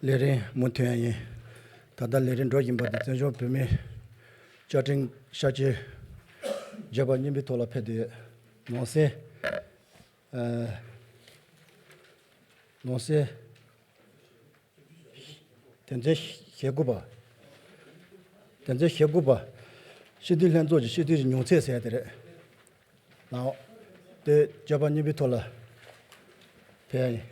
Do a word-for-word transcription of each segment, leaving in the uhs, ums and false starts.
ལས་རིམ་མུ་མཐུད་ཡིན། ད་ལྟ་ལས་རིམ་འགྲོ་བཞིན་པ་དེ་བཙན་བྱོལ་བོད་མིའི་བཅའ་ཁྲིམས་ཤག་ཆེན་བརྗོད་པ་གཉིས་པའི་ཐོག་ལ་ཕེབས་ཏེ་ཡོད། ནང་གསེས། ཨ། ནང་གསེས། དོན་ཚན་ཞེ་དགུ་པ། དོན་ཚན་ཞེ་དགུ་པ། སྤྱི་འཐུས་ལྷན་ཚོགས་ཀྱི་སྤྱི་འཐུས་ཀྱི་མྱོང་ཚད་ཟེར་ཡ་དེ་རེད། ལའོ། དེ་བརྗོད་པ་གཉིས་པའི་ཐོག་ལ་ཕེབས་ཡ་ཡིན།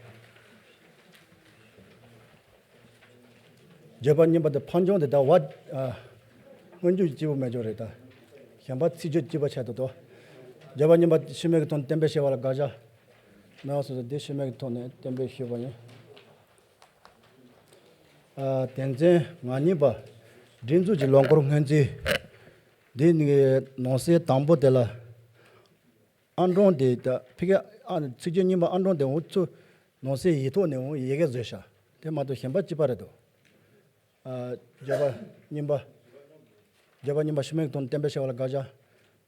བརྗོད་པ་གཉིས་པ་དེ་ཕམ་ཆུང་དེ་ད་བ། ཨ། སྔོན་འཇུག་གཅིག་པུ་མེད་ཅོག་རེད་ད། གཞན་པ་ཚིག་བརྗོད་གཅིག་པ་ཆགས་འདུག་ཏོ། བརྗོད་པ་གཉིས་པ་ཤུལ་མེད་ཀྱི་ཐོག་ནས་གཏན་འབེབས་བྱས་པ་ལ་དགག་བྱ། མེད་པ་སོ་སོ་དེ་ཤུལ་མེད་ཀྱི་ཐོག་ནས་གཏན་འབེབས་ཞུས་པ་ཡིན། ཨ། དོན་ཚན་ང་གཉིས་པ། སྒྲིག་འཛུགས་ཀྱི་ལོ་འཁོར་སྔོན་རྩིས། འདི་ནི་ནང་གསེས་དང་པོ་དེ་ལ། ཨང་གྲངས་དེ་ད་ཕ་གི། ཨ། ཚིག་བརྗོད་གཉིས་པ་ཨང་གྲངས་དེ་འུ་ཚོ་ནང་གསེས་ཡིག་ཐོག་ནས་འུ་ཡི་གེ་བཟོས་ཤག་དེ་མ་གཏོགས་གཞན་པ་གཅིག་པ་རེད་འདུག་ཨ། བརྗོད་པ་གཉིས་པ། བརྗོད་པ་གཉིས་པ་ཤུལ་མེད་ཀྱི་ཐོག་ནས་གཏན་འབེབས་བྱས་པ་ལ་དགག་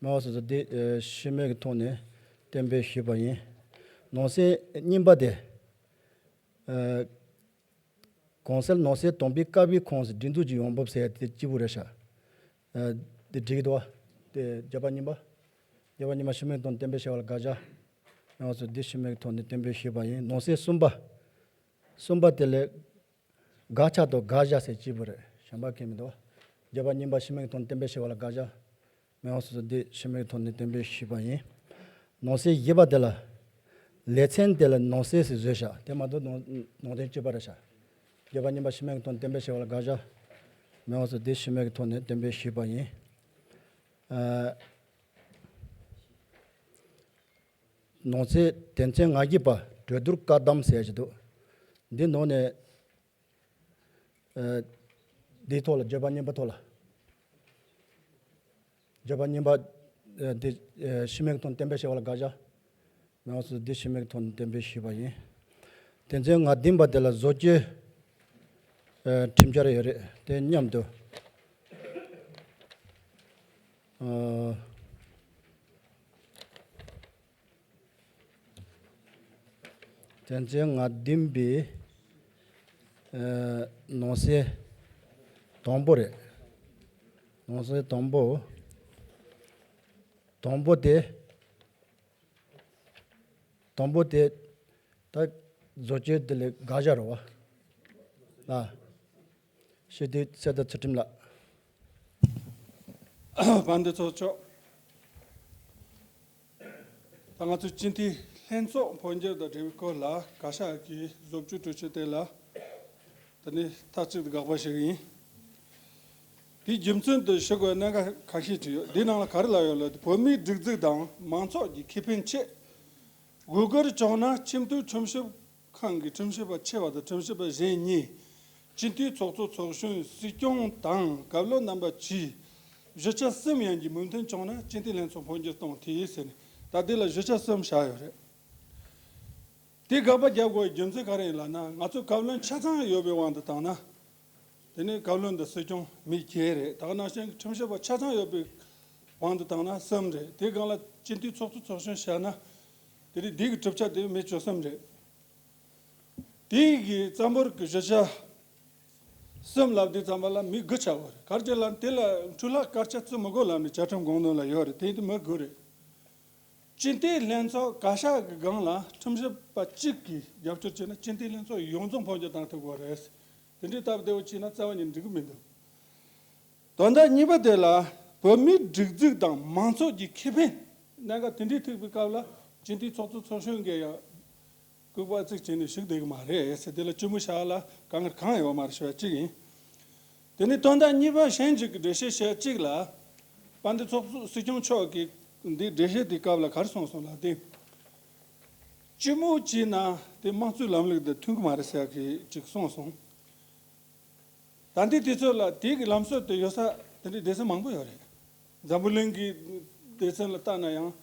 བྱ། མེད་པ་སོ་སོ་དེ། ཨ། ཤུལ་མེད་ཀྱི་ཐོག་ནས་གཏན་འབེབས་ཞུས་པ་ཡིན། ནང་གསེས་གཉིས་པ་དེ། ཨ། གོང་གསལ་ནང་གསེས་དང་པོའི་ཀ་པའི་ཁོངས་སུ་སྒྲིག་འཛུགས་ཀྱི་ཡོང་འབབ་ཟེར་ཡ་དེ་གཅིག་པུ་རེད་ཤག་ཨ། དེ་འགྲིག་གི་འདུག་བ། དེ་བརྗོད་པ་གཉིས་པ། བརྗོད་པ་གཉིས་པ་ཤུལ་མེད་ཀྱི་ཐོག་ནས་གཏན་འབེབས་བྱས་པ་ལ་དགག་བྱ། མེད་པ་སོ་སོ་དེ་ཤུལ་མེད་ཀྱི་ཐོག་ནས་གཏན་འབེབས་ཞུས་པ་ཡིན། ནང་གསེས་གསུམ་པ། གསུམ་པ་དེ་ལས། དགག་བྱ་དང་དགག་བྱ་ཟེར་གཅིག་པུ་རེད། གཞན་པ་གང་མི་འདུག་བ། བརྗོད་པ་གཉིས་པ་ཤུལ་མེད་ཀྱི་ཐོག་ནས་གཏན་འབེབས་བྱས་པ་ལ་དགག་བྱ། མེད་པ་སོ་སོ་དེ་ཤུལ་མེད་ཀྱི་ཐོག་ནས་གཏན་འབེབས་ཞུས་པ་ཡིན། ནང་གསེས་བཞི་པ་དེ་ལ། ལེ་ཚན་དེ་ལ་ནང་གསེས་ཟེར་བཟོས་ཤག་དེ་མ་གཏོགས་ནང་ནང་དོན་གཅིག་པ་རེད་ཤག་བརྗོད་པ་གཉིས་པ་ཤུལ་མེད་ཀྱི་ཐོག་ནས་གཏན་འབེབས་བྱས་པ་ལ་དགག་བྱ། མེད་པ་སོ་སོ་དེ་ཤུལ་མེད་ཀྱི་ཐོག་ནས་གཏན་འབེབས་ཞུས་པ་ཡིན། ཨ། ནང་གསེས་དོན་ཚན་ང་བཞི་པ་གྲོས་བསྡུར་བཀག་སྡོམ་ཟེར་གྱི་འདུག་འདི་ནང་ནས། ཨ། འདིའི་ཐོག་ལ་བརྗོད་པ་གཉིས་པ་ཐོག་ལ། བརྗོད་པ་གཉིས་པ། ཨ། འདི། ཨ། ཤུལ་མེད་ཀྱི་ཐོག་ནས་གཏན་འབེབས་བྱས་པ་ལ་དགག་བྱ། མེད་པ་སོ་སོ་འདི་ཤུལ་མེད་ཀྱི་ཐོག་ནས་གཏན་འབེབས་ཞུས་པ་ཡིན། དོན་ཚན་ང་བདུན་པ་དེ་ལ་བཟོ་བཅོས། ཨ། ཁྲིམས་འཆར་ཡོད་རེད་དེ་མཉམ་དུ། ཨ། དོན་ཚན་ང་བདུན་པའི། ཨ། ནང་གསེས་དང་པོ་རེད། ནང་གསེས་དང་པོ། དང་པོ་དེ། དང་པོ་དེ། ད་བཟོ་བཅོས་དེ་ལ་དགག་བྱ་རེད་བ། ཨ། སྤྱི་འཐུས་གསེར་རྟ་ཚུལ་ཁྲིམས་ལགས། དཔལ་ལྡན་ཚོགས་གཙོ། ད་ང་ཚོའི་སྤྱི་འཐུས་ལྷན་ཚོགས་འཕོ་འགྱུར་དང་འབྲེལ་བའི་སྐོར་ལ་བཀའ་ཤག་གིས་བཟོ་བཅོས་གྲོས་ཆོད་དེ་ལ། དེ་ནི་མཐའ་གཅིག་ཏུ་དགག་པ་ཞུ་གི་ཡིན། དེའི་རྒྱུ་མཚན་དུ་ཞུ་དགོས་གནད་འགག་ཁ་ཤས་ཅིག་ཡོད། འདིའི་ནང་ལ་ག་རེ་ལབ་ཡོད་ལབ་དུས་བོད་མིའི་སྒྲིག་འཛུགས་དང་མང་ཚོགས་ཀྱི་ཁེ་ཕན་ཆེད། དགོས་མཁོར་བྱུང་ན་ཆེས་མཐོའི་ཁྲིམས་ཞིབ་ཁང་གི་ཁྲིམས་ཞིབ་པ་ཆེ་བ་དང་ཁྲིམས་ཞིབ་པ་གཞན་གཉིས། སྤྱི་འཐུས་ཚོགས་གཙོ་ཚོགས་གཞོན་སྲིད་སྐྱོང་དང་བཀའ་བློན་རྣམ་པ་བཅས་བཞི་ཆ་གསུམ་ཡན་གྱི་མོས་མཐུན་བྱུང་ན་སྤྱི་འཐུས་ལྷན་ཚོགས་འཕོ་འགྱུར་གཏོང་ཐུབ་ཟེར་ནས་ད་འདི་ལ་བཞི་ཆ་གསུམ་བཞག་ཡོད་རེད། དེ་དགག་པ་རྒྱག་དགོས་པའི་རྒྱུ་མཚན་ག་རེ་ཡིན་ལབ་ན་ང་ཚོ་བཀའ་བློན་ཆ་ཚང་ཡོད་པའི་དབང་དུ་བཏང་ན། དེ་ནས་བཀའ་བློན་དང་སྲིད་སྐྱོང་མི་བརྒྱད་རེད། ད་ག་ནང་བཞིན་ཁྲིམས་ཞིབ་པ་ཆ་ཚང་ཡོད་པའི་དབང་དུ་བཏང་ན་གསུམ་རེད། དེའི་སྒང་ལ་སྤྱི་འཐུས་ཚོགས་གཙོ་ཚོགས་གཞོན་བཞག་ན། དེ་རིང་འདི་གི་གྲུབ་ཆ་དེ་མི་བཅུ་གསུམ་རེད། དེ་གི་རྩ་འབོར་གི་བཞི་ཆ་གསུམ་ལབ་དུས་ཙམ་པ་ལ་མི་དགུ་ཆགས་པ་རེད། ག་རེ་བྱས་ལབ་ན་དེ་ལ་འཕྲུལ་ལྷག་སྐར་ཆ་བརྩི་མི་དགོས་ལབ་ནས་བཅའ་ཁྲིམས་དགོངས་དོན་ལ་ཡོད་རེད། དེ་དེ་མི་དགོས་རེད། སྤྱི་འཐུས་ལྷན་ཚོགས་བཀའ་ཤག་གི་སྒང་ལ་ཁྲིམས་ཞིབ་པ་གཅིག་གིས་རྒྱབ་སྐྱོར་བྱས་ན་སྤྱི་འཐུས་ལྷན་ཚོགས་ཡོངས་རྫོགས་འཕོ་འགྱུར་བཏང་ཐུབ་དགོས་རེད། དེ་འདྲའི་སྟབས་བདེ་བོ་བྱས་ན་རྩ་བ་ནས་འགྲིག་གི་མི་འདུག་དོན་དག་གཉིས་པ་དེ་ལ་བོད་མིའི་སྒྲིག་འཛུགས་དང་མང་ཚོགས་ཀྱི་ཁེ་ཕན་གནད་འགག་དེ་འདྲའི་ཐུག་པའི་སྐབས་ལ་སྤྱི་འཐུས་ཚོགས་གཙོ་ཚོགས་གཞོན་གྱིས་ཡང་ལྐུགས་པ་གཅིག་བྱས་ནས་ཞུགས་བསྡད་ཀྱི་མ་རེད་ཟེར། དེ་ལ་སྤྱི་མོས་བྱ་བ་ལ་དཀའ་ངལ་གང་ཡང་ཡོད་མ་རེད་ཞུ་བ་གཅིག་ཡིན། དེ་ནས་དོན་དག་གཉིས་པ་གཞན་ཞིག་གི་འགྲེལ་བཤད་བྱས་གཅིག་ལ། དཔལ་ལྡན་ཚོགས་གཙོ་སྲིད་སྐྱོང་མཆོག་གིས་ འདི་འགྲེལ་བཤད་དེ་སྐབས་ལ་ག་རེ་གསུངས་སོང་ལབ་དེ། སྤྱི་མོས་བྱས་ན་དེ་དམངས་གཙོའི་ལམ་ལུགས་དང་མཐུན་གྱི་མ་རེད་ཟེར་གྱི་ཅིག་གསུངས་སོང་། ད་ལྟའི་དུས་ཚོད་ལ་དེ་གི་ལམ་སྲོལ་དེ་ཡོད་ས་དེ་འདྲའི་སྡེ་ཚན་མང་པོ་ཡོད་རེད། འཛམ་བུ་གླིང་གི་སྡེ་ཚན་ལ་བལྟས་ན་ཡང་།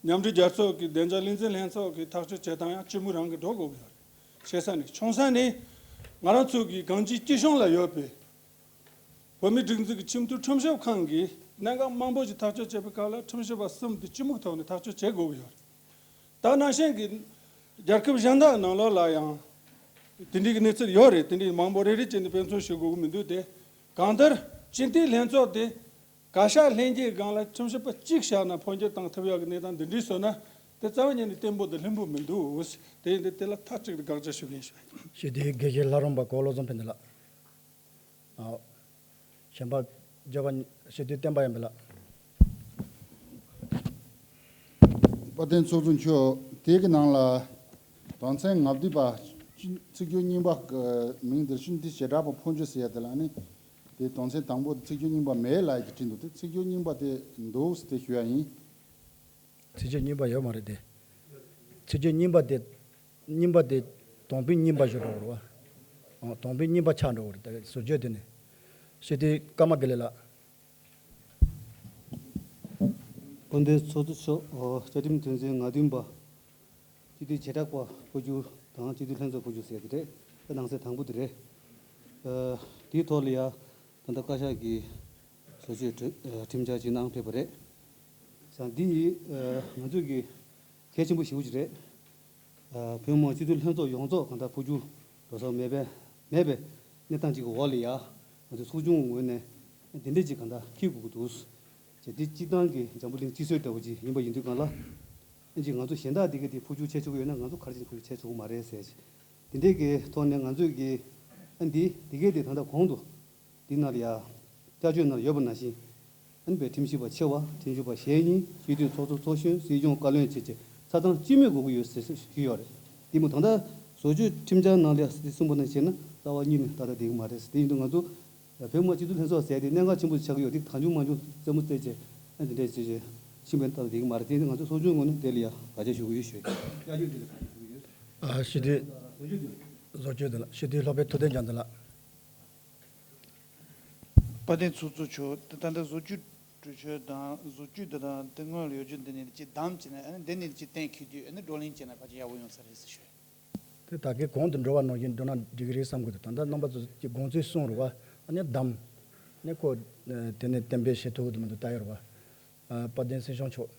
མཉམ་འབྲེལ་རྒྱལ་ཚོགས་ཀྱི་བདེ་འཇགས་ལས་འཛིན་ལྷན་ཚོགས་ཀྱིས་ཐག་གཅོད་བྱེད་སྟངས་ཡང་སྤྱི་མོས་རང་གིས་འགྲོ་དགོས་ཀྱི་ཡོད་རེད། ཆེ་ས་ནས་ཆུང་ས་ནས་ང་རང་ཚོ་གི་གངས་ཅན་སྐྱིད་གཤོངས་ལ་ཡོད་པའི་བོད་མིའི་སྒྲིག་འཛུགས་ཀྱི་ཁྲིམས་གཏུག་ཁྲིམས་ཞིབ་ཁང་གིས་གནད་འགག་མང་པོ་ཞིག་ཐག་གཅོད་བྱེད་པའི་སྐབས་ལ་ཁྲིམས་ཞིབ་པ་གསུམ་དེ་སྤྱི་མོས་ཐོག་ནས་ཐག་གཅོད་བྱེད་དགོས་ཀྱི་ཡོད་རེད། ད་ནང་བཞིན་གྱི་རྒྱལ་ཁབ་གཞན་དག་ནང་ལོགས་ལ་ཡང་དེ་འདྲའི་གི་གནས་ཚུལ་ཡོད་རེད། དེ་འདྲའི་མང་པོ་རེ་རེ་བྱས་ནས་དཔེ་མཚོན་ཞུ་དགོས་ཀྱི་མི་འདུག་སྟེ། གང་ལྟར་སྤྱི་མཐུན་ལྷན་ཚོགས་དེ་བཀའ་ཤག་ལྷན་རྒྱས་སྒང་ལ་ཁྲིམས་ཞིབ་པ་གཅིག་བཞག་ན་འཕོ་འགྱུར་བཏང་ཐུབ་ཡག་གི་གནས་སྟངས་འདི་འདྲའི་བཟོས་ན་དེ་རྩ་བ་ཉིད་ནས་བརྟན་པོ་དང་ལྷུན་པོ་མི་འདུག་དེ་ཡིན་དུས་དེ་ལ་མཐའ་གཅིག་ཏུ་དགག་བྱ་ཞུ་གི་ཡིན་ཞུ། ཞུ་དེ་དགེ་བཤེས་ལྷ་རམས་པ་གོ་བློ་བཟང་ཕན་བདེ་ལགས། ཨ། གཞན་པ་བརྗོད་པ་ཞུ་དུས་བསྟན་པ་ཡོན་པོ་ལགས། དཔལ་ལྡན་ཚོགས་གཙོ་མཆོག་དེ་གི་ནང་ལ་དོན་ཚན་ལྔ་བདུན་པ་ཚིག་སྦྱོར་རྙིང་པ་གི་མིང་དེར་སྤྱི་མཐུན་བྱེ་བྲག་པ་འཕོ་འགྱུར་ཟེར་ཡ་དེ་ལ་ཨ་ནི་དེ་དོན་ཚན་དང་པོ་དེ་ཚིག་སྦྱོར་རྙིང་པ་མེད་ལབ་ཀྱི་བྲིས་འདུག་དེ་ཚིག་སྦྱོར་རྙིང་པ་དེ་འདུག་ཟེར་དེ་ཞུ་ཡ་ཡིན། ཚིག་སྦྱོར་རྙིང་པ་ཡོད་མ་རེད་དེ། ཚིག་སྦྱོར་རྙིང་པ་དེ། རྙིང་པ་དེ་དོང་ཕུ་རྙིང་པ་ཞིག་འགྲོ་བ་རེད་བ། ཨང་། དོང་ཕུ་རྙིང་པ་ཆགས་འགྲོ་བ་རེད་ད་བཟོ་བཅོས་དེ་ནི། ཞེས་དེ་ཀརྨ་དགེ་ལེགས་ལགས། དཔལ་ལྡན་ཚོགས་གཙོ་མཆོག་ཨོ། བཅའ་ཁྲིམས་དོན་ཚན་ལྔ་བདུན་པ། སྤྱི་འཐུས་བྱེ་བྲག་པ་འཕོ་འགྱུར་དང་སྤྱི་འཐུས་ལྷན་ཚོགས་འཕོ་འགྱུར་ཟེར་གྱི་རེད། ད་ནང་གསེས་དང་པོ་དེ་རེད། ཨ། དེའི་ཐོག་ལ་ཡ། ད་ལྟ་བཀའ་ཤག་གིས་བཟོ་བཅོས་ཁྲི- ཨ། ཁྲིམས་འཆར་ཅིག་གནང་ཕེབས་པ་རེད། ས་འདི་ཡིས་ཨ། ང་ཚོས་ཀྱི་གལ་ཆེན་པོ་ཞེ་པོ་ཅིག་རེད། ཨ། བོད་མི་མང་སྤྱི་འཐུས་ལྷན་ཚོགས་ཡོངས་རྫོགས་གང་ལྟར་འཕོ་འགྱུར་འགྲོ་ས་མེད་པའི་མེད་པའི་གནས་སྟངས་ཅིག་གི་འོག་ལ་ཡ། ང་ཚོ་ཚོགས་ཆུང་ངོས་ནས་འདི་འདྲས་ཅིག་གང་ལྟར་འཁྱེར་དགོས་ཀྱི་འདུག་ཅེས་འདི་སྤྱིར་བཏང་གི་འཛམ་བུ་གླིང་སྤྱི་སྲོལ་ལྟ་བུ་ཅིག་ཡིན་པ་ཡིན་དུས་གང་ལ། ཨ་ཅིག་ང་ཚོ་གཞན་དག་འདི་ག་དེ་འཕོ་འགྱུར་བྱེད་ཆོག་གི་ཡོད་ན་ང་ཚོ་ག་རེ་བྱས་འཕོ་འགྱུར་བྱེད་ཆོག་གི་མ་རེད་ཟེར། དེ་འདྲས་ཀྱི་ཐོག་ནས་ང་ཚོས་ཀྱི་ཨ་འདི་འདི་གས་དེ་ད་ལྟ་གོང་དུ་འདི་ནང་ལ་ཡ་བསྐྱར་བཅོས་ནང་ཡོད་པ་ནང་བཞིན། ཨ་ནི་བའི་ཁྲིམས་ཞིབ་པ་ཆེ་བ་ཁྲིམས་ཞིབ་པ་ཞེ་གཉིས་སྤྱི་འཐུས་ཚོགས་གཙོ་ཚོགས་གཞོན་སྲིད་སྐྱོང་བཀའ་བློན་བཅས་ཀྱི་ཆ་ཚང་སྤྱི་མོས་དགོས་ཀྱི་ཡོད་ཟེར་ཞུས་ཡོད་རེད། དེ་མོ་ད་ལྟ་བཟོ་བཅོས་ཁྲིམས་འཆར་ནང་ལ་ཡ་སྲིད་གསུངས་པ་ནང་བཞིན་ན་རྩ་བ་ཉིད་ནས་ཏག་ཏག་བསྡད་ཀྱི་མ་རེད། དེ་ཡིན་དུས་ང་ཚོ་བོད་མི་སྤྱི་འཐུས་ལྷན་ཚོགས་ཟེར་དེ་གནད་འགག་ཆེན་པོ་ཆགས་ཀྱི་ཡོད་དེ་གང་བྱུང་མང་བྱུང་རྩེད་མོ་རྩེད་བྱས་ཨ་འདི་འདྲས་བྱས་བྱས་ཕྱིན་པ་ནི་ཏག་ཏག་བསྡད་ཀྱི་མ་རེད། དེ་ཡིན་དུས་ང་ཚོ་ཚོགས་ཆུང་ངོས་ནས་དེ་ལ་ཡ་དགག་བྱ་ཞུ་གི་ཡོད་ཞུ་ཡ། བསྐྱར་བཅོས་འདི་ལ་དགག་བྱ་ཞུ་གི་ཡོད། ཨ་ཞི་བདེ། བཟོ་བཅོས་འདི་ལ་ཞི་བདེའི་སློབ་དཔོན་ཐུབ་བསྟན་རྒྱལ་མཚན་ལགས། དཔལ་ལྡན་ཚོགས་གཙོ་མཆོག་ད་ལྟ་བཟོ་བཅོས་གྲོས་ཆོད་དང་བཟོ་བཅོས་འདི་དང་དེ་སྔོན་ལ་ཡོད་རྒྱུ་འདི་ནས་ཅིག་བདམས་བྱས་ནས་ཨ་ནི་འདི་ནས་ཅིག་གཏན་འཁེལ་དུས་ཨ་ནི་བགྲོ་གླེང་བྱས་ན་ཕལ་ཆེར་ཡག་པོ་ཡོང་ས་རེད་ཟེར་ཞུ། དེ་ད་གིན་གོང་དུ་འགྲོ་བ་ནང་བཞིན་འགྲོ་ན་འགྲིག་གི་རེད་བསམ་གི་འདུག་ད་ལྟ་རྣམ་པ་ཚོ་ཀྱི་དགོངས་ཚུལ་གསུངས་རེད་བ། ཨ་ནི་བདམས། ཨ་ནི་ཁོ་དེ་ནས་གཏན་འབེབས་བྱེད་ཐུབ་ཀྱི་འདུག་མི་འདུག་ལྟ་ཡོད་རེད་བ། དཔལ་ལྡན་སྲིད་སྐྱོང་མཆོག་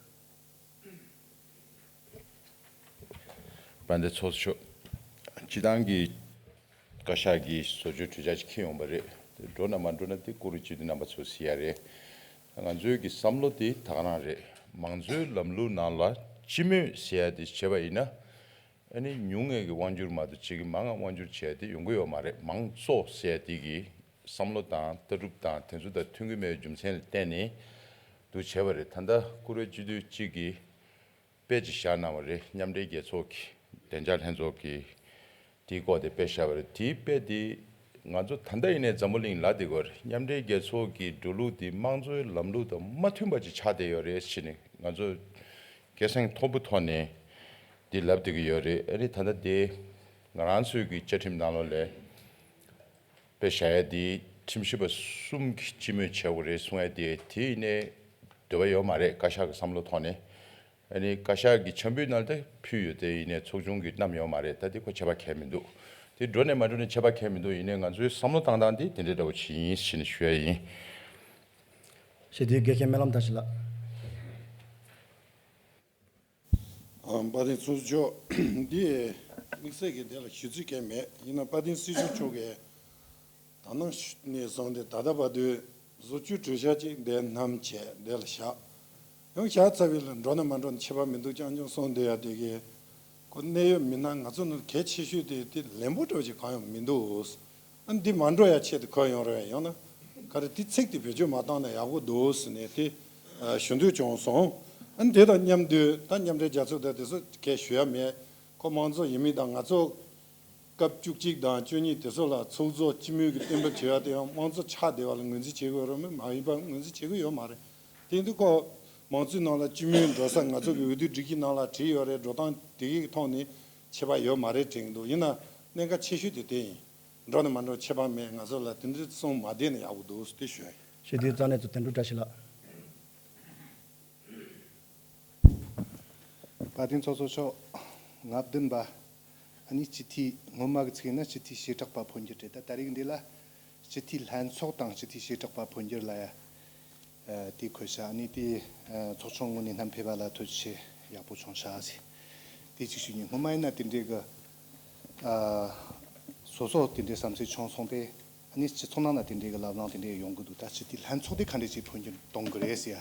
དཔལ་ལྡན་ཚོགས་གཙོ་མཆོག་སྤྱི་བཏང་གི་བཀའ་ཤག་གིས་བཟོ་བཅོས་གྲོས་འཆར་ཅིག་འཁྱེར་ཡོང་པ་རེད། དེ་འགྲོ་ན་མ་འགྲོ་ན་དེ་བཀུར་འོས་སྤྱི་འཐུས་རྣམ་པ་ཚོས་ཟེར་ཡ་རེད། ང་ཚོའི་གི་བསམ་བློ་དེ་ད་ག་རང་རེད། མང་གཙོའི་ལམ་ལུགས་ནང་ལ་སྤྱི་མོས་ཟེར་ཡ་དེ་བྱས་པ་ཡིན་ན། ཨ་ནི་ཉུང་ངུ་གི་དབང་སྒྱུར་མ་གཏོགས་གཅིག་གི་མང་ང་དབང་སྒྱུར་བྱས་ཏེ་ཡོང་གི་ཡོད་མ་རེད། མང་གཙོ་ཟེར་དེ་གི་བསམ་བློ་དང་ལྟ་གྲུབ་དང་དེ་ཚོ་དང་མཐུན་གྱི་མེད་པའི་རྒྱུ་མཚན་ལ་བརྟེན་ནས་འདུ་བྱས་པ་རེད། ད་ལྟ་བཀུར་འོས་སྤྱི་འཐུས་གཅིག་གིས་དཔེ་ཅིག་བཞག་གནང་བ་རེད། མཉམ་འབྲེལ་རྒྱལ་ཚོགས་ཀྱི་བདེ་འཇགས་ལྷན་ཚོགས་ཀྱི་དེའི་སྐོར་དེ་དཔེ་བཞག་པ་རེད། དེའི་དཔེ་དེ་ང་ཚོ་ད་ལྟ་ཡིན་ནའི་འཛམ་བུ་གླིང་ལ་དེ་གོ་རེད། མཉམ་འབྲེལ་རྒྱལ་ཚོགས་ཀྱི་འགྲོ་ལུགས་དེ་དམངས་གཙོའི་ལམ་ལུགས་དང་མ་མཐུན་པ་ཅིག་ཆགས་བསྡད་ཡོད་རེད་ཟེར་ནས་ང་ཚོ་སྐད་གསེང་མཐོན་པོ་ཐོག་ནས་འདི་ལབ་བསྡད་ཀྱི་ཡོད་རེད། ཨ་ནི་ད་ལྟ་དེ་ང་རང་ཚོའི་གི་བཅའ་ཁྲིམས་ནང་ལོགས་ལ་དཔེ་བཞག་ཡ་དེ་ཁྲིམས་ཞིབ་པ་གསུམ་གྱིས་སྤྱི་མོས་བྱེད་དགོས་རེད་གསུང་ཡ་དེ་དེ་ཡིན་ནའི་འདོད་པ་ཡོད་མ་རེད། བཀའ་ཤག་གི་བསམ་བློ་ཐོག་ནས། ཨ་ནི་བཀའ་ཤག་གི་ཕྱག་འབུལ་ནང་ལ་ཕུལ་ཡོད་དེ་ཡིན་ནའི་ཚོགས་ཆུང་གིས་བསྣམས་ཡོད་མ་རེད། ད་དེ་ཁོ་ཁྱད་པར་གང་ཡང་མི་འདུག་དེ་འགྲོ་ནས་མ་འགྲོ་ནས་ཁྱད་པར་གང་ཡང་མི་འདུག་ཡིན་ནའི་ང་ཚོའི་བསམ་བློ་བཏང་སྟངས་དེ་དེ་འདྲ་འདྲ་བོ་ཅིག་ཡིན་ཞེས་ནས་ཞུ་ཡ་ཡིན། ཞེས་དེའི་དགེ་རྒན་སྨོན་ལམ་བདག་ཞིང་ལགས། ཨ། དཔལ་ལྡན་ཚོགས་གཙོ་མཆོག་འདི་དམིགས་བསལ་གྱི་དེ་ལ་ཞུ་ཚིག་གང་ཡང་མེད། ཡིན་ན་དཔལ་ལྡན་སྲིད་སྐྱོང་མཆོག་གིས་ད་ནང་ནས་བཟུང་སྟེ་ད་ལྟ་བར་དུ་བཟོ་བཅོས་གྲོས་འཆར་གཅིག་འདིར་བསྣམས་བྱས་འདི་ལ་བཞག་ཡང་བཞག་ཚར་བའི་ལ་འགྲོ་ན་མ་འགྲོ་ན་ཁྱད་པར་མི་འདུག་རྐྱང་རྐྱང་གསུངས་བསྡད་ཡ་དེ་གི་ཁོ་གནད་ཡོད་མི་སྣ་ང་ཚོ་ནང་གལ་ཆེ་ཤོས་དེ་དེ་ལན་པོ་འདྲ་བོ་ཞིག་གང་ཡང་མི་འདུག་ཨ་འདི་མ་འགྲོ་ཡ་ཆེད་དུ་ཁོ་ཡོང་རེད། ཡང་ན་ག་རེ་དེ་ཚིག་དེ་བེད་སྤྱོད་མ་བཏང་ན་ཡག་པོ་འདུག་ཟེར་ནས་དེ་ཞུ་འདོད་བྱུང་སོང་། ཨ་དེ་དང་མཉམ་དུ་ད་མཉམ་འབྲེལ་རྒྱལ་ཚོགས་དང་དེ་ཚོ་གས་ཞུ་ཡ་མེད། ཁོ་དམངས་གཙོ་ཡིན་མིན་དང་ང་ཚོ་སྐབས་བཅུ་གཅིག་དང་བཅུ་གཉིས་དེ་ཚོ་ལ་ཚོགས་གཙོ་སྤྱི་མོས་ཀྱི་གཏན་འབེབས་བྱེད་ཡ་དེ་ཡང་དམངས་གཙོ་ཆགས་བསྡད་པ་ལ་ངོས་འཛིན་བྱེད་དགོས་རེད་མ་ཡིན་པ་ངོས་འཛིན་བྱེད་ཀྱི་ཡོད་མ་རེད། དེ་ཡིན་དུས་ཁོ་ མང་གཙོའི་ནང་ལ་སྤྱི་མོས་འགྲོ་ས། ང་ཚོ་གི་འོས་བསྡུ་སྒྲིག་གཞི་ནང་ལ་བྲིས་ཡོད་རེད། འགྲོ་སྟངས་དེ་གའི་ཐོག་ནས་ཁྱད་པར་ཡོད་མ་རེད་དྲན་གྱི་འདུག། ཡིན་ན་གནད་འགག་ཆེ་ཤོས་དེ་དེ་ཡིན། འགྲོ་ནས་མ་འགྲོ་ཁྱད་པར་མེད། ང་ཚོ་ལ་དེ་འདྲའི་གསུང་མ་བསྡད་ན་ཡག་པོ་འདུག་དེ་ཞུ་ཡ་ཡིན། ཞུ་དེ་རྩ་གནས་ཚོ་དོན་གྲུབ་བཀྲ་ཤིས་ལགས། དཔལ་ལྡན་ཚོགས་གཙོ་མཆོག། ང་བདུན་པ། ཨ་ནི་སྤྱི་འཐུས་སྔོན་མ་གི་ཚིག་ཡིན་ན་སྤྱི་འཐུས་བྱེ་བྲག་པ་འཕོ་འགྱུར་རེད། ད་ད་རེས་འདི་ལ་སྤྱི་འཐུས་ལྷན་ཚོགས་དང་སྤྱི་འཐུས་བྱེ་བྲག་པ་འཕོ་འགྱུར་ལ་ཡ། ཨ། དེ་འཁོད་ཤག། ཨ་ནི་དེ་ཚོགས་ཆུང་ངོས་ནས་བསྣམས་ཕེབས་པ་ལ་ཐུགས་རྗེ་ཆེ། ཡག་པོ་བྱུང་ཤག་ཟེར། དེ་གཅིག་ཞུ་ནས། སྔོན་མ་ཡིན་ན་དེ་འདྲའི་གི། ཨ། སོ་སོ་དེ་འདྲའི་བསམ་ཚུལ་བྱུང་སོང་སྟེ། ཨ་ནི་སྤྱི་ཚོགས་ནང་ན་དེ་འདྲའི་གི་ལབ་གླེང་དེ་འདྲའི་ཡོང་གི་འདུག། ད་སྤྱི་འཐུས་ལྷན་ཚོགས་དེ་ག་འདྲ་ཅིག་འཕོ་འགྱུར་གཏོང་གི་རེད་ཟེར་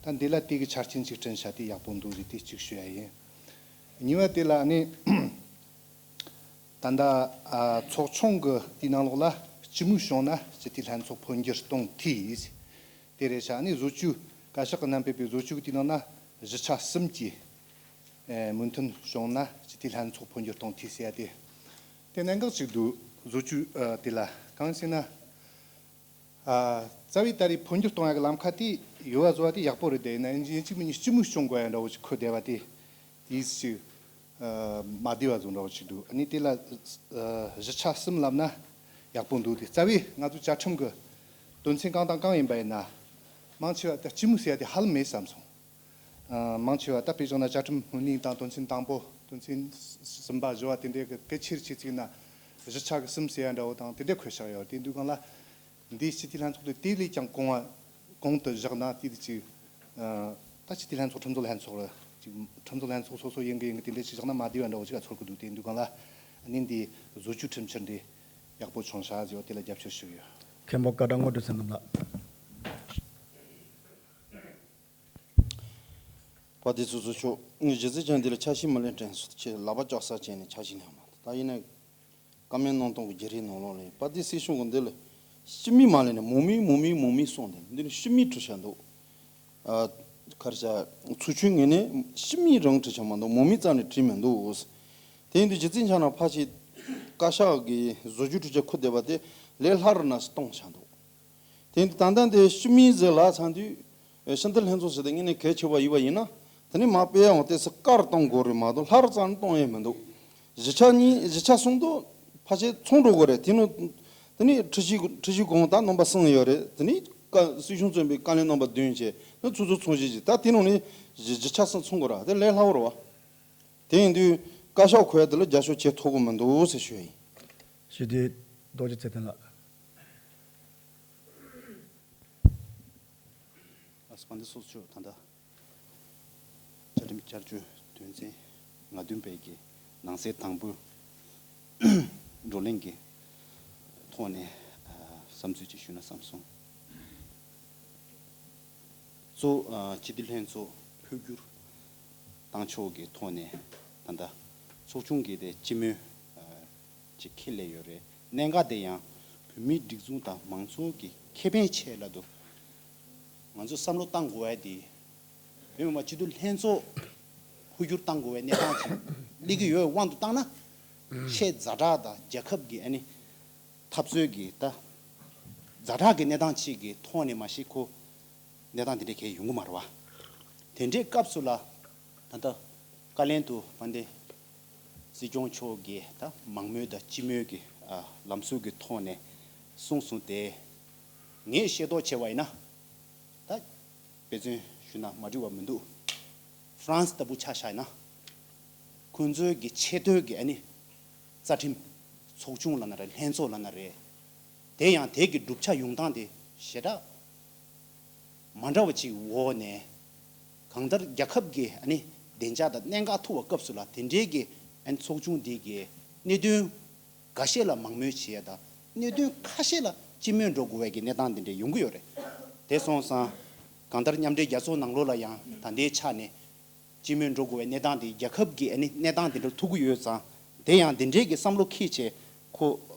ཡ། ད་འདི་ལ་དེ་གི་ཆ་རྐྱེན་ཅིག་བསྐྲུན་ཤག། དེ་ཡག་པོ་འདུག་ཟེར། དེ་གཅིག་ཞུ་ཡ་ཡིན། གཉིས་པ་དེ་ལ་ཨ་ནི། ད་ལྟ། ཨ། ཚོགས་ཆུང་གི་དེའི་ནང་ལོགས་ལ་སྤྱི་མོས་བྱུང་ན་སྤྱི་འཐུས་ལྷན་ཚོགས་འཕོ་འགྱུར་གཏོང་འཐུས་ཡིན། དེ་རེད་ཤག། ཨ་ནི་བཟོ་བཅོས། བཀའ་ཤག་གི་བསྣམས་ཕེབས་པའི་བཟོ་བཅོས་ཀྱི་དེའི་ནང་ན་བཞི་ཆ་གསུམ་གྱི། ཨེ། མོས་མཐུན་བྱུང་ན་སྤྱི་འཐུས་ལྷན་ཚོགས་འཕོ་འགྱུར་གཏོང་འཐུས་ཟེར་ཡ་དེ། དེ་གནད་འགག་ཅིག་འདུག། བཟོ་བཅོས། ཨ། དེ་ལ་གང་ཟེར་ན། ཨ། རྩ་བའི་ད་རེས་འཕོ་འགྱུར་གཏོང་ཡ་གི་ལམ་ཁ་དེ་ཡོད་པ་བཟོ་བ་དེ་ཡག་པོ་རེད། དེ་ཡིན་ན་ཡིན་གཅིག་མིན་གཉིས་སྤྱི་མོས་སྐྱོང་དགོས་ཡ་འདྲ་བོ་ཅིག་འཁོད་བསྡད་པ་དེ། དེ་ཅིག། ཨ། མ་བདེ་བ་བཟོ་འདྲ་བོ་ཅིག་འདུག། ཨ་ནི་དེ་ལ། ཨ། བཞི་ཆ་གསུམ་ལབ་ན་ཡག་པོ་འདུག། དེ་རྩ་བའི་ང་ཚོ་བཅའ་ཁྲིམས་ཀྱི་དོན་ཚན་གང་དང་གང་ཡིན་པ་ཡིན་ན། མང་ཆེ་བ་ད་སྤྱི་མོས་ཟེར་ཡ་དེ་ཧ་ལམ་མེད་བསམ་སོང་། ཨ། མང་ཆེ་བ་ད་དཔེ་བཞག་ན་བཅའ་ཁྲིམས་སྔོན་གླེང་དང་དོན་ཚན་དང་པོ། དོན་ཚན་གསུམ་པ་བཞི་བ་དེ་འདྲའི་གི་གལ་ཆེར་བྱེད་ཚིག་ན་བཞི་ཆ་གི་གསུམ་ཟེར་ཡ་འདྲ་བོ་དང་དེ་འདྲ་འཁོད་བཞག་ཡོད། དེ་དུས་སྒང་ལ། འདིའི་སྤྱི་འཐུས་ལྷན་ཚོགས་དེ་དེ་ལས་ཀྱང་གོང་བ་གོང་དུ་བཞག་ན། དེ་དེ་ཅིག། ཨ། ད་སྤྱི་འཐུས་ལྷན་ཚོགས་ཁྲིམས་བཟོ་ལྷན་ཚོགས་རེད་ཅིག། ཁྲིམས་བཟོ་ལྷན་ཚོགས་སོ་སོ་ཡིན་གི་ཡིན་གི་དེ་འདྲ་ཅིག་བཞག་ན་མ་བདེ་བ་འདྲ་བོ་ཅིག་ལ་ཚོར་གི་འདུག། དེ་དུས་སྒང་ལ་ཨ་ནི་འདི་བཟོ་བཅོས་ཁྲིམས་འཆར་འདི་ཡག་པོ་བྱུང་ཤག་ཟེར་བ་དེ་ལ་རྒྱབ་སྐྱོར་ཞུ་གི་ཡོད། མཁན་པོ་བཀའ་དྲིན་དངོས་གྲུབ་བསོད་ནམས་ལགས། དཔལ་ལྡན་ཚོགས་གཙོ་མཆོག། ངས་གཞི་རྩའི་ཆ་འདི་ལ་ཆ་ཤས་མ་ལེན་དྲན་སོང་། ཁྱེད་ལག་པ་བཅག་ས་བྱས་ནས་ཆ་ཤས་ལེན་མ་ཐུབ། ད་ཡིན་ན། བཀའ་མོལ་གནང་སྟངས་ཀྱི་བརྒྱུད་རིམ་ནང་ལོགས་ལ་དཔལ་ལྡན་སྲིད་སྐྱོང་གིས་འདི་ལ་སྤྱི་མོས་མ་ལེན་ནས་མང་མོས་མང་མོས་མང་མོས་གསུངས་ཏེ། འདི་ནི་སྤྱི་མོས་བྲིས་བཞག་འདུག། ཨ། ག་རེ་ཟེར། ཚོགས་ཆུང་ངོས་ནས་སྤྱི་མོས་རང་བྲིས་བཞག་མ་གཏོགས་མང་མོས་རྩ་ནས་བྲིས་མི་འདུག། དེ་ཡིན་དུས་གཞི་རྩའི་ཆ་ནས་ཕལ་ཆེར་བཀའ་ཤག་གིས་བཟོ་བཅོས་ཁྲིམས་འཆར་འཁོད་བསྡད་པ་དེ་ལས་སླ་རུ་ན་སོ་གཏོང་བཞག་འདུག། དེ་ཡིན་དུས་ད་ལྟ་འདི་སྤྱི་མོས་ཟེར་ལབ་ཚར་དུས། ཨེ། སྤྱི་འཐུས་ལྷན་ཚོགས་ཟེར་དེ་དངོས་གནས་གལ་ཆེ་བ་ཡིན་པ་ཡིན་ན། དེ་ནི་མར་སྤེལ་ཡོང་དུས་སུ་བཀའ་རུ་གཏོང་དགོས་རེད་མ་གཏོགས་སླར་རྩ་ནས་གཏོང་ཡས་མི་འདུག། བཞི་ཆ་གཉིས། བཞི་ཆ་གསུམ་དུ་ཕལ་ཆེར་ཚང་འགྲོ་དགོས་རེད། དེ་ནི། དེ་ནི་ཁྲིམས་ཞིབ། ཁྲིམས་ཞིབ་གོང་ད་རྣམ་པ་གསུམ་ཡོད་རེད། དེ་ནི་བཀའ། སྲིད་སྐྱོང་གཙོས་པའི་བཀའ་བློན་རྣམ་པ་བདུན་བྱས་ནི་ཚོགས་གཙོ་ཚོགས་གཞི་བྱས། ད་དེ་ནང་ནས་བཞི། བཞི་ཆ་གསུམ་ཚང་དགོས་ར། དེ་ལས་སླ་བོ་རེད་བ། དེ་ཡིན་དུས་བཀའ་ཤག་འཁོད་ཡ་དེ་ལ་རྒྱབ་སྐྱོར་བྱེད་ཐུབ་ཀྱི་མི་འདུག་ཟེར་ཞུ་ཡ་ཡིན། ཞུ་དེ་རྡོ་རྗེ་ཚེ་བརྟན་ལགས། ཨ། དཔལ་ལྡན་ཚོགས་གཙོ་མཆོག། ད་ལྟ་བཅའ་ཁྲིམས་བསྐྱར་བཅོས་དོན་ཚན་ང་བདུན་པའི་གི་ནང་གསེས་དང་པོའི་བགྲོ་གླེང་གི་ཐོག་ནས། ཨ། བསམ་ཚུལ་ཅིག་ཞུས་ན་བསམ་སོང་། གཙོ། ཨ། སྤྱི་འཐུས་ལྷན་ཚོགས་འཕོ་འགྱུར་བཏང་ཕྱོགས་ཀྱི་ཐོག་ནས་ད་ལྟ་ཚོགས་ཆུང་གིས་དེ་སྤྱི་མོས། ཨ། ཅིག་ཁས་ལེན་ཡོད་རེད། གནད་འགག་དེ་ཡང་བོད་མིའི་སྒྲིག་འཛུགས་དང་མང་གཙོ་གི་ཁེ་ཕན་ཆེད་ལབ་འདུག། ང་ཚོས་བསམ་བློ་བཏང་དགོས་ཡ་དེ། བོད་མི་མང་སྤྱི་འཐུས་ལྷན་ཚོགས་འཕོ་འགྱུར་བཏང་དགོས་པའི་གནས་སྟངས་ཅིག་སླེབས་ཀྱི་ཡོད་པའི་དབང་དུ་བཏང་ན། ཆེས་ཛ་དྲག་དང་རྒྱལ་ཁབ་ཀྱི། ཨ་ནི། འཐབ་རྩོད་ཀྱི་ད་ཛ་དྲག་གི་གནས་སྟངས་ཅིག་གི་ཐོག་ནས་མ་གཞི་ཁོ་གནས་སྟངས་དེ་འདྲའི་གང་ཡང་ཡོང་གི་མ་རེད་བ། དེ་འདྲའི་སྐབས་སུ་ལ་ད་ལྟ་བཀའ་བློན་དུ་དཔལ་ལྡན་སྲིད་སྐྱོང་མཆོག་གིས་ད་མང་མོས་དང་སྤྱི་མོས་ཀྱི། ཨ། ལམ་སྲོལ་གྱི་ཐོག་ནས་གསུངས་སོང་སྟེ། ངས་ཤེས་རྟོགས་བྱས་པ་ཡིན་ན། ད་དཔེ་མཚོན་ཞུས་ན་མ་འགྲིག་པ་མི་འདུག། ཧྥ་རན་སི་ལྟ་བུ་ཆ་བཞག་ན། ཁོང་ཚོའི་གི་ཆེས་མཐོའི་གི། ཨ་ནི། རྩ་ཁྲིམས། ཚོགས་ཆུང་ལབ་ན་རེད། ལྷན་ཚོགས་ལབ་ན་རེད། དེ་ཡང་དེ་གི་གྲུབ་ཆ་ཡོང་སྟངས་དེ་ཞེ་དྲག་མ་འདྲ་བ་ཅིག་འོག་ནས། གང་ལྟར་རྒྱལ་ཁབ་ཀྱི། ཨ་ནི། བདེ་འཇགས་དང་གནད་འགག་ཐུག་པའི་སྐབས་སུ་ལ་དེ་འདྲའི་གི། ཨ་ནི། ཚོགས་ཆུང་འདི་གི་གནད་དོན་འགའ་ཤས་ལ་མང་མོས་བྱེད་ཡ་དང་། གནད་དོན་ཁ་ཤས་ལ་སྤྱི་མོས་འགྲོ་དགོས་པའི་གི་གནས་སྟངས་དེ་འདྲ་ཡོང་གི་ཡོད་རེད། དེ་སོང་ཙང་། གང་ལྟར་མཉམ་འབྲེལ་རྒྱལ་ཚོགས་ནང་ལོགས་ལ་ཡང་ད་ལྟའི་ཆ་ནས་སྤྱི་མོས་འགྲོ་དགོས་པའི་གནས་སྟངས་དེ། རྒྱལ་ཁབ་ཀྱི། ཨ་ནི། གནས་སྟངས་དེ་འདྲ་ཐུག་གི་ཡོད་ཙང་། དེ་ཡང་དེ་འདྲའི་གི་བསམ་བློ་འཁྱེར་བྱས་ཁོ།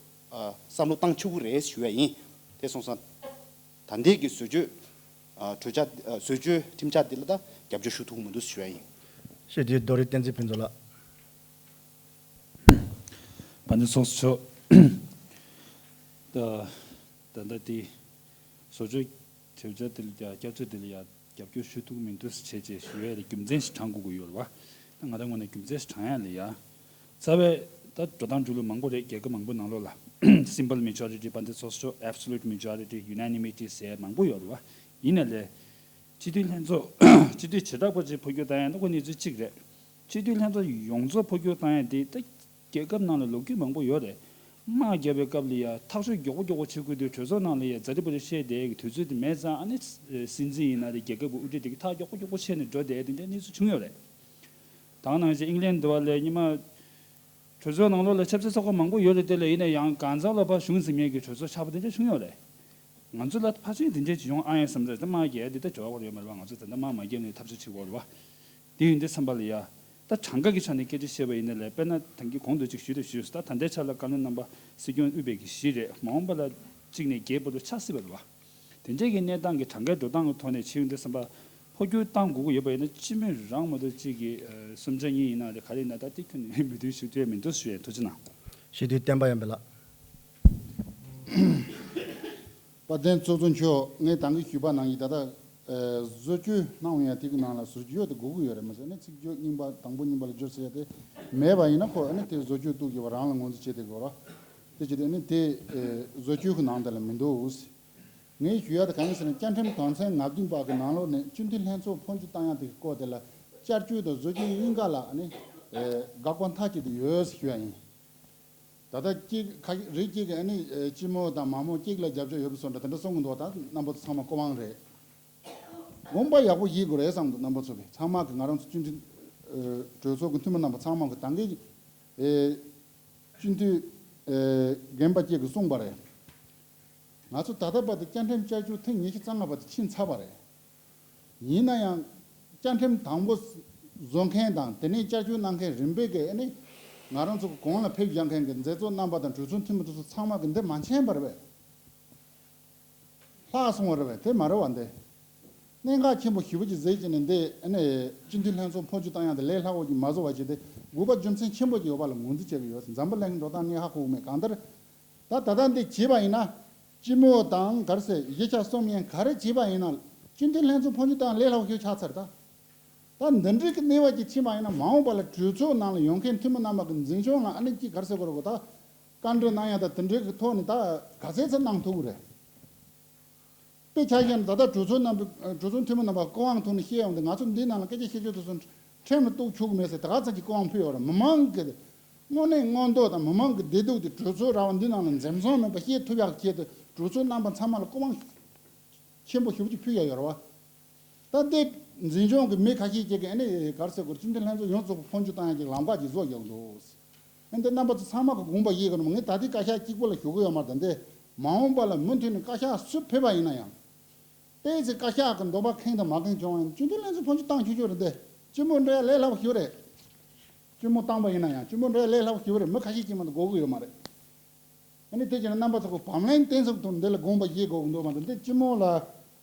ཨ། བསམ་བློ་བཏང་ཆོག་གི་རེད་ཞུ་ཡ་ཡིན། དེ་སོང་ཙང་ད་ལྟའི་གི་བཟོ་བཅོས། ཨ། གྲོས་འཆར། ཨ། བཟོ་བཅོས་ཁྲིམས་འཆར་འདི་ལ་ད་རྒྱབ་སྐྱོར་ཞུ་ཐུབ་ཀྱི་མི་འདུག་ཞུ་ཡ་ཡིན། ཞེས་དེ་རྡོ་རིང་བསྟན་འཛིན་ཕུན་ཚོགས་ལགས། དཔལ་ལྡན་ཚོགས་གཙོ་མཆོག། ད་ད་ལྟ་དེ་བཟོ་བཅོས་གྲོས་འཆར་དེ་ལ་ཡ། བསྐྱར་བཅོས་དེ་ལ་ཡ། རྒྱབ་སྐྱོར་ཞུ་ཐུབ་མི་འདུག་ཟེར་བྱས་བྱས་ཞུ་ཡས་ལ་རྒྱུ་མཚན་ཞིག་དྲང་དགོས་ཀྱི་ཡོད་རེད་བ། ད་ང་རང་ངོས་ནས་རྒྱུ་མཚན་ཞིག་དྲང་ཡ་ལ་ཡ། རྩ་བའི་ད་འགྲོ་སྟངས་འགྲོ་ལུགས་མང་པོ་རེད། རྒྱལ་ཁབ་མང་པོ་ནང་ལོགས་ལ་simple majority དཔལ་ལྡན་ཚོགས་གཙོ་མཆོག་absolute majority unanimity ཟེར་མང་པོ་ཡོད་རེད་བ། ཡིན་ནའི་ལས། སྤྱི་འཐུས་ལྷན་ཚོགས་སྤྱི་འཐུས་བྱེ་བྲག་པ་ཅིག་འཕོ་འགྱུར་བཏང་ཡ་ད་ཁོ་གནས་ཚུལ་གཅིག་རེད། སྤྱི་འཐུས་ལྷན་ཚོགས་ཡོངས་རྫོགས་འཕོ་འགྱུར་བཏང་ཡ་དེ་ད་རྒྱལ་ཁབ་ནང་ལ་ལོ་རྒྱུས་མང་པོ་ཡོད་རེད། དམག་བརྒྱབ་པའི་སྐབས་ལ་ཡ་ཐག་གཅོད་མགྱོགས་པོ་མགྱོགས་པོ་བྱེད་དགོས་དུས་གྲོས་ཚོགས་ནང་ལ་ཡ་ཛ་དྲག་པོ་རེ་བཤད་བསྡད་ཀྱི་དུས་ཚོད་དེ་མེད་ཙང་། ཨ་ནི་སྲིད་འཛིན་ཡིན་ན་རེད། རྒྱལ་ཁབ་ཀྱི་དབུ་ཁྲིད་དེ་གི་ཐག་མགྱོགས་པོ་མགྱོགས་པོ་ཆད་ནས་འགྲོ་བསྡད་དེ་འདྲའི་གནས་ཚུལ་བྱུང་ཡོད་རེད། ད་ག་ནང་བཞིན་ཨིང་ལན་འདི་བ་ལས་ཉི་མ། གྲོས་ཚོགས་ནང་ལོགས་ལ་ཆབ་སྲིད་ཚོགས་ཁག་མང་པོ་ཡོད་རེད། དེ་ལ་ཡིན་ན་ཡང་གང་ཟག་ལ་ཕར་གཞུང་འཛིན་མཁན་གྱི་གྲོས་ཚོགས་ཆགས་པ་དེ་འདྲ་བྱུང་ཡོད་རེད། ང་ཚོ་ལ་ཕལ་ཆེར་དེ་འདྲ་ཅིག་ཡོང་ཨ་ཡོད་བསམ་རེད། ད་དམག་རྒྱག་ཡ་འདི་ད་བྱ་བ་ཡོད་མ་རེད་བ། ང་ཚོ་ད་ལྟ་དམག་མ་བརྒྱབ་ནས་ཐབས་ཤེས་བྱེད་དགོས་རེད་བ། དེ་ཡིན་དུས་ཙམ་པ་ལ་ཡ། ད་གྲངས་ཀ་གི་ཆ་ནས་སྐད་ཆ་བཤད་པ་ཡིན་ན་ལས། དཔེར་ན་ད་གིན་གོང་དུ་ཅིག་ཞུས་དང་ཞུས་སོང་། ད་ད་ལྟའི་ཆ་ལ་བཀའ་བློན་རྣམ་པ་སྲིད་སྐྱོང་དབུས་པའི་གི་བཞི་རེད། མ་འོངས་པ་ལ་གཅིག་ནས་བརྒྱད་བར་དུ་ཆགས་སྲིད་པ་རེད་བ། དེ་འདྲའི་གི་གནས་སྟངས་ཀྱི་གྲངས་ཀའི་འགྲོ་སྟངས་ཀྱི་ཐོག་ནས་ཕྱིན་ཡོང་དུས་ཙམ་པ། འཕོ་འགྱུར་བཏང་དགོས་ཀྱི་ཡོད་པ་ཡིན་ན་སྤྱི་མོས་རང་མ་གཏོགས་གཅིག་གིས་ཨ་གསུམ་ཆ་གཉིས་ཡིན་ན་རེད། ག་རེ་ཡིན་ན་ད་དེ་ཁྱོན་ནས་མོས་མཐུན་ཞུ་ཐུབ་ཡ་མི་འདུག་ཞུ་ཡ། ཐུགས་རྗེ་གནང་། སྤྱི་འཐུས་བསྟན་པ་ཡོན་པ་ལགས། དཔལ་ལྡན་ཚོགས་གཙོ་མཆོག་ངས་ད་གིན་ཞུས་པ་ནང་བཞིན་ད་ལྟ་ཨ་བཟོ་བཅོས་གནང་བ་ཡང་དེ་གི་ནང་ལ་བཟོ་བཅོས་དེ་དགོས་ཀྱི་ཡོད་རེད། མ་ཟད་ནས་ཚིག་བརྗོད་རྙིང་པ་དང་པོ་རྙིང་པ་ལ་བསྒྱུར་ཟེར་ཡ་དེ་མེད་པ་ཡིན་ན་ཁོ་ཨ་ནི་དེ་བཟོ་བཅོས་གཏུག་རྒྱུ་བ་རང་ལ་ངོས་འཛིན་བྱེད་དེ་དགོས་ར། དེ་བྱེད་དུས་ཨ་ནི་དེ་ཨ་བཟོ་བཅོས་གི་ནང་དེ་ལ་མི་འདུག་ངས་ཞུ་ཡ་དེ་གང་ཡིན་ཟེར་ན། བཅའ་ཁྲིམས་དོན་ཚན་ང་བདུན་པ་གི་ནང་ལོགས་ནས་སྤྱི་འཐུས་ལྷན་ཚོགས་འཕོ་འགྱུར་བཏང་ཡ་དེ་གི་སྐོར་དེ་ལ་བསྐྱར་བཅོས་དང་བཟོ་བཅོས་གཉིས་ཀ་ལ་ཨ་ནི་ཨེ་དགག་པ་མཐའ་གཅིག་ཏུ་ཡོད་ཞུ་ཡ་ཡིན། ད་ལྟ་གཅིག་ཁ་རིགས་གཅིག་གིས་ཨ་ནི་ཨེ་སྤྱི་མོ་དང་མ་མོ་གཅིག་ལ་རྒྱབ་སྐྱོར་ཡོད་པའི་བཟོ་འདྲ་དེ་འདྲ་གསུང་གི་འདུག་ད་རྣམ་པ་ཚོ་ཚང་མ་སྐུ་དབང་རེད། དགོངས་པ་ཡག་པོ་བཞེས་དགོས་རེད་བསམ་འདུག་རྣམ་པ་ཚོ་གིས། ཚང་མ་གིས་ང་རང་ཚོ་སྤྱི་འཐུས་ཨེ་གྲོས་ཚོགས་ཀྱི་འཐུས་མི་རྣམ་པ་ཚང་མ་གིས། ད་གིན་ཨེ་སྤྱི་འཐུས་ཨེ་རྒན་པ་གཅིག་གིས་གསུངས་པ་རེད། ང་ཚོ་ད་ལྟ་བར་དུ་བཅའ་ཁྲིམས་བསྐྱར་བཅོས་ཐེངས་ཉི་ཤུ་རྩ་ལྔ་བར་དུ་ཕྱིན་ཚར་བ་རེད། ཡིན་ན་ཡང་བཅའ་ཁྲིམས་དང་པོ་བཟོ་མཁན་དང་དེ་ནས་བསྐྱར་བཅོས་གནང་མཁན་རིམ་པས་ཀྱི་ཨ་ནི་ང་རང་ཚོ་གི་གོང་ལ་ཕེབས་བཞག་མཁན་གྱི་མཛད་གཙོ་རྣམ་པ་དང་གྲོས་ཚོགས་འཐུས་མི་དེ་ཚོ་ཚང་མ་གིས་འདི་མ་མཁྱེན་པ་རེད་པས། ལྷག་སོང་བ་རེད་པས། དེ་མ་རེད་པ། འདི་གནད་འགག་ཆེན་པོ་ཞེ་པོ་ཅིག་བཟོས་བྱས་ནས་འདི་ཨ་ནི་སྤྱི་འཐུས་ལྷན་ཚོགས་འཕོ་འགྱུར་བཏང་ཡག་དེ་ལས་སླ་པོ་ཅིག་མ་བཟོ་བ་བྱས་ཏེ། དགོས་པ་རྒྱུ་མཚན་ཆེན་པོ་ཅིག་ཡོད་པ་ལ་ངོས་འཛིན་བྱེད་ཀྱི་ཡོད། འཛམ་བུ་གླིང་གི་འགྲོ་སྟངས་ནི་ཧ་གོ་གི་མེད། གང་ལྟར། ད་ད་ལྟ་འདི་བྱས་པ་ཡིན་ན། སྤྱི་མོ་དང་ག་རེ་ཟེར་གཞིས་ཆགས་གསུམ་ཡན་ག་རེ་བྱས་པ་ཡིན་ན། སྤྱི་འཐུས་ལྷན་ཚོགས་འཕོ་འགྱུར་བཏང་ལས་སླ་པོ་ཞིག་ཆགས་ཚར། ད་ད་འདི་འདྲའི་གི་གནས་བབ་ཅིག་ཕྱིན་པ་ཡིན་ན། མ་འོངས་པ་ལ་གྲོས་ཚོགས་ནང་ལ་ཡོང་མཁན་འཐུས་མི་རྣམ་པ་གི་འཛིན་སྐྱོང་ལ་ཨ་ནི་ཅིག་ག་རེ་ཟེར་དགོས་རེད་གོ། ད་བཀའ་འདྲི་གནང་ཡ་ད་དེ་འདྲའི་གི་ཐོག་ནས་ད་ག་ཚད་ཚད་གནང་ཐུབ་ཀྱི་རེད། དཔེ་ཆ་བཞག་ན་ད་ལྟ་གྲོས་ཚོགས་རྣམ་པ། གྲོས་ཚོགས་འཐུས་མི་རྣམ་པ་སྐུ་དབང་ཐོག་ནས་བཤད་ཡོང་དུས། ང་ཚོ་འདི་ནང་ལ་སྐད་ཆ་བཤད་རྒྱུ་དེ་ཚོ་ཁྲིམས་ལ་གཏུག་ཆོག་གི་མེད་ཟེར་ད་ག་ཚོད་ཀྱི་སྐུ་དབང་ཕུལ་ཡོད་རེད། མི་མང་གི་དངོས་གནས་མངོན་མཐོ་དང་མི་མང་གི་བདེ་སྡུག་དེ་གྲོས་ཚོགས་ར་བ་འདི་ནང་ལ་འཛེམ་ཟོན་མེད་པ་བཤད་ཐུབ་ཡག་ཆེད་དུ་གྲོས་ཚོགས་རྣམ་པ་ཚང་མ་ལ་སྐུ་དབང་ཆེན་པོ་ཞེ་པོ་ཅིག་ཕུལ་ཡ་ཡོད་རེད་བ། ད་ལྟའི་འཛིན་སྐྱོང་གི་མི་ཁ་ཤས་ཅིག་གིས་ཨ་ནི་ག་རེ་ཟེར་དགོས། སྤྱི་འཐུས་ལྷན་ཚོགས་ཡོངས་རྫོགས་འཕོ་འགྱུར་བཏང་ཡག་གི་ལམ་ཁ་ཅིག་བཟོ་ཡག་འདུག་ཨ་འདི་རྣམ་པ་ཚོ་ཚང་མ་གི་དགོངས་པ་བཞེས་དགོས་ན། ངས་ད་ལྟའི་བཀའ་ཤག་གཅིག་པོ་ལ་ཞུ་གི་ཡོད་མ་རེད། ད་འདི་མ་འོངས་པ་ལ་མུ་མཐུད་ནས་བཀའ་ཤག་སུ་ཕེབས་པ་ཡིན་ན་ཡང་། ཏོག་ཙམ་བཀའ་ཤག་གི་འདོད་པ་ཁེངས་དང་མ་ཁེངས་བྱུང་བ་ཡིན་ན། སྤྱི་འཐུས་ལྷན་ཚོགས་འཕོ་འགྱུར་བཏང་ཆོག་ཆོག་རེད། འདི་སྤྱི་མོ་འདྲ་ལས་སླ་པོ་ཞིག་རེད། སྤྱི་མོ་བཏང་པ་ཡིན་ན་ཡང་སྤྱི་མོ་འདྲ་ལས་སླ་པོ་ཞིག་རེད། མི་ཁ་ཤས་ཀྱིས་མ་གཏོགས་དགོས་ཀྱི་ཡོད་མ་རེད། ཨ་ནི་དེ་བྱས་ན་རྣམ་པ་ཚོ་གི་བམ་བརླིང་བརྟན་ཚུགས་ཐོག་འདི་ལ་དགོངས་པ་བཞེས་དགོས་ཀྱི་འདུག་མ་གཏོགས། འདི་སྤྱི་མོ་ལ་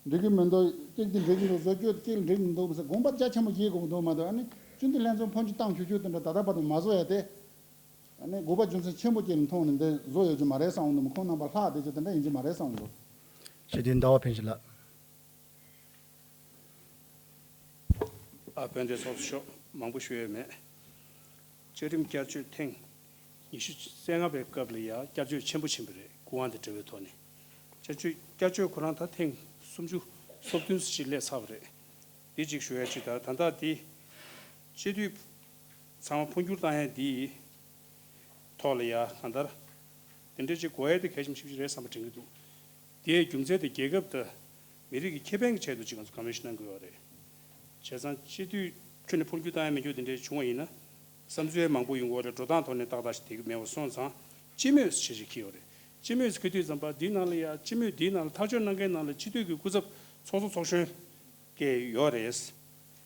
འགྲིག་གི་མི་འདུག་གཅིག་འདི་འགྲིག་གི་འདུག་བཟོ་བཅོས་གཅིག་ལ་འགྲིག་གི་འདུག་ཟེར་དགོངས་པ་རྒྱ་ཆེན་པོ་བཞེས་དགོས་ཀྱི་འདུག་མ་གཏོགས། ཨ་ནི་སྤྱི་འཐུས་ལྷན་ཚོགས་འཕོ་འགྱུར་བཏང་ཆོག་ཆོག་དེ་འདྲ་ད་ལྟ་བར་དུ་མ་བཟོ་ཡ་དེ། ཨ་ནི་དགོས་པ་རྒྱུ་མཚན་ཆེན་པོ་ཅིག་ལ་མཐོང་ནས་འདི་བཟོ་ཡོད་ཀྱི་མ་རེད་བསམ་འདུག་ཁོང་རྣམ་པ་ལྷག་བསྡད་ཀྱི་དེ་འདྲ་ཡིན་གྱི་མ་རེད་བསམ་འདུག་སྤྱི་འཐུས་ཟླ་བ་ཕུན་ཚོགས་ལགས། ཨ། དཔལ་ལྡན་ཚོགས་གཙོ་མཆོག་མང་པོ་ཞུ་ཡས་མེད། བཅའ་ཁྲིམས་བསྐྱར་བཅོས་ཐེངས་ཉི་ཤུ་རྩ་ལྔ་པའི་སྐབས་ལ་ཡང་བསྐྱར་བཅོས་ཆེན་པོ་ཕྱིན་པ་རེད། སྐུ་དབང་དང་འབྲེལ་བའི་ཐོག་ནས། བསྐྱར་བཅོས་བསྐྱར་བཅོས་ཁོ་རང་ད་ཐེངས་སུམ་ཅུ་སོ་བདུན་ཙམ་ཞིག་སླེབས་ཚར་བ་རེད། འདི་གཅིག་ཞུ་ཡ་གཅིག་ད་ད་ལྟ་འདི་སྤྱི་འཐུས་ཚང་མ་འཕོ་འགྱུར་བཏང་ཡ་འདིའི་ཐོག་ལ་ཡ་གང་ལྟར་དེ་འདྲ་ཅིག་དགོས་ཡ་དེ་གལ་ཆེན་པོ་ཞིག་རེད་བསམ་པ་དྲན་གྱི་འདུག་དེའི་རྒྱུ་མཚན་དེ་རྒྱལ་ཁབ་དང་མི་རིགས་ཀྱི་ཁེ་ཕན་གྱི་ཆེད་དུ་ཅིག་ང་ཚོ་གོ་མི་ཤན་གནང་དགོས་པ་རེད། བྱས་ཙང་སྤྱི་འཐུས་ཁྲོད་ནས་འཕོ་འགྱུར་བཏང་ཡ་མི་འགྱུར་དེ་འདྲ་བྱུང་བ་ཡིན་ན། བསམ་ཚུལ་མང་པོ་ཡོང་གི་ཡོད་རེད། འགྲོ་སྟངས་ཐོག་ནས་ཏག་ཏག་ཞིག་དེ་གི་མེད་པ་སོང་ཙང་། སྤྱི་མོས་ཞེས་ཞིག་འཁྱེར་ཡོད་རེད། སྤྱི་མོས་འཁྱེར་དུས་ཙམ་པ་འདིའི་ནང་ལ་ཡ་སྤྱི་མོས་འདིའི་ནང་ལ་ཐག་གཅོད་གནང་མཁན་ནང་ལ་སྤྱི་འཐུས་ཀྱི་སྐུ་ཚབ་ཚོགས་གཙོ་ཚོགས་གཞོན་གྱི་ཡོད་རེད། བྱས་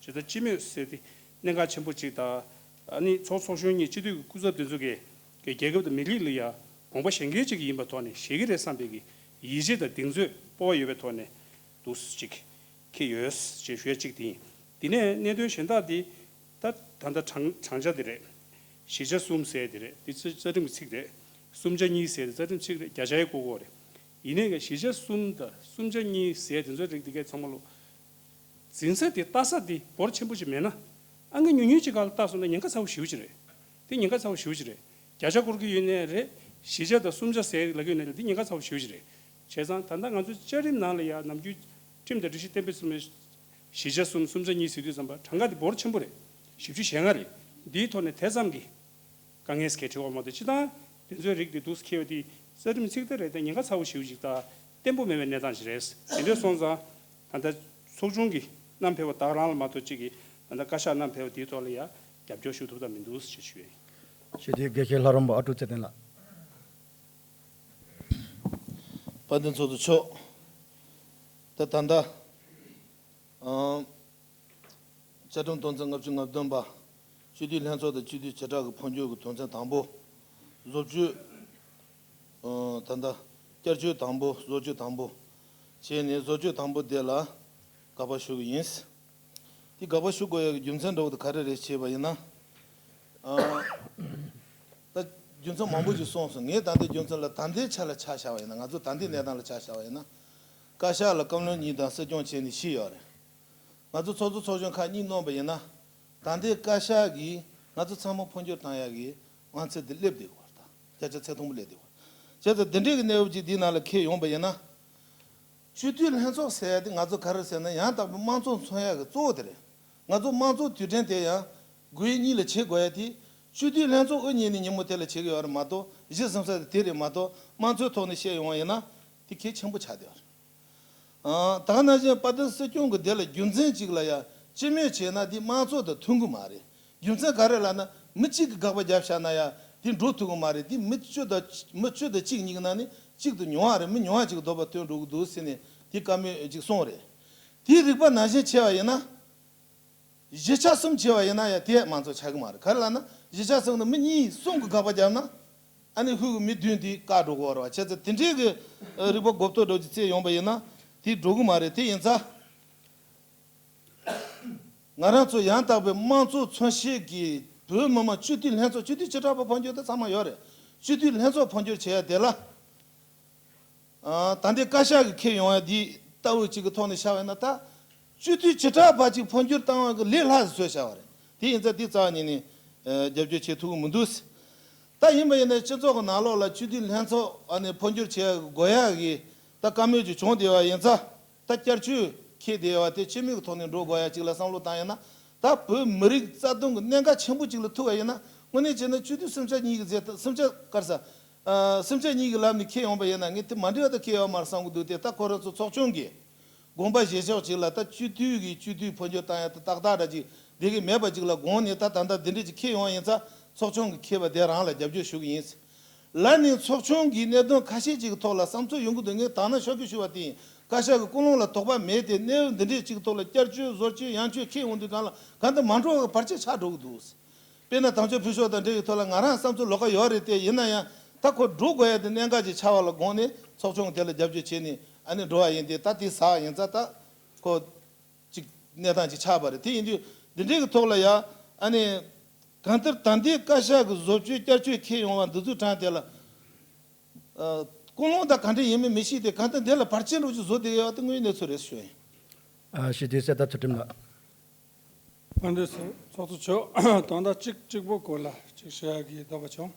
ཙང་སྤྱི་མོས་ཟེར་དེ་གནད་འགག་ཆེན་པོ་ཅིག་དང་། ཨ་ནི་ཚོགས་ཚོགས་གཞོན་གཉིས་སྤྱི་འཐུས་ཀྱི་སྐུ་ཚབ་དེ་ཚོ་གིས་རྒྱལ་ཁབ་དང་མི་རིགས་ལ་ཡ་དགོངས་པ་བཞེས་མཁན་ཅིག་ཡིན་པའི་ཐོག་ནས་བཞེས་ཀྱི་རེད་བསམ་པའི་གི་ཡིད་ཆེས་དང་གདེང་ཚོད་སྤོབས་པ་ཡོད་པའི་ཐོག་ནས་འདུག་ཅིག་འཁྱེར་ཡོད་ཅེས་ཞུ་ཡ་གཅིག་དེ་ཡིན། དེ་ནས་གནད་དོན་གཞན་དག་དེ་ད་ད་ལྟ་དྲང་དྲང་ཆ་དེ་རེད། བཞི་ཆ་གསུམ་ཟེར་དེ་རེད། དེ་རྩ་རྩ་ཁྲིམས་ཀྱི་ཚིག་རེད། གསུམ་ཆ་གཉིས་ཟེར་དེ་རྩ་ཁྲིམས་ཚིག་རེད། བརྒྱ་ཆའི་ཀོ་ཀོ་རེད། ཡིན་ནའི་ག་བཞི་ཆ་གསུམ་དང་གསུམ་ཆ་གཉིས་ཟེར་དེ་ཚོའི་རིགས་དེ་གའི་ཚང་མ་ལོ། འཛིན་ས་དེ་ལྟ་ས་དེ་འབོར་ཆེན་པོ་ཅིག་མེད་ན། ཨང་ཀི་ཉུང་ཉུང་ཅིག་སྒང་ལ་ལྟ་སོང་ན་ཉེན་ཁ་ཚ་བོ་ཞེ་པོ་ཅིག་རེད། དེ་ཉེན་ཁ་ཚ་བོ་ཞེ་པོ་ཅིག་རེད། བརྒྱ་ཆ་བསྐོར་གྱི་ཡོད་ནའི་རེད། བཞི་ཆ་དང་གསུམ་ཆ་ཟེར་ལབ་ཀྱི་ཡོད་ནའི་རེད། དེ་ཉེན་ཁ་ཚ་བོ་ཞེ་པོ་ཅིག་རེད། བྱས་ཙང་ད་ལྟ་ང་ཚོ་བཅའ་ཁྲིམས་ནང་ལ་ཡ་ནམ་རྒྱུན་ཁྲིམས་དང་སྒྲིག་གཞི་གཏན་འབེབས་གསུམ་པའི་བཞི་ཆ་གསུམ་གསུམ་ཆ་གཉིས་ཟེར་དུས་ཙམ་པ་གྲངས་ཀ་དེ་འབོར་ཆེན་པོ་རེད། བཞི་བཅུ་ཞེ་ལྔ་རེད། འདིའི་ཐོག་ནས་དེ་ཙམ་གྱི་དཀའ་ངལ་གལ་ཆེ་བ་མ་གཏོགས། སྤྱིར་བཏང་དེ་ཚོའི་རིགས་དེ་འདུག་སེ་འཁེལ་བ་དེ་གསར་ཁྲིམས་ཚིག་དེ་རེད་དེ་ཉེན་ཁ་ཚ་བོ་ཞེ་པོ་ཅིག་དང་བརྟན་པོ་མེད་པའི་གནས་སྟངས་ཤིག་རེད། དེ་འདྲ་སོང་ཙང་ད་ལྟ་ཚོགས་ཆུང་གི་བསྣམས་ཕེབས་པ་དག་རང་ལ་མ་གཏོགས་གཅིག་གིས་ད་ལྟ་བཀའ་ཤག་བསྣམས་ཕེབས་པ་དེའི་ཐོག་ལ་ཡ་རྒྱབ་སྐྱོར་ཞུ་ཐུབ་ཐབས་མི་འདུག་ཞེས་ཞུ་ཡ་ཡིན། ཞུ་དེ་དགེ་བཤེས་ལྷ་རམས་པ་ཨ་ཀྲུག་ཚེ་བརྟན་ལགས། དཔལ་ལྡན་ཚོགས་གཙོ་མཆོག་ད་ད་ལྟ་ཨང་བཅའ་ཁྲིམས་དོན་ཚན་ལྔ་བཅུ་ང་བདུན་པ། སྤྱི་འཐུས་ལྷན་ཚོགས་དང་སྤྱི་འཐུས་བྱེ་བྲག་གི་འཕོ་འགྱུར་གྱི་དོན་ཚན་དང་པོ། བཟོ་བཅོས། ཨང་ད་ལྟ་བསྐྱར་བཅོས་དང་པོ། བཟོ་བཅོས་དང་པོ་བྱས་ནས་བཟོ་བཅོས་དང་པོ་དེ་ལ་དགག་པ་ཞུ་གི་ཡིན། དེ་དགག་པ་ཞུ་དགོས་ཡག་གི་རྒྱུ་མཚན་འདྲ་བོ་དེ་ག་རེ་རེད་ཞེས་པ་ཡིན་ན། ཨང་ད་རྒྱུ་མཚན་མང་པོ་ཞིག་གསུངས་སོང་། ངས་ད་ལྟའི་རྒྱུ་མཚན་ལ་ད་ལྟའི་ཆ་ལ་ཆ་བཞག་པ་ཡིན་ན། ང་ཚོ་ད་ལྟའི་གནས་སྟངས་ལ་ཆ་བཞག་པ་ཡིན་ན། བཀའ་ཤག་ལ་བཀའ་བློན་གཉིས་དང་སྲིད་སྐྱོང་བྱས་ནས་བཞི་ཡོད་རེད། ང་ཚོ་ཚོགས་གཙོ་ཚོགས་གཞོན་ཁག་གཉིས་བསྣན་པ་ཡིན་ན། ད་ལྟའི་བཀའ་ཤག་གིས་ང་ཚོ་ཚང་མ་འཕོ་འགྱུར་བཏང་ཡག་གི་དབང་ཚད་དེ་སླེབས་བསྡད་ཡོད་རེད། ད་བརྒྱ་ཆ་ཚད་མཐོན་པོ་སླེབས་བསྡད་ཡོད་རེད། བྱས་ཙང་དེ་འདྲའི་གི་གནས་བབ་ཅིག་འདིའི་ནང་ལ་འཁེལ་ཡོང་པ་ཡིན་ན། སྤྱི་འཐུས་ལྷན་ཚོགས་ཟེར་ཡ་དེ་ང་ཚོ་ག་རེ་ཟེར་ན། ཡང་དག་པའི་དམངས་གཙོ་མཚོན་ཡག་གི་གཙོ་བོ་དེ་རེད། ང་ཚོ་དམངས་གཙོ་དུས་དྲན་དེ་ཡང་དགོས་ཡ་གཉིས་ལ་བྱེད་དགོས་ཡ་དེ། སྤྱི་འཐུས་ལྷན་ཚོགས་དབུ་བརྙེས་ནས་ཉིན་མོ་དེ་ལ་བྱེད་ཀྱི་ཡོད་རེད་མ་གཏོགས། གཞི་འཛིན་ས་དེ་དེ་རེད་མ་གཏོགས། དམངས་གཙོའི་ཐོག་ནས་བཤད་ཡོང་བ་ཡིན་ན་དེ་གལ་ཆེན་པོ་ཆགས་བསྡད་ཡོད་རེད། ཨང་། ད་ག་ནང་བཞིན་དཔལ་ལྡན་སྲིད་སྐྱོང་གི་དེ་ལ་རྒྱུ་མཚན་གཅིག་ལ་ཡ་སྤྱི་མོས་བྱས་ན་དེ་དམངས་གཙོ་དང་མཐུན་གི་མ་རེད། རྒྱུ་མཚན་ག་རེ་ལབ་ན། མི་གཅིག་གིས་དགག་པ་བརྒྱབ་བཞག་ན་ཡ་དེ་འགྲོ་ཐུབ་གི་མ་རེད། དེ་མི་བཅུ་དང་མི་བཅུ་དང་གཅིག་གཉིས་ཀྱི་ནང་ནས་གཅིག་ཏུ་ཉུང་བ་རེད། མི་ཉུང་བ་ཅིག་གི་འདོད་པ་བཏོན་འགྲོ་གི་འདུག་ཟེར་ནས་དེ་བཀའ་མོལ་ཅིག་གསུངས་རེད། དེའི་རིགས་པ་ནང་བཞིན་བྱས་པ་ཡིན་ན། བཞི་ཆ་གསུམ་བྱས་པ་ཡིན་ན་ཡང་དེ་མང་ཚོགས་ཆགས་ཀྱི་མ་རེད། ག་རེ་ལབ་ན། བཞི་ཆ་གསུམ་ནང་མི་གཉིས་གསུམ་གྱིས་དགག་པ་བརྒྱབ་ན། ཨ་ནི་ཧུད་ཀྱི་མི་བདུན་དེ་བཀག་འགྲོ་གི་ཡོད་རེད་བ། བྱས་ཙང་དེ་འདྲའི་གི་རིགས་པ་གོ་རྟོགས་འདྲ་ཅིག་བཙལ་ཡོང་པ་ཡིན་ན་དེ་འགྲོ་གི་མ་རེད། དེ་ཡིན་ཙང་། ང་རང་ཚོ་ཡང་དག་པའི་དམངས་གཙོ་མཚོན་བྱེད་ཀྱི་བོད་མི་མང་སྤྱི་འཐུས་ལྷན་ཚོགས། སྤྱི་འཐུས་བྱེ་བྲག་པ་འཕོ་འགྱུར་དེ་ཚང་མ་ཡོད་རེད། སྤྱི་འཐུས་ལྷན་ཚོགས་འཕོ་འགྱུར་བྱེད་ཡ་དེ་ལ། ཨ། ད་ལྟའི་བཀའ་ཤག་གིས་འཁེལ་ཡོང་ཡ་འདི་ལྟ་བུ་གཅིག་གི་ཐོག་ནས་བཤད་པ་ཡིན་ན། ད་སྤྱི་འཐུས་བྱེ་བྲག་པ་གཅིག་འཕོ་འགྱུར་བཏང་བ་གི་ལས་སླ་ཟིག་བཟོས་བཞག་པ་རེད། དེ་ཡིན་ཙང་དེ་རྩ་བ་ཉིད་ནས་ཨ་རྒྱབ་སྐྱོར་བྱེད་ཐུབ་ཀྱི་མི་འདུག། ད་ཡིན་པ་ཡིན་ན་སྤྱི་ཚོགས་ཀྱི་ནང་ལོགས་ལ་སྤྱི་འཐུས་ལྷན་ཚོགས་ཨ་ནི་འཕོ་འགྱུར་བྱེད་དགོས་ཡ་གི་ད་བཀའ་མོལ་ཅིག་བྱུང་བསྡད་པ་ཡིན་ཙང་། ད་བསྐྱར་བཅོས་འཁེལ་བསྡད་པ་དེ་སྤྱི་མོས་ཀྱི་ཐོག་ནས་འགྲོ་དགོས་ཡ་གཅིག་ལ་བསམ་བློ་བཏང་ཡིན་ན། ད་བོད་མི་རིགས་རྩ་དོན་གྱི་གནད་འགག་ཆེན་པོ་གཅིག་ལ་ཐུག་པ་ཡིན་ན། དངོས་གནས་བྱས་ན་སྤྱི་འཐུས་སུམ་ཆ་གཉིས་ཀྱི་རྗེས། སུམ་ཆ་ག་རེ་ཟ། ཨ། སུམ་ཆ་གཉིས་ཀྱི་ལམ་ནས་འཁེལ་ཡོང་པ་ཡིན་ན་ངས་དེ་མ་འགྲིག་པ་དང་འཁེལ་ཡོད་མ་རེད་བསམ་གྱི་འདུག་སྟེ། ད་ཁོ་རང་ཚོ་ཚོགས་ཆུང་གིས་དགོངས་པ་བཞེས་ཕྱོགས་གཅིག་ལ། ད་སྤྱི་འཐུས་ཀྱི་སྤྱི་འཐུས་འཕོ་འགྱུར་བཏང་ཡ་ད་ཏག་ཏག་འདྲ་ཅིག་བསྡད་ཀྱི་མེད་པ་ཅིག་ལ་དགོངས་ནས། ད་ད་ལྟ་འདི་འདྲ་ཅིག་འཁེལ་ཡོང་བ་ཡིན་ཙང་ཚོགས་ཆུང་གིས་འཁེལ་བ་དེ་རང་ལ་རྒྱབ་སྐྱོར་ཞུ་གི་ཡིན། ལར་ནས་ཚོགས་ཆུང་གིས་གནད་དོན་ཁ་ཤས་ཅིག་གི་ཐོག་ལ་བསམ་ཚུལ་ཡོང་གི་འདུག། ངས་དང་ན་ཤོག་གུ་ཞུ་བ་དེ་ཡིན། བཀའ་ཤག་གི་ཀུན་སློང་ལ་དོགས་པ་མེད་དེ། གནས་བབ་འདི་འདྲས་ཅིག་གི་ཐོག་ལ་བསྐྱར་བཅོས་བཟོ་བཅོས་ཡང་བཅོས་འཁེལ་ཡོང་དུས་སྒང་ལ་གང་ལྟར་མ་འགྲོ་བའི་བར་ཆད་ཆགས་འགྲོ་གི་འདུག། དཔེར་ན་དམ་ཆོས་ཕུལ་ཕྱོགས་དང་འབྲེལ་བའི་ཐོག་ལ་ང་རང་བསམ་ཚུལ་ལོགས་ཀ་ཡོད་རེད་དེ། ཡིན་ན་ཡང་ད་ཁོ་འགྲོ་དགོས་ཡ་དེ་གནད་འགག་ཅིག་ཆགས་པ་ལ་དགོངས་ནས་ཚོགས་ཆུང་དེ་ལ་རྒྱབ་སྐྱོར་བྱས་ནས་ཨ་ནི་འགྲོ་བ་ཡིན་ཏེ། ད་དེ་ཟ་བ་ཡིན་ཙང་ད་ཁོ་ཅིག་གནས་སྟངས་ཅིག་ཆགས་པ་རེད། དེ་ཡིན་དུས་འདི་འདྲའི་གི་ཐོག་ལ་ཡ་ཨ་ནི་གང་ལྟར་ད་ལྟའི་བཀའ་ཤག་གི་བཟོ་བཅོས་བསྐྱར་བཅོས་འཁེལ་ཡོང་བ་འདི་ཚོའི་གྲས་དེ་ལ། ཨ། ཀུན་སློང་དང་ག་འདྲ་ཡིན་མིན་མི་ཤེས་ཏེ། གང་ལྟར་འདི་ལ་བར་ཆད་འདྲ་བོ་ཅིག་བཟོ་བསྡད་ཡོད་པ་དེ་དངོས་ཡོད་གནས་ཚུལ་རེད་ཞུ་ཡིན། ཨ། ཞུ་དེ་གསལ་ཐག་ཚུལ་ཁྲིམས་ལགས། ཕན་བདེ་ཚོགས་གཙོ་མཆོག་དང་ད་གཅིག་གཅིག་པོ་སྐོར་ལ་གཅིག་ཞུ་ཡག་གི་འདོད་པ་བྱུང་།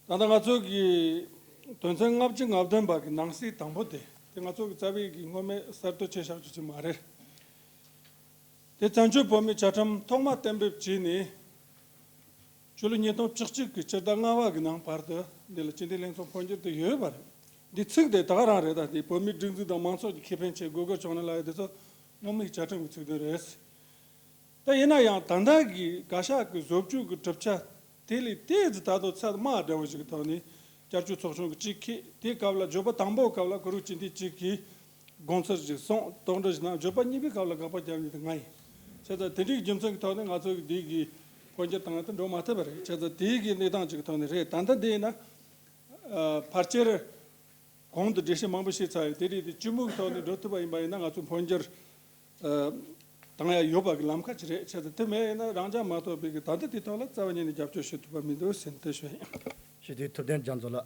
ད་ལྟ་ང་ཚོ་གི་དོན་ཚན་ལྔ་བཅུ་ང་བདུན་པ་གི་ནང་གསེས་དང་པོ་དེ། དེ་ང་ཚོ་གི་རྩ་བའི་གི་སྔོན་མའི་གསར་གཏོད་བྱས་བཞག་རྒྱུ་ཅིག་མ་རེད། དེ་བཙན་བྱོལ་བོད་མིའི་བཅའ་ཁྲིམས་ཐོག་མ་གཏན་འབེབས་བྱས་ནས་ཕྱི་ལོ་ཉིས་སྟོང་བཅུ་གཅིག་གི་སྤྱི་ཟླ་ལྔ་པ་གི་ནང་བར་དུ་འདི་ལ་སྤྱི་འཐུས་ལྷན་ཚོགས་འཕོ་འགྱུར་དེ་ཡོད་པ་རེད། འདི་ཚིག་དེ་ད་ག་རང་རེད། ད་དེ་བོད་མིའི་སྒྲིག་འཛུགས་དང་མང་ཚོགས་ཀྱི་ཁེ་ཕན་ཆེད་དགོས་དགོས་བྱུང་ན་ལབ་ཡ་དེ་ཚོ་སྔོན་མའི་བཅའ་ཁྲིམས་ཀྱི་ཚིག་དོན་རེད། ད་ཡིན་ན་ཡང་ད་ལྟ་གི་བཀའ་ཤག་གི་བཟོ་བཅོས་ཀྱི་གྲུབ་ཆ་དེ་ལས་ཏོག་ཙམ་ད་དུང་ཚད་དམའ་འདྲ་བོ་ཞིག་གི་ཐོག་ནས་བསྐྱར་བཅོས་ཚོགས་ཆུང་གིས་གཅིག་འཁེལ། དེའི་སྐབས་ལ་བརྗོད་པ་དང་པོའི་སྐབས་ལ་གུ་རུ་སྤྱི་འཐུས་གཅིག་གིས་དགོངས་ཚུལ་ཞིག་གསུངས། དོགས་འདྲི་ཞིག་གནང་། བརྗོད་པ་གཉིས་པའི་སྐབས་ལ་དགག་པ་བརྒྱབ་མཁན་དེ་ང་ཡིན། བྱས་ཙང་དེ་འདྲའི་རྒྱུ་མཚན་གྱི་ཐོག་ནས་ང་ཚོ་གི་འདི་གི་འཕོ་འགྱུར་བཏང་ཡ་དེ་འགྲོ་མ་ཐུབ་པ་རེད། བྱས་ཙང་དེའི་གི་གནས་སྟངས་ཅིག་གི་ཐོག་ནས་རེད། ད་ལྟ་འདི་ཡིན་ན། ཨ། ཕལ་ཆེར་གོང་དུ་འགྲེལ་བཤད་མང་པོ་བྱས་ཚར་ཡོད། དེ་རིགས་དེ་སྤྱི་མོས་ཐོག་ནས་འགྲོ་ཐུབ་པ་ཡིན་པ་ཡིན་ན་ང་ཚོ་འཕོ་འགྱུར་ཨ་བཏང་ཡ་ཡོད་པ་གི་ལམ་ཁ་ཅིག་རེད། བྱས་ཙང་དེ་མེད་ཡིན་ན་རང་འཇགས་མ་གཏོགས་པའི་གི་ད་ལྟ་དེའི་ཐོག་ལ་རྩ་བ་ཉིད་ནས་རྒྱབ་སྐྱོར་ཞུ་ཐུབ་པ་མི་འདུག་ཟེར་ནས་དེ་ཞུ་ཡིན། ཞུ་དེ་ཐུབ་བསྟན་རྒྱ་མཚོ་ལགས།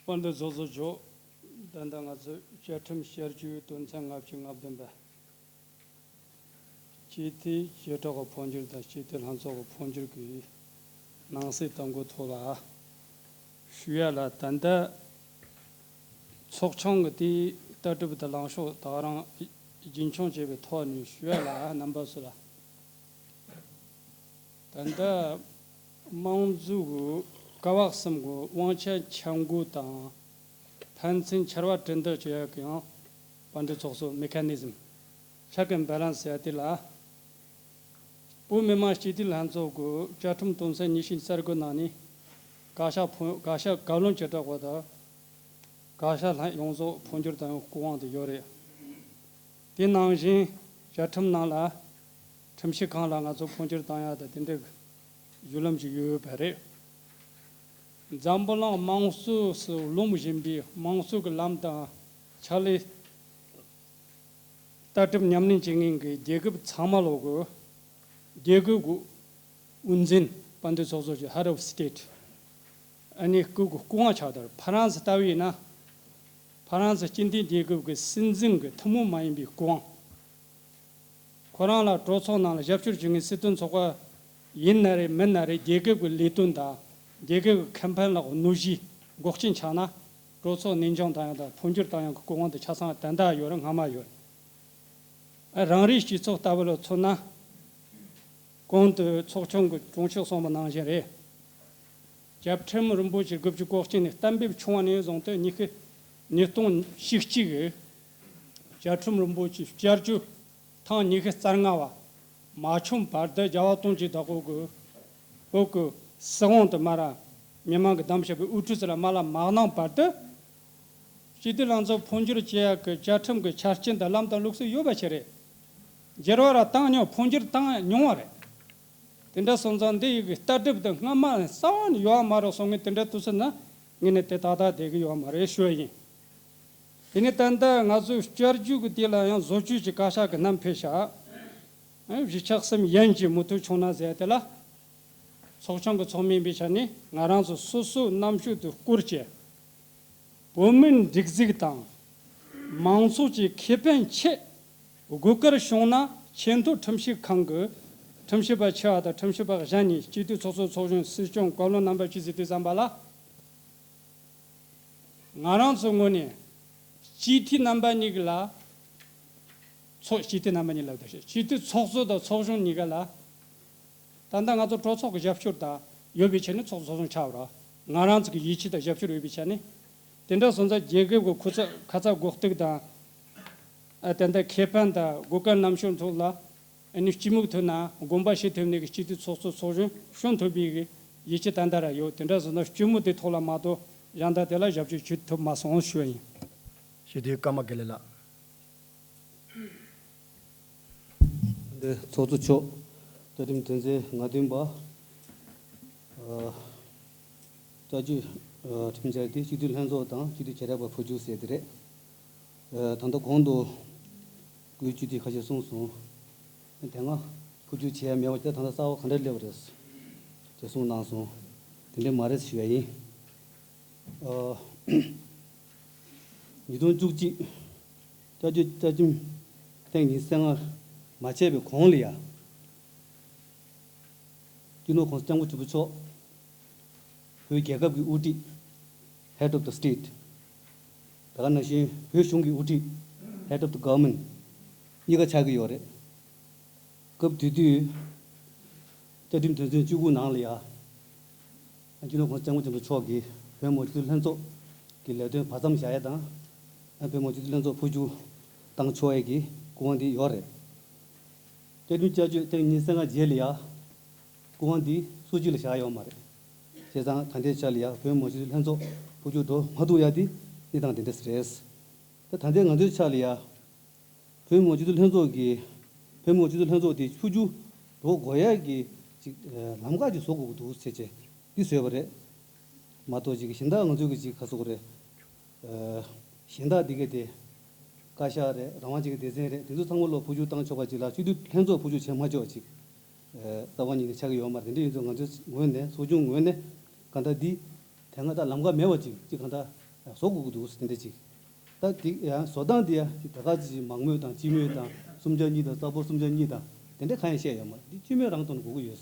དཔལ་ལྡན་ཚོགས་གཙོ་མཆོག་ད་ལྟ་ང་ཚོ་བཅའ་ཁྲིམས་བསྐྱར་བཅོས་དོན་ཚན་ལྔ་བཅུ་ང་བདུན་པ། སྤྱི་འཐུས་བྱེ་བྲག་གི་འཕོ་འགྱུར་དང་སྤྱི་འཐུས་ལྷན་ཚོགས་ཀྱི་འཕོ་འགྱུར་གྱི་ནང་གསེས་དང་པོའི་ཐོག་ལ་ཞུ་ཡ་ལ། ད་ལྟ་ཚོགས་ཆུང་གི་དེའི་ལྟ་གྲུབ་དང་ལངས་ཕྱོགས་ད་ག་རང་རྒྱུན་འཁྱོངས་བྱས་པའི་ཐོག་ནས་ཞུ་ཡ་ལ། རྣམ་པ་ཚོ་ལ། ད་ལྟ་དམངས་གཙོ་གི་ཀ་བ་གསུམ་གྱི་དབང་ཆ་འཆར་འགོད་དང་ཕན་ཚུན་འཆར་བ་གྲོས་བསྡུར་བྱེད་ཡག་གི་ཡང་བར་འདུ་ཚོགས་གཙོ་མེ་ཁ་ནི་ཟིམ། Check and Balance ཟེར་ཡ་དེ་ལ། བོད་མི་མང་སྤྱི་འཐུས་ལྷན་ཚོགས་ཀྱི་བཅའ་ཁྲིམས་དོན་ཚན་ཉི་ཤུ་རྩ་དགུ་ནང་ནས་བཀའ་ཤག་ཕོ་བཀའ་ཤག་བཀའ་བློན་བྱེ་བྲག་པ་དང་། བཀའ་ཤག་ལྷན་ཡོངས་རྫོགས་འཕོ་འགྱུར་བཏང་ཡག་སྐུ་དབང་དེ་ཡོད་རེད། དེ་ནང་བཞིན་བཅའ་ཁྲིམས་ནང་ལ་ཁྲིམས་ཞིབ་ཁང་ལ་ང་ཚོ་འཕོ་འགྱུར་བཏང་ཡག་དང་དེ་འདྲའི་བརྒྱུད་ལམ་ཅིག་ཡོད་པ་རེད། འཛམ་བུ་གླིང་དམངས་གཙོ་སུ་ལོངས་བཞིན་པའི་དམངས་གཙོ་གི་ལམ་དང་ཕྱག་ལས་ལྟ་གྲུབ་ཉམས་ལེན་བྱེད་མཁན་གྱི་རྒྱལ་ཁབ་ཚང་མ་ལོག་གི་རྒྱལ་ཁབ་ཀྱི་དབུ་འཛིན་དཔལ་འབྱོར་ཚོགས་གཙོ་ཞིག Head of State། ཨ་ནི་སྐུ་སྐུ་དབང་ཆགས་དར་ཕ་རན་སི་ལྟ་བུ་ཡིན་ན། ཕ་རན་སི་སྤྱི་མཐུན་རྒྱལ་ཁབ་ཀྱི་སྲིད་འཛིན་གྱི་ཐུན་མོང་མ་ཡིན་པའི་སྐུ་དབང་། ཁོ་རང་ལ་གྲོས་ཚོགས་ནང་ལ་ཞབས་ཞུ་བྱེད་མཁན་སྲིད་དོན་ཚོགས་པ་ཡིན་ན་རེད་མིན་ན་རེད། རྒྱལ་ཁབ་ཀྱི་ལས་དོན་དང་རྒྱལ་ཁབ་ཀྱི་ཁེ་ཕན་ལ་གནོད་གཞི་འགོག་རྐྱེན་ཆགས་ན་གྲོས་ཚོགས་ནན་སྐྱོང་བཏང་ཡག་དང་འཕོ་འགྱུར་བཏང་ཡག་གི་སྐུ་དབང་དེ་ཆ་ཚང་ད་ལྟ་ཡོད་རེད། སྔ་མ་ཡོད་རེད། ཨ། རང་རེའི་སྤྱི་ཚོགས་ལྟ་བུ་ལ་མཚོན་ན། གོང་དུ་ཚོགས་ཆུང་གི་དྲུང་ཆེ་གསུངས་པ་ནང་བཞིན་རེད། བཅའ་ཁྲིམས་རིན་པོ་ཆེ་དགུ་བཅུ་གོ་གཅིག་ནས་གཏན་འབེབས་བྱུང་བ་ནས་བཟུང་སྟེ་ཉི་ཤུ་ཉིས་སྟོང་བཅུ་གཅིག་གི་བཅའ་ཁྲིམས་རིན་པོ་ཆེ་བསྐྱར་བཅོས་ཐེངས་ཉི་ཤུ་རྩ་ལྔ་བ་མ་བྱུང་བར་དུ་རྒྱལ་བ་དོན་གཅིག་བདག་པོ་གི་བོད་ཀྱི་སྲིད་དབང་དུ་མ་ར་མི་མང་གིས་བདམས་བཞག་པའི་དབུ་ཁྲིད་ཚོ་ལ་མ་ལ་མ་གནང་བར་དུ། སྤྱི་འཐུས་ལྷན་ཚོགས་འཕོ་འགྱུར་བྱེད་ཡག་གི་བཅའ་ཁྲིམས་ཀྱི་ཆ་རྐྱེན་དང་ལམ་དང་ལུགས་སྲོལ་ཡོད་པ་ཞིག་རེད། འགྱུར་བ་ར་བཏང་མྱོང་འཕོ་འགྱུར་བཏང་མྱོང་བ་རེད། དེ་འདྲ་སོང་ཙང་འདི་ཡི་གི་ལྟ་གྲུབ་དེ་སྔ་མ་རྩ་བ་ནས་ཡོད་མ་རེད་གསུང་མཁན་དེ་འདྲ་འདུག་ཟེར་ན་ངས་ནི་དེ་ཏག་ཏག་བསྡད་གི་ཡོད་མ་རེད་ཞུ་བ་ཡིན། དེ་ནས་ད་ལྟ་ང་ཚོའི་བསྐྱར་བཅོས་ཀྱི་དེ་ལ་ཡང་བཟོ་བཅོས་ཀྱི་བཀའ་ཤག་གི་བསྣམས་ཕེབས་ཤག་གཞིས་ཆགས་གསུམ་ཡན་གྱི་མུ་མཐུད་བྱུང་ན་ཟེར་དེ་ལ། ཚོགས་ཆུང་གི་ཚོགས་མི་ཡིན་པའི་ཆ་ནས་ང་རང་ཚོ་སོ་སོའི་རྣམ་དཔྱོད་དུ་བསྐུར་བྱས། བོད་མིའི་སྒྲིག་འཛུགས་དང་མང་ཚོགས་ཀྱི་ཁེ་ཕན་ཆེད་དགོས་གལ་བྱུང་ན་ཆེས་མཐོའི་ཁྲིམས་ཞིབ་ཁང་གི་ཁྲིམས་ཞིབ་པ་ཆེ་བ་དང་ཁྲིམས་ཞིབ་པ་གཞན་གཉིས་སྤྱི་འཐུས་ཚོགས་གཙོ་ཚོགས་གཞོན་སྲིད་སྐྱོང་བཀའ་བློན་རྣམ་པ་ཅི་ཟེར་དུས་ཙམ་པ་ལ། ང་རང་ཚོའི་ངོས་ནས་སྤྱི་འཐུས་རྣམ་པ་གཉིས་ཀྱི་ལ། ཚོགས་སྤྱི་འཐུས་རྣམ་པ་གཉིས་ལ་ཟེར་སྤྱི་འཐུས་ཚོགས་གཙོ་དང་ཚོགས་གཞོན་གཉིས་ཀ་ལ། ད་ལྟ་ང་ཚོ་གྲོས་ཚོགས་ཀྱི་ཞབས་ཞུར་དང་ཡོད་པའི་ཆ་ནས་ཚོགས་གཙོ་ཚོགས་གཞོན་ཆགས་པ་རེད། ང་རང་ཚོ་གི་ཡིད་ཆེས་དང་ཞབས་ཞུར་ཡོད་པའི་ཆ་ནས། དེ་འདྲ་སོང་ཙང་རྒྱལ་ཁབ་ཀྱི་ཁུ་ཚ་ཁ་ཚ་དགོས་གཏུགས་དང་། ཨ། དེ་འདྲ་ཁེ་ཕན་དང་དགོས་གལ་རྣམ་དཔྱོད་ཐོག་ལ། ཨ་ནི་སྤྱི་མོས་ཐོན་ན་དགོངས་པ་བཞེས་ཐུབ་ནས་ཀྱི་སྤྱི་འཐུས་ཚོགས་གཙོ་ཚོགས་གཞོན་གཞོན་ཐུབ་པའི་གི་ཡིད་ཆེས་ཏན་ཏན་ར་ཡོད། དེ་འདྲ་སོང་ན་སྤྱི་མོས་དེ་ཐོག་ལ་མ་གཏོགས་གཞན་དག་དེ་ལ་ཞབས་ཞུ་བྱེད་ཐུབ་མ་སོང་ཞུ་བ་ཡིན། སྤྱི་འཐུས་ཀརྨ་དགེ་ལེགས་ལགས། འདི་ཚོགས་གཙོ་མཆོག་བཅའ་ཁྲིམས་དོན་ཚན་ང་བདུན་པ། ཨ། བསྐྱར་བཅོས། ཨ། ཁྲིམས་འཆར་དེ་སྤྱི་འཐུས་ལྷན་ཚོགས་དང་སྤྱི་འཐུས་བྱེ་བྲག་པ་འཕོ་འགྱུར་ཟེར་དེ་རེད། ཨ། ད་ལྟ་གོང་དུ་སྐུའི་སྤྱི་འཐུས་ཁ་ཤས་གསུངས་སོང་། དེ་སྔ་འཕོ་འགྱུར་བྱས་ཡ་མེད་པ་དེ་ད་ལྟ་གསར་པ་ག་འདྲ་སླེབས་པ་རེད་ཅེས་གསུངས་གནང་སོང་། དེ་འདྲ་མ་རེད་ཞུ་ཡ་ཡིན། ཨ། ཉིས་སྟོང་བཅུ་གཅིག་བསྐྱར་བཅོས་བཅའ་ཁྲིམས་ཐེངས་ཉི་ཤུ་རྩ་ལྔ་མ་བྱས་པའི་གོང་ལ་ཡ། སྤྱི་ནོར་༸གོང་ས་༸སྐྱབས་མགོན་ཆེན་པོ་མཆོག་བོད་རྒྱལ་ཁབ་ཀྱི་དབུ་ཁྲིད། Head of the State། ད་ག་ནང་བཞིན་བོད་གཞུང་གི་དབུ་ཁྲིད། Head of the Government། གཉིས་ཀ་ཆགས་ཀྱི་ཡོད་རེད། སྐབས་དེ་དུས་བཅའ་ཁྲིམས་དོན་ཚན་བཅུ་དགུ་ནང་ལ་ཡ། སྤྱི་ནོར་༸གོང་ས་༸སྐྱབས་མགོན་ཆེན་པོ་མཆོག་གིས་བོད་མི་མང་སྤྱི་འཐུས་ལྷན་ཚོགས་ཀྱི་ལས་དོན་བར་མཚམས་བཞག་ཡ་དང་། བོད་མི་མང་སྤྱི་འཐུས་ལྷན་ཚོགས་འཕོ་འགྱུར་བཏང་ཆོག་ཡ་གི་སྐུ་དབང་དེ་ཡོད་རེད། བཅའ་ཁྲིམས་བསྐྱར་བཅོས་ཐེངས་ཉི་ཤུ་རྩ་ལྔ་རྗེས་ལ་ཡ། སྐུ་དབང་འདི་སུ་གཅིག་ལ་བཞག་ཡོད་མ་རེད། བྱས་ཙང་ད་ལྟའི་ཆ་ལ་ཡ་བོད་མི་མང་སྤྱི་འཐུས་ལྷན་ཚོགས་འཕོ་འགྱུར་འགྲོ་མ་ཐུབ་ཡ་དེ་གནས་སྟངས་དེ་འདྲ་རེད། ད་ད་ལྟའི་ང་ཚོའི་ཆ་ལ་ཡ། བོད་མི་མང་སྤྱི་འཐུས་ལྷན་ཚོགས་ཀྱི། བོད་མི་མང་སྤྱི་འཐུས་ལྷན་ཚོགས་དེ་འཕོ་འགྱུར་འགྲོ་དགོས་ཡ་གི་ཅིག་ལམ་ཁ་ཅིག་བཟོ་དགོས་ཀྱི་འདུག་ཟེར་བྱས་འདི་བཟོས་པ་རེད། མ་གཏོགས་ཅིག་གཞན་དག་ང་ཚོའི་གི་ཅིག་ག་ཟེར་དགོས་རེད། གཞན་དག་འདི་ག་དེ། བཀའ་ཤག་རེད། རང་དབང་ཅན་གྱི་སྡེ་ཚན་རེད། དེ་ཚོ་ཚང་མ་ལོ་འཕོ་འགྱུར་བཏང་ཆོག་པ་ཅིག་ལ་སྤྱི་འཐུས་ལྷན་ཚོགས་འཕོ་འགྱུར་བྱེད་མ་ཆོག་ཅིག་རྩ་བ་ཉིད་ནས་ཆགས་ཀྱི་ཡོད་མ་རེད། དེ་འདྲ་ཡིན་ཙང་ང་ཚོའི་ངོས་ནས་ཚོགས་ཆུང་ངོས་ནས་གང་ལྟར་འདི་དེ་སྔ་ད་ལམ་ཁ་མེད་པ་ཅིག་ཅིག་གང་ལྟར་བཟོ་དགོས་ཀྱི་འདུག་དེ་འདྲ་ཅིག་ ད་དེ་ཡང་བཟོ་སྟངས་དེ་ཡང་དེ་ག་ཚོད་ཅིག་མང་མོས་དང་སྤྱི་མོས་དང་སུམ་ཆ་གཉིས་དང་རྩ་ཕོར་སུམ་ཆ་གཉིས་དང་དེ་འདྲ་གང་ཡང་བཤད་ཡོད་མ་རེད། འདི་སྤྱི་མོས་རང་ཐོག་ནས་དགོས་ཀྱི་ཡོད།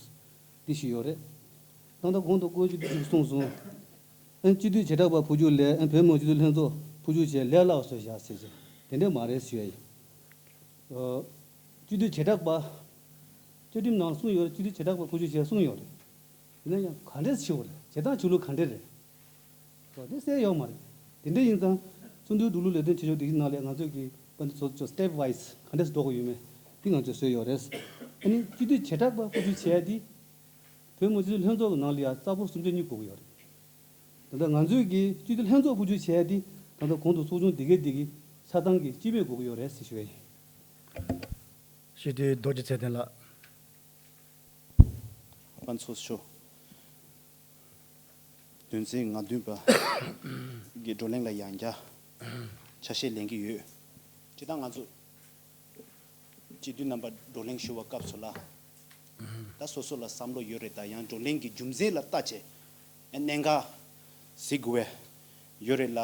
འདི་ཞིག་ཡོད་རེད། ད་ལྟ་གོང་དུ་བཀོད་ཅིག་གསུངས་སོང་། ཨན་སྤྱི་འཐུས་བྱེ་བྲག་པ་འཕོ་འགྱུར་ལས་ཨན་བོད་མི་མང་སྤྱི་འཐུས་ལྷན་ཚོགས་འཕོ་འགྱུར་བྱས་ལས་སླ་བ་བཟོས་བཞག་ཟེར་ཅིག་དེ་འདྲ་མ་རེད་ཞུ་ཡ་ཡིན། ཨ། སྤྱི་འཐུས་བྱེ་བྲག་པ། བཅའ་ཁྲིམས་ནང་གསུངས་ཡོད་རེད། སྤྱི་འཐུས་བྱེ་བྲག་པ་འཕོ་འགྱུར་བྱས་གསུངས་ཡོད་རེད། ཡིན་ན་ཡང་ག་འདྲས་ཞུ་བ་རེད། བྱེད་སྟངས་བྱེད་ལུགས་ག་འདྲས་རེད། ཨོ་དེ་གསལ་ཡོད་མ་རེད། དེ་འདྲ་ཡིན་ཙང་། ཚོགས་འདུའི་འགྲོ་ལུགས་ལས་དོན་བྱེད་ཕྱོགས་སྒྲིག་གཞི་ནང་ལ་ང་ཚོས་ཀྱི་དཔལ་ལྡན་ཚོགས་གཙོ་step wise་ག་འདྲས་འགྲོ་དགོས་ཡོད་མེད་དེ་ང་ཚོས་བཟོས་ཡོད་རེད། ཨ་ནི་སྤྱི་འཐུས་བྱེ་བྲག་པ་འཕོ་འགྱུར་བྱས་ཏེ། བོད་མི་མང་སྤྱི་འཐུས་ལྷན་ཚོགས་ཀྱི་ནང་ལ་ཡང་རྩ་ཕོར་སུམ་ཆ་གཉིས་དགོས་ཀྱི་ཡོད་རེད། ད་ལྟ་ང་ཚོས་ཀྱི་སྤྱི་འཐུས་ལྷན་ཚོགས་འཕོ་འགྱུར་བྱས་ཏེ་ད་ལྟ་གོང་དུ་ཚོགས་ཆུང་དེ་གའི་དེ་གི་ཆ་ཚང་གི་སྤྱི་མོས་དགོས་ཀྱི་ཡོད་རེད་ཟེར་ཞུ་ཡ་ཡིན། སྤྱི་འཐུས་རྡོ་རྗེ་ཚེ་བརྟན་ལགས། དཔལ་ཚོགས་གཙོ། དོན་ཚན་ང་བདུན་པ་གི་བགྲོ་གླེང་ལ་ཡང་བསྐྱར་ཆ་ཤས་ལེན་གྱི་ཡོད། སྤྱིར་བཏང་ང་ཚོ་སྤྱི་འཐུས་རྣམ་པ་བགྲོ་གླེང་ཞུ་བ་སྐབས་སུ་ལ། ད་སོ་སོ་ལ་བསམ་བློ་ཡོད་རེད། ད་ཡང་བགྲོ་གླེང་གི་རྒྱུ་མཚན་ལ་ལྟ་བྱས་གནད་འགག་གཟིགས་དགོས་པའི་ཡོད་རེད་ལ།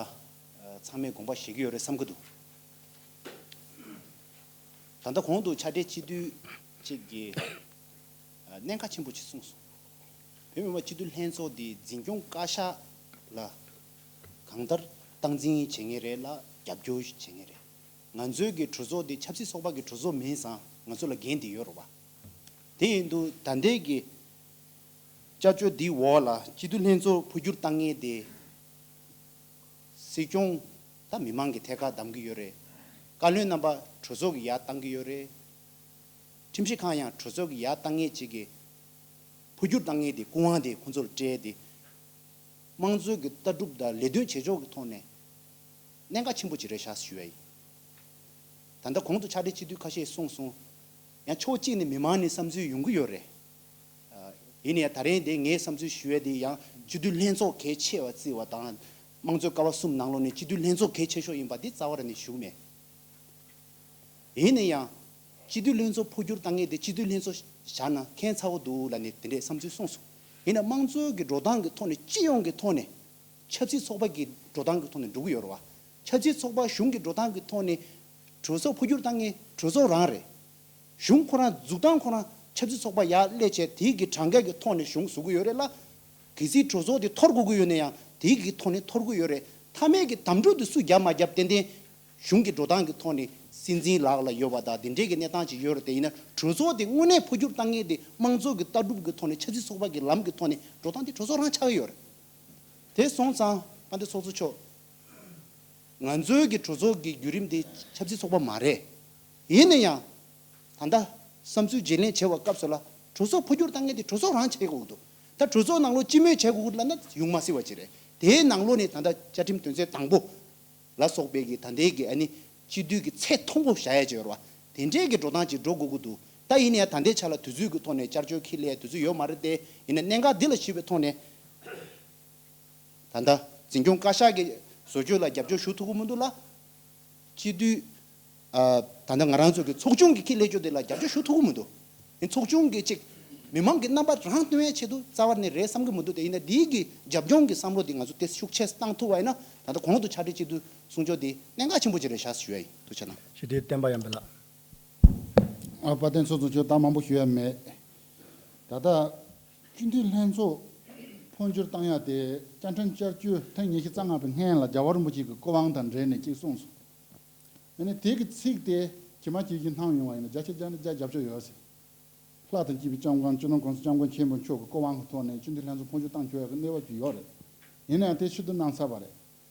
ཚང་མས་དགོངས་པ་བཞེས་ཀྱི་ཡོད་རེད་བསམ་གྱི་འདུག་ད་ལྟ་གོང་དུ་ཕྱག་སྦྲེལ་སྤྱི་འཐུས་གཅིག་གིས་གནད་འགག་ཆེན་པོ་ཅིག་གསུངས་སོང་། བོད་མི་མང་སྤྱི་འཐུས་ལྷན་ཚོགས་འདི་འཛིན་སྐྱོང་བཀའ་ཤག་ལ་གང་ལྟར་སྟངས་འཛིན་བྱེད་མཁན་རེད་ལ་རྒྱབ་སྐྱོར་བྱེད་མཁན་རེད། ང་ཚོའི་གི་གྲོས་ཚོགས་འདི་ཆབ་སྲིད་ཚོགས་པ་གི་གྲོས་ཚོགས་མིན་ཙང་ང་ཚོ་ལ་འགན་འདི་ཡོད་རེད་བ། དེ་ཡིན་དུས་ད་ལྟའི་གི་བསྐྱར་བཅོས་འདིའི་འོག་ལ་སྤྱི་འཐུས་ལྷན་ཚོགས་འཕོ་འགྱུར་བཏང་མཁན་དེ། སྲིད་སྐྱོང་། ད་མི་མང་གི་ཐད་ཀར་བདམས་ཀྱི་ཡོད་རེད། བཀའ་བློན་རྣམ་པ་གྲོས་ཚོགས་ཀྱི་ཡར་བཏང་གི་ཡོད་རེད། ཁྲིམས་ཞིབ་ཁང་ཡང་གྲོས་ཚོགས་ཀྱི་ཡར་བཏང་མཁན་ཅིག་གི་འཕོ་འགྱུར་བཏང་མཁན་དེ་སྐུ་དབང་དེ་ཁོང་ཚོར་སྤྲད་དེ། དམངས་གཙོའི་གི་ལྟ་གྲུབ་དང་ལས་དོན་བྱེད་ཕྱོགས་ཀྱི་ཐོག་ནས་གནད་འགག་ཆེན་པོ་ཅིག་རེད་ཤག་ཞུ་ཡ་ཡིན། ད་ལྟ་གོང་དུ་ཕྱག་སྦྲེལ་སྤྱི་འཐུས་ཁ་ཤས་གསུངས་སོང་། ཡང་ཕྱོགས་གཅིག་ནས་མི་མང་ནས་བསམ་ཚུལ་ཡོང་གི་ཡོད་རེད། ཡིན་ནའི་ད་རིང་འདི་ངས་བསམ་ཚུལ་ཞུ་ཡས་དེ་ཡང་སྤྱི་འཐུས་ལྷན་ཚོགས་གལ་ཆེ་བ་བརྩི་བ་དང་། དམངས་གཙོའི་ཀ་བ་གསུམ་ནང་ལོགས་ནས་སྤྱི་འཐུས་ལྷན་ཚོགས་གལ་ཆེ་ཤོས་ཡིན་པ་འདི་རྩ་བ་ར་ནས་ཞུ་གི་མེད། ཡིན་ན་ཡང་། སྤྱི་འཐུས་ལྷན་ཚོགས་འཕོ་འགྱུར་བཏང་མཁན་དེ་སྤྱི་འཐུས་ལྷན་ཚོགས་བཞག་ན་ཁྱད་མཚར་པོ་འདུག་ལབ་ནས་དེ་འདྲའི་བསམ་ཚུལ་གསུངས་སོང་། ཡིན་ན་དམངས་གཙོའི་གི་འགྲོ་སྟངས་ཀྱི་ཐོག་ནས་སྤྱི་ཡོངས་ཀྱི་ཐོག་ནས་ཆབ་སྲིད་ཚོགས་པ་གི་འགྲོ་སྟངས་ཀྱི་ཐོག་ནས་འགྲོ་གི་ཡོད་རེད་བ། ཆབ་སྲིད་ཚོགས་པ་གཞུང་གི་འགྲོ་སྟངས་ཀྱི་ཐོག་ནས་གྲོས་ཚོགས་འཕོ་འགྱུར་བཏང་མཁན་གྲོས་ཚོགས་རང་རེད། གཞུང་ཁོ་རང་འཛུགས་སྟངས་ཁོ་རང་ཆབ་སྲིད་ཚོགས་པ་ཡར་སླེབས་བྱས་དེའི་གི་གྲངས་ཀ་གི་ཐོག་ནས་གཞུང་བཟོ་གི་ཡོད་རེད་ལ། གལ་སྲིད་གྲོས་ཚོགས་དེ་འཐོར་དགོས་ཀྱི་ཡོད་ན་ཡང་དེའི་གི་ཐོག་ནས་འཐོར་གྱི་ཡོད་རེད། མཐའ་མའི་གི་དམ་འབྲུ་དེ་སུ་རྒྱབ་མ་རྒྱབ་ཏན་ཏན་གཞུང་གི་འགྲོ་སྟངས་ཀྱི་ཐོག་ནས་སྲིད་འཛིན་ལག་ལ་ཡོད་པ་དང་དེ་འདྲའི་གི་གནས་སྟངས་ཅིག་ཡོད་རེད། དེ་ཡིན་ན་གྲོས་ཚོགས་དེ་དངོས་གནས་འཕོ་འགྱུར་བཏང་མཁན་དེ་དམངས་གཙོ་གི་ལྟ་གྲུབ་ཀྱི་ཐོག་ནས་ཆབ་སྲིད་ཚོགས་པ་གི་ལམ་གྱི་ཐོག་ནས་འགྲོ་སྟངས་དེ་གྲོས་ཚོགས་རང་ཆགས་ཀྱི་ཡོད་རེད། དེ་སོང་ཙང་དཔལ་ལྡན་ཚོགས་གཙོ་མཆོག་ང་ཚོའི་གི་གྲོས་ཚོགས་ཀྱི་བརྒྱུད་རིམ་དེ་ཆབ་སྲིད་ཚོགས་པ་མ་རེད། ཡིན་ན་ཡང་། ད་ལྟ་བསམ་ཚུལ་བརྗེ་ལེན་བྱེད་པའི་སྐབས་སུ་ལ་གྲོས་ཚོགས་འཕོ་འགྱུར་བཏང་མཁན་དེ་གྲོས་ཚོགས་རང་བྱེད་དགོས་ཀྱི་འདུག་ད་གྲོས་ཚོགས་ནང་ལོགས་སྤྱི་མོས་བྱེད་དགོས་ཀྱི་ལབ་ན་ཡོང་མ་སྲིད་པ་ཅིག་རེད། དེའི་ནང་ལོགས་ནས་ད་ལྟ་བཅའ་ཁྲིམས་དོན་ཚན་དང་པོ་ལ་སོགས་པའི་གི་ད་ལྟའི་གི་ཨ་ནི་སྤྱི་འཐུས་ཀྱི་ཚད་མཐོན་པོ་བཞག་ཡ་ཅིག་ཡོད་རེད་བ། དེ་འདྲའི་གི་འགྲོ་སྟངས་ཅིག་འགྲོ་དགོས་ཀྱི་འདུག་ད་ཡིན་ན་ཡང་ད་ལྟའི་ཆ་ལ་དུས་ཚོད་ཀྱི་ཐོག་ནས་བསྐྱར་བཅོས་འཁྱེར་སླེབས་དུས་ཚོད་ཡོད་མ་རེད་དེ། ཡིན་ན་གནད་འགག་འདི་ལ་གཞིགས་པའི་ཐོག་ནས། ད་ལྟ་འཛིན་སྐྱོང་བཀའ་ཤག་གིས་བཟོ་བཅོས་ལ་རྒྱབ་སྐྱོར་ཞུ་ཐུབ་ཀྱི་མི་འདུག་ལ། སྤྱི་འཐུས། ཨ། ད་ལྟ་ང་རང་ཚོ་གི་ཚོགས་ཆུང་གི་ཁས་ལེན་རྒྱུ་དེ་ལ་རྒྱབ་སྐྱོར་ཞུ་ཐུབ་ཀྱི་མི་འདུག་ཨེ། ཚོགས་ཆུང་གི་ཅིག་མི་མང་གི་རྣམ་པ་རང་སྟོན་ཡའི་ཆེད་དུ་རྩ་བ་ནས་རེད་བསམ་གྱི་མི་འདུག་དེ་ཡིན་ན་འདིའི་གི་རྒྱབ་ལྗོངས་ཀྱི་བསམ་བློ་དེ་ང་ཚོ་དེ་ཤུགས་ཆེ་བཏང་ཐུབ་པ་ཡིན་ན་ད་ལྟ་གོང་དུ་ཕྱག་སྦྲེལ་སྤྱི་འཐུས་གསུང་ཆོས་དེ་གནད་འགག་ཆེན་པོ་ཅིག་རེད་ཤག་ཞུ་ཡ་ཡིན། ཐུགས་རྗེ་གནང་། ཞུ་དེ་བསྟན་པ་ཡར་འཕེལ་ལགས། ཨ། དཔལ་ལྡན་ཚོགས་གཙོ་མཆོག་ད་མང་པོ་ཞུ་ཡ་མེད། ད་ལྟ་སྤྱི་འཐུས་ལྷན་ཚོགས་འཕོ་འགྱུར་བཏང་ཡ་དེ་བཅའ་ཁྲིམས་བསྐྱར་བཅོས་ཐེངས་ཉི་ཤུ་རྩ་ལྔ་པའི་སྔན་ལ་རྒྱལ་བ་རིན་པོ་ཆེ་གི་སྐུ་དབང་དང་འབྲེལ་ནས་གཅིག་གསུངས་སོང་། ཨ་ནི་དེ་གི་ཚིག་དེ་ཇི་མ་ཇི་བཞིན་བསྣམས་ཡོང་བ་ཡིན་ན་བརྒྱ་ཆ་བརྒྱ་ནས་བརྒྱ་རྒྱབ་སྐྱོར་ཡོད་ཟེར། ལྷ་དང་བཅས་པའི་སྐྱབས་མགོན་སྤྱི་ནོར་༸གོང་ས་༸སྐྱབས་མགོན་ཆེན་པོ་མཆོག་གི་སྐུ་དབང་གི་ཐོག་ནས་སྤྱི་འཐུས་ལྷན་ཚོགས་འཕོ་འགྱུར་བཏང་ཆོག་ཡ་གི་གནས་བབ་ཅིག་ཡོད་རེད། ཡིན་ནའང་དེ་ཕྱིར་བསྡུ་གནང་ཚར་བ་རེད།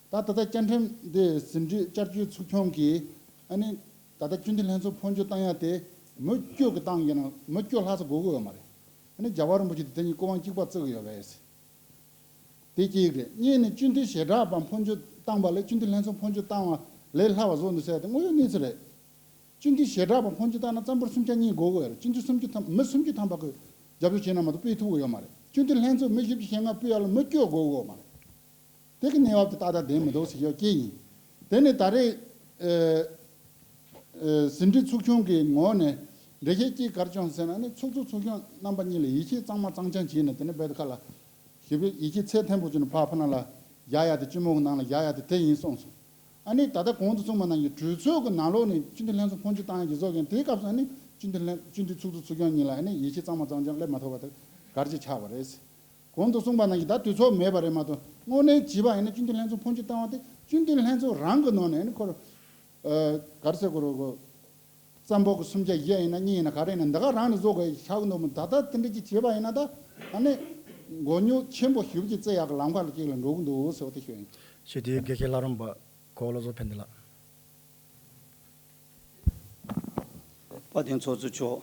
ད་ད་ལྟ་བཅའ་ཁྲིམས་འདི་ཟིན་བྲིས་བསྐྱར་བཅོས་ཚོགས་ཆུང་གིས་ཨ་ནི་ད་ལྟ་སྤྱི་འཐུས་ལྷན་ཚོགས་འཕོ་འགྱུར་བཏང་ཡ་དེ་མི་བཅུ་གི་བཏང་ཡིན་ན་མི་བཅུ་ལྷག་ཙམ་དགོས་ཀྱི་ཡོད་མ་རེད། ཨ་ནི་རྒྱལ་བ་རིན་པོ་ཆེ་དེ་དེ་ཉིད་སྐུ་དབང་གཅིག་པ་བརྩི་གི་ཡོད་པས། དེ་གཅིག་རེད། གཉིས་ནི་སྤྱི་འཐུས་ཞལ་གྲངས་པ་འཕོ་འགྱུར་བཏང་བ་ལས་སྤྱི་འཐུས་ལྷན་ཚོགས་འཕོ་འགྱུར་བཏང་བ་ལས་སླ་བ་བཟོ་འདུག་ཟེར་ཡ་དེ་དངོས་ཡོད་གནས་ཚུལ་རེད། སྤྱི་འཐུས་ཞལ་གྲངས་པ་འཕོ་འགྱུར་བཏང་ན་རྩ་འབོར་སུམ་ཆ་གཉིས་དགོས་ཀྱི་ཡོད་རེད། སྤྱི་འཐུས་སུམ་ཅུ་ཐམ་མི་སུམ་ཅུ་ཐམ་པ་གིས་རྒྱབ་སྐྱོར་བྱས་ན་མ་གཏོགས་སྤེལ་ཐུབ་ཀྱི་ཡོད་མ་རེད། སྤྱི་འཐུས་ལྷན་ཚོགས་མི་བཞི་བཅུ་ཞེ་ལྔ་སྤོས་ཡ་ལ་མི་བཅུ་དགོས་ཀྱི་ཡོད་མ་རེད། དེ་གི་གནས་བབ་དེ་ཏག་ཏག་བདེན་མི་འདུག་ཟེར་ཡོད་ཀྱི་ཡིན། དེ་ནི་ད་རེས་ཨེ་ཨེ་ཟིན་བྲིས་ཚོགས་ཆུང་གི་ངོས་ནས་འགྲེལ་བཤད་ཅིག་ག་རེ་བྱུང་ཟེར་ན་ནི་ཚོགས་གཙོ་ཚོགས་གཞོན་རྣམ་པ་གཉིས་ལ་ཡིད་ཆེས་གཙང་མ་གཙང་རྐྱང་བྱས་ནས་དེ་ནས་བེད་ཁ་ལ་ཞིབ་ཕྲ་ཡིད་ཆེས་ཚད་མཐོན་པོ་བྱས་ནས་ཕར་ཕར་ནང་ལ་བཞག་ཡ་དེ་སྤྱི་མོ་གི་ནང་ལ་བཞག་ཡ་དེ་དེ་ཡིན་གསུངས་སོང་། ཨ་ནི་ད་ལྟ་གོང་དུ་གསུངས་པ་ནང་བཞིན་གྲོས་ཚོགས་ཀྱི་ནང་ལོགས་ནས་སྤྱི་འཐུས་ལྷན་ཚོགས་འཕོ་འགྱུར་བཏང་ཡག་གི་བཟོ་མཁན་དེའི་སྐབས་སུ་ཨ་ནི་སྤྱི་འཐུས་ལྷན་སྤྱི་འཐུས་ཚོགས་གཙོ་ཚོགས་ཆུང་གཉིས་ལ་ཨ་ནི་ཡིད་ཆེས་གཙང་མ་གཙང་རྐྱང་སླེབས་མ་ཐུབ་པ་དེ་ག་རེ་ཆགས་པ་རེད། གོང་དུ་གསུངས་པ་ནང་བཞིན་ད་དུས་ཚོད་མེད་པ་རེད་མ་གཏོགས་དངོས་གནས་བྱས་པ་ཡིན་ན་སྤྱི་འཐུས་ལྷན་ཚོགས་འཕོ་འགྱུར་བཏང་བ་དེ་སྤྱི་འཐུས་ལྷན་ཚོགས་རང་གི་ནང་ནས་ཨ་ནི་ཁོ་རང་ག་རེ་ཟེར་དགོས་རེད་གོ། རྩ་འབོར་གྱི་སུམ་ཆ་བཞི་ཡིན་ན་གཉིས་ཡིན་ན་ག་རེ་ཡིན་ན་འདི་ག་རང་ནས་བཟོ་དགོས་ཆགས་ཀྱི་འདུག་མོད། ད་ལྟ་དེ་འདྲ་ཅིག་བྱས་པ་ཡིན་ན་ད་ཨ་ནི་མགོ་རྙོག་ཆེན་པོ་ཞེ་པོ་ཅིག་བཙལ་ཡག་གི་ལམ་ཁ་ལ་ཅིག་ལ་འགྲོ་གི་འདུག་ཟེར་བ་དེ་ཞུ་ཡིན། ཞུ་དེའི་དགེ་བཤེས་ལྷ་རམས་པ་གོ་བོ་བློ་བཟང་ཕན་བདེ་ལགས། དཔལ་ལྡན་ཚོགས་གཙོ་མཆོག་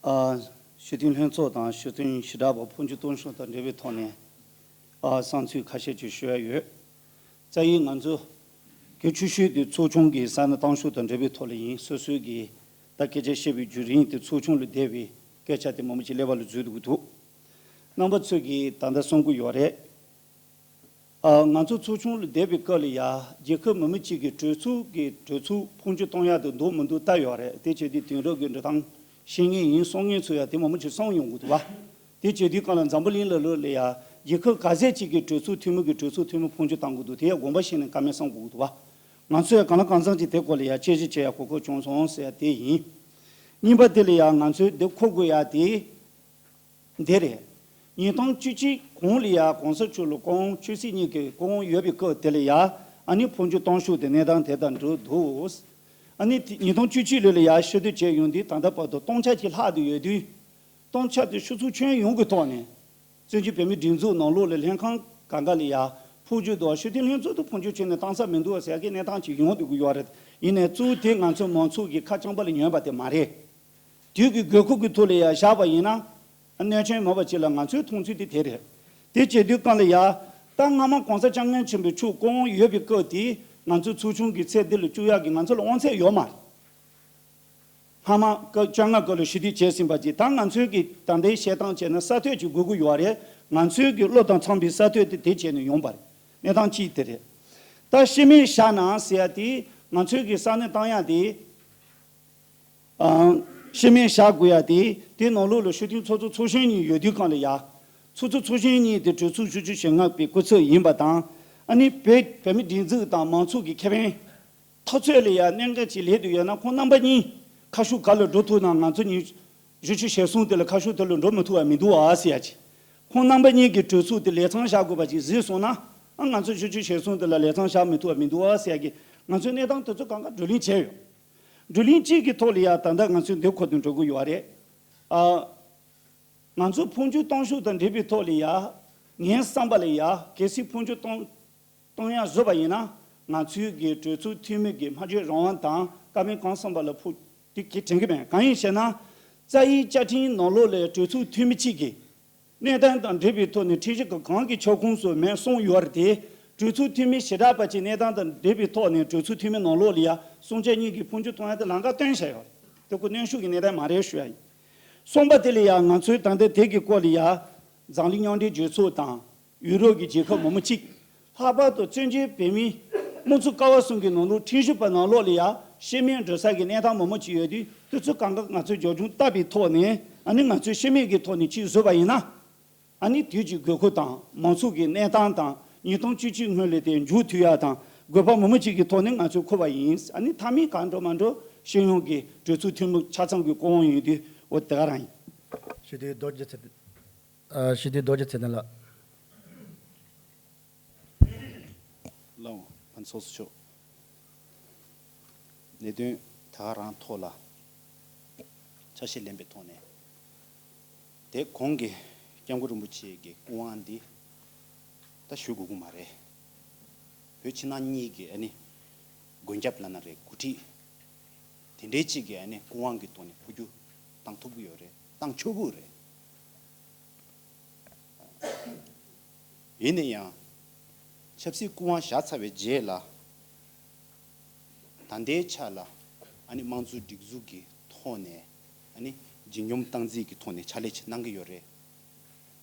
ཨ། སྤྱི་འཐུས་ལྷན་ཚོགས་དང་སྤྱི་འཐུས་ཞི་དྲག་པ་འཕོ་འགྱུར་གཏོང་ཕྱོགས་དང་འབྲེལ་བའི་ཐོག་ནས་ཨ། བསམ་ཚུལ་ཁ་ཤས་ཅིག་ཞུ་ཡ་ཡོད། རྩ་ཡིག་ང་ཚོ་གལ་ཆེ་ཤོས་དེ་ཚོགས་ཆུང་གི་ས་གནས་གཏོང་ཕྱོགས་དང་འབྲེལ་བའི་ཐོག་ལ་ཡིན། སོ་སོའི་གི་ད་སྐད་ཆ་བཤད་པའི་བརྒྱུད་རིམ་དེ་ཚོགས་ཆུང་ལ་བསྡད་པའི་སྐད་ཆ་དེ་མང་པོ་ཅིག་ཀླད་པ་ལ་འཛུལ་འདུག་འདུག་རྣམ་པ་ཚོས་གི་ད་ལྟ་གསུང་གི་ཡོད་རེད། ཨ། ང་ཚོ་ཚོགས་ཆུང་ལ་བསྡད་པའི་སྐབས་ལ་ཡ་རྒྱལ་ཁབ་མི་མི་གཅིག་གི་གྲོས་ཚོགས་ཀྱི་གྲོས་ཚོགས་འཕོ་འགྱུར་གཏོང་ཡག་དེ་འདུག་མི་འདུག་ལྟ་ཡོད་རེད། དེ་བྱས་དུས་དེང་རབས་ཀྱི་འགྲོ་སྟངས་ཤེས་མཁན་ཡིན་གསུང་མཁན་ཚོ་ཡ་དེ་མང་པོ་ཅིག་གསུང་ཡོང་གི་འདུག་བ། དེ་བྱས་དུས་སྒང་ལ་འཛམ་བུ་གླིང་ལ་ལོ་ལ་ཡ་རྒྱལ་ཁབ་ག་ཚད་ཅིག་གི་གྲོས་ཚོགས་འཐུས་མི་གི་གྲོས་ཚོགས་འཐུས་མི་འཕོ་འགྱུར་གཏང་དགོས་འདུག་དེ་ཡ་དགོངས་པ་བཞེས་ནས་བཀའ་མོལ་གསུང་དགོས་ཀྱི་འདུག་བ། ང་ཚོ་ཡ་གང་ལ་གང་འཚམ་ཅིག་དེ་སྐོར་ལ་ཡ་དཔྱད་ཞིབ་བྱེད་ཡ་གོ་སྐབས་བྱུང་སོང་ཟེར་ཡ་དེ་ཡིན། གཉིས་པ་དེ་ལ་ཡ་ང་ཚོས་འདི་གོ་དགོས་ཡ་དེ། འདི་རེད། ཉིས་སྟོང་བཅུ་གཅིག་གོང་ལ་ཡ་གོང་ས་མཆོག་ལ་སྐུ་དབང་ཆོས་སྲིད་གཉིས་ཀྱི་སྐུ་དབང་ཡོད་པའི་སྐབས་དེ་ལ་ཡ་ཨ་ནི་འཕོ་འགྱུར་གཏོང་ཕྱོགས་དེ་གནས་སྟངས་དེ་དང་འགྲོ་འདུག་ཨ་ནི་དེ་ཉིས་སྟོང་བཅུ་གཅིག་ལོ་ལ་ཡ་ཕྱིར་བསྡུ་བྱས་ཡོང་དུས་ད་ལྟ་བར་དུ་སྟོང་ཆ་གཅིག་ལྷག་བསྡད་ཡོད་དུས། སྟོང་ཆ་དེ་ཆུ་ཚོད་ཁྱོན་ཡོངས་ཀྱི་ཐོག་ནས་བཙན་བྱོལ་བོད་མིའི་སྒྲིག་འཛུགས་ནང་ལོགས་ལ་ལྷན་ཁང་གང་ག་ལ་ཡ་འཕོ་འགྱུར་དང་སྤྱི་འཐུས་ལྷན་ཚོགས་དུ་འཕོ་འགྱུར་བྱས་ནས་གཏང་ས་མི་འདུག་ཟེར་གྱི་གནས་སྟངས་ཅིག་ཡོང་བསྡད་ཀྱི་ཡོད་རེད། ཡིན་ནའི་གཙོ་བོ་དེ་ང་ཚོའི་མང་ཚོགས་ཀྱི་ཁ་རྐྱང་པ་ལ་ཉན་པ་དེ་མ་རེད། དུས་ཀྱི་དགོས་མཁོ་གི་ཐོག་ལ་ཡ་བཞག་པ་ཡིན་ན། གནད་དོན་མང་པོ་ཅིག་ལ་ང་ཚོའི་མཐོང་ཚུལ་དེ་དེ་རེད། དེ་བྱེད་དུས་སྒང་ལ་ཡ། ད་སྔ་མ་གོང་ས་སྐྱབས་མགོན་ཆེན་པོ་མཆོག་སྐུ་དབང་ཡོད་པའི་སྐབས་དེ་ང་ཚོའི་ཚོགས་ཆུང་གི་ཚད་འདི་ལ་བཅུག་ཡག་གི་ང་ཚོ་ལ་དབང་ཚད་ཡོད་མ་རེད། སྔ་མ་སྐབས་བཅོ་ལྔ་སྐབས་ལ་ཞུ་གཏུག་བྱས་ཟིན་པ་ཅིག་ད་ང་ཚོའི་གི་ད་ལྟའི་བཤད་སྟངས་བྱས་ན་ས་ཐོག་ཅིག་དགོས་ཀྱི་ཡོད་རེད། ང་ཚོའི་གི་བློ་དང་འཚམ་པའི་ས་ཐོག་དེ་དེ་བྱས་ནས་ཡོང་པ་རེད། གནས་སྟངས་གཅིག་དེ་རེད། ད་སྤྱི་མོས་བཞག་ན་ཟེར་ཡ་དེ་ང་ཚོའི་གི་ས་གནས་གཏང་ཡ་དེ། ཨང་། སྤྱི་མོས་བཞག་དགོས་ཡ་དེ་དེ་ནང་ལོགས་ལ་སྤྱི་འཐུས་ཚོགས་གཙོ་ཚོགས་གཞོན་གཉིས་ཡོད་དུས་སྒང་ལ་ཡ། ཚོགས་གཙོ་ཚོགས་གཞོན་གཉིས་དེ་གྲོས་ཚོགས་བཅུ་བཅུ་ཞེ་ལྔ་པའི་སྐུ་ཚབ་ཡིན་པ་དང་། ཨ་ནི་བོད་བོད་མི་སྒྲིག་འཛུགས་དང་མང་ཚོགས་ཀྱི་ཁེ་ཕན་འཐབ་རྩོད་ལ་ཡ་གནད་འགག་ཅིག་སླེབས་དུས་ཡོད་ན་ཁོང་རྣམ་པ་གཉིས་ཁ་ཤུགས་ག་ལ་འགྲོ་ཐུབ་ན་ང་ཚོ་གཉིས་བཅུ་བཅུ་ཞེ་གསུམ་དེ་ལ་ཁ་ཤུགས་དེ་ལ་འགྲོ་མི་ཐུབ་པ་མི་འདུག་ཨ་ཟེར་ཡ་ཅིག་ཁོང་རྣམ་པ་གཉིས་ཀྱི་གྲོས་ཚོགས་དེ་ལས་མཚམས་བཞག་དགོས་པ་ཅིག་གཟིགས་སོང་ན། ཨ་ང་ཚོ་བཅུ་བཅུ་ཞེ་གསུམ་དེ་ལ་ལས་མཚམས་བཞག་མི་ཐུབ་པ་མི་འདུག་ཨ་ཟེར་ཡ་གི་ང་ཚོའི་གནས་སྟངས་དེ་ཚོ་གང་ག་བགྲོ་གླེང་བྱས་ཡོད། བགྲོ་གླེང་གཅིག་གི་ཐོག་ལ་ཡ་ད་ལྟ་ང་ཚོས་འདི་ཁོ་དོན་འགྲོ་གི་ཡོད་རེད། ཨ། ང་ཚོ་འཕོ་འགྱུར་གཏོང་ཕྱོགས་དང་འབྲེལ་བའི་ཐོག་ལ་ཡ། ངའི་བསམ་པ་ལ་ཡ་གལ་སྲིད་འཕོ་འགྱུར་གཏོང་གཏོང་ཡ་བཟོས་པ་ཡིན་ན་ང་ཚོའི་གི་གྲོས་ཚོགས་འཐུས་མི་གི་སྨྲ་བརྗོད་རང་དབང་དང་བཀའ་མོལ་གང་གསུངས་པ་ལ་ཕུགས་དེ་གི་དྲན་གི་མེད། གང་ཡིན་ཞེ་ན། རྩ་ཡི་བཅའ་ཁྲིམས་ནང་ལོགས་ལ་གྲོས་ཚོགས་འཐུས་མི་གཅིག་གིས། གནས་སྟངས་དང་འབྲེལ་བའི་ཐོག་ནས་ཁྲིམས་གཞི་གང་གི་ཁྱབ་ཁོངས་སུ་མེད་གསུངས་ཡོད་རེད་དེ། གྲོས་ཚོགས་འཐུས་མི་ཞེ་དྲག་པ་ཅིག་གནས་སྟངས་དང་འབྲེལ་བའི་ཐོག་ནས་གྲོས་ཚོགས་འཐུས་མི་ནང་ལོགས་ལ་ཡ་གསུང་ཆོས་གཉིས་ཀྱི་འཕོ་འགྱུར་གཏོང་ཡ་དེ་ལམ་ཁ་བཏོན་བཞག་ཡོད་རེད། དེ་ཁོ་གནོན་ཤུགས་ཀྱི་གནས་སྟངས་མ་རེད་ཞུ་ཡ་ཡིན། གསུམ་པ་དེ་ལ་ཡ་ང་ཚོས་ད་ལྟ་དེ་གི་སྐོར་ལ་ཡ་འཛམ་གླིང་མཉམ་འབྲེལ་རྒྱལ་ཚོགས་དང་ཡུ་རོབ་ཀྱི་རྒྱལ་ཁབ་མང་པོ་གཅིག་ལྷག་པར་དུ་བཙན་བྱོལ་བོད་མིའི་དམངས་གཙོ་ཀ་བ་གསུམ་གྱི་ནང་ལོགས་ཁྲིམས་ཞིབ་པ་ནང་ལོགས་ལ་ཡ་སྤྱི་མོས་འགྲོ་ས་གི་གནས་སྟངས་མང་པོ་ཅིག་ཡོད་དུས་དེ་ཚོ་གང་ག་ང་ཚོས་རྒྱབ་ལྗོངས་བལྟས་པའི་ཐོག་ནས་ཨ་ནི་ང་ཚོས་སྤྱི་མོས་ཀྱི་ཐོག་ནས་ཅིག་བཟོས་པ་ཡིན་ན། ཨ་ནི་དུས་ཀྱི་དགོས་མཁོ་དང་མང་ཚོགས་ཀྱི་གནས་སྟངས་དང་ཉིས་སྟོང་བཅུ་གཅིག་སྔོན་ལ་དེ་མཇུག་མཐུད་ཡ་དང་དགོས་པ་མང་པོ་ཅིག་གི་ཐོག་ནས་ང་ཚོས་འཁུར་བ་ཡིན། ཨ་ནི་མཐའ་མའི་གང་འགྲོ་མ་འགྲོ་སྤྱི་ཡོངས་ཀྱི་གྲོས་ཚོགས་འཐུས་མི་ཆ་ཚང་གི་སྐུ་དབང་ཡིན་དུས་འོ་དེ་ག་རང་ཡིན། ཞུ་དེ་རྡོ་རྗེ་ཚེ་བརྟན། ཨ། ཞུ་དེ་རྡོ་རྗེ་ཚེ་བརྟན་ལགས། ལགས་འོང་། ཕན་ཚོགས་སུ་ཆོག་གནད་དོན་ད་ག་རང་ཐོག་ལ་ཆ་ཤས་ལེན་པའི་ཐོག་ནས། དེ་གོང་གི་སྐྱབས་མགོན་རིན་པོ་ཆེ་གི་སྐུ་དབང་འདི་ད་ཞུ་དགོས་ཀྱི་མ་རེད། བོད་ཕྱི་ནང་གཉིས་ཀྱི་ཨ་ནི་མགོན་སྐྱབས་ལབ་ན་རེད། འགོ་ཁྲིད་དེ་འདྲའི་གཅིག་གི་ཨ་ནི་སྐུ་དབང་གི་ཐོག་ནས་འཕོ་འགྱུར་བཏང་ཐུབ་ཀྱི་ཡོད་རེད། བཏང་ཆོག་གི་རེད། ཡིན་ན་ཡང་ཆབ་སྲིད་སྐུ་དབང་བཞག་ཚར་བའི་རྗེས་ལ། ད་ལྟའི་ཆ་ལ་ཨ་ནི་དམངས་གཙོའི་སྒྲིག་འཛུགས་ཀྱི་ཐོག་ནས་ཨ་ནི་ལྗིད་སྙོམས་སྟངས་འཛིན་གྱི་ཐོག་ནས་ཕྱག་ལས་གནང་གི་ཡོད་རེད།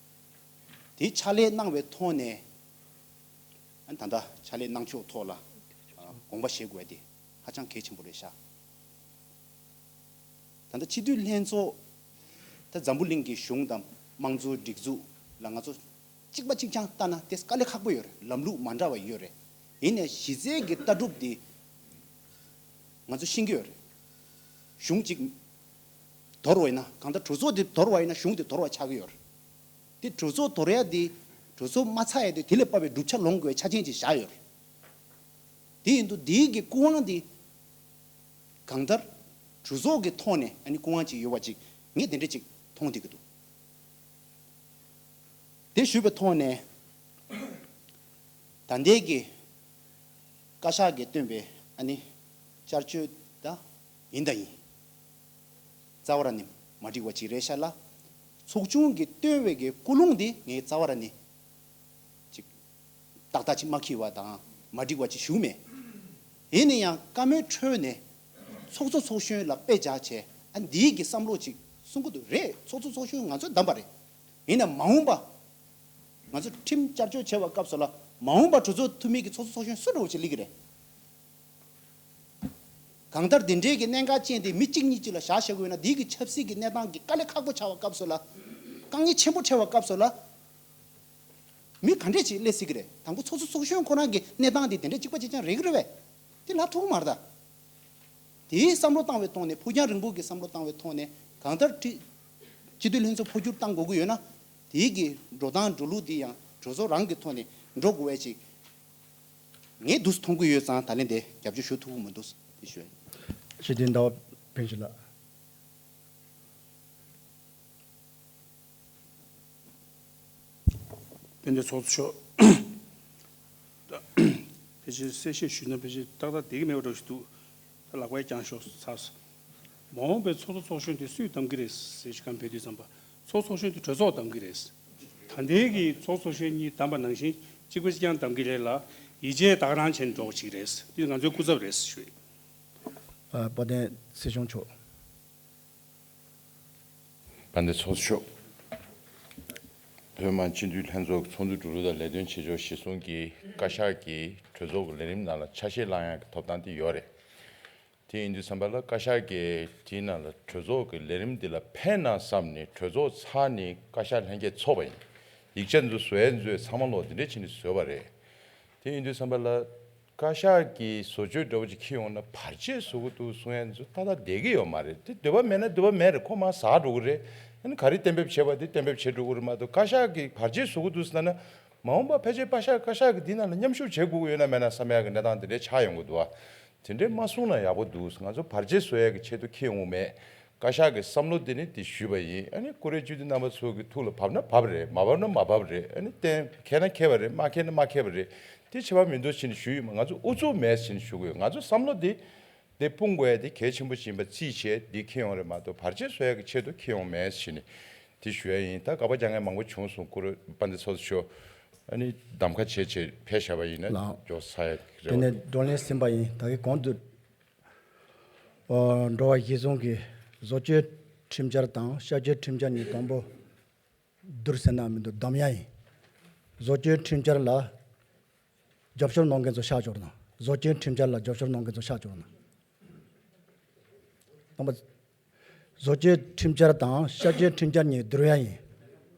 དེ་ཕྱག་ལས་གནང་བའི་ཐོག་ནས་ཨ་ནི་ད་ལྟ་ཕྱག་ལས་གནང་ཕྱོགས་ཐོག་ལ་ཨ་དགོངས་པ་བཞེས་དགོས་དེ་ཧ་ཅང་གལ་ཆེན་པོ་རེད་ཤག་ད་ལྟ་སྤྱི་འཐུས་ལྷན་ཚོགས་ད་འཛམ་བུ་གླིང་གི་གཞུང་དང་དམངས་གཙོའི་སྒྲིག་འཛུགས་ལ་ང་ཚོ་གཅིག་པ་གཅིག་རྐྱང་ལྟ་ན་དེ་དཀའ་ལས་ཁག་པོ་ཡོད་རེད། ལམ་ལུགས་མ་འདྲ་བ་ཡོད་རེད། ཡིན་ནའི་གཞི་རྩའི་གི་ལྟ་གྲུབ་འདི་ང་ཚོ་ཤེས་ཀྱི་ཡོད་རེད། གཞུང་གཅིག་དོར་བ་ཡིན་ན། གང་ལྟར་གྲོས་ཚོགས་འདི་དོར་བ་ཡིན་ན་གཞུང་འདི་དོར་བ་ཆགས་ཀྱི་ཡོད་རེད། དེ་གྲོས་ཚོགས་དོར་ཡ་དེ། གྲོས་ཚོགས་མ་ཚར་ཡ་དེ། དེ་ལས་བབས་པའི་གྲུབ་ཆ་ལོངས་དགོས་པའི་ཆ་རྐྱེན་ཅིག་བཞག་ཡོད་རེད། དེ་ཡིན་དུས་དེའི་གི་སྐུ་དབང་དེ་གང་ལྟར་གྲོས་ཚོགས་ཀྱི་ཐོག་ནས་ཨ་ནི་སྐུ་དབང་ཅིག་ཡོད་པ་ཅིག་ངས་དེ་འདྲ་ཅིག་མཐོང་བསྡད་ཀྱི་འདུག། དེ་ཞུས་པའི་ཐོག་ནས། ད་ལྟའི་གི་བཀའ་ཤག་གིས་བཏོན་པའི་ཨ་ནི་བསྐྱར་བཅོས་ད་ཡིན་ད་ཡིན། རྩ་བ་ར་ནི་མ་འགྲིག་པ་ཅིག་རེད་ཤག་ལ། ཚོགས་ཆུང་གིས་བཏོན་པའི་གི་ཀུན་སློང་འདི་ངས་རྩ་བ་ར་ནི་ཅིག་ཏག་ཏག་ཅིག་མ་འཁྱེར་བ་དང་མ་འགྲིག་པ་ཅིག་ཞུ་མེད། ཡིན་ན་ཡང་བཀའ་མོལ་འཕྲོས་ནས་ཚོགས་གཙོ་ཚོགས་གཞོན་ལ་དཔེ་བཞག་བྱས། ཨ། འདིའི་གི་བསམ་བློ་ཅིག་གསུང་གི་འདུག། རེད། ཚོགས་གཙོ་ཚོགས་གཞོན་ང་ཚོས་བདམས་པ་རེད། ཡིན་ན་མ་འོངས་པ་ང་ཚོ་ཁྲིམས་བསྐྱར་བཅོས་བྱེད་པའི་སྐབས་སུ་ལ། མ་འོངས་པ་གྲོས་ཚོགས་འཐུས་མི་གི་ཚོགས་གཙོ་ཚོགས་གཞོན་སུ་འདྲ་བོ་ཅིག་སླེབས་ཀྱི་རེད། གང་ལྟར་དེ་འདྲའི་གི་གནད་འགག་ཅན་དེ་མི་གཅིག་གཉིས་ཅིག་ལ་བཞག་བཞག་དགོས་ན། དེའི་གི་ཆབ་སྲིད་ཀྱི་གནས་སྟངས་ཀྱི་དཀའ་ལས་ཁག་པོ་ཆགས་པའི་སྐབས་སུ་ལ། དཀའ་ངལ་ཆེན་པོ་འཕྲད་པའི་སྐབས་སུ་ལ། མི་ག་འདྲས་ཅིག་སླེབས་སྲིད་ཀྱི་རེད། དང་པོ་ཚོགས་གཙོ་ཚོགས་གཞོན་ཁོ་རང་གི་གནས་སྟངས་དེ་དེ་འདྲས་གཅིག་པ་གཅིག་རྐྱང་རེད་ཀྱི་རེད་པས། དེ་ལབ་ཐུབ་ཀྱི་མ་རེད་ད། དེའི་བསམ་བློ་བཏང་བའི་ཐོག་ནས། ཕུགས་རྒྱང་རིང་པོ་གི་བསམ་བློ་བཏང་བའི་ཐོག་ནས། གང་ལྟར་སྤྱི་སྤྱི་འཐུས་ལྷན་ཚོགས་འཕོ་འགྱུར་བཏང་དགོས་ཀྱི་ཡོད་ན། དེའི་གི་འགྲོ་སྟངས་འགྲོ་ལུགས་དེ་ཡང་གྲོས་ཚོགས་རང་གི་ཐོག་ནས་འགྲོ་དགོས་པའི་ཅིག་ངས་འདུག་མཐོང་གི་ཡོད་ཙང་། ད་ལན་དེ་རྒྱབ་སྐྱོར་ཞུ་ཐུབ་ཀྱི་མི་འདུག་དེ་ཞུ། སྤྱི་འཐུས་ཟླ་བ་ཕུན་ཚོགས་ལགས། དཔལ་ལྡན་ཚོགས་གཙོ་མཆོག། ད་ཕལ་ཆེར་གསལ་བཤད་ཞུས་ན་ཕལ་ཆེར་ཏག་ཏག་བསྡད་ཀྱི་མེད་པ་འདྲ་ཞིག་འདུག། ད་ལག་པས་བརྐྱངས་ཤོག་ཚར་སོང་། མ་འོངས་པའི་ཚོགས་གཙོ་ཚོགས་གཞོན་དེ་སུས་བདམས་ཀྱི་རེད་ཟེར་ཞིག་གམ་ཕེབས་དུས་ཙམ་པ། ཚོགས་གཙོ་ཚོགས་གཞོན་དེ་གྲོས་ཚོགས་བདམས་ཀྱི་རེད། ད་ལྟའི་གི་ཚོགས་གཙོ་ཚོགས་གཞོན་གཉིས་བདམས་པ་ནང་བཞིན་གཅིག་པ་གཅིག་རྐྱང་བདམས་ཀྱི་རེད་ལ། ཡིད་ཆེས་ད་ག་རང་བྱས་ནས་འགྲོ་བ་ཅིག་རེད། འདི་ང་ཚོའི་སྐུ་ཚབ་རེད་ཞུ་ཡིན། ཨ། དཔལ་ལྡན་སྲིད་སྐྱོང་མཆོག། དཔལ་ལྡན་ཚོགས་གཙོ་མཆོག། ཐོག་མར་སྤྱི་འཐུས་ལྷན་ཚོགས་ཀྱི་ཚོགས་འདུ་གྲུབ་ལུགས་དང་ལས་དོན་བྱེད་ཕྱོགས་གཞིར་བཟུང་གིས་བཀའ་ཤག་གིས་གྲོས་ཚོགས་ཀྱི་ལས་རིམ་ནང་ལ་ཆ་ཤས་བླང་ཡག་གི་ཐོབ་ཐང་དེ་ཡོད་རེད། དེ་ཡིན་དུས་ཙམ་པ་ལ་བཀའ་ཤག་གིས་དེའི་ནང་ལ་གྲོས་ཚོགས་ཀྱི་ལས་རིམ་འདི་ལ་ཕན་ན་བསམ་ནས་གྲོས་ཚོགས་ཚར་ནས་བཀའ་ཤག་ལྷན་རྒྱས་ཚོགས་པ་ཡིན། ཡིག་ཆ་འདི་ཚོ་བཟོ་ཡས་འདི་ཚོ་ཚང་མ་ལོག་འདི་འདྲས་བྱས་ནས་བཟོས་པ་རེད། དེ་ཡིན་དུས་ཙམ་པ་ལ་བཀའ་ཤག་གིས་བཟོ་བཅོས་འདྲ་བོ་ཅིག་འཁྱེར་ཡོང་ན་བར་ཆད་བཟོ་གི་འདུག་གསུང་ཡ་འདི་ཚོ་ཏག་ཏག་བསྡད་ཀྱི་ཡོད་མ་རེད། དེ་འདོད་པ་མེད་ན་འདོད་པ་མེད་རེད། ཁོ་མར་ཟག་འགྲོ་གི་རེད། ཨ་ནི་ག་རེ་གཏན་འབེབས་བྱས་པ་དེ་གཏན་འབེབས་བྱས་འགྲོ་གི་རེད་མ་གཏོགས། བཀའ་ཤག་གིས་བར་ཆད་བཟོ་གི་འདུག་ཟེར་ན། མ་འོངས་པ་ཕལ་ཆེར་བཀའ་ཤག་བཀའ་ཤག་གིས་འདི་ནང་ལ་མཉམ་ཞུགས་བྱེད་དགོས་ཀྱི་ཡོད་ན་མེད་ན་བསམ་ཡག་གི་གནས་སྟངས་དེ་འདྲས་ཆགས་ཡོང་གི་འདུག་ཨ། དེ་འདྲས་མ་གསུངས་ན་ཡག་པོ་འདུག། ང་ཚོ་བར་ཆད་བཟོ་ཡག་གི་ཆེད་དུ་འཁྱེར་ཡོང་མེད། བཀའ་ཤག་གི་བསམ་བློ་དེ་ནི་དེ་ཞུས་པ་ཡིན། ཨ་ནི་བཀུར་འོས་སྤྱི་འཐུས་རྣམ་པ་ཚོ་གི་ཐུགས་ལ་བབས་ན་བབས་རེད། མ་བབས་ན་མ་བབས་རེད། ཨ་ནི་གཏན་འཁེལ་ན་འཁེལ་བ་རེད། མ་འཁེལ་ན་མ་འཁེལ་བ་རེད། དེ་བྱེད་པ་མི་འདུག་ཟེར་ནས་ཞུ་ཡིན་པ། ང་ཚོ་ཨུ་ཚུགས་མེད་ཟེར་ནས་ཞུ་གི་ཡོད། ང་ཚོ་བསམ་བློ་དེ་དེ་སྤུངས་དགོས་ཡ་དེ་གལ་ཆེན་པོ་ཞིག་ཡིན་པ་རྩིས་བྱས་དེ་འཁྱེར་ཡོང་རེད་མ་གཏོགས། བར་ཆད་བཟོ་ཡ་གི་ཆེད་དུ་འཁྱེར་ཡོང་མེད་ཟེར་ནས་དེ་ཞུ་ཡ་ཡིན། ད་ག་པར་རྒྱག་མཁན་མང་པོ་བྱུང་སོང་། བཀུར་འོས་དཔལ་ལྡན་ཚོགས་གཙོ་མཆོག། ཨ་ནི་གདམ་ཁ་བྱས་བྱས་ཕེབས་བཞག་པ་ཡིན་ན། ལགས། མགྱོགས་ཚར་ཡ་རེད་དེ་པ། ནས་བགྲོ་གླེང་ཟིན་པ་ཡིན། ད་གིན་གོང་དུ། ཨོ། འགྲོ་བ་གཞིར་བཟུང་གིས་བཟོ་བཅོས་ཁྲིམས་འཆར་དང་བསྐྱར་བཅོས་ཁྲིམས་འཆར་གཉིས་དང་པོ་བསྡུར་ཟེར་ན་མི་འདུག། བདམས་ཡ་ཡིན། བཟོ་བཅོས་ཁྲིམས་འཆར་ལ་རྒྱབ་སྐྱོར་གནང་མཁན་ཚོ་ཤག་བཅོ་ལགས། བཟོ་བཅོས་ཁྲིམས་འཆར་ལ་རྒྱབ་སྐྱོར་གནང་མཁན་ཚོ་ཤག་བཅོ་ལགས། དང་པོ། བཟོ་བཅོས་ཁྲིམས་འཆར་དང་བསྐྱར་བཅོས་ཁྲིམས་འཆར་གཉིས་བསྡུར་ཡ་ཡིན།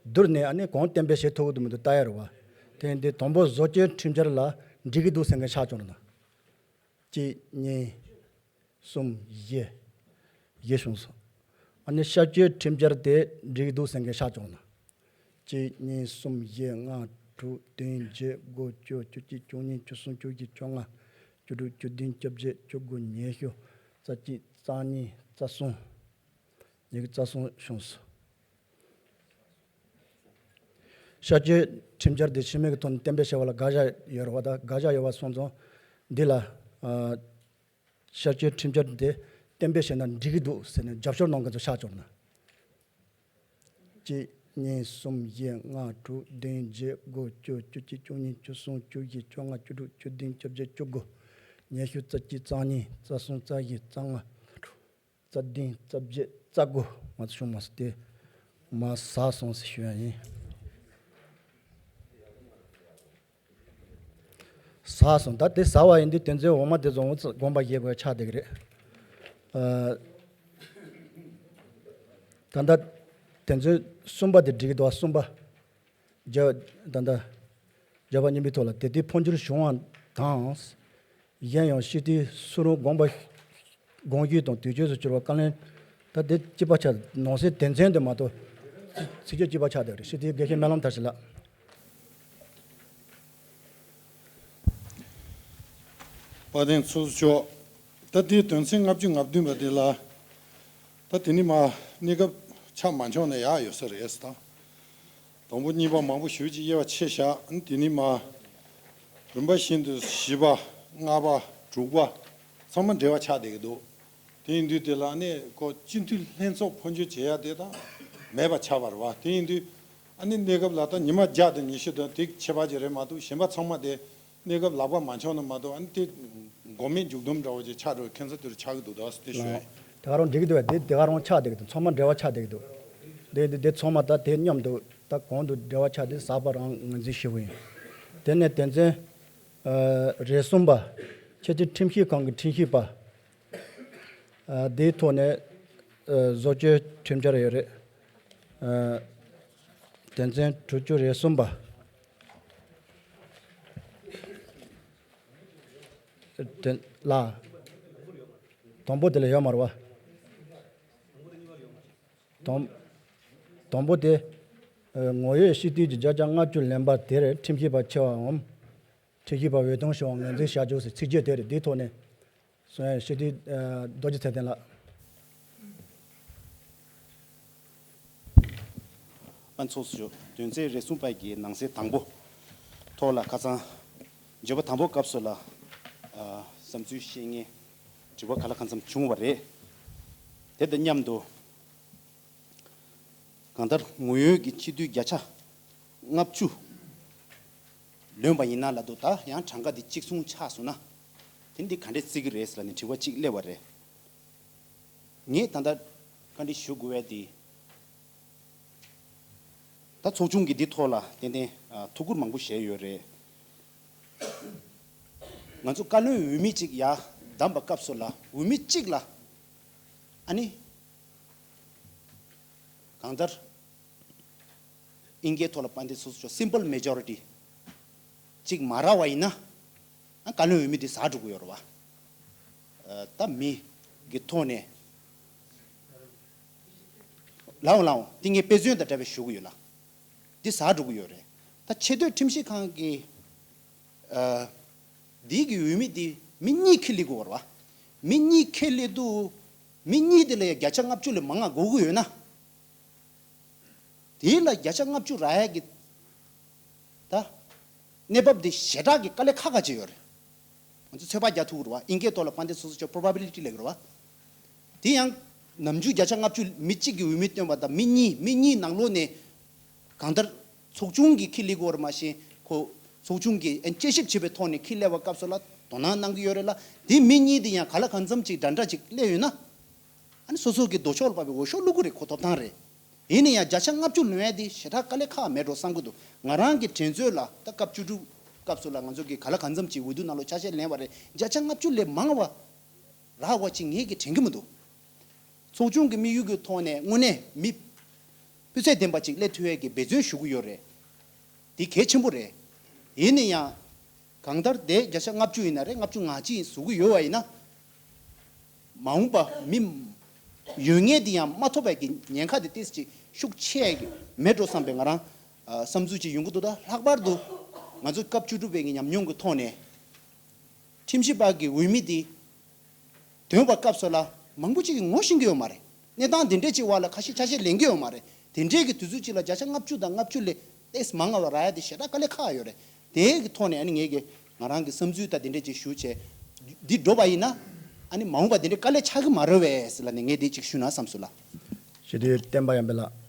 བསྡུར་ནས་ཨ་ནི་གང་གཏན་འབེབས་བྱེད་ཐུབ་ཀྱི་འདུག་མི་འདུག་ལྟ་ཡ་རེད་པ། དེ་ཡིན་དུས་དང་པོ་བཟོ་བཅོས་ཁྲིམས་འཆར་ལ་འགྲིག་གི་འདུག་ཟེར་མཁན་ཤག་བཅོ་ལགས། གཅིག། གཉིས། གསུམ། བཞི། བཞི་བྱུང་སོང་། ཨ་ནི་བསྐྱར་བཅོས་ཁྲིམས་འཆར་དེ་འགྲིག་གི་འདུག་ཟེར་མཁན་ཤག་བཅོ་ལགས། གཅིག། གཉིས། གསུམ། བཞི། ལྔ། དྲུག། བདུན། བརྒྱད། དགུ། བཅུ། བཅུ་གཅིག། བཅུ་གཉིས། བཅུ་གསུམ། བཅུ་བཞི། བཅོ་ལྔ། བཅུ་དྲུག། བཅུ་བདུན། བཅོ་བརྒྱད། བཅུ་དགུ། ཉི་ཤུ། རྩ་གཅིག། རྩ་གཉིས། རྩ་གསུམ། ཉི་ཤུ་རྩ་གསུམ་བྱུང་སོང་། བསྐྱར་བཅོས་ཁྲིམས་འཆར་དེ་ཕྱི་མིག་གི་ཐོག་ནས་གཏན་འབེབས་བྱས་པ་ལ་དགག་བཞག་ཡོད་རེད་པ། ད་དགག་བཞག་ཡོད་པ་སོང་ཙང་འདི་ལ། ཨ། བསྐྱར་བཅོས་ཁྲིམས་འཆར་དེ་གཏན་འབེབས་བྱས་ན་འགྲིག་གི་འདུག་ཟེར་ནས་རྒྱབ་སྐྱོར་གནང་མཁན་ཚོ་ཤག་བཅོ་ལགས། གཅིག། གཉིས། གསུམ། བཞི། ལྔ། དྲུག། བདུན། བརྒྱད། དགུ། བཅུ། བཅུ་གཅིག། བཅུ་གཉིས། བཅུ་གསུམ། བཅུ་བཞི། བཅོ་ལྔ། བཅུ་དྲུག། བཅུ་བདུན། བཅོ་བརྒྱད། བཅུ་དགུ། ཉི་ཤུ། རྩ་གཅིག། རྩ་གཉིས། རྩ་གསུམ། རྩ་བཞི། རྩ་ལྔ། རྩ་བདུན། རྩ་བརྒྱད། རྩ་དགུ། མ་གཏོགས་བྱུང་མ་སོང་། དེ་མར་ཟགས་སོང་ཟེར་ཞུ་ཡ་ཡིན། ཟགས་སོང་། ད་དེ་ཟགས་པ་ཡིན་དུས་དེ་ཚོའི་འོ་མ་དེ་ཚོ་འོ་ཙི་དགོངས་པ་བཞེས་དགོས་ཆགས་བསྡད་ཀྱི་རེད། ཨ། ད་ལྟ་དེ་ཚོའི་གསུམ་པ་དེ་འགྲིག་གི་འདུག་པ། གསུམ་པ། རྒྱ། ད་ལྟ་རྒྱལ་བ་གཉིས་པའི་ཐོག་ལ་དེ་དུས་འཕོ་འགྱུར་བྱུང་བ། ད་ དང་། གཞན་ཡང་སྤྱི་འཐུས་སུ་རུང་དགོངས་པ་དགོངས་ཞུ་དང་དུས་ཆོས་སུ་གྱུར་པ་བཀའ་ལན། ད་དེ་གཅིག་པ་ཆགས། ནང་གསེས་དོན་ཚན་དེ་མ་གཏོགས་ཚིག་ཚིག་བརྗོད་གཅིག་པ་ཆགས་བསྡད་རེད། སྤྱི་འཐུས་དགེ་བཤེས་སྨོན་ལམ་མཐར་ཕྱིན་ལགས། དཔལ་ལྡན་ཚོགས་གཙོ་མཆོག་ད་ལྟའི་དོན་ཚན་ལྔ་བཅུ་ང་བདུན་པ་དེ་ལ། ད་དེ་ནི་མ་གནས་སྐབས་ཆ་མ་འཆོག་ན་ཡག་ཡོད་ས་རེད་ད། དང་པོ་གཉིས་པ་མང་པོ་ཞེ་པོ་ཅིག་དབྱེ་བ་ཕྱེ་བཞག་དེ་ནི་མ་རིམ་པ་བཞིན་དུ་བཞི་པ་ལྔ་པ་དྲུག་པ་ཚང་མ་འབྲེལ་བ་ཆགས་བསྡད་ཀྱི་འདུག་དེ་ཡིན་དུས་དེ་ལ་ནི་ཁོ་སྤྱི་འཐུས་ལྷན་ཚོགས་འཕོ་འགྱུར་བྱེད་ཡ་དེ་དང་མེད་པ་ཆགས་པ་རེད་བ། དེ་ཡིན་དུས་ཨ་ནི་གནས་སྐབས་ལ་ད་ཉི་མ་བརྒྱ་དང་ཉི་ཤུ་དང་དེ་ཁྱད་པར་ཅིག་རེད་མ་གཏོགས་གཞན་པ་ཚང་མ་དེ་གནས་སྐབས་ལག་པ་མ་འཆང་ན་མ་གཏོགས་ཨ་ནི་དེ་མགོ་མེད་མཇུག་སྡོམ་འདྲ་བོ་ཅིག་ཆགས་འགྲོ་ཁྱད་མཚར་དེ་རུ་ཆགས་ཀྱི་འདུག་ད་དེ་ཞུ་ཡ་ཡིན། དེ་ག་རང་འགྲིག་གི་འདུག་བས། དེ་དེ་ག་རང་ཆགས་བསྡད་ཀྱི་འདུག་ཚང་མ་འབྲེལ་བ་ཆགས་བསྡད་ཀྱི་འདུག་དེ་དེ་དེ་ཚང་མ་ད་དེ་མཉམ་དུ་ད་གོང་དུ་འབྲེལ་བ་ཆགས་དེ་གསར་པ་རང་ངོས་འཛིན་ཞུ་གི་ཡིན། དེ་ནས་དོན་ཚན་ཨ་རེ་གསུམ་པ། ཆེས་མཐོའི་ཁྲིམས་ཞིབ་ཁང་གི་ཁྲིམས་ཞིབ་པ། ཨ་དེའི་ཐོག་ནས་ཨ་བཟོ་བཅོས་ཁྲིམས་འཆར་ཡོད་རེད། ཨ་དོན་ཚན་དྲུག་ཅུ་རེ་གསུམ་པ། དེ་ལ། དང་པོ་དེ་ལ་ཡོད་མ་རེད་བ། དང་། དང་པོ་དེ། ཨ་ངོ་ཡོད་སྤྱི་འཐུས་ཀྱི་བརྒྱ་ཆ་ལྔ་བཅུ་ལེན་པ་དེར་ཁྲིམས་ཞིབ་པ་ཆེ་བའམ། ཁྲིམས་ཞིབ་པ་འོས་སྡུམ་བྱེད་པར་ངོས་འཛིན་བྱ་རྒྱུ་ཟེར་ཚིག་བརྗོད་དེ་རེད། འདིའི་ཐོག་ནས། གསུང་ཡ་སྤྱི་འཐུས་ཨ་རྡོ་རྗེ་ཚེ་བརྟན་ལགས། ཨ་ཚོགས་གཙོ། དོན་ཚན་རེ་གསུམ་པ་གི་ནང་གསེས་དང་པོ་ཐོག་ལ་ཁ་སང་བརྗོད་པ་དང་པོ་སྐབས་སུ་ལ་ཨ་བསམ་ཚུལ་བཤད་མཁན་དྲི་བ་ག་ལ་གང་འཚམ་བྱུང་བ་རེད། དེ་དང་མཉམ་དུ་གང་ལྟར་ངོ་ཡོད་ཀྱི་སྤྱི་འཐུས་བརྒྱ་ཆ་ལྔ་བཅུ་ལོན་པ་ཡིན་ན་ལབ་འདུག་ད་ཡང་གྲངས་ཀ་འདི་གཅིག་མཚུངས་ཆགས་སོང་ན། དེ་འདི་ག་འདྲས་བརྩི་གི་རེད་ལབ་ནས་དྲི་བ་གཅིག་སླེབས་པ་རེད། ངས་ད་ལྟ་བཀའ་འདྲི་ཞུ་དགོས་པ་དེ། ད་ཚོགས་ཆུང་གི་འདི་ཐོག་ལ་ཏན་ཏན་ཨ་ཐུགས་ཁུར་མང་པོ་བཞེས་ཡོད་རེད། ང་ཚོ་བཀའ་བློན་འོས་མི་གཅིག་ཡར་བདམས་པ་སྐབས་སུ་ལ་འོས་མི་གཅིག་ལ་ཨ་ནི་གང་ལྟར་ཨིན་སྐད་ཐོག་ལ་དཔལ་ལྡན་ཚོགས་གཙོ་མཆོག་simple majority་གཅིག་མ་རག་པ་ཡིན་ན། ཨ་བཀའ་བློན་འོས་མི་དེ་ཟག་འགྲོ་གི་ཡོད་རེད་བ། ཨ་ད་མི་གི་ཐོག་ནས་ལའོ་ལའོ་དེ་ངས་དཔེ་མཚོན་དང་འདྲ་བའི་ཞུ་གི་ཡོད་ལ། དེ་ཟག་འགྲོ་གི་ཡོད་རེད། ད་ཆེས་མཐོའི་ཁྲིམས་ཞིབ་ཁང་གི་ཨ་འདི་གི་འོས་མི་དེ་མི་གཉིས་ཁས་ལེན་དགོས་རེད་བ། མི་གཉིས་ཁས་ལེན་དུས་མི་གཉིས་དེ་ལ་ཡང་བརྒྱ་ཆ་ལྔ་བཅུ་ལས་མང་བ་དགོས་ཀྱི་ཡོད་ན། དེ་ལ་བརྒྱ་ཆ་ལྔ་བཅུ་རག་ཡ་གི་ད་གནས་བབ་དེ་ཞེ་དྲག་གི་དཀའ་ལས་ཁག་ཁག་ཅིག་ཡོད་རེད། ང་ཚོ་ཚོད་དཔག་རྒྱག་ཐུབ་ཀྱི་རེད་བ། ཨིན་སྐད་ཐོག་ལ་དཔལ་ལྡན་ཚོགས་གཙོ་མཆོག་probability་ལབ་ཀྱི་རེད་བ། དེ་ཡང་ནམ་རྒྱུན་བརྒྱ་ཆ་ལྔ་བཅུ་མི་གཅིག་གི་འོས་མི་བཏོན་པ་དང་མི་གཉིས་མི་གཉིས་ནང་ལོགས་ནས་གང་ལྟར་ཚོགས་ཆུང་གིས་ཁས་ལེན་དགོས་རེད། མ་གཞི་ཁོ་ཚོགས་ཆུང་གིས་ཨ་དཔྱད་ཞིབ་བྱེད་པའི་ཐོག་ནས་ཁས་ལེན་པ་སྐབས་སུ་ལ་དོ་སྣང་གནང་གི་ཡོད་རེད་ལ། དེ་མི་གཉིས་དེ་ཡང་ག་ལ་གང་འཚམ་ཅིག་འདྲ་འདྲ་ཅིག་སླེབས་ཡོད་ན། ཨ་ནི་སོ་སོ་གི་ལྡོག་ཕྱོགས་ལ་བབས་པའི་འོས་ཤོག་བླུག་གི་རེད། ཁོ་ཐོབ་ཐང་རེད། ཡིན་ན་ཡང་བརྒྱ་ཆ་ལྔ་བཅུ་ལོན་ཡ་དེ་ཞེ་དྲག་དཀའ་ལས་ཁག་མེད་འགྲོ་བསམ་གི་འདུག་ང་རང་གི་དྲན་ཚོད་ལ་ད་སྐབས་བཅུ་དྲུག་སྐབས་སུ་ལ་ང་ཚོ་གི་ག་ལ་གང་འཚམ་ཅིག་འོས་བསྡུ་ནང་ལོགས་ཆ་ཤས་ལེན་པ་རེད། བརྒྱ་ཆ་ལྔ་བཅུ་ལས་མང་བ་རག་པ་ཅིག་ངས་གི་དྲན་གི་མི་འདུག་ཚོགས་ཆུང་གི་དམིགས་ཡུལ་གྱི་ཐོག་ནས་དངོས་གནས་མི་སྤུས་ཚད་ལྡན་པ་ཅིག་སླེབས་ཐུབ་ཡ་གི་འབད་བརྩོན་ཞུ་གི་ཡོད་རེད། དེ་གལ་ཆེན་པོ་རེད། ཡིན་ན་ཡང་། གང་ལྟར་དེ་བརྒྱ་ཆ་ལྔ་བཅུ་ཡིན་ན་རེད། ལྔ་བཅུ་ང་གཅིག་ཡིན་བཟོ་གི་ཡོད་པ་ཡིན་ན། མ་འོངས་པ་མི་ཡོད་ངེས་དེ་ཡང་མ་ཐོབ་པའི་གི་ཉེན་ཁ་དེ་ཏོག་ཙམ་ཅིག་ཤུགས་ཆེ་གི་མེད་འགྲོ་བསམ་པའི་ང་རང་ཨ་བསམ་ཚུལ་ཅིག་ཡོང་གི་འདུག་ད་ལྷག་པར་དུ་ང་ཚོ་སྐབས་བཅུ་དྲུག་པའི་གི་ཉམས་མྱོང་གི་ཐོག་ནས་ཁྲིམས་ཞིབ་པ་གི་འོས་མི་དེ། འདོན་པ་སྐབས་སུ་ལ་མང་པོ་ཅིག་གིས་ངོ་ཤེས་ཀྱི་ཡོད་མ་རེད། གནས་སྟངས་འདི་འདྲས་ཅིག་བར་ལ་ཁ་ཤས་ཆ་ཤས་ལེན་གྱི་ཡོད་མ་རེད། དེ་འདྲས་ཀྱི་དུས་ཚོད་ཅིག་ལ་བརྒྱ་ཆ་ལྔ་བཅུ་དང་ལྔ་བཅུ་ལས་ཏེས་མང་བ་རག་ཡ་དེ་ཞེ་དྲག་དཀའ་ལས་ཁག་ཡོད་རེད། དེའི་གི་ཐོག་ནས་ཨ་ནི་ངས་ཀྱི་ང་རང་གི་བསམ་ཚུལ་དང་དེ་འདྲས་ཅིག་ཞུ་བྱས། འདི་འགྲོ་བ་ཡིན་ན་ཨ་ནི་མ་འོངས་པ་དེ་འདྲས་དཀའ་ལས་ཆགས་ཀྱི་མ་རེད་པས་ལབ་ནས་ངས་འདི་ཅིག་ཞུ་ན་བསམ་སོང་ལགས། སྤྱི་འཐུས་བསྟན་པ་ཡར་འཕེལ་ལགས།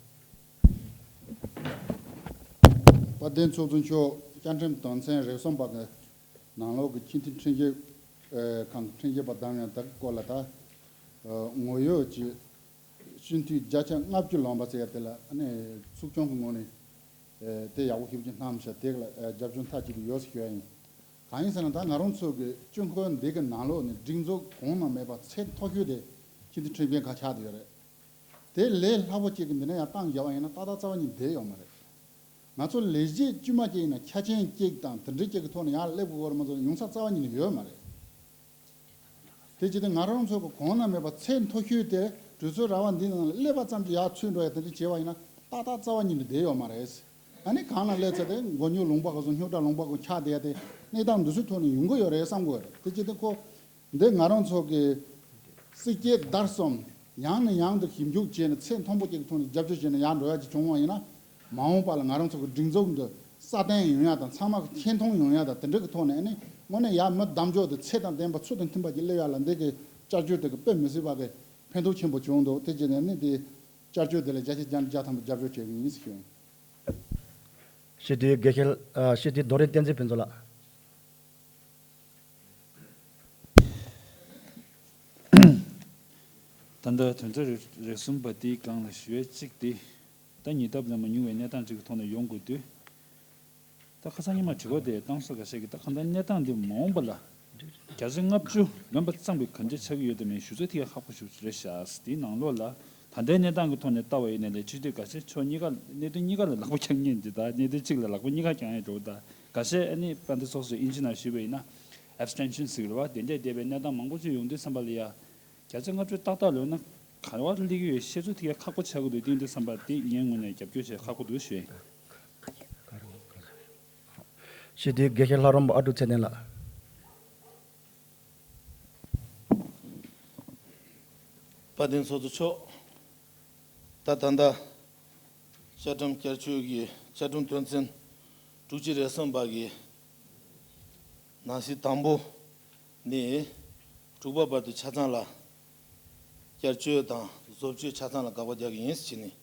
དཔལ་ལྡན་ཚོགས་གཙོ་མཆོག་བཅའ་ཁྲིམས་དོན་ཚན་རེ་གསུམ་པ་གི་ནང་ལོགས་ཀྱི་སྤྱི་འཐུས་ཁྲིམས་ཞིབ་ཨ་ཁང་གི་ཁྲིམས་ཞིབ་པ་བདམས་ཡང་དག་སྐོར་ལ་ད་ཨ་ངོ་ཡོད་ཀྱི་སྤྱི་འཐུས་བརྒྱ་ཆ་ལྔ་བཅུ་ལོན་པ་ཟེར་ཡ་དེ་ལ་ཨ་ནི་ཚོགས་ཆུང་གི་ངོས་ནས་ཨ་དེ་ཡག་པོ་ཞེ་པོ་ཅིག་གནང་མི་ཤག་དེ་ལ་ཨ་རྒྱབ་སྐྱོར་མཐའ་གཅིག་ཏུ་ཡོད་ཟེར་ཞུ་ཡ་ཡིན། གང་ཡིན་ཟེར་ན་ད་ང་རང་ཚོ་གི་སྤྱི་འཁོར་འདི་གི་ནང་ལོགས་ནས་སྒྲིག་འཛུགས་གོང་ན་མེད་པ་ཚད་མཐོ་ཤོས་དེ་སྤྱི་འཐུས་ཁྲིམས་ཞིབ་ཁང་ཆགས་བསྡད་ཡོད་རེད། དེ་ལས་སླ་པོ་གཅིག་གི་འདི་ནས་ཡང་བཏང་བཞག་པ་ཡིན་ན་ཏག་ཏག་རྩ་བ་ཉིད་བསྡད་ཡོད་མ་རེད། ང་ཚོ་ལས་བྱེད་དཀྱུས་མ་གཅིག་ཡིན་ན་ཁྱད་ཆོས་གཅིག་དང་དེ་འདྲའི་གཅིག་གི་ཐོག་ནས་ཡར་སླེབས་དགོས་པར་མ་ཚོར་ཡོང་ས་རྩ་བ་ཉིད་ནས་ཡོད་མ་རེད། དེ་བྱས་ཏེ་ང་རང་ཚོ་གི་གོང་ན་མེད་པ་ཚད་མཐོ་ཤོས་དེ་གྲོས་ཚོགས་ར་བ་འདི་ནང་ལ་སླེབས་པ་ཙམ་གྱིས་ཡར་ཚུད་འགྲོ་ཡ་དེ་འདྲ་བྱས་པ་ཡིན་ན་ཏག་ཏག་རྩ་བ་ཉིད་ནས་བསྡད་ཡོད་མ་རེད། ཨ་ནི་གང་ལ་སླེབས་ཚེ་དེ་མགོ་རྙོག་ལུང་པ་ག་ཚོད་རྙོག་དྲ་ལུང་པ་ག་ཚོད་ཆགས་བསྡད་ཡ་དེ་གནས་སྟངས་འདི་ཚོའི་ཐོག་ནས་ཡོང་གི་ཡོད་རེད་བསམ་གི་ཡོད་རེད། དེ་བྱས་ཏེ་ཁོ། འདི་ང་རང་ཚོ་གི་སྲིད་སྐྱེས་བརྡར་གསུམ་ཡང་ནས་ཡང་དུ་ཞིབ་འཇུག་བྱས་ནས་ཚད་མཐོན་པོ་ཅིག་གི་ཐོག་ནས་རྒྱབ་སྐྱོར་བྱས་ནས་ཡར་འགྲོ་ཡ་ཅིག་བྱུང་བ་ཡིན་ན། མ་འོངས་པ་ལ་ང་རང་ཚོ་གི་སྒྲིག་འཛུགས་འདི་སྲ་བརྟན་ཡོང་ཡ་དང་ཚང་མ་གི་ཆེ་མཐོང་ཡོང་ཡ་དང་དེ་འདྲ་གི་ཐོག་ནས་ཨ་ནི་དངོས་གནས་ཡར་མི་གདམ་ཕྱོགས་དེ་ཚད་དང་ལྡན་པ་ཚུལ་དང་མཐུན་པ་ཅིག་སླེབས་ཡ་ལ་འདི་གི་བསྐྱར་བཅོས་དེ་གི་དཔེ་མི་སྲིད་པ་གི་ཕན་ཐོགས་ཆེན་པོ་བྱུང་འདུག་དེ་བྱས་ནས་ཨ་ནི་དེ་བསྐྱར་བཅོས་དེ་ལ་བརྒྱ་ཆ་བརྒྱ་ནས་བརྒྱ་ཐམ་པ་རྒྱབ་སྐྱོར་བྱེད་གི་ཡིན་ཟེར་ཞུ། ཞེས་དེའི་དགེ་བཤེས་ཨ། ཞེས་དེའི་རྡོ་རིང་བསྟན་འཛིན་ཕུན་ཚོགས་ལགས། ད་ལྟ་དོན་ཚན་རེ་རེ་གསུམ་པ་དེའི་སྒང་ལ་ཞུ་ཡས་གཅིག་དེ། ད་ཉེ་འདབས་ལ་མ་ཉུང་བའི་གནས་སྟངས་ཅིག་གི་ཐོག་ནས་ཡོང་དགོས་དུས། ད་ཁ་སང་ཉི་མ་དྲི་བ་དེ་བཏང་སོ་འགའ་ཤས་ཀྱིས་ད་གང་ལྟར་གནས་སྟངས་འདི་མ་འོངས་པ་ལ་བརྒྱ་ཆ་ལྔ་བཅུ་ལོན་པ་ཙམ་གྱིས་ག་འདྲ་ཆགས་ཀྱི་ཡོད་དམ་མེད་ཞུ་ཚོད་ཐིག་ཡ་ཁག་པོ་ཞིག་རེད་ཤག་དེའི་ནང་ལོགས་ལ་ད་ལྟའི་གནས་སྟངས་ཀྱི་ཐོག་ནས་ལྟ་བ་ཡིན་ན་ལས་སྤྱི་འཐུས་འགའ་ཤས་ཕྱོགས་གཉིས་ཀ་གནད་དོན་གཉིས་ཀ་ལ་ལག་པ་འཁྱང་མཁན་འདི་དང་གནད་དོན་གཅིག་ལ་ལག་པ་གཉིས་ཀ་འཁྱང་ཡ་འགྲོ་ད་འགའ་ཤས་ཨ་ནི་དཔལ་ལྡན་ཚོགས་གཙོས་དབྱིན་ཇི་ནང་ཞུས་པ་ཡིན་ན་ཨེབ་སི་ཊེན་ཤན་ཟེར་གི་རེད་བ། དེ་འདྲས་བསྡད་པའི་གནས་སྟངས་མང་པོ་ཅིག་ཡོང་དུས་ཙམ་པ་ལ་ཡ། བརྒྱ་ཆ་ལྔ་བཅུ་ཏག་ཏག་ལོན་ན་ག་བར་སླེབས་ཀྱི་ཡོད་ཤེས་ཚོད་ཐིག་ཡ་ཁག་པོ་ཆགས་ཀྱི་འདུག་དེ་འདྲ་བསམ་པ་དེ་ངའི་ངོས་ནས་རྒྱབ་སྐྱོར་བྱེད་ཁག་པོ་འདུག་ཞུ་ཡིན། ཞེས་དེའི་དགེ་བཤེས་ལྷ་རམས་པ་ཨ་ཀྲུག་ཚེ་བརྟན་ལགས། དཔལ་ལྡན་ཚོགས་གཙོ་མཆོག་ད་ད་ལྟ་བཅའ་ཁྲིམས་བསྐྱར་བཅོས་ཀྱི་བཅའ་ཁྲིམས་དོན་ཚན་དྲུག་ཅུ་རེ་གསུམ་པ་གི་ནང་གསེས་དང་པོ་ནས་དྲུག་པ་བར་དུ་ཆ་ཚང་ལ་བསྐྱར་བཅོས་དང་བཟོ་བཅོས་ཆ་ཚང་ལ་དགག་པ་རྒྱག་གི་ཡིན་ཟེར་ནས་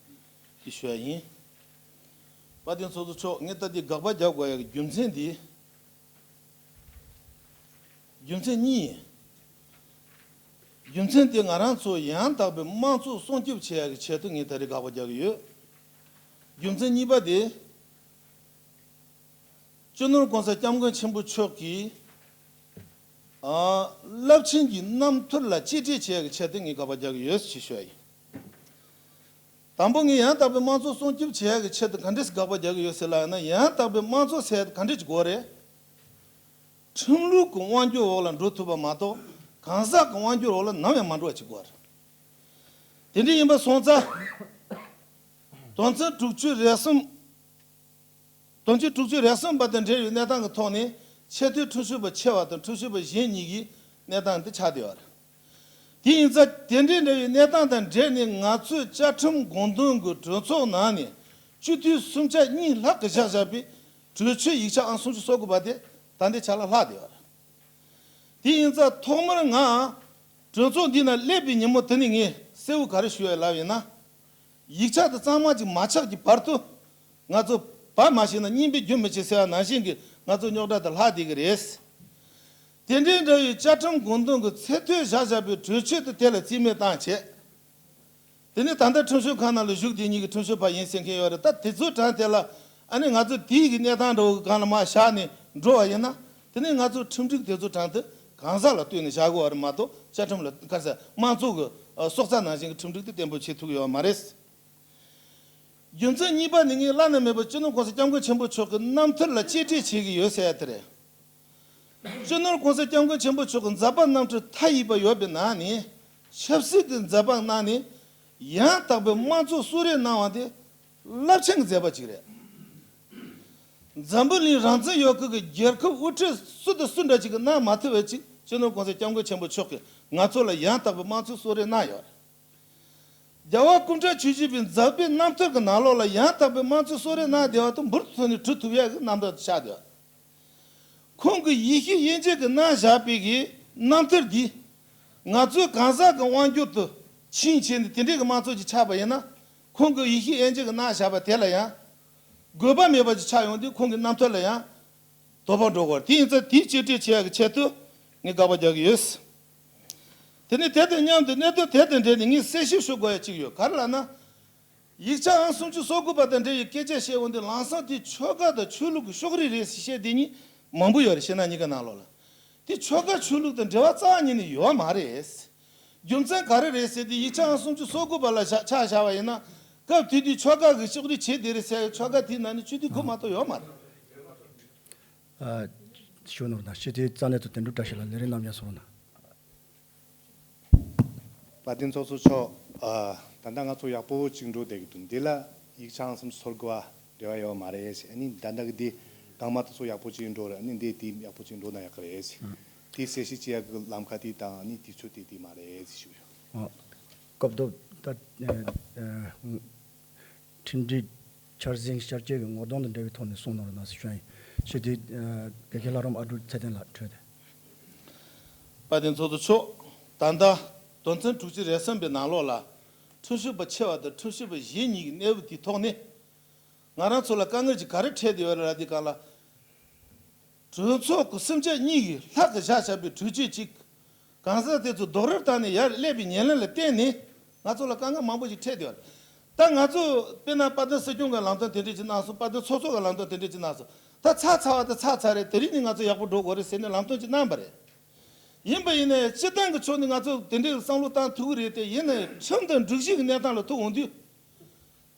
དེ་ཞུ་ཡ་ཡིན། དཔལ་ལྡན་ཚོགས་གཙོ་མཆོག་ངས་ད་ལྟའི་དགག་པ་རྒྱག་དགོས་ཡ་གི་རྒྱུ་མཚན་འདི། རྒྱུ་མཚན་གཉིས་ཡིན། རྒྱུ་མཚན་དེ་ང་རང་ཚོ་ཡང་དག་པའི་དམངས་གཙོ་སྲུང་སྐྱོབ་བྱེད་ཡག་གི་ཆེད་དུ་ངས་ད་རེས་དགག་པ་རྒྱག་གི་ཡོད། རྒྱུ་མཚན་གཉིས་པ་དེ། སྤྱི་ནོར་༸གོང་ས་༸སྐྱབས་མགོན་ཆེན་པོ་མཆོག་གིས་ཨ། རླབས་ཆེན་གྱི་རྣམ་ཐར་ལ་གཅེས་སྤྲས་བྱེད་ཡག་གི་ཆེད་དུ་ངས་དགག་པ་རྒྱག་གི་ཡོད་ཅེས་ཞུ་ཡ་ཡིན། དང་པོ་ངས་ཡང་དག་པའི་དམངས་གཙོ་སྲུང་སྐྱོབ་བྱེད་ཡག་གི་ཆེད་དུ་ག་འདྲས་དགག་པ་རྒྱག་གི་ཡོད་ཟེར་ལབ་ན། ཡང་དག་པའི་དམངས་གཙོ་ཟེར་ཡ་དེ་ག་འདྲས་ཅིག་དགོས་རེད། ཁྲིམས་ལུགས་ཀྱི་དབང་སྒྱུར་འོག་ལ་འགྲོ་ཐུབ་པ་མ་གཏོགས་གང་ཟག་གི་དབང་སྒྱུར་འོག་ལ་ནམ་ཡང་མ་འགྲོ་བ་ཅིག་དགོས་རེད། དེ་འདྲ་ཡིན་པ་སོང་ཙང་། དོན་ཚན་དྲུག་ཅུ་རེ་གསུམ། དོན་ཚན་དྲུག་ཅུ་རེ་གསུམ་པ་དང་འབྲེལ་བའི་གནས་སྟངས་ཀྱི་ཐོག་ནས་ཆེས་མཐོའི་ཁྲིམས་ཞིབ་པ་ཆེ་བ་དང་ཁྲིམས་ཞིབ་པ་གཞན་གཉིས་ཀྱི་གནས་སྟངས་འདི་ཆགས་བསྡད་ཡོད་རེད། དེ་ཡིན་ཙང་དེ་འདྲའི་འདྲ་བའི་གནས་སྟངས་དང་འབྲེལ་ནས་ང་ཚོས་བཅའ་ཁྲིམས་དགོངས་དོན་གྱི་གྲོས་ཚོགས་ནང་ནས་སྤྱི་འཐུས་སུམ་ཆ་གཉིས་ལྷག་གིས་བཞག་བཞག་པའི་གྲོས་ཆོད་ཡིག་ཆ་ཨང་སུམ་ཅུ་སོ་དགུ་པ་དེ་ད་ལྟའི་ཆ་ལ་ལྷག་བསྡད་ཡོད་རེད། དེ་ཡིན་ཙང་ཐོག་མར་ང་གྲོས་ཚོགས་འདི་ནང་སླེབས་པའི་ཉིན་མོ་དེ་ནས་ངས་གསལ་བོ་ག་རེ་ཞུ་ཡ་ལབ་ཡིན་ན། ཡིག་ཆ་དེ་གཙང་མ་ཅིག་མ་ཆགས་ཀྱི་བར་དུ། ང་ཚོ་བ་མ་ཤེས་ན་སྙིང་པོས་རྒྱུ་མི་བྱེད་ཟེར་བ་ནང་བཞིན་གྱི་ང་ཚོ་རྙོག་དྲ་དེ་ལྷག་བསྡད་ཀྱི་རེད། དེ་འདྲའི་འདྲ་བའི་བཅའ་ཁྲིམས་དགོངས་དོན་གྱི་ཚད་མཐོའི་བཞག་བཞག་པའི་གྲོས་ཆོད་དེ་དེ་ལ་རྩིས་མེད་བཏང་བྱས། དེ་ནས་ད་ལྟ་ཁྲིམས་ཞིབ་ཁང་ནང་ལ་བཞུགས་བསྡད་མཁན་གྱི་ཁྲིམས་ཞིབ་པ་ཡིན་ཟེར་མཁན་ཡོད་རེད། ད་དེ་ཚོའི་གྲངས་དེ་ལ་ཨ་ནི་ང་ཚོ་དེའི་གི་གནས་སྟངས་འདྲ་བོ་གི་སྒང་ལ་མར་བཞག་ནས་འགྲོ་བ་ཡིན་ན། དེ་ནས་ང་ཚོ་ཁྲིམས་སྒྲིག་དེ་ཚོའི་གྲངས་དེ་གང་ཟག་ལ་ལྟོས་ནས་བཞག་དགོས་པ་རེད་མ་གཏོགས་བཅའ་ཁྲིམས་ལ་ག་རེ་ཟེར་དམངས་གཙོ་གི་སྲོག་རྩ་ནང་བཞིན་གྱི་ཁྲིམས་སྒྲིག་དེ་བརྟན་པོ་བྱེད་ཐུབ་ཀྱི་ཡོད་མ་རེད། རྒྱུ་མཚན་གཉིས་པ་ནི་ངས་བླ་ན་མེད་པ་སྤྱི་ནོར་༸གོང་ས་༸སྐྱབས་མགོན་ཆེན་པོ་མཆོག་གི་རྣམ་ཐར་ལ་གཅེས་སྤྲས་བྱེད་ཀྱི་ཡོད་ཟེར་ཡ་དེ་རེད། སྤྱི་ནོར་༸གོང་ས་༸སྐྱབས་མགོན་ཆེན་པོ་མཆོག་གི་མཛད་པ་རྣམ་འཕྲུལ་མཐའ་ཡས་པ་ཡོད་པའི་ནང་ནས་ཆབ་སྲིད་ཀྱི་མཛད་པ་གནང་ནས་ཡང་དག་པའི་དམངས་གཙོ་གསོལ་རས་གནང་བ་དེ་རླབས་ཆེན་གྱི་མཛད་པ་ཅིག་རེད། འཛམ་བུ་གླིང་རང་བཙན་ཡོད་ཁུལ་གྱི་རྒྱལ་ཁབ་དབུ་ཁྲིད་སུ་དང་སུ་འདྲ་ཅིག་གིས་གནང་མ་ཐུབ་པ་ཅིག་སྤྱི་ནོར་༸གོང་ས་༸སྐྱབས་མགོན་ཆེན་པོ་མཆོག་གིས་ང་ཚོ་ལ་ཡང་དག་པའི་དམངས་གཙོའི་གསོལ་རས་གནང་ཡོད་རེད། རྒྱལ་བ་སྐུ་ཕྲེང་བཅུ་བཞི་པའི་མཛད་པའི་རྣམ་ཐར་གྱི་ནང་ལོགས་ལ་ཡང་དག་པའི་དམངས་གཙོའི་གསོལ་རས་གནང་བསྡད་པ་དེ་འབུར་དུ་ཐོན་ནས་གྲུབ་ཐུབ་ཡག་གི་རྣམ་ཐར་དུ་ཆགས་བསྡད་པ། ཁོང་གིས་ཡེ་ཤུ་དབྱེ་འབྱེད་ཀྱི་གནང་བཞག་པའི་གི་རྣམ་ཐར་འདི་ང་ཚོའི་གང་ཟག་གི་དབང་སྒྱུར་དུ་ཕྱིན་བྱས་ནས་དེ་འདྲའི་གི་དམངས་གཙོ་ཅིག་ཆགས་པ་ཡིན་ན། ཁོང་གིས་ཡེ་ཤུ་དབྱེ་འབྱེད་ཀྱི་གནང་བཞག་པ་དེ་ལ་ཡང་དགོས་པ་མེད་པ་ཅིག་ཆགས་ཡོང་དུས་ཁོང་གི་རྣམ་ཐར་ལ་ཡང་དོ་ཕོག་འགྲོ་གི་རེད། དེ་ཡིན་ཙང་དེའི་གཅེས་སྤྲས་བྱེད་ཡག་གི་ཆེད་དུ་ངས་དགག་པ་རྒྱག་གི་ཡོད། དེ་ནས་དེ་དང་མཉམ་དུ་གནད་དོན་དེ་དང་འབྲེལ་ནས་ངས་གསལ་བཤད་ཞུ་དགོས་ཡ་གཅིག་ཡོད། ག་རེ་ལབ་ན། ཡིག་ཆ་ཨང་སུམ་ཅུ་སོ་དགུ་པ་དང་འབྲེལ་བའི་སྐད་ཆ་བཤད་འོང་དུས་ལམ་སང་དེ་ཆོལ་ཁ་དང་ཆོས་ལུགས་ཀྱི་ཕྱོགས་རིས་རེད་ཟེར་བཤད་བསྡད་མཁན་མང་པོ་ཡོད་རེད། ཕྱི་ནང་གཉིས་ཀ་ནང་ལོགས་ལ། དེ་ཆོལ་ཁ་ཆོས་ལུགས་དང་འབྲེལ་བ་རྩ་བ་ཉིད་ནས་ཡོད་མ་རེད། རྒྱུ་མཚན་ག་རེ་རེད་ཟེར་དུས་ཡིག་ཆ་ཨང་སུམ་ཅུ་སོ་དགུ་པ་ལ་བཞག་ཆ་བཞག་པ་ཡིན་ན། སྐབས་དེ་དུས་ཆོལ་ཁ་གི་ཕྱོགས་རིས་བྱེད་བསྡད་རེད་ཟེར་ཡ་ཆོལ་ཁ་དེའི་ནང་ནས་སྤྱི་འཐུས་དགུ་མ་གཏོགས་ཡོད་མ་རེད། ཨ། ཞུ་ནོར་དང་སྤྱི་འཐུས་རྩ་གནད་དུ་དོན་གྲུབ་བཀྲ་ཤིས་ལགས་ལས་རིམ་རྣམ་གཞག་སོང་ན། དཔལ་ལྡན་ཚོགས་གཙོ་མཆོག་ཨ། ད་ལྟ་ང་ཚོ་ཡག་པོ་ཅིག་འགྲོ་བསྡད་ཀྱི་འདུག་འདི་ལ་ཡིག་ཆ་ཨང་གསུམ་ཚོར་དགོས་པ་འབྲེལ་བ་ཡོད་མ་རེད་ཟེར། ཨ་ནི་ད་ལྟ་གི་འདི་གང་མ་ཐུབ་ཚོ་ཡག་པོ་ཅིག་འགྲོ་རེད། ཨ་ནི་འདི་དེ་ཡག་པོ་ཅིག་འགྲོ་ན་ཡག་གི་རེད་ཟེར། དེ་གསལ་བཤད་བྱེད་ཡག་གི་ལམ་ཁ་དེ་དང་ཨ་ནི་དུས་ཚོད་དེ་དེ་མ་རེད་ཟེར་ཞུ་ཡོད། ཨ། སྐབས་ཐོག་ད་ཨ། ཨ། ཁྲིམས་སྒྲིག་འཆར་ཟིན་བསྐྱར་བཅོས་ཀྱི་ངོ་གདོང་དང་འབྲེལ་བའི་ཐོག་ནས་གསུང་གནང་རོགས་གནང་ཞུ་ཡིན། ཞུ་དུས་དགེ་རྒན་ལྷ་རམས་ཨ་འབྲུག་ཚེ་བརྟན་ལགས་འཕྲོས་ཏེ། དཔལ་ལྡན་ཚོགས་གཙོ་མཆོག་ད་ལྟ་དོན་ཚན་དྲུག་ཅུ་རེ་གསུམ་པའི་ནང་ལོགས་ལ་ཁྲིམས་ཞིབ་པ་ཆེ་བ་དང་ཁྲིམས་ཞིབ་པ་གཞན་གཉིས་ཀྱི་གནས་བབ་དེའི་ཐོག་ནས་ང་རང་ཚོ་ལ་དཀའ་ངལ་ཅིག་ག་རེ་འཕྲད་བསྡད་ཡོད་རེད་ལབ་དུས་སྒང་ལ། གྲོས་ཚོགས་ཀྱི་སེམས་ཅན་གཉིས་ཀྱིས་ལྷག་གི་བཞག་བཞག་པའི་གྲོས་ཆོད་ཅིག་གང་ཟག་དེ་ཚོ་རྡོག་རོལ་བཏང་ནས་ཡར་སླེབས་པའི་ཉེར་ལེན་ལ་བརྟེན་ནས་ང་ཚོ་ལ་དཀའ་ངལ་མང་པོ་ཞིག་འཕྲད་བསྡད་ཡོད་རེད། ད་ང་ཚོ་དཔེར་ན་དཔལ་ལྡན་སྲིད་སྐྱོང་གི་ལམ་སྟོན་དེ་འདྲས་ཅིག་གནང་སོང་། དཔལ་ལྡན་ཚོགས་གཙོ་གི་ལམ་སྟོན་དེ་འདྲས་ཅིག་གནང་སོང་། ད་ཚར་ཚར་བ་དེ་ཚར་ཚར་རེད། དེ་རིང་ནས་ང་ཚོ་ཡག་པོ་འགྲོ་དགོས་རེད་ཟེར་ནས་ལམ་སྟོན་ཅིག་གནང་པ་རེད། ཡིན་པ་ཡིན་ནའི་སྤྱིར་བཏང་གི་ཕྱོགས་ནས་ང་ཚོ་དེ་འདྲའི་བསམ་བློ་བཏང་ཐུབ་ཀྱི་རེད་དེ། ཡིན་ནའི་ཁྲིམས་དང་སྒྲིག་གཞི་གི་གནས་སྟངས་ལ་ཐུག་འོང་དུས།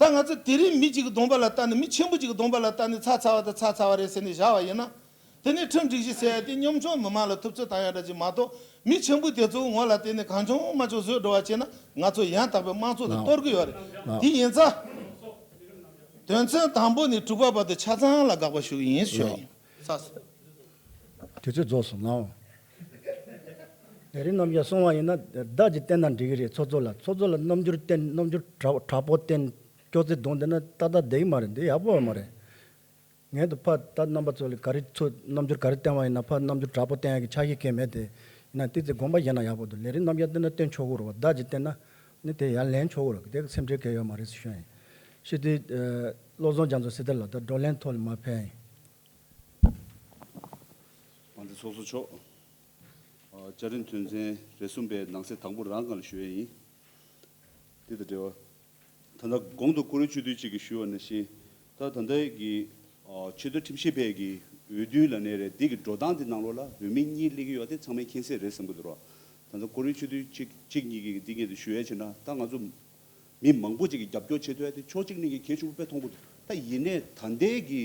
ད་ང་ཚོ་དེ་རིང་མི་གཅིག་གི་གདོང་པ་ལ་ལྟ་ནས། མི་ཆེན་པོ་གཅིག་གི་གདོང་པ་ལ་ལྟ་ནས་ཚར་ཚར་བ་དང་ཚར་ཚར་བ་རེད་ཟེར་ནས་བཞག་པ་ཡིན་ན། དེ་ནས་ཁྲིམས་སྒྲིག་གཞི་ཟེར་ཡ་དེ་གཉོམ་ཆུང་མི་མང་ལ་ཐུབ་ཚོད་བཏང་ཡ་འདྲ་ཅིག་མ་གཏོགས། མི་ཆེན་པོ་དེ་ཚོ་ངོ་ལ་བལྟས་ནས་གང་བྱུང་མང་བྱུང་བཟོས་འགྲོ་བ་བྱས་ན་ང་ཚོ་ཡང་དག་པའི་དམངས་གཙོ་དེ་ལགས། གཏོར་གི་ཡོད་རེད། ལགས། དེ་ཡིན་ཙང་། དོན་ཚན་དང་པོ་ནས་དྲུག་པ་བར་དུ་ཆ་ཚང་ལ་དགག་པ་ཞུ་གི་ཡིན་ཞུ་ཡ་ཡིན། ལགས། ཚར་སོང་། དུས་ཚོད་རྫོགས་སོང་ལགས། ལས་རིམ་རྣམ་གཞག་སོང་བ་ཡིན་ན་ཟླ་གཅིག་བསྟན་ན་འགྲིག་གི་རེད། ཚོགས་གཙོ་ལ། ཚོགས་གཙོ་ལ་རྣམ་འགྱུར་བསྟན། རྣམ་འགྱུར་དྲག་དྲག་པོ་བསྟན། སྐྱོ་ཚད་གདོང་བསྟན་ན་ཏག་ཏག་བསྡད་ཀྱི་མ་རེད། འདི་ཡག་པོ་ཡོད་མ་རེད། ངས་འདི་ཕར་ད་རྣམ་པ་ཚོ་ལ་ག་རེ་ཚོ་རྣམ་འགྱུར་ག་རེ་བསྟན་བ་ཡིན་ན། ཕར་རྣམ་འགྱུར་དྲག་པོ་བསྟན་ཡག་གི་ཆ་ཤས་གང་ཡང་མེད་དེ། ཡིན་ན་ཏོག་ཙམ་དགོངས་པ་བཞེས་ན་ཡག་པོ་འདུག་ལས་རིམ་རྣམ་གཞག་བསྟན་ན་བསྟན་ཆོག་གི་རེད་བ། ཟླ་གཅིག་བསྟན་ན་ནི་དེ་ཡར་ལེན་ཆོག་གི་རེད། དེ་སེམས་ཁྲལ་གང་ཡང་ཡོད་མ་རེད་ཟེར་ཞུ་ཡ་ཡིན། ཞུ་དུས་ཨ། བློ་བཟང་རྒྱ་མཚོ་སྲི་ཐར་ལགས། ད་བགྲོ་གླེང་ཐོག་ལ་མར་ཕེབས་ཡིན། དཔལ་ལྡན་ཚོགས་གཙོ་མཆོག་ཨ། བཅའ་ཁྲིམས་དོན་ཚན་རེ་གསུམ་པའི་ནང་གསེས་དང་པོ་རང་སྒང་ལ་ཞུ་ཡས་ཡིན། དེ་དང་འབྲེལ་བ། ད་ལྟ་གོང་དུ་ཀོ་རི་ཆོས་སྡུད་གཅིག་གིས་ཞུས་པ་ནང་བཞིན། ད་ད་ལྟའི་གི་ཨ། ཆེས་མཐོའི་ཁྲིམས་ཞིབ་པའི་གི་འོས་བསྡུ་ལབ་ནའི་རེད། འདི་གི་འགྲོ་སྟངས་དེ་ནང་ལོགས་ལ་འོས་མི་གཉིས་སླེབས་ཀྱི་ཡོད། དེ་ཚང་མས་མཁྱེན་གསལ་རེད་བསམ་གྱི་འདུག་ར། ད་ལྟ་ཀོ་རི་ཆོས་སྡུད་གཅིག་གཅིག་གཉིས་ཀྱིས་འདི་སྔོན་དུ་ཞུ་ཡས་བྱས་ན། ད་ང་ཚོ་མི་མང་པོ་ཅིག་གིས་རྒྱབ་སྐྱོར་བྱེད་ཐུབ་ཡ་དེ་ཕྱོགས་གཅིག་ནས་ཀྱི་གལ་ཆེན་པོ་དཔེ་མཐོང་གི་འདུག་ད་ཡིན་ནའི་ད་ལྟའི་གི་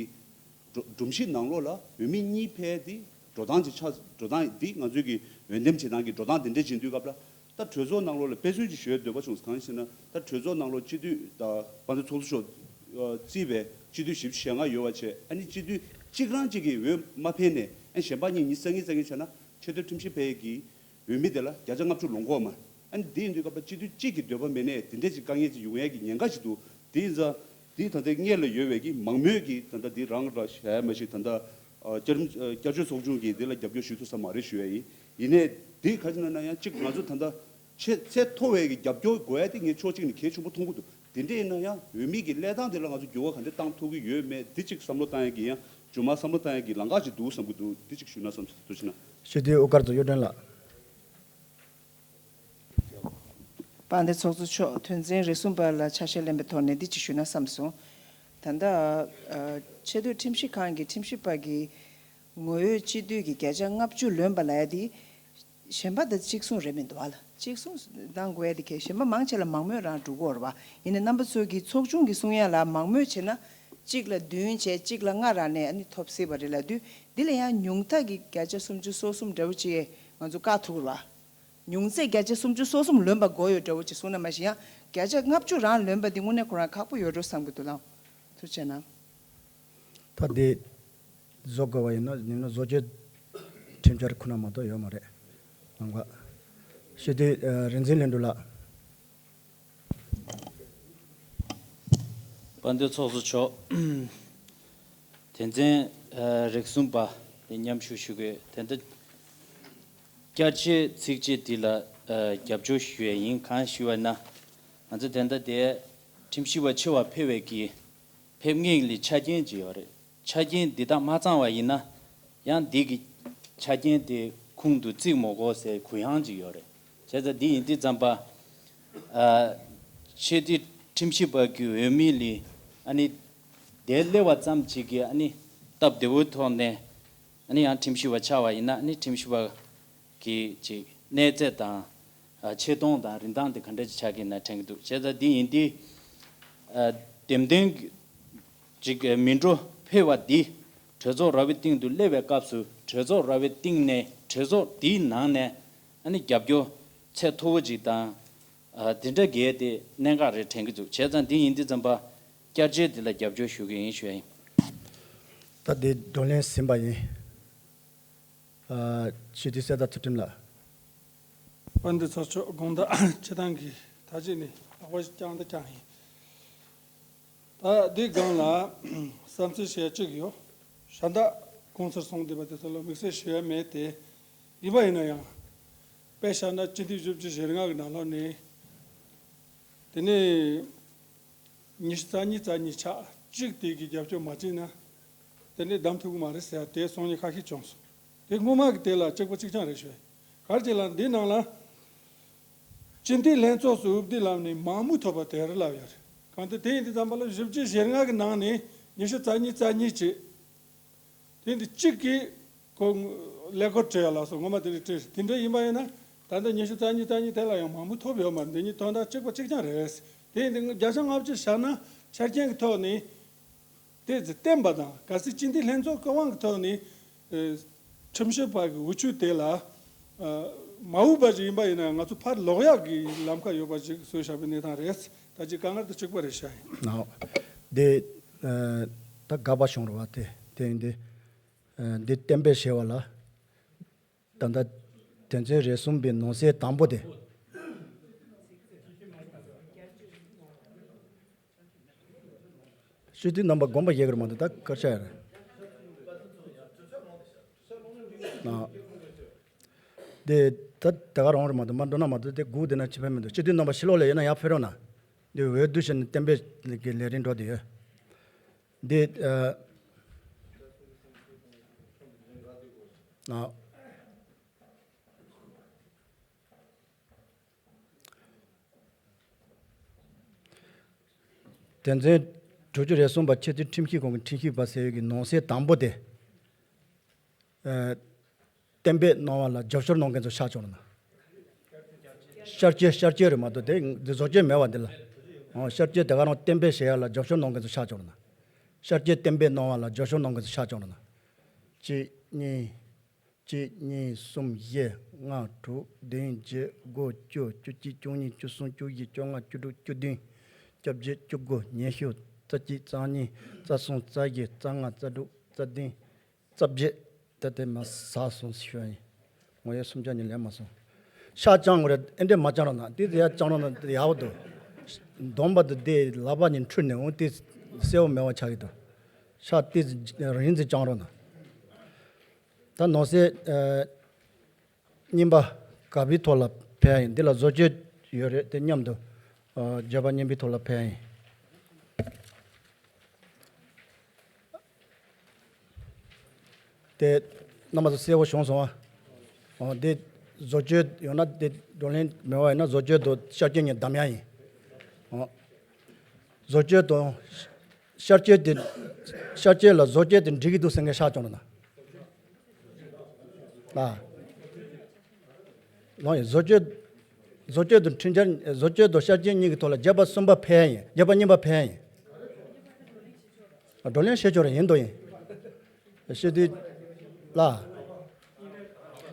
སྒྲོམ་གཞི་ནང་ལོགས་ལ་འོས་མི་གཉིས་ཕེབས་དེ་འགྲོ་སྟངས་ཅིག་ཆགས། འགྲོ་སྟངས་འདི་ང་ཚོའི་གི་འོས་འདེམས་བྱེད་སྟངས་ཀྱི་འགྲོ་སྟངས་དེ་འདྲ་བྱེད་དུས་སྐབས་ལ། ད་གྲོས་ཚོགས་ནང་ལོགས་ལ་དཔེ་མཚོན་ཅིག་ཞུ་ཡ་འདོད་པ་བྱུང་། གང་ཡིན་ཟེར་ན། ད་གྲོས་ཚོགས་ནང་ལོགས་སྤྱི་འཐུས་ད་དཔལ་ལྡན་ཚོགས་གཙོ་མཆོག་བརྩིས་པའི་སྤྱི་འཐུས་བཞི་བཅུ་ཞེ་ལྔ་ཡོད་པ་བྱས། ཨ་ནི་སྤྱི་འཐུས་གཅིག་རང་གཅིག་གིས་འོས་མ་ཕེབས་ནས། ཨ་ནི་གཞན་པ་གཉིས་ཉི་ཤུ་རྩ་གཉིས་རྩ་གཉིས་བྱས་ན་ཆེས་མཐོའི་ཁྲིམས་ཞིབ་པའི་གི་འོས་མི་དེ་ལ་བརྒྱ་ཆ་ལྔ་བཅུ་ལོངས་ཀྱི་ཡོད་མ་རེད། ཨ་ནི་དེ་ཡིན་དུས་སྐབས་ལ་སྤྱི་འཐུས་གཅིག་གི་འདོད་པ་མེད་ནའི་དེ་འདྲས་ཅིག་དཀའ་ངལ་ཅིག་ཡོང་ཡས་ཀྱི་ཉེན་ཁ་ཞིག་འདུག་དེ་ཡིན་ཙང་དེ་ད་ལྟའི་སྔོན་ལ་ཡོད་པའི་གི་མང་མོས་ཀྱིས་ད་ལྟ་འདི་རང་ར་བྱས་མ་ཞིག་ད་ལྟ་ཨ། བསྐྱར་བསྐྱར་བཅོས་ཚོགས་ཆུང་གིས་འདི་ལ་རྒྱབ་སྐྱོར་ཞུ་ཐུབ་ས་མ་རེད་ཞུ་ཡ་ཡིན། ཡིན་ནའི་འདི་ག་ཅི་ན་ན་ཡང་གཅིག་ང་ཚོ་ད་ལྟ་ཆེས་ཚད་མཐོ་བའི་གི་རྒྱབ་སྐྱོར་དགོས་ཡ་དེ་ངས་ཕྱོགས་གཅིག་ནས་གལ་ཆེན་པོ་མཐོང་གི་འདུག་དེ་འདྲ་ཡིན་ན་ཡང་འོས་མི་གི་གླེང་སྟངས་དེ་ལ་ང་ཚོ་འགྱུར་བ་ག་འདྲ་བཏང་ཐུབ་ཀྱི་ཡོད་མེད་འདི་གཅིག་བསམ་བློ་བཏང་ཡ་གི། ཡང་མཇུག་མ་བསམ་བློ་བཏང་ཡ་གི་ལམ་ཁ་ཅིག་འདུག་བསམ་གྱི་འདུག་འདི་གཅིག་ཞུས་ན་བསམ་སོང་། ཐུགས་རྗེ་གནང་། ཞུ་དུས་དབུ་དཀར་རྫོང་གཡུ་སྒྲོན་ལགས། དཔལ་ལྡན་ཚོགས་གཙོ་མཆོག་དོན་ཚན་རེ་གསུམ་པ་ལ་ཆ་ཤས་ལེན་པའི་ཐོག་ནས་འདི་གཅིག་ཞུས་ན་བསམ་སོང་། ད་ལྟ་ཨ། ཆེས་མཐོའི་ཁྲིམས་ཞིབ་ཁང་གི་ཁྲིམས་ཞིབ་པ་གི་ངོ་འོས་སྤྱི་འཐུས་ཀྱི་བརྒྱ་ཆ་ལྔ་བཅུ་ལོན་པ་ལབ་ཡ་དེ་གཞན་པ་དང་གཅིག་མཚུངས་རེད་མི་འདུག་བ་ལ། གཅིག་མཚུངས་གཏང་དགོས་ཡ་དེ་གལ། གཞན་པ་མང་ཆེ་ལ་མང་མོས་རང་འགྲོ་གི་ཡོད་རེད་བ། ཡིན་ནའི་རྣམ་པ་ཚོ་གི་ཚོགས་ཆུང་གི་གསུང་ཡ་ལ་མང་མོས་བྱས་ན་གཅིག་ལ་བདུན་བྱས། གཅིག་ལ་ལྔ་རག་ནས་ཨ་ནི་ཐོབ་སྲིད་པ་རེད་ལབ་དུས། འདི་ལ་ཡང་ཉུང་མཐའ་གི་བརྒྱ་ཆ་སུམ་ཅུ་སོ་གསུམ་འདྲ་བོ་ཅིག་ང་ཚོ་བཀག་ཐུབ་ཀྱི་རེད་བ། ཉུང་ཚད་བརྒྱ་ཆ་སུམ་ཅུ་སོ་གསུམ་ལོན་པ་དགོས་ཡོད་འདྲ་བོ་ཅིག་གསུངས་ན་མ་གཞི། ཡང་བརྒྱ་ཆ་ལྔ་བཅུ་རང་ལོན་པ་འདི་དངོས་གནས་ཁོ་རང་ཁག་པོ་ཡོད་འགྲོ་བསམ་གྱི་འདུག་ལགས། ཐུགས་རྗེ་གནང་། ད་འདི་བཟོ་དགོས་པ་ཡིན་ན་ཡིན་ན་བཟོ་བཅོས་ཁྲིམས་འཆར་ཁོ་ན་མ་གཏོགས་ཡོད་མ་རེད། ལམ་ཁ། ཞུ་དུས་ཨ། རིག་འཛིན་ལྷུན་གྲུབ་ལགས། དཔལ་ལྡན་ཚོགས་གཙོ་མཆོག་དོན་ཚན་ཨ། རེ་གསུམ་པ་དེ་མཉམ་ཞུགས་ཞུ་དགོས། དེ་འདི་བསྐྱར་བཅོས་ཚིག་བཅད་འདི་ལ་ཨ། རྒྱབ་སྐྱོར་ཞུ་ཡས་ཡིན། གང་ཞུ་བ་ན་ང་ཚོ་དེ་འདྲ་དེ་ཁྲིམས་ཞིབ་པ་ཆེ་བ་ཕེབས་པའི་གི་ཕེབས་མཁན་ལ་ཆ་རྐྱེན་ཅིག་ཡོད་རེད། ཆ་རྐྱེན་འདི་དག་མ་ཚང་བ་ཡིན་ན་ཡང་འདི་གི་ཆ་རྐྱེན་དེ་ཁུངས་དུ་བརྩི་མི་དགོས་ཟེར་གུ་ཡངས་ཅིག་ཡོད་རེད། བྱས་ཙང་འདི་ཡིན་དུས་ཙམ་པ། ཨ། ཆེས་མཐོའི་ཁྲིམས་ཞིབ་པ་གི་འོས་མི་ལ་ཨ་ནི་དེ་སླེབས་པ་ཙམ་ཅིག་གིས་ཨ་ནི་སྟབས་བདེ་བོའི་ཐོག་ནས་ཨ་ནི་ཡང་ཁྲིམས་ཞིབ་པ་ཆགས་པ་ཡིན་ན། ཨ་ནི་ཁྲིམས་ཞིབ་པ་གི་ཅིག་གནས་ཚད་དང་། ཨ། ཆེ་མཐོང་དང་རིན་ཐང་དེ་ག་འདྲ་ཅིག་ཆགས་ཀྱི་ན་དྲན་གྱི་འདུག་བྱས་ཙང་འདི་ཡིན་དུས། ཨ་འདེམས་ཐོན་ཅིག་མི་འགྲོ་ཕེབས་པ་འདི་གྲོས་ཚོགས་ར་བའི་སྟེང་དུ་སླེབས་པའི་སྐབས་སུ་གྲོས་ཚོགས་ར་བའི་སྟེང་ནས་གྲོས་ཚོགས་འདིའི་ནང་ནས་ཨ་ནི་རྒྱབ་སྐྱོར་ཚད་མཐོ་བོ་ཅིག་དང་། ཨ་དེ་འདྲ་གས་དེ་གནད་འགག་རེད་དྲན་གྱི་འདུག་བྱས་ཙང་འདི་ཡིན་དུས་ཙམ་པ་བསྐྱར་བཅོས་འདི་ལ་རྒྱབ་སྐྱོར་ཞུ་གི་ཡིན་ཞུ་ཡ་ཡིན། ད་དེ་བགྲོ་གླེང་ཟིན་པ་ཡིན། ཨ་སྤྱི་འཐུས་གསེར་རྟ་ཚུལ་ཁྲིམས་ལགས། དཔལ་ལྡན་ཚོགས་གཙོ། དགོངས་དག་སྤྱི་བཏང་གི་ད་ཅི་ནས་ལག་པ་བརྐྱངས་ད་བརྐྱངས་ཡིན། ད་འདི་སྒང་ལ་བསམ་ཚུལ་བཤད་གཅིག་ཡོད། ཤ་སྟག་གོང་ཚུར་སོང་བསྡད་པ་དེ་ཚོ་ལ་དམིགས་བསལ་ཞུ་ཡ་མེད་དེ། ཡིན་པ་ཡིན་ན་ཡང་དཔེ་བཞག་ན་སྤྱི་འཐུས་བཞི་བཅུ་ཞེ་ལྔ་གི་ནང་ལོགས་ནས་དེ་ནས་ཉི་ཤུ་རྩ་གཉིས་རྩ་གཉིས་ཆགས་གཅིག་དེ་གི་རྒྱབ་སྐྱོར་མ་བྱས་ན་དེ་ནས་བདམས་ཐུབ་ཀྱི་མ་རེད་ཟེར་ཡ་དེ་གསུང་མཁན་ཁ་ཤས་བྱུང་སོང་། དེ་སྔོན་མ་གི་དེ་ལ་གཅིག་པ་གཅིག་རྐྱང་རེད་ཞུ་ཡ། ག་རེ་བྱས་ལབ་ན་འདི་ནང་ལ། སྤྱི་འཐུས་ལྷན་ཚོགས་སུ་དབུ་མདའ་ལངས་ནས་མང་མོས་ཐོབ་པ་དེ་རེད་ལབ་ཡོད་རེད། གང་ལྟར་དེ་ཡིན་དུས་ཙམ་པ་ལ་བཞི་བཅུ་ཞེ་ལྔ་གི་ནང་ནས་ཉི་ཤུ་རྩ་གཉིས་རྩ་གཉིས་བྱས། དེ་འདི་གཅིག་གིས་ཁོ་ཀླད་ཀོར་སྤྲད་ཡ་ལ་སོགས་ངོ་མ་དེ་འདྲ་སྤྲད་རེད། དེ་འདྲ་ཡིན་པ་ཡིན་ན་ད་ལྟ་ཉི་ཤུ་རྩ་གཉིས་རྩ་གཉིས་དེ་ལ་ཡང་མང་མོས་ཐོབ་ཡོད་མ་རེད། འདི་གཉིས་དོན་དག་གཅིག་པ་གཅིག་རྐྱང་རེད། དེ་ཡིན་དུས་བརྒྱ་ཆ་ལྔ་བཅུ་བཞག་ན་ཆ་རྐྱེན་གྱི་ཐོག་ནས། དེ་བརྟེན་པ་དང་གལ་སྲིད་སྤྱི་འཐུས་ལྷན་ཚོགས་ཀྱི་དབང་གི་ཐོག་ནས་ཨ་ཁྲིམས་ཞིབ་པ་གི་འོས་ཆོས་དེ་ལ་ཨ་མ་འོས་པ་ཞིག་ཡིན་པ་ཡིན་ན་ང་ཚོ་ཕར་ལོག་ཡག་གི་ལམ་ཁ་ཡོད་པ་ཞིག་བཟོས་བཞག་པའི་གནས་སྟངས་རེད། ད་ཅི་དཀའ་ངལ་དེ་གཅིག་པ་རེད་ཤག་ཡིན། ཨོ། དེ་ཨ་ད་དགག་པ་བྱུང་རེད་བ། དེ་དེ་ཡིན་དེ་ཨ་འདི་གཏན་འབེབས་བྱས་པ་ལ། ད་ལྟ་དོན་ཚན་རེ་གསུམ་པའི་ནང་གསེས་དང་པོ་དེ། སྤྱི་འཐུས་རྣམ་པ་དགོངས་པ་བཞེས་ཀྱི་རེད་མ་གཏོགས་ད་དཀར་ཆག་ཡ་རེད། ཨ། དེ་ད་དེ་ག་རང་རེད་མ་གཏོགས་མར་འགྲོ་ན་མ་གཏོགས་དེ་སྒུག་བསྡད་ན་ཅི་ཕན་མི་འདུག་སྤྱི་འཐུས་རྣམ་པ་ཕྱི་ལོགས་ལ་ཡོད་ན་ཡར་ཕེབས་རོགས་གནང་། དེ་འོས་བསྡུ་བྱས་ནས་གཏན་འབེབས་ཀྱི་ལས་རིམ་འགྲོ་བསྡད་ཡོད། འདི་ཨ། ཨ། དོན་ཚན་དྲུག་ཅུ་རེ་གསུམ་པ་ཆེས་མཐོའི་ཁྲིམས་ཞིབ་ཁང་གི་ཁྲིམས་ཞིབ་པ་ཟེར་ཡོད་ཀྱི་ནང་གསེས་དང་པོ་དེ། ཨ། གཏན་འབེབས་གནང་བ་ལ་རྒྱབ་སྐྱོར་གནང་མཁན་ཚོ་ཤར་བྱུང་རེད་ན། བསྐྱར་བཅོས་བསྐྱར་བཅོས་རེད་མ་གཏོགས་དེ་འདི་བཟོ་བཅོས་མེད་བ་འདི་ལ། ཨོ་བསྐྱར་བཅོས་དེ་ག་རང་གཏན་འབེབས་བྱེད་ཡ་ལ་རྒྱབ་སྐྱོར་གནང་མཁན་ཚོ་ཤར་བྱུང་རེད་ན། བསྐྱར་བཅོས་གཏན་འབེབས་གནང་བ་ལ་རྒྱབ་སྐྱོར་གནང་མཁན་ཚོ་ཤར་བྱུང་རེད་ན། གཅིག་གཉིས། གཅིག་གཉིས་གསུམ་བཞི་ལྔ་དྲུག་བདུན་བརྒྱད་དགུ་བཅུ་བཅུ་གཅིག་བཅུ་གཉིས་བཅུ་གསུམ་བཅུ་བཞི་བཅོ་ལྔ་བཅུ་དྲུག་བཅུ་བདུན་བཅོ་བརྒྱད་བཅུ་དགུ་ཉི་ཤུ་རྩ་གཅིག་རྩ་གཉིས་རྩ་གསུམ་རྩ་བཞི་རྩ་ལྔ་རྩ་དྲུག་རྩ་བདུན་རྩ་བརྒྱད། ད་དེ་མ་ཟ་སོང་ཞུ་ཡ་ཡིན། ངོ་ཡོད་སུམ་ཆ་གཉིས་ལས་མ་སོང་། ཤ་བཅང་དགོས་རེད། ཨེ་འདྲས་མ་བཅང་རོགས་གནང་། དེ་དེ་ཡ་བཅང་རོགས་གནང་། དེ་ཡག་པོ་འདུག་འདོམས་པ་དེ་དེ་ལག་པ་གཉིས་འཁྲུལ་ནས་འོང་དེ་གསལ་པོ་མེད་པ་ཆགས་ཀྱི་འདུག་ཤ་དེ་རིང་ཙམ་བཅང་རོགས་གནང་། ད་ནང་གསེས་ཨ་རྙིང་པ་ག་པའི་ཐོག་ལ་ཕེབས་ཡ་ཡིན། འདི་ལ་བཟོ་བཅོས་ཡོད་རེད། དེ་མཉམ་དུ་ཨ་བརྗོད་པ་རྙིང་པའི་ཐོག་ལ་ཕེབས་ཡ་ཡིན། དེ་རྣམ་པ་ཚོ་གསལ་པོ་བྱུང་སོང་ཨ། འོ་དེ་བཟོ་བཅོས་ཡོད་ན་དེ་བགྲོ་གླེང་མེད་པ་ཡིན་ན་བཟོ་བཅོས་དང་བསྐྱར་བཅོས་གཉིས་བདམས་ཡ་ཡིན། འོ་བཟོ་བཅོས་དང་བསྐྱར་བཅོས་དེ་བསྐྱར་བཅོས་ལ་བཟོ་བཅོས་དེ་འགྲིག་གི་འདུག་ཟེར་མཁན་ཤར་བྱུང་རེད་ན། ཨ། ལོང་ཡིན། བཟོ་བཅོས་བཟོ་བཅོས་དང་ཁྲིམས་འཆར་བཟོ་བཅོས་དང་བསྐྱར་བཅོས་གཉིས་ཀྱི་ཐོག་ལ་བརྗོད་པ་གསུམ་པ་ཕེབས་ཡ་ཡིན། བརྗོད་པ་གཉིས་པ་ཕེབས་ཡ་ཡིན། བགྲོ་གླེང་བྱེད་ཆོག་རེད། ཡིན་དོ་ཡིན། སྤྱི་འཐུས་ལགས།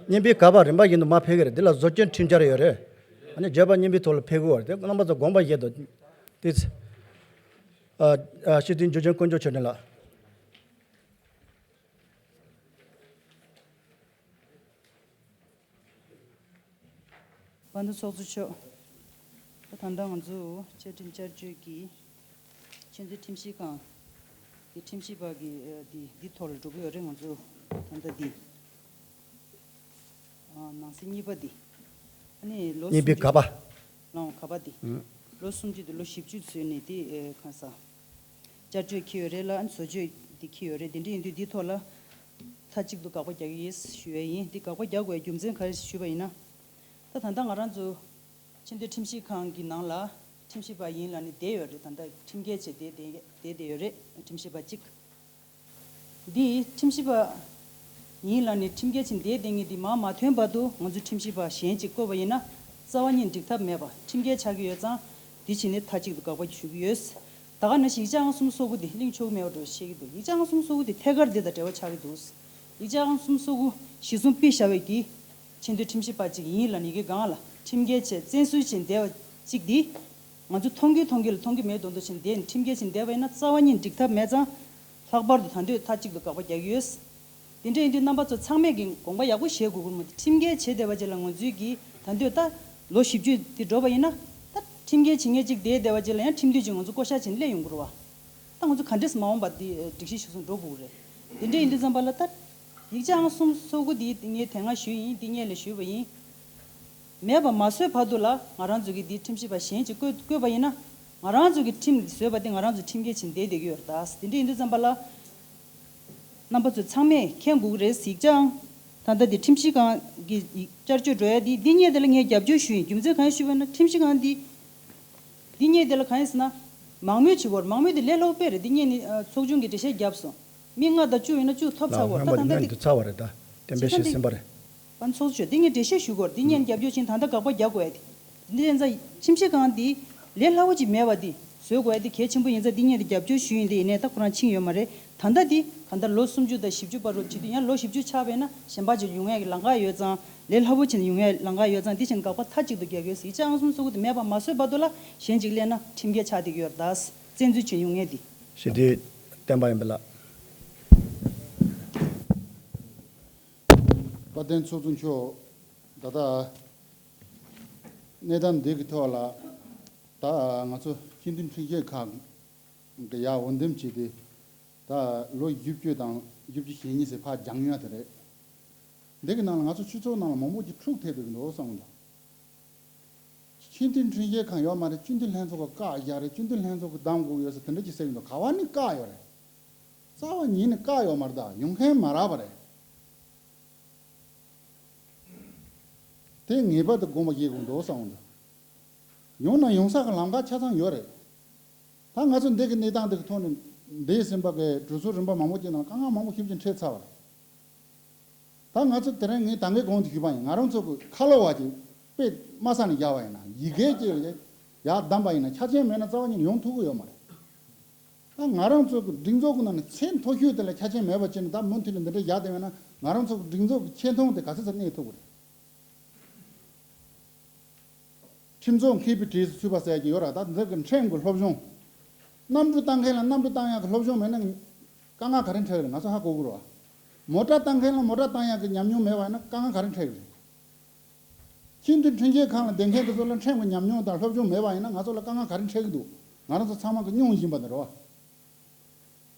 རྙིང་པའི་ག་པ་རིམ་པ་བཞིན་དུ་མར་ཕེབས་ཀྱི་རེད། འདི་ལ་བཟོ་བཅོས་ཁྲིམས་འཆར་ཡོད་རེད། ཨ་ནི་བརྗོད་པ་རྙིང་པའི་ཐོག་ལ་ཕེབས་དགོས་པ་རེད། དེ་རྣམ་པ་ཚོ་དགོངས་པ་བཞེས་དང་། དེ་ཨ་ཨ་སྤྱི་འཐུས་འཇུ་ཆེན་དཀོན་མཆོག་ཆོས་སྒྲོན་ལགས། དཔལ་ལྡན་ཚོགས་གཙོ་མཆོག་ད་ད་ལྟ་ང་ཚོ་བཅའ་ཁྲིམས་བསྐྱར་བཅོས་ཀྱི་ཆེས་མཐོའི་ཁྲིམས་ཞིབ་ཁང་གི་ཁྲིམས་ཞིབ་པ་གི་ཨ་འདི་འདི་ཐོག་ལ་འགྲོ་གི་ཡོད་རེད། ང་ཚོ་ད་ལྟ་འདི་ཨ་ནང་གསེས་གཉིས་པ་འདི་ཨ་ནི་ལོ་གཉིས་པའི་ག་པ། ལོང་ག་པ་འདི་ཨུ། ལོ་གསུམ་བཅུ་དེ་ལོ་བཞི་བཅུ་ཚུད་ནས་དེ་ཨེ་ག་ས་བསྐྱར་བཅོས་འཁྱེར་ཡོད་རེད་ལ། ཨ་ནི་བཟོ་བཅོས་འདི་འཁྱེར་ཡོད་རེད། དེ་འདྲ་ཡིན་དུས་འདི་ཐོག་ལ་མཐའ་གཅིག་ཏུ་དགག་པ་རྒྱག་གི་ཡིན་ཞུ་ཡ་ཡིན། འདི་དགག་པ་རྒྱག་དགོས་རྒྱུ་མཚན་ག་རེ་ཞུས་པ་ཡིན་ན། ད་ད་ལྟ་ང་རང་ཚོ་ཆེས་མཐོའི་ཁྲིམས་ཞིབ་ཁང་གི་ནང་ལ་ཁྲིམས་ཞིབ་པ་ཡིན་ལབ་ནས་བསྡད་ཡོད་རེད། ད་ལྟ་ཁྲིམས་འགལ་བྱས་བསྡད་བསྡད་བསྡད་བསྡད་ཡོད་རེད། ཁྲིམས་ཞིབ་པ་གཅིག་འདི་ཁྲིམས་ཞིབ་པ་ཡིན་ལབ་ནས་ཁྲིམས་འགལ་ཕྱིན་བསྡད་བསྡད་མཁན་འདི་མར་མ་ཐོན་བར་དུ་ང་ཚོས་ཁྲིམས་ཞིབ་པ་གཞན་ཅིག་བསྐོ་བ་ཡིན་ན་རྩ་བ་ཉིད་འགྲིག་ཐབས་མེད་པ། ཁྲིམས་འགལ་ཆགས་ཀྱི་ཡོད་ཙང་འདི་བྱས་ནས་མཐའ་གཅིག་ཏུ་དགག་པ་ཞུ་གི་ཡོད། ད་ག་ནང་བཞིན་ཡིག་ཆ་ཨང་གསུམ་སོ་དགུ་དེ་གླེང་ཆོག་གི་མེད་པ་འདྲ་བཤད་ཀྱི་འདུག་ཡིག་ཆ་ཨང་གསུམ་སོ་དགུ་དེ་ཐད་ཀར་འདི་དང་འབྲེལ་བ་ཆགས་ཀྱི་འདུག་ཡིག་ཆ་ཨང་གསུམ་སོ་དགུ་གཞི་བཟུང་ཕུལ་བཞག་པའི་གི་ཆེས་མཐོའི་ཁྲིམས་ཞིབ་པ་ཅིག་ཡིན་ལབ་ནས་ཀྱི་སྒང་ལ་ཁྲིམས་འགལ་བྱས་བཙན་འཛུལ་བྱས་བསྡད་པ་ཅིག་འདི། ང་ཚོ་མཐོང་གི་མཐོང་གི་ལ་མཐོང་གི་མེད་མདོག་མདོག་བྱས་བསྡད་ནས་ཁྲིམས་འགལ་བྱས་བསྡད་པ་ཡིན་ན་རྩ་བ་ཉིད་འགྲིག་ཐབས་མེད་ཙང་། ལྷག་པར་དུ་ད་འདོད་མཐའ་གཅིག་ཏུ་དགག་པ་རྒྱག་གི་ཡོད། དེ་འདྲ་ཡིན་དུས་རྣམ་པ་ཚོ་ཚང་མས་ཀྱི་དགོངས་པ་ཡག་པོ་བཞེས་དགོས་ཀྱི་མོད། ཁྲིམས་འགལ་བྱས་བསྡད་པ་ཅིག་ལ་ང་ཚོས་ཀྱི་ད་འདོད་ད་ལོ་བཞི་བཅུ་དེ་འགྲོ་བ་ཡིན་ན། ད་ཁྲིམས་འགལ་བྱེད་མཁན་ཅིག་བསྡད་བསྡད་པ་ཅིག་ལ་ཡང་ཁྲིམས་མཐུན་ཅིག་ང་ཚོ་བསྐོ་བཞག་བྱས་ནས་སླེབས་ཡོང་དགོས་རེད་བ། ད་ང་ཚོ་ག་འདྲས་མ་འོངས་པ་འདི་སྒྲིག་གཞི་གཞིར་བཟུང་འགྲོ་དགོས་ཀྱི་རེད། དེ་འདྲ་ཡིན་དུས་ཙམ་པ་ལ་ད་ཡིག་ཆ་ཨང་གསུམ་སོ་དགུ་འདི་ངས་དེ་སྔ་ཞུས་ཡིན། འདི་སྔོན་ལ་ཞུས་པ་ཡིན། མེད་པ་མ་བཟོས་བར་དུ་ལ་ང་རང་ཚོ་གི་འདི་ཁྲིམས་ཞིབ་པ་གཞན་ཅིག་བསྐོས་བསྐོས་པ་ཡིན་ན། ང་རང་ཚོ་གི་ཁྲིམས་བཟོས་པ་དེ་ང་རང་ཚོ་ཁྲིམས་འགལ་བྱས་བསྡད་བསྡད་ཀྱི་ཡོད་རེད་ད། དེ་འདྲ་ཡིན་དུས་ཙམ་པ་ལ། རྣམ་པ་ཚོ་ཚང་མས་མཁྱེན་དགོས་ཀྱི་རེད། ཡིག་ཆའང་ད་ལྟ་འདི་ཁྲིམས་ཞིབ་ཁང་གི་བསྐྱར་བཅོས་འགྲོ་ཡ་འདི་འདི་སྔོན་དེ་ལ་ངས་རྒྱབ་སྐྱོར་ཞུས་ཡིན། རྒྱུ་མཚན་གང་ཡིན་ཞུས་པ་ན་ཁྲིམས་ཞིབ་ཁང་འདི་འདི་སྔོན་དེ་ལ་གང་ཡིན་ཟེར་ན། མང་མོས་བྱེད་དགོས་རེད། མང་མོས་དེ་ལས་སླ་པོ་དཔེ་རེད། འདི་སྔོན་ནས་ཚོགས་ཆུང་གིས་འགྲེལ་བཤད་བརྒྱབ་སོང་། མི་ལྔ་དང་བཅུ་ཡོད་ན་བཅུ་ཐོབ་ཚར་བ་རེད། ད་ད་ལྟ་འདི་འདི་ཚར་བ་རེད། ད་གཏན་འབེབས་བྱས་ཟིན་པ་རེད། ཕན་ཚོགས་ཆོས་འདི་ངས་འགྲེལ་བཤད་ཞུ་དགོས་རེད། འདི་སྔོན་རྒྱབ་སྐྱོར་བྱས་ད་ལྟ་དགག་པ་རྒྱག་དགོས་ཡ་དེ། འདི་ཡིན་ཙང་ཁྲིམས་ཞིབ་ཁང་འདི་ལས་སླ་པོ་ཅིག་མེད་པ་འདི་བཟོ་དགོས་ཡ་འདི་གལ་ཆེན་པོ་ཡིན་ཙང་འདི་སྔོན་འདི་རྒྱབ་སྐྱོར་ཞུས་ཡིན། དེ་ཡིན་ནའི་ད་ཁོ་རང་ཕྱིན་ཡོད་མ་རེད། ད་ལྟ་འདི་གང་ལྟར་ལོ་སུམ་ཅུ་དང་བཞི་བཅུ་བར་དུ་བྱེད་དུས་ཡང་ལོ་བཞི་བཅུ་ཆགས་པས་ན་གཞན་པ་ཅིག་ཡོང་ཡ་གི་ལམ་ཁ་ཡོད་ཙང་། ལས་སླ་པོ་བྱས་ནས་ཡོང་ཡ་ལམ་ཁ་ཡོད་ཙང་འདི་བཞིན་དགག་པ་མཐའ་གཅིག་ཏུ་རྒྱག་གི་ཡོད། ཡིག་ཆ་ཨང་གསུམ་སོ་དགུ་དེ་མེད་པ་མ་བཟོས་བར་དུ་ལ་གཞན་ཅིག་སླེབས་ན་ཁྲིམས་འགལ་ཆགས་བསྡད་ཀྱི་ཡོད་རེད། ད་བཙན་འཛུལ་བྱས་ཡོང་ཡ་འདི། ཞི་བདེའི་བསྟན་པ་ཡིན་པ་ལ། དཔལ་ལྡན་ཚོགས་གཙོ་མཆོག་ད་ལྟ་གནས་སྟངས་འདི་གི་ཐོག་ལ་ད་ང་ཚོ་སྤྱི་འཐུས་ཁྲིམས་ཞིབ་ཁང་གི་ཡར་འོས་འདེམས་བྱས་ཏེ་ད་ལོ་བཞི་བཅུ་དང་བཞི་བཅུ་ཞེ་གཉིས་ཟེར་ཕར་འགྱངས་ཡ་དེ་རེད། འདི་གི་ནང་ལ་ང་ཚོ་སྤྱི་ཚོགས་ནང་ལ་མང་པོ་ཅིག་འཁྲུག་ཐེབས་འདུག་འདུག་བསམ་གྱི་འདུག་སྤྱི་འཐུས་ཁྲིམས་ཞིབ་ཁང་ཡོད་མ་རེད། སྤྱི་འཐུས་ལྷན་ཚོགས་ཀྱི་བཀག་བཞག་རེད། སྤྱི་འཐུས་ལྷན་ཚོགས་ཀྱིས་གདམ་དགོས་ཡོད་ཟེར་དེ་འདྲ་ཅིག་ཟེར་གྱི་འདུག་ག་བ་ནས་བཀག་ཡོད་རེད། རྩ་བ་ཉིད་ནས་བཀག་ཡོད་མ་རེད། ད་ཡོང་མཁན་མ་རག་པ་རེད། དེ་ངེས་པར་དུ་དགོངས་པ་བཞེས་དགོས་འདུག་བསམ་གྱི་འདུག་ཡོང་ན་ཡོང་ས་གི་ལམ་ཁ་ཆ་ཚང་ཡོད་རེད། ད་ང་ཚོ་འདི་གི་གནས་སྟངས་འདི་གི་ཐོག་ནས་འདས་ཟིན་པ་གི་གྲོས་ཚོགས་རིམ་པ་མང་པོ་ཅིག་ནང་དཀའ་ངལ་མང་པོ་ཞེ་པོ་ཅིག་འཕྲད་ཚར་བ་རེད། ད་ང་ཚོ་དེ་རིང་ངས་ད་གིན་གོང་དུ་ཞུས་པ་ཡིན། ང་རང་ཚོ་གི་ཁ་ལོ་བ་ཅིག་དཔེ་དམའ་ས་ནས་བཞག་པ་ཡིན་ན་ཡི་གེ་ཅིག་ལ་ཡར་བདམས་པ་ཡིན་ན་ཆ་རྐྱེན་མེད་ན་རྩ་བ་ཉིད་ནས་ཡོང་ཐུབ་ཀྱི་ཡོད་མ་རེད། ད་ང་རང་ཚོ་གི་སྒྲིག་འཛུགས་ཀྱི་ནང་ནས་ཚད་མཐོ་ཤོས་དེ་ལ་ཆ་རྐྱེན་མེད་པ་བྱས་ནས་ད་མུ་མཐུད་ནས་འདི་འདྲ་བཞག་བསྡད་པ་ཡིན་ན་ང་རང་ཚོ་གི་སྒྲིག་འཛུགས་ཀྱི་ཆེ་མཐོང་དེ་ག་ཚོད་ཙམ་གནས་ཐུབ་ཀྱི་རེད། ཁྲིམས་བཟོ་མཁས་པའི་གྲས་སུ་ཚུད་པ་ཟེར་གྱི་ཡོད་ར། ད་འདི་གི་ཁྲིམས་ཀྱི་སློབ་སྦྱོང་། གནམ་གྲུ་བཏང་མཁན་ལ་གནམ་གྲུ་བཏང་ཡག་གི་སློབ་སྦྱོང་མེད་ན་དཀའ་ངལ་ག་རེ་འཕྲད་ཀྱི་རེད། ང་ཚོ་ཧ་གོ་གི་རེད་བ། མོ་ཊ་བཏང་མཁན་ལ་མོ་ཊ་བཏང་ཡག་གི་ཉམས་མྱོང་མེད་པ་ཡིན་ན་དཀའ་ངལ་ག་རེ་འཕྲད་ཀྱི་རེད། སྤྱི་འཐུས་ཁྲིམས་ཞིབ་ཁང་ལ་བསྡད་མཁན་དེ་ཚོ་ལ་ཁྲིམས་ཀྱི་ཉམས་མྱོང་དང་སློབ་སྦྱོང་མེད་པ་ཡིན་ན་ང་ཚོ་ལ་དཀའ་ངལ་ག་རེ་འཕྲད་ཀྱི་འདུག་ང་རང་ཚོ་ཚང་མ་གི་སྙིང་བཞིན་པ་དེ་རེད་བ།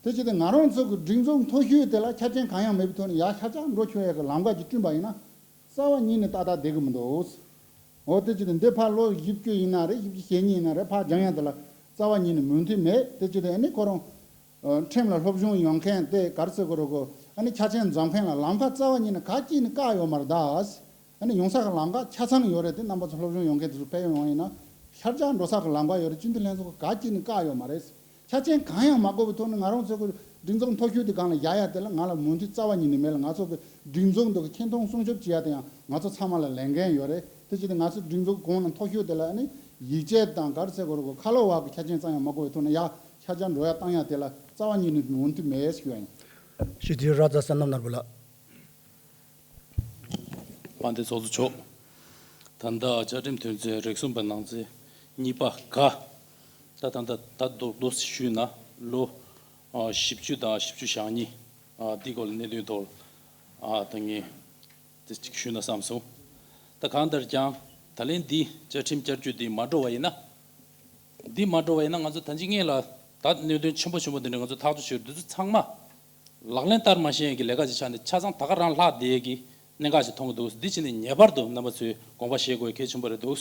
དེ་བྱས་ཏེ་ང་རང་ཚོ་གི་སྒྲིག་འཛུགས་མཐོ་ཤོས་དེ་ལ་ཆ་རྐྱེན་གང་ཡང་མེད་པའི་ཐོག་ནས་ཡར་ཤར་རྒྱག་འགྲོ་ཆོག་ཡག་གི་ལམ་ཁ་ཅིག་བསྐྲུན་པ་ཡིན་ན་རྩ་བ་ཉིད་ནས་ཏག་ཏག་བསྡད་ཀྱི་མི་འདུག་འོ་དེ་བྱས་ཏེ་འདི་ཕར་ལོ་བཞི་བཅུ་ཡིན་ན་རེད། བཞི་བཅུ་ཞེ་གཉིས་ཡིན་ན་རེད། ཕར་འགྱངས་ཡག་དེ་ལ་རྩ་བ་ཉིད་ནས་མོས་མཐུན་མེད། དེ་བྱས་ཏེ་ཨ་ནི་ཁོ་རང་ཁྲིམས་ལ་སློབ་སྦྱོང་ཡོད་མཁན་དེ་ག་རེ་ཟེར་དགོས་རེད་གོ་ཨ་ནི་ཆ་རྐྱེན་འཛོམས་མཁན་ལ་ལམ་ཁ་རྩ་བ་ཉིད་ནས་ག་གཅིག་ནས་བཀག་ཡོད་མ་རེད་ད། ཨ་ནི་ཡོང་ས་གི་ལམ་ཁ་ཆ་ཚང་ཡོད་རེད། དེ་རྣམ་པ་ཚོ་སློབ་སྦྱོང་ཡོད་མཁན་དེ་ཚོ་ཕེབས་ཡོང་བ་ཡིན་ན་ཤར་རྒྱག་འགྲོ་ས་གི་ལམ་ཁ་ཡོད་རེད། སྤྱི་འཐུས་ལྷན་ཚོགས་ཀྱིས་ག་གཅིག་ནས་བཀག་ཡོད་མ་རེད། ཆ་རྐྱེན་གང་ཡང་མ་དགོས་པའི་ཐོག་ནས་ང་རང་ཚོ་གི་སྒྲིག་འཛུགས་མཐོ་ཤོས་དེ་སྒང་ལ་བཞག་ཡ་དེ་ལ་ང་ལ་མོས་མཐུན་རྩ་བ་ཉིད་ནས་མེད་ལ། ང་ཚོ་གི་སྒྲིག་འཛུགས་འདི་གི་ཆེ་མཐོང་སྲུང་སྐྱོབ་བྱེད་ཡ་དེ་ཡང་ང་ཚོ་ཚང་མ་ལ་ལས་འགན་ཡོད་རེད། དེ་བྱས་ཏེ་ང་ཚོ་སྒྲིག་འཛུགས་གོང་ལ་མཐོ་ཤོས་དེ་ལ་ནི་ཡིག་ཆ་དང་ག་རེ་ཟེར་དགོས་རེད་གོ་ཁ་ལོ་བ་གི་ཆ་རྐྱེན་ཙམ་ཡང་མ་དགོས་པའི་ཐོག་ནས་ཡ་ཤར་རྒྱག་འགྲོ་ཡ་བཏང་ཡ་དེ་ལ་རྩ་བ་ཉིད་ནས་མོས་མཐུན་མེད་ཞུ་ཡ་ཡིན། ཞི་བདེའི་ར་ཛ་བསོད་ནམས་ནོར་བུ་ལགས། དཔལ་ལྡན་ཚོགས་གཙོ་མཆོག་ད་ལྟ་བཅའ་ཁྲིམས་དོན་ཚན་རེ་གསུམ་པ་ནང་ཚན་གཉིས་པ་ག་ད་ད་ལྟ་ད་རྡོག་རྡོག་ཞུས་ན་ལོ་ཨ་བཞི་བཅུ་དང་བཞི་བཅུ་ཞེ་གཉིས་ཨ་འདི་སྐོར་ལ་གནད་དོན་ཐོག་ཨ་ད་ངས་དེ་གཅིག་ཞུས་ན་བསམ་སོང་། ད་གང་ལྟར་ཀྱང་ད་ལན་འདི་བཅའ་ཁྲིམས་བསྐྱར་བཅོས་འདི་མ་འགྲོ་བ་ཡིན་ན། འདི་མ་འགྲོ་བ་ཡིན་ན་ང་ཚོ་ད་ཅི་སྔོན་ལ་ད་གནད་དོན་ཆེན་པོ་ཆེན་པོ་འདི་འདྲ་ང་ཚོ་ཐག་གཅོད་བྱས་འདི་ཚོ་ཚང་མ། ལག་ལེན་བསྟར་མ་ཤེས་ཀྱི་ལས་ཀ་ཅིག་ཆགས་ནས་ཆ་ཚང་ད་ག་རང་ལྷག་བསྡད་ཀྱི་གནད་འགག་ཅིག་མཐོང་གི་འདུག་འདི་བྱས་ནས་ངེས་པར་དུ་རྣམ་པ་ཚོས་དགོངས་པ་བཞེས་དགོས་གལ་ཆེན་པོ་རེད་འདུག་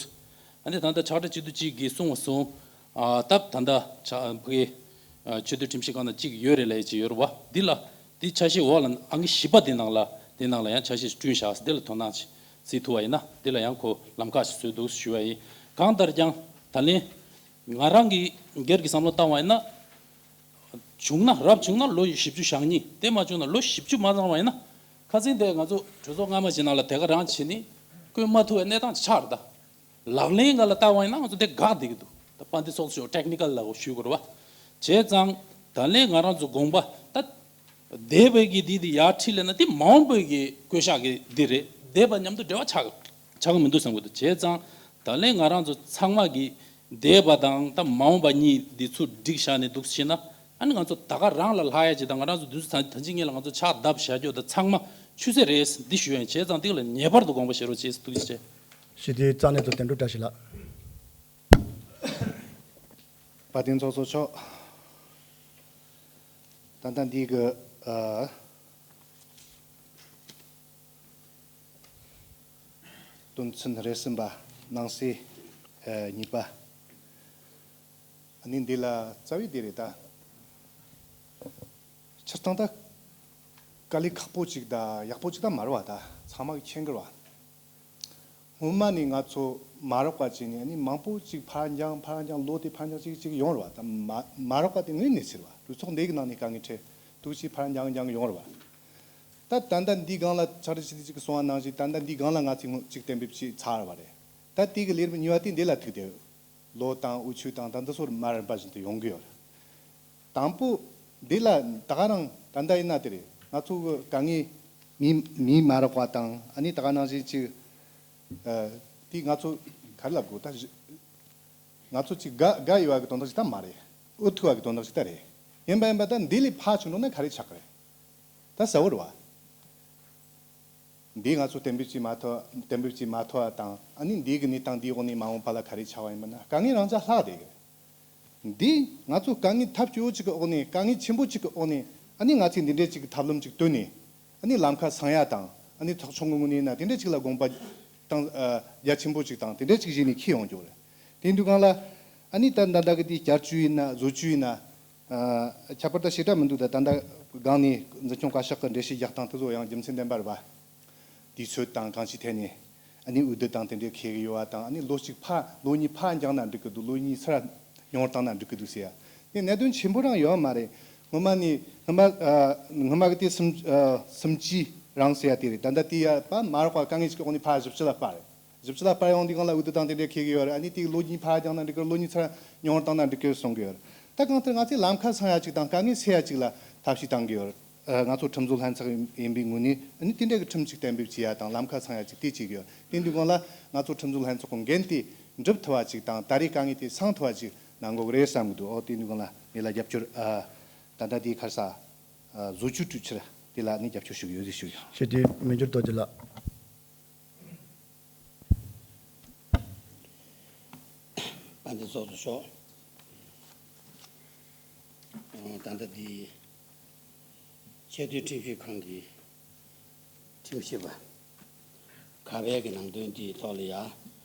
ཨ་ནི་ད་ལྟ་ཕྱག་སྦྲེལ་སྤྱི་འཐུས་གཅིག་གིས་གསུངས་པ་སོང་། ཨ་སྟབས་ད་ལྟ་ཕ་གི་ཨ་ཆེས་མཐོའི་ཁྲིམས་ཞིབ་ཁང་ནང་གཅིག་ཡོད་རེད་ལབ་ཡས་ཅིག་ཡོད་རེད་བ། འདི་ལ་འདི་ཆ་ཤས་འོག་ལ་ཨང་ཀི་བཞི་པ་འདི་ནང་ལ་འདི་ནང་ལ་ཡང་ཆ་ཤས་བསྐྲུན་བཞག་འདི་ལ་དོ་སྣང་ཅིག་བྱེད་ཐུབ་པ་ཡིན་ན་འདི་ལ་ཡང་ཁོ་ལམ་ཁ་ཞིག་བཟོས་འདུག་ཞུ་བ་ཡིན། གང་ལྟར་ཀྱང་ད་ལན་ང་རང་གི་སྒེར་གྱི་བསམ་བློ་བཏང་བ་ཡིན་ན། བྱུང་ན་རབ་བྱུང་ན་ལོ་བཞི་བཅུ་ཞེ་གཉིས། དེ་མ་བྱུང་ན་ལོ་བཞི་བཅུ་མ་ཚང་བ་ཡིན་ན། ཁ་སང་དེ་ང་ཚོ་གྲོས་ཚོགས་སྔ་མ་ཞིག་ནང་ལ་དེ་ག་རང་བྱས་ནས་བསྐོ་མ་ཐུབ་པའི་གནས་སྟངས་ཅིག་ཆགས་རེད་ད། ལག་ལེན་སྒང་ལ་བསྟར་བ་ཡིན་ན་ང་ཚོ་དེ་དགག་བསྡད་ཀྱི་འདུག་ད་དཔལ་ལྡན་ཚོགས་གཙོ་མཆོག་ཊེག་ནི་ཀལ་ལ་ཞུ་དགོས་རེད་བ། བྱས་ཙང་ད་ལན་ང་རང་ཚོ་དགོངས་པ་ད། འདས་པའི་གི་འདི་འདི་ཡར་ཁྲིད་ལས་ན་འདི་མ་འོངས་པའི་གི་བསྐོ་བཞག་གི་འདི་རེད། འདས་པ་མཉམ་དུ་འབྲེལ་བ་ཆགས་ཆགས་གི་མི་འདུག་བསམ་གི་འདུག་བྱས་ཙང་ད་ལན་ང་རང་ཚོ་ཚང་མ་གི་འདས་པ་དང་ད་མ་འོངས་པ་གཉིས་འདི་ཚུར་སྒྲིག་བཞག་ནས་འདུག་ཟེར་ན། ཨ་ནི་ང་ཚོ་ད་ག་རང་ལ་ལྷག་ཡ་ཅིག་དང་། ང་རང་ཚོ་དུས་ཚོད་ད་ཅི་ངེས་ལ་ང་ཚོ་ཕྱག་བརྡབ་བཞག་རྒྱུ་ད་ཚང་མ་ཆུད་ཟོས་རེད་འདི་ཞུ་ཡ་ཡིན། བྱས་ཙང་འདི་ལ་ངེས་པར་དུ་དགོངས་པ་བཞེས་རོགས་བྱེད། ཐུགས་རྗེ་ཆེ། ཞི་བདེའི་རྩ་གནད་དུ་དོན་གྲུབ་བཀྲ་ཤིས་ལགས། དཔལ་ལྡན་ཚོགས་གཙོ་མཆོག་ད་ལྟ་འདི་གི་ཨ་དོན་ཚན་རེ་གསུམ་པ། ནང་གསེས་ཨ་གཉིས་པ། ཨ་ནི་འདི་ལ་རྩ་བའི་འདི་རེད་ད། སྤྱིར་བཏང་ད་དཀའ་ལས་ཁག་པོ་ཅིག་དང་ཡག་པོ་ཅིག་ད་མ་རེད་བ། ད་ཚང་མ་གི་མཁྱེན་གི་རེད་བ། སྔོན་མ་ནས་ང་ཚོ་མ་རོགས་པ་བྱས་ནས་ཨ་ནི་མང་པོ་ཅིག་ཕར་འགྱངས་ཕར་འགྱངས་ལོ་དེ་ཕར་འགྱངས་ཅིག་ཅིག་ཡོང་རེད་བ། ད་མ་མ་རོགས་པ་དེ་དངོས་གནས་ཟེར་བ། གྲོས་ཚོགས་འདི་གི་ནང་ནས་དཀའ་ངལ་འཕྲད་འདུག་ཅིག་ཕར་འགྱངས་འགྱངས་ཡོང་རེད་བ། ད་ད་ལྟ་འདི་སྒང་ལ་ཕྱག་བྲིས་ཞུ་དུས་ཅིག་གསུངས་པ་ནང་བཞིན་ད་ལྟ་འདི་སྒང་ལ་ང་ཚོས་ཅིག་གཏན་འབེབས་ཅིག་ཚར་བ་རེད། ད་དེ་གི་ལས་རིམ་གཉིས་པ་དེ་འདི་ལ་ཐུག་སྟེ། ལོ་དང་དབུལ་ཕྱུག་དང་ད་འདི་ཚོར་མ་རན་པ་བཞིན་དུ་ཡོང་གི་ཡོད། དང་པོ་འདི་ལ་ད་ག་རང་ད་ལྟ་ཡིན་ན་དེ་རེད། ང་ཚོ་གི་དཀའ་ངལ་མི་མི་མ་རག་པ་དང་། ཨ་ནི་ད་ག་ནང་བཞིན་ཅིག་ཨ་དེ་ང་ཚོ་ག་རེ་ལབ་དགོས་ད། ང་ཚོ་ཅིག་དགའ་དགའ་ཡོད་པ་གི་དོན་དག་ཅིག་ད་མ་རེད། ཨུ་ཐུག་པ་གི་དོན་དག་ཅིག་ད་རེད། ཡིན་པ་ཡིན་པ་ད་འདི་ལས་ཕར་ཕྱིན་འགྲོ་ན་ག་རེ་ཆགས་ཀྱི་རེད། ད་གསལ་བོ་རེད་བ། འདི་ང་ཚོ་གཏན་འབེབས་ཅིག་མ་ཐོབ། གཏན་འབེབས་ཅིག་མ་ཐོབ་པ་དང་། ཨ་ནི་འདི་གི་གནས་སྟངས་འདིའི་འོག་ནས་མ་འོངས་པ་ལ་ག་རེ་ཆགས་པ་ཡིན་པ་ན་དཀའ་ངལ་རང་ཅག་ལྷག་བསྡད་གི་རེད། འདི་ང་ཚོ་དཀའ་ངལ་ཐབས་སྐྱོ་བོ་ཅིག་གི་འོག་ནས། དཀའ་ངལ་ཆེན་པོ་ཅིག་གི་འོག་ནས། ཨ་ནི་ང་ཚོས་འདི་འདྲའི་ཅིག་གི་ཐབས་ལམ་ཅིག་བཏོན་ནས། ཨ་ནི་ལམ་ཁ་སང་ཡ་དང་། ཨ་ནི་ཚོགས་ཆུང་གི་ངོས་ནས་ཡིན་ན་དེ་འདྲ་ཅིག་ལ་དགོངས་པ་དང་ཨ་རྒྱ་ཆེན་པོ་ཅིག་དང་དེ་འདྲ་ཅིག་བཞེས་ནས་འཁྱེར་ཡོང་རྒྱུ་རེད། དེ་དུས་སྒང་ལ་ཨ་ནི་ད་ད་ལྟ་གི་དེ་བསྐྱར་བཅོས་ཡིན་ན་བཟོ་བཅོས་ཡིན་ན། ཨ་ཁྱད་པར་ད་ཞེ་དྲག་མི་འདུག་ད་ད་ལྟ་སྒང་ནས་འཛིན་སྐྱོང་བཀའ་ཤག་གི་འགྲེལ་བཤད་རྒྱག་སྟངས་དེ་ཚོ་ཡང་རྒྱུ་མཚན་ལྡན་པ་རེད་པ། དུས་ཚོད་དང་གང་ཅིའི་ཐད་ནས། ཨ་ནི་འོས་བསྡུ་དང་དེ་འདྲའི་འཁེལ་གི་ཡོད་པ་དང་། ཨ་ནི་ལོ་གཅིག་ཕར་ལོ་གཉིས་ཕར་འགྱངས་ན་འགྲིག་གི་འདུག་ལོ་གཉིས་ཚུར་ཉུང་བ་བཏང་ན་འགྲིག་གི་འདུག་ཟེར་ཡ། དེ་གནད་དོན་ཆེན་པོ་རང་ཡོད་མ་རེད། སྔོན་མ་ནས་སྔོན་མ་ཨ་སྔོན་མ་གི་དེ་སུམ་ཨ་སུམ་ཅུ་རང་ཟེར་ཡ་དེ་རེད། ད་ལྟ་དེ་ཡ་པ་མ་རག་པ་དཀའ་ངལ་ཞིག་གི་འོག་ནས་ཕར་བཞི་བཅུ་ལ་སྤར་རེད། བཞི་བཅུ་ལ་སྤར་ཡོང་དུས་སྒང་ལ་འོས་བསྡུ་དང་དེ་འདྲའི་འཁེལ་གི་ཡོད་རེད། ཨ་ནི་དེ་ལོ་གཉིས་ཕར་འགྱངས་ན་འགྲིག་གི་རེད། ལོ་གཉིས་ཚུར་ཉུང་བ་བཏང་ན་འགྲིག་གི་རེད་གསུང་གི་ཡོད་རེད། ད་གང་ལྟར་ང་ཚོས་ལམ་ཁ་སང་ཡ་ཅིག་དང་དཀའ་ངལ་སེལ་ཡ་ཅིག་ལ་ཐབས་ཤེས་བཏང་གི་ཡོད་རེད། ཨ་ང་ཚོ་ཁྲིམས་བཟོ་ལྷན་ཚོགས་ཡིན་ཡིན་པའི་ངོས་ནས་ཨ་ནི་དེ་འདྲ་གི་ཁྲིམས་ཅིག་གཏན་འབེབས་བྱེད་ཡ་དང་ལམ་ཁ་སང་ཡ་ཅིག་དེ་བྱེད་ཀྱི་ཡོད། དེ་འདུག་གོང་ལ་ང་ཚོ་ཁྲིམས་བཟོ་ལྷན་ཚོགས་ཀྱི་འགན་དེ་འགྲུབ་ཐུབ་པ་ཅིག་དང་། ད་རེས་དཀའ་ངལ་དེ་སང་ཐུབ་པ་ཅིག་གནང་དགོས་ཀྱི་རེད་བསམ་གྱི་འདུག་ཨོ་དེ་འདུག་གོང་ལ་ངེད་ལ་རྒྱབ་སྐྱོར་ཨ་ད་ལྟ་དེའི་ཁར་ས་ཨ་བཟོ་བཅོས་སྤྲོད་ཕྱིར་དེ་ལ་ནི་རྒྱབ་སྐྱོར་ཞུ་གི་ཡོད་ཟེར་ཞུ་ཡ། ཞེས་དེ་མི་འགྱུར་རྡོ་རྗེ་ལགས། དཔལ་ལྡན་ཚོགས་གཙོ་མཆོག་ཨ་ད་ལྟ་འདི་ཆེས་མཐོའི་ཁྲིམས་ཞིབ་ཁང་གི་ཁྲིམས་ཞིབ་པ་ཁ་པའི་གི་ནང་དོན་དེའི་ཐོག་ལ་ཡ།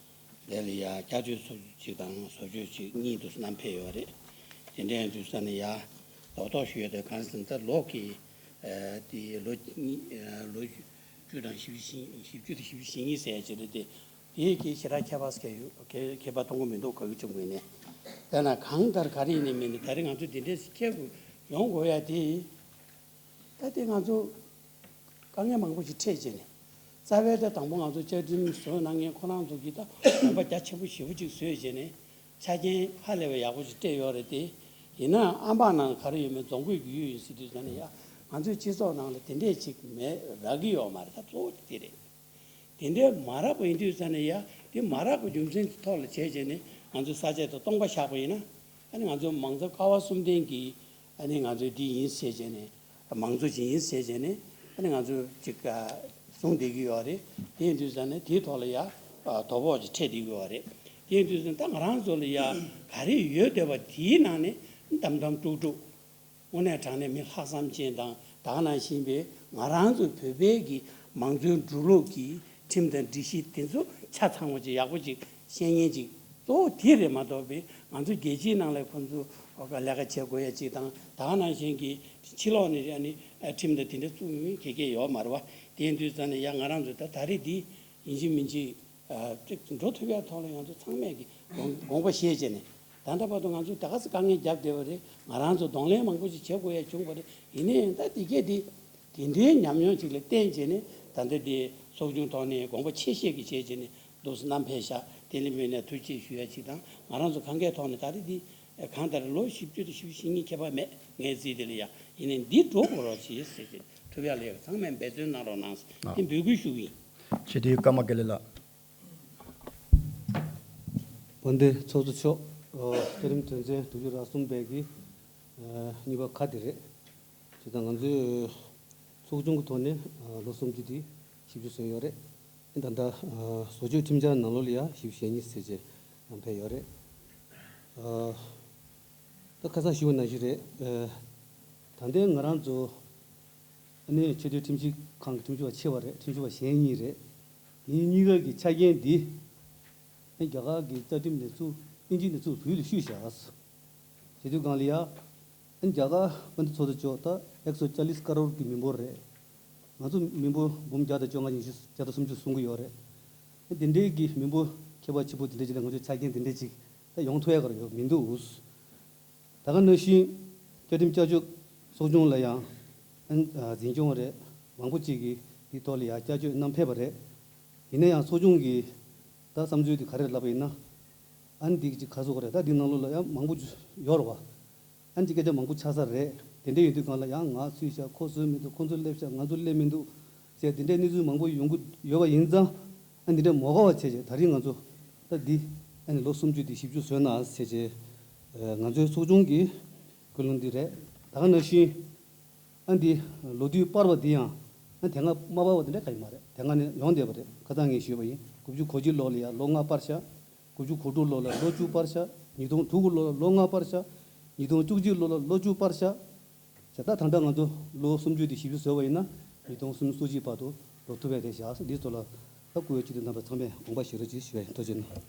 དེ་ལ་ཡ་བསྐྱར་བཅོས་སོགས་ཅིག་དང་བཟོ་བཅོས་ཅིག་གཉིས་འདུག་བསྣམས་ཕེབས་ཡོད་རེད། དེ་འདྲའི་དུས་ས་ནས་ཡ་རྡོག་རྡོག་ཞུ་ཡ་དེ་གང་ཟེར་ན་ད་ལོ་གི་ཨ་དེ་ལོ་གཉིས་ཨ་ལོ་བཅུ་དང་བཞི་བཅུ་ཞེ་བཞི་བཅུ་དང་བཞི་བཅུ་ཞེ་གཉིས་ཟེར་ཡ་ཅིག་རེད་དེ། དེའི་གི་ཞེ་དྲག་ཁྱད་པར་ཁྱད་ཁྱད་པར་གཏོང་གི་མི་འདུག་ག་གི་ཁྲིམས་ཀྱི་ནས། དེ་ན་གང་ལྟར་ག་རེ་ཡིན་ནའི་མིན་ནའི་ད་རེས་ང་ཚོ་འདི་འདྲས་ཤིག་འཁྱེར་དགོས་ཡོང་དགོས་ཡ་དེ། ད་དེ་ང་ཚོ་དཀའ་ངལ་མང་པོ་ཞིག་འཕྲད་བྱས་ནས། རྩ་བའི་ད་དང་པོ་ང་ཚོ་བཅའ་ཁྲིམས་བཟོ་གནང་མཁན་ཁོ་རང་ཚོ་གིས་ད་དགོངས་པ་རྒྱ་ཆེན་པོ་ཞེ་པོ་ཅིག་བཟོས་བྱས་ནས་ཆ་རྐྱེན་ཧ་ལས་པའི་ཡག་པོ་ཞིག་སྤྲད་ཡོད་རེད་དེ། ཡིན་ནའང་ཨམ་ཕག་ནང་ག་རེ་ཡོད་མེད་རྫོང་ཁོངས་ཀྱི་ཡུལ་ཡིན་ཟེར་དུས་ཙམ་ནས་ཡ། ང་ཚོའི་སྤྱི་ཚོགས་ནང་ལ་དེ་འདྲས་ཅིག་མེད་རག་གི་ཡོད་མ་རེད། ད་གཙོ་བོ་དེ་རེད། དེ་འདྲའི་མ་རག་པ་ཡིན་དུས་ཙམ་ནས་ཡ། དེ་མ་རག་པའི་རྒྱུ་མཚན་གྱི་ཐོག་ལ་བྱས་བྱས་ནས་ང་ཚོས་ས་དཔྱད་དང་སྟོང་པ་བཞག་པ་ཡིན་ན། ཨ་ནི་ང་ཚོ་མང་གཙོ་ཀ་བ་གསུམ་ལྡན་གྱི་ཨ་ནི་ང་ཚོའི་འདི་ཡིན་ཟེར་བྱས་ནས། མང་གཙོ་ཅིག་ཡིན་ཟེར་བྱས་ནས་ཨ་ནི་ང་ཚོས་ཅིག་བཟུང་བསྡད་ཀྱི་ཡོད་རེད། དེ་ཡིན་དུས་ཙམ་ནས་དེའི་ཐོག་ལ་ཡ་དོ་ཕོག་ཅིག་འཕྲད་བསྡད་ཀྱི་ཡོད་རེད། དེ་ཡིན་དུས་ཙམ་ད་ང་རང་ཚོ་ལ་ཡ་ག་རེ་ཡོད་བསྡད་པ་དེའི་ནང་ནས་འདམ་འདམ་དཀྲུག་དཀྲུག་དངོས་གནས་དྲང་གནས་མི་ལྷག་བསམ་ཅན་དང་། ད་ག་ནང་བཞིན་པའི་ང་རང་ཚོ་བོད་པའི་གི་མང་གཙོའི་འབྲུ་གློག་གི་ཁྲིམས་དང་སྒྲིག་གཞི་དེ་ཚོ་ཆ་ཚང་བ་ཅིག་ཡག་པོ་ཅིག་ཤེས་མཁན་ཅིག་གཙོ་བོ་དེ་རེད་མ་གཏོགས་པའི། ང་ཚོ་རྒྱལ་སྤྱིའི་ནང་ལ་ཁོང་ཚོ་ལས་ཀ་བྱེད་དགོས་ཡ་ཅིག་དང་། ད་ག་ནང་བཞིན་གི་ཕྱི་ལོགས་ནས་ཨ་ནི་ཁྲིམས་དང་དེ་འདྲ་བཙུགས་མི་ག་གེ་ཡོད་མ་རེད་བ། དེ་ཡིན་དུས་ཙམ་ནས་ཡ་ང་རང་ཚོ་ད་ད་རེས་འདི་ཡིན་གཅིག་མིན་གཅིག་ཨ་ཅིག་འགྲོ་ཐུབ་ཡ་ཐོག་ལ་ང་ཚོ་ཚང་མས་ཀྱི་དགོངས་དགོངས་པ་བཞེས་བྱས་ནས། ད་ལྟ་བར་དུ་ང་ཚོས་ད་ག་ཚོད་དཀའ་ངལ་བརྒྱབ་བསྡད་པ་རེད། ང་རང་ཚོ་གདོང་ལེན་མང་པོ་ཞིག་བྱེད་དགོས་ཡ་བྱུང་བ་རེད། ཡིན་ན་ཡང་ད་དེ་གས་དེ་དེ་འདྲའི་ཉམས་མྱོང་ཅིག་ལ་བརྟེན་བྱས་ནས། ད་ལྟ་དེ་ཚོགས་ཆུང་ཐོག་ནས་དགོངས་པ་ཆེ་བཞེས་ཀྱི་བྱས་བྱས་ནས་འདུག་སེ་བསྣམས་ཕེབས་ཤག་དེ་ལ་དམིགས་ནས་ཐུགས་རྗེ་ཞུ་ཡ་ཅིག་དང་། ང་རང་ཚོ་གང་གའི་ཐོག་ནས་ད་རེས་དེ་ གང་ལྟར་ལོ་བཞི་བཅུ་དང་བཞི་བཅུ་ཞེ་གཉིས་ཁྱད་པར་མེད། ངའི་རྩིས་དེ་ལ་ཡ་ཡིན་ནའི་འདི་འགྲོ་དགོས་རོགས་བྱེད་ཟེར་ཏེ་ཐུབ་ཡ་ལ་ཡ་ཚང་མས་འབད་བརྩོན་གནང་རོགས་གནང་ཟེར་ཏེ་འབོད་སྐུལ་ཞུ་གི་ཡིན། ཆེ་དུས་ཀརྨ་དགེ་ལེགས་ལགས། དཔལ་ལྡན་ཚོགས་གཙོ་མཆོག་བཅའ་ཁྲིམས་དོན་ཚན་དྲུག་ཅུ་རེ་གསུམ་པའི་གི་གཉིས་པ་ཁ་དེ་རེད། བྱས་ཙང་ང་ཚོའི་ཚོགས་ཆུང་གི་ཐོག་ནས་ལོ་གསུམ་བཅུ་དེ་བཞི་བཅུ་བཟོས་ཡོད་རེད། ད་ལྟ་བཟོ་བཅོས་ཁྲིམས་འཆར་ནང་ལོགས་ལ་ཡང་བཞི་བཅུ་ཞེ་གཉིས་ཟེར་བྱས་ནང་ཕེབས་ཡོད་རེད། ད་ཁ་སང་ཞུས་པ་ནང་བཞིན་རེད། ད་ལྟའི་ང་རང་ཚོ་ཨ་ནི་ཆེས་མཐོའི་ཁྲིམས་ཞིབ་ཁང་གི་ཁྲིམས་ཞིབ་པ་ཆེ་བ་རེད། ཁྲིམས་ཞིབ་པ་གཞན་གཉིས་རེད། ངེད་གཉིས་ཀ་གི་ཆ་རྐྱེན་འདི་ཨ་རྒྱ་གར་གྱི་རྩ་ཁྲིམས་ནས་བཙུགས་དབྱིན་ཇི་ནས་བཙུགས་བོད་ལ་བཤུས་བཞག་བྱེད་དུས་སྒང་ལ་ཡ། ཨ་རྒྱ་གར་དཔལ་ལྡན་ཚོགས་གཙོ་མཆོག་ད་ཨེག་སོ་ཅཱ་ལིས་ཀ་རོར་གྱི་མི་འབོར་རེད། ང་ཚོ་མི་འབོར་འབུམ་བརྒྱ་དང་བཅོ་ལྔ་ཉི་ཤུ་བརྒྱ་དང་སུམ་ཅུ་སོང་གི་ཡོད་རེད། ཨ་དེ་འདྲའི་གི་མི་འབོར་ཁྱད་པར་ཆེ་པོ་དེ་འདྲ་ཅིག་ལ་ང་ཚོའི་ཆ་རྐྱེན་དེ་འདྲ་ཅིག་ད་ཡོང་ཐུབ་ཡ་ག་རེ་ཡོད་མི་འདུག་ད་ག་ནང་བཞིན་བཅའ་ཁྲིམས་བསྐྱར་བཅོས་ཚོགས་ཆུང་ལ་ཡང་ཨ་འཛིན་སྐྱོང་རེད། མང་པོ་ཅིག་གིས་འདིའི་ཐོག་ལ་ཡང་བསྐྱར་བཅོས་གནང་ཕེབས་པ་རེད། ཡིན་ན་ཡང་ཚོགས་ཆུང་གིས་ད་བསམ་ཚུལ་དེ་ག་རེ་ལབ་པ་ཡིན་ན། ཨ་ནི་འདི་ཅིག་ག་ཟེར་དགོས་རེད། ད་འདི་ནང་ལོགས་ལ་ཡང་མང་པོ་ཡོད་རེད་བ། ཨ་ནི་ཅིག་སྐད་ཆ་མང་པོ་ཆགས་ས་རེད། དེ་འདྲ་ཡིན་དུས་སྒང་ལ་ཡང་ང་སུས་བྱ་ཁོ་སུས་མི་འདུག་ཁོ་ཚོས་སླེབས་ཤག་ང་ཚོས་སླེབས་མི་འདུག་ཟེར་དེ་འདྲའི་གནས་ཚུལ་མང་པོ་ཡོང་གི་ཡོད་པ་ཡིན་ཙང་། ཨ་འདི་འདྲ་མ་དགའ་བ་བྱས་བྱས་ད་རིང་ང་ཚོ་ད་འདི་ཨ་ནི་ལོ་སུམ་ཅུ་དེ་བཞི་བཅུ་བཟོས་ན་ཟེར་བྱས་ང་ཚོའི་ཚོགས་ཆུང་གི་ཀུན་སློང་འདི་རེད། ད་ག་ནང་བཞིན་ཨ་འདི་ལོ་དུས་སྤར་བ་འདི་ཡང་ཨ་དེ་སྔ་མ་སྤར་བ་དེ་འདྲ་ག་ཡི་མ་རེད། དེ་སྔ་ནས་ཡོང་བསྡད་པ་རེད། ཁ་སང་ངས་ཞུས་པ་ཡིན། དགུ་བཅུ་གོ་གཅིག་ལོ་ལ་ཡང་ལོ་ལྔ་སྤར་ཤག་དགུ་བཅུ་གོ་དྲུག་ལོ་ལ་ལོ་བཅུ་སྤར་ཤག་ཉིས་སྟོང་དྲུག་ལོ་ལ་ལོ་ལྔ་སྤར་ཤག་ཉིས་སྟོང་བཅུ་གཅིག་ལོ་ལ་ལོ་བཅུ་སྤར་ཤག་བྱས་ད་ད་ལྟ་ང་ཚོ་ལོ་སུམ་ཅུ་དེ་བཞི་བཅུ་བཟོས་པ་ཡིན་ན་ཉིས་སྟོང་སུམ་ཅུ་སོ་གཅིག་བར་དུ་འགྲོ་ཐུབ་པ་རེད་བཞག་འདི་ཚོ་ལ་ད་སྐུ་ཡོད་སྤྱི་འཐུས་རྣམ་པ་ཚང་མས་དགོངས་པ་བཞེས་རོགས་གྱིས་ཞུ་བ་ཡིན། ཐུགས་རྗེ་གནང་།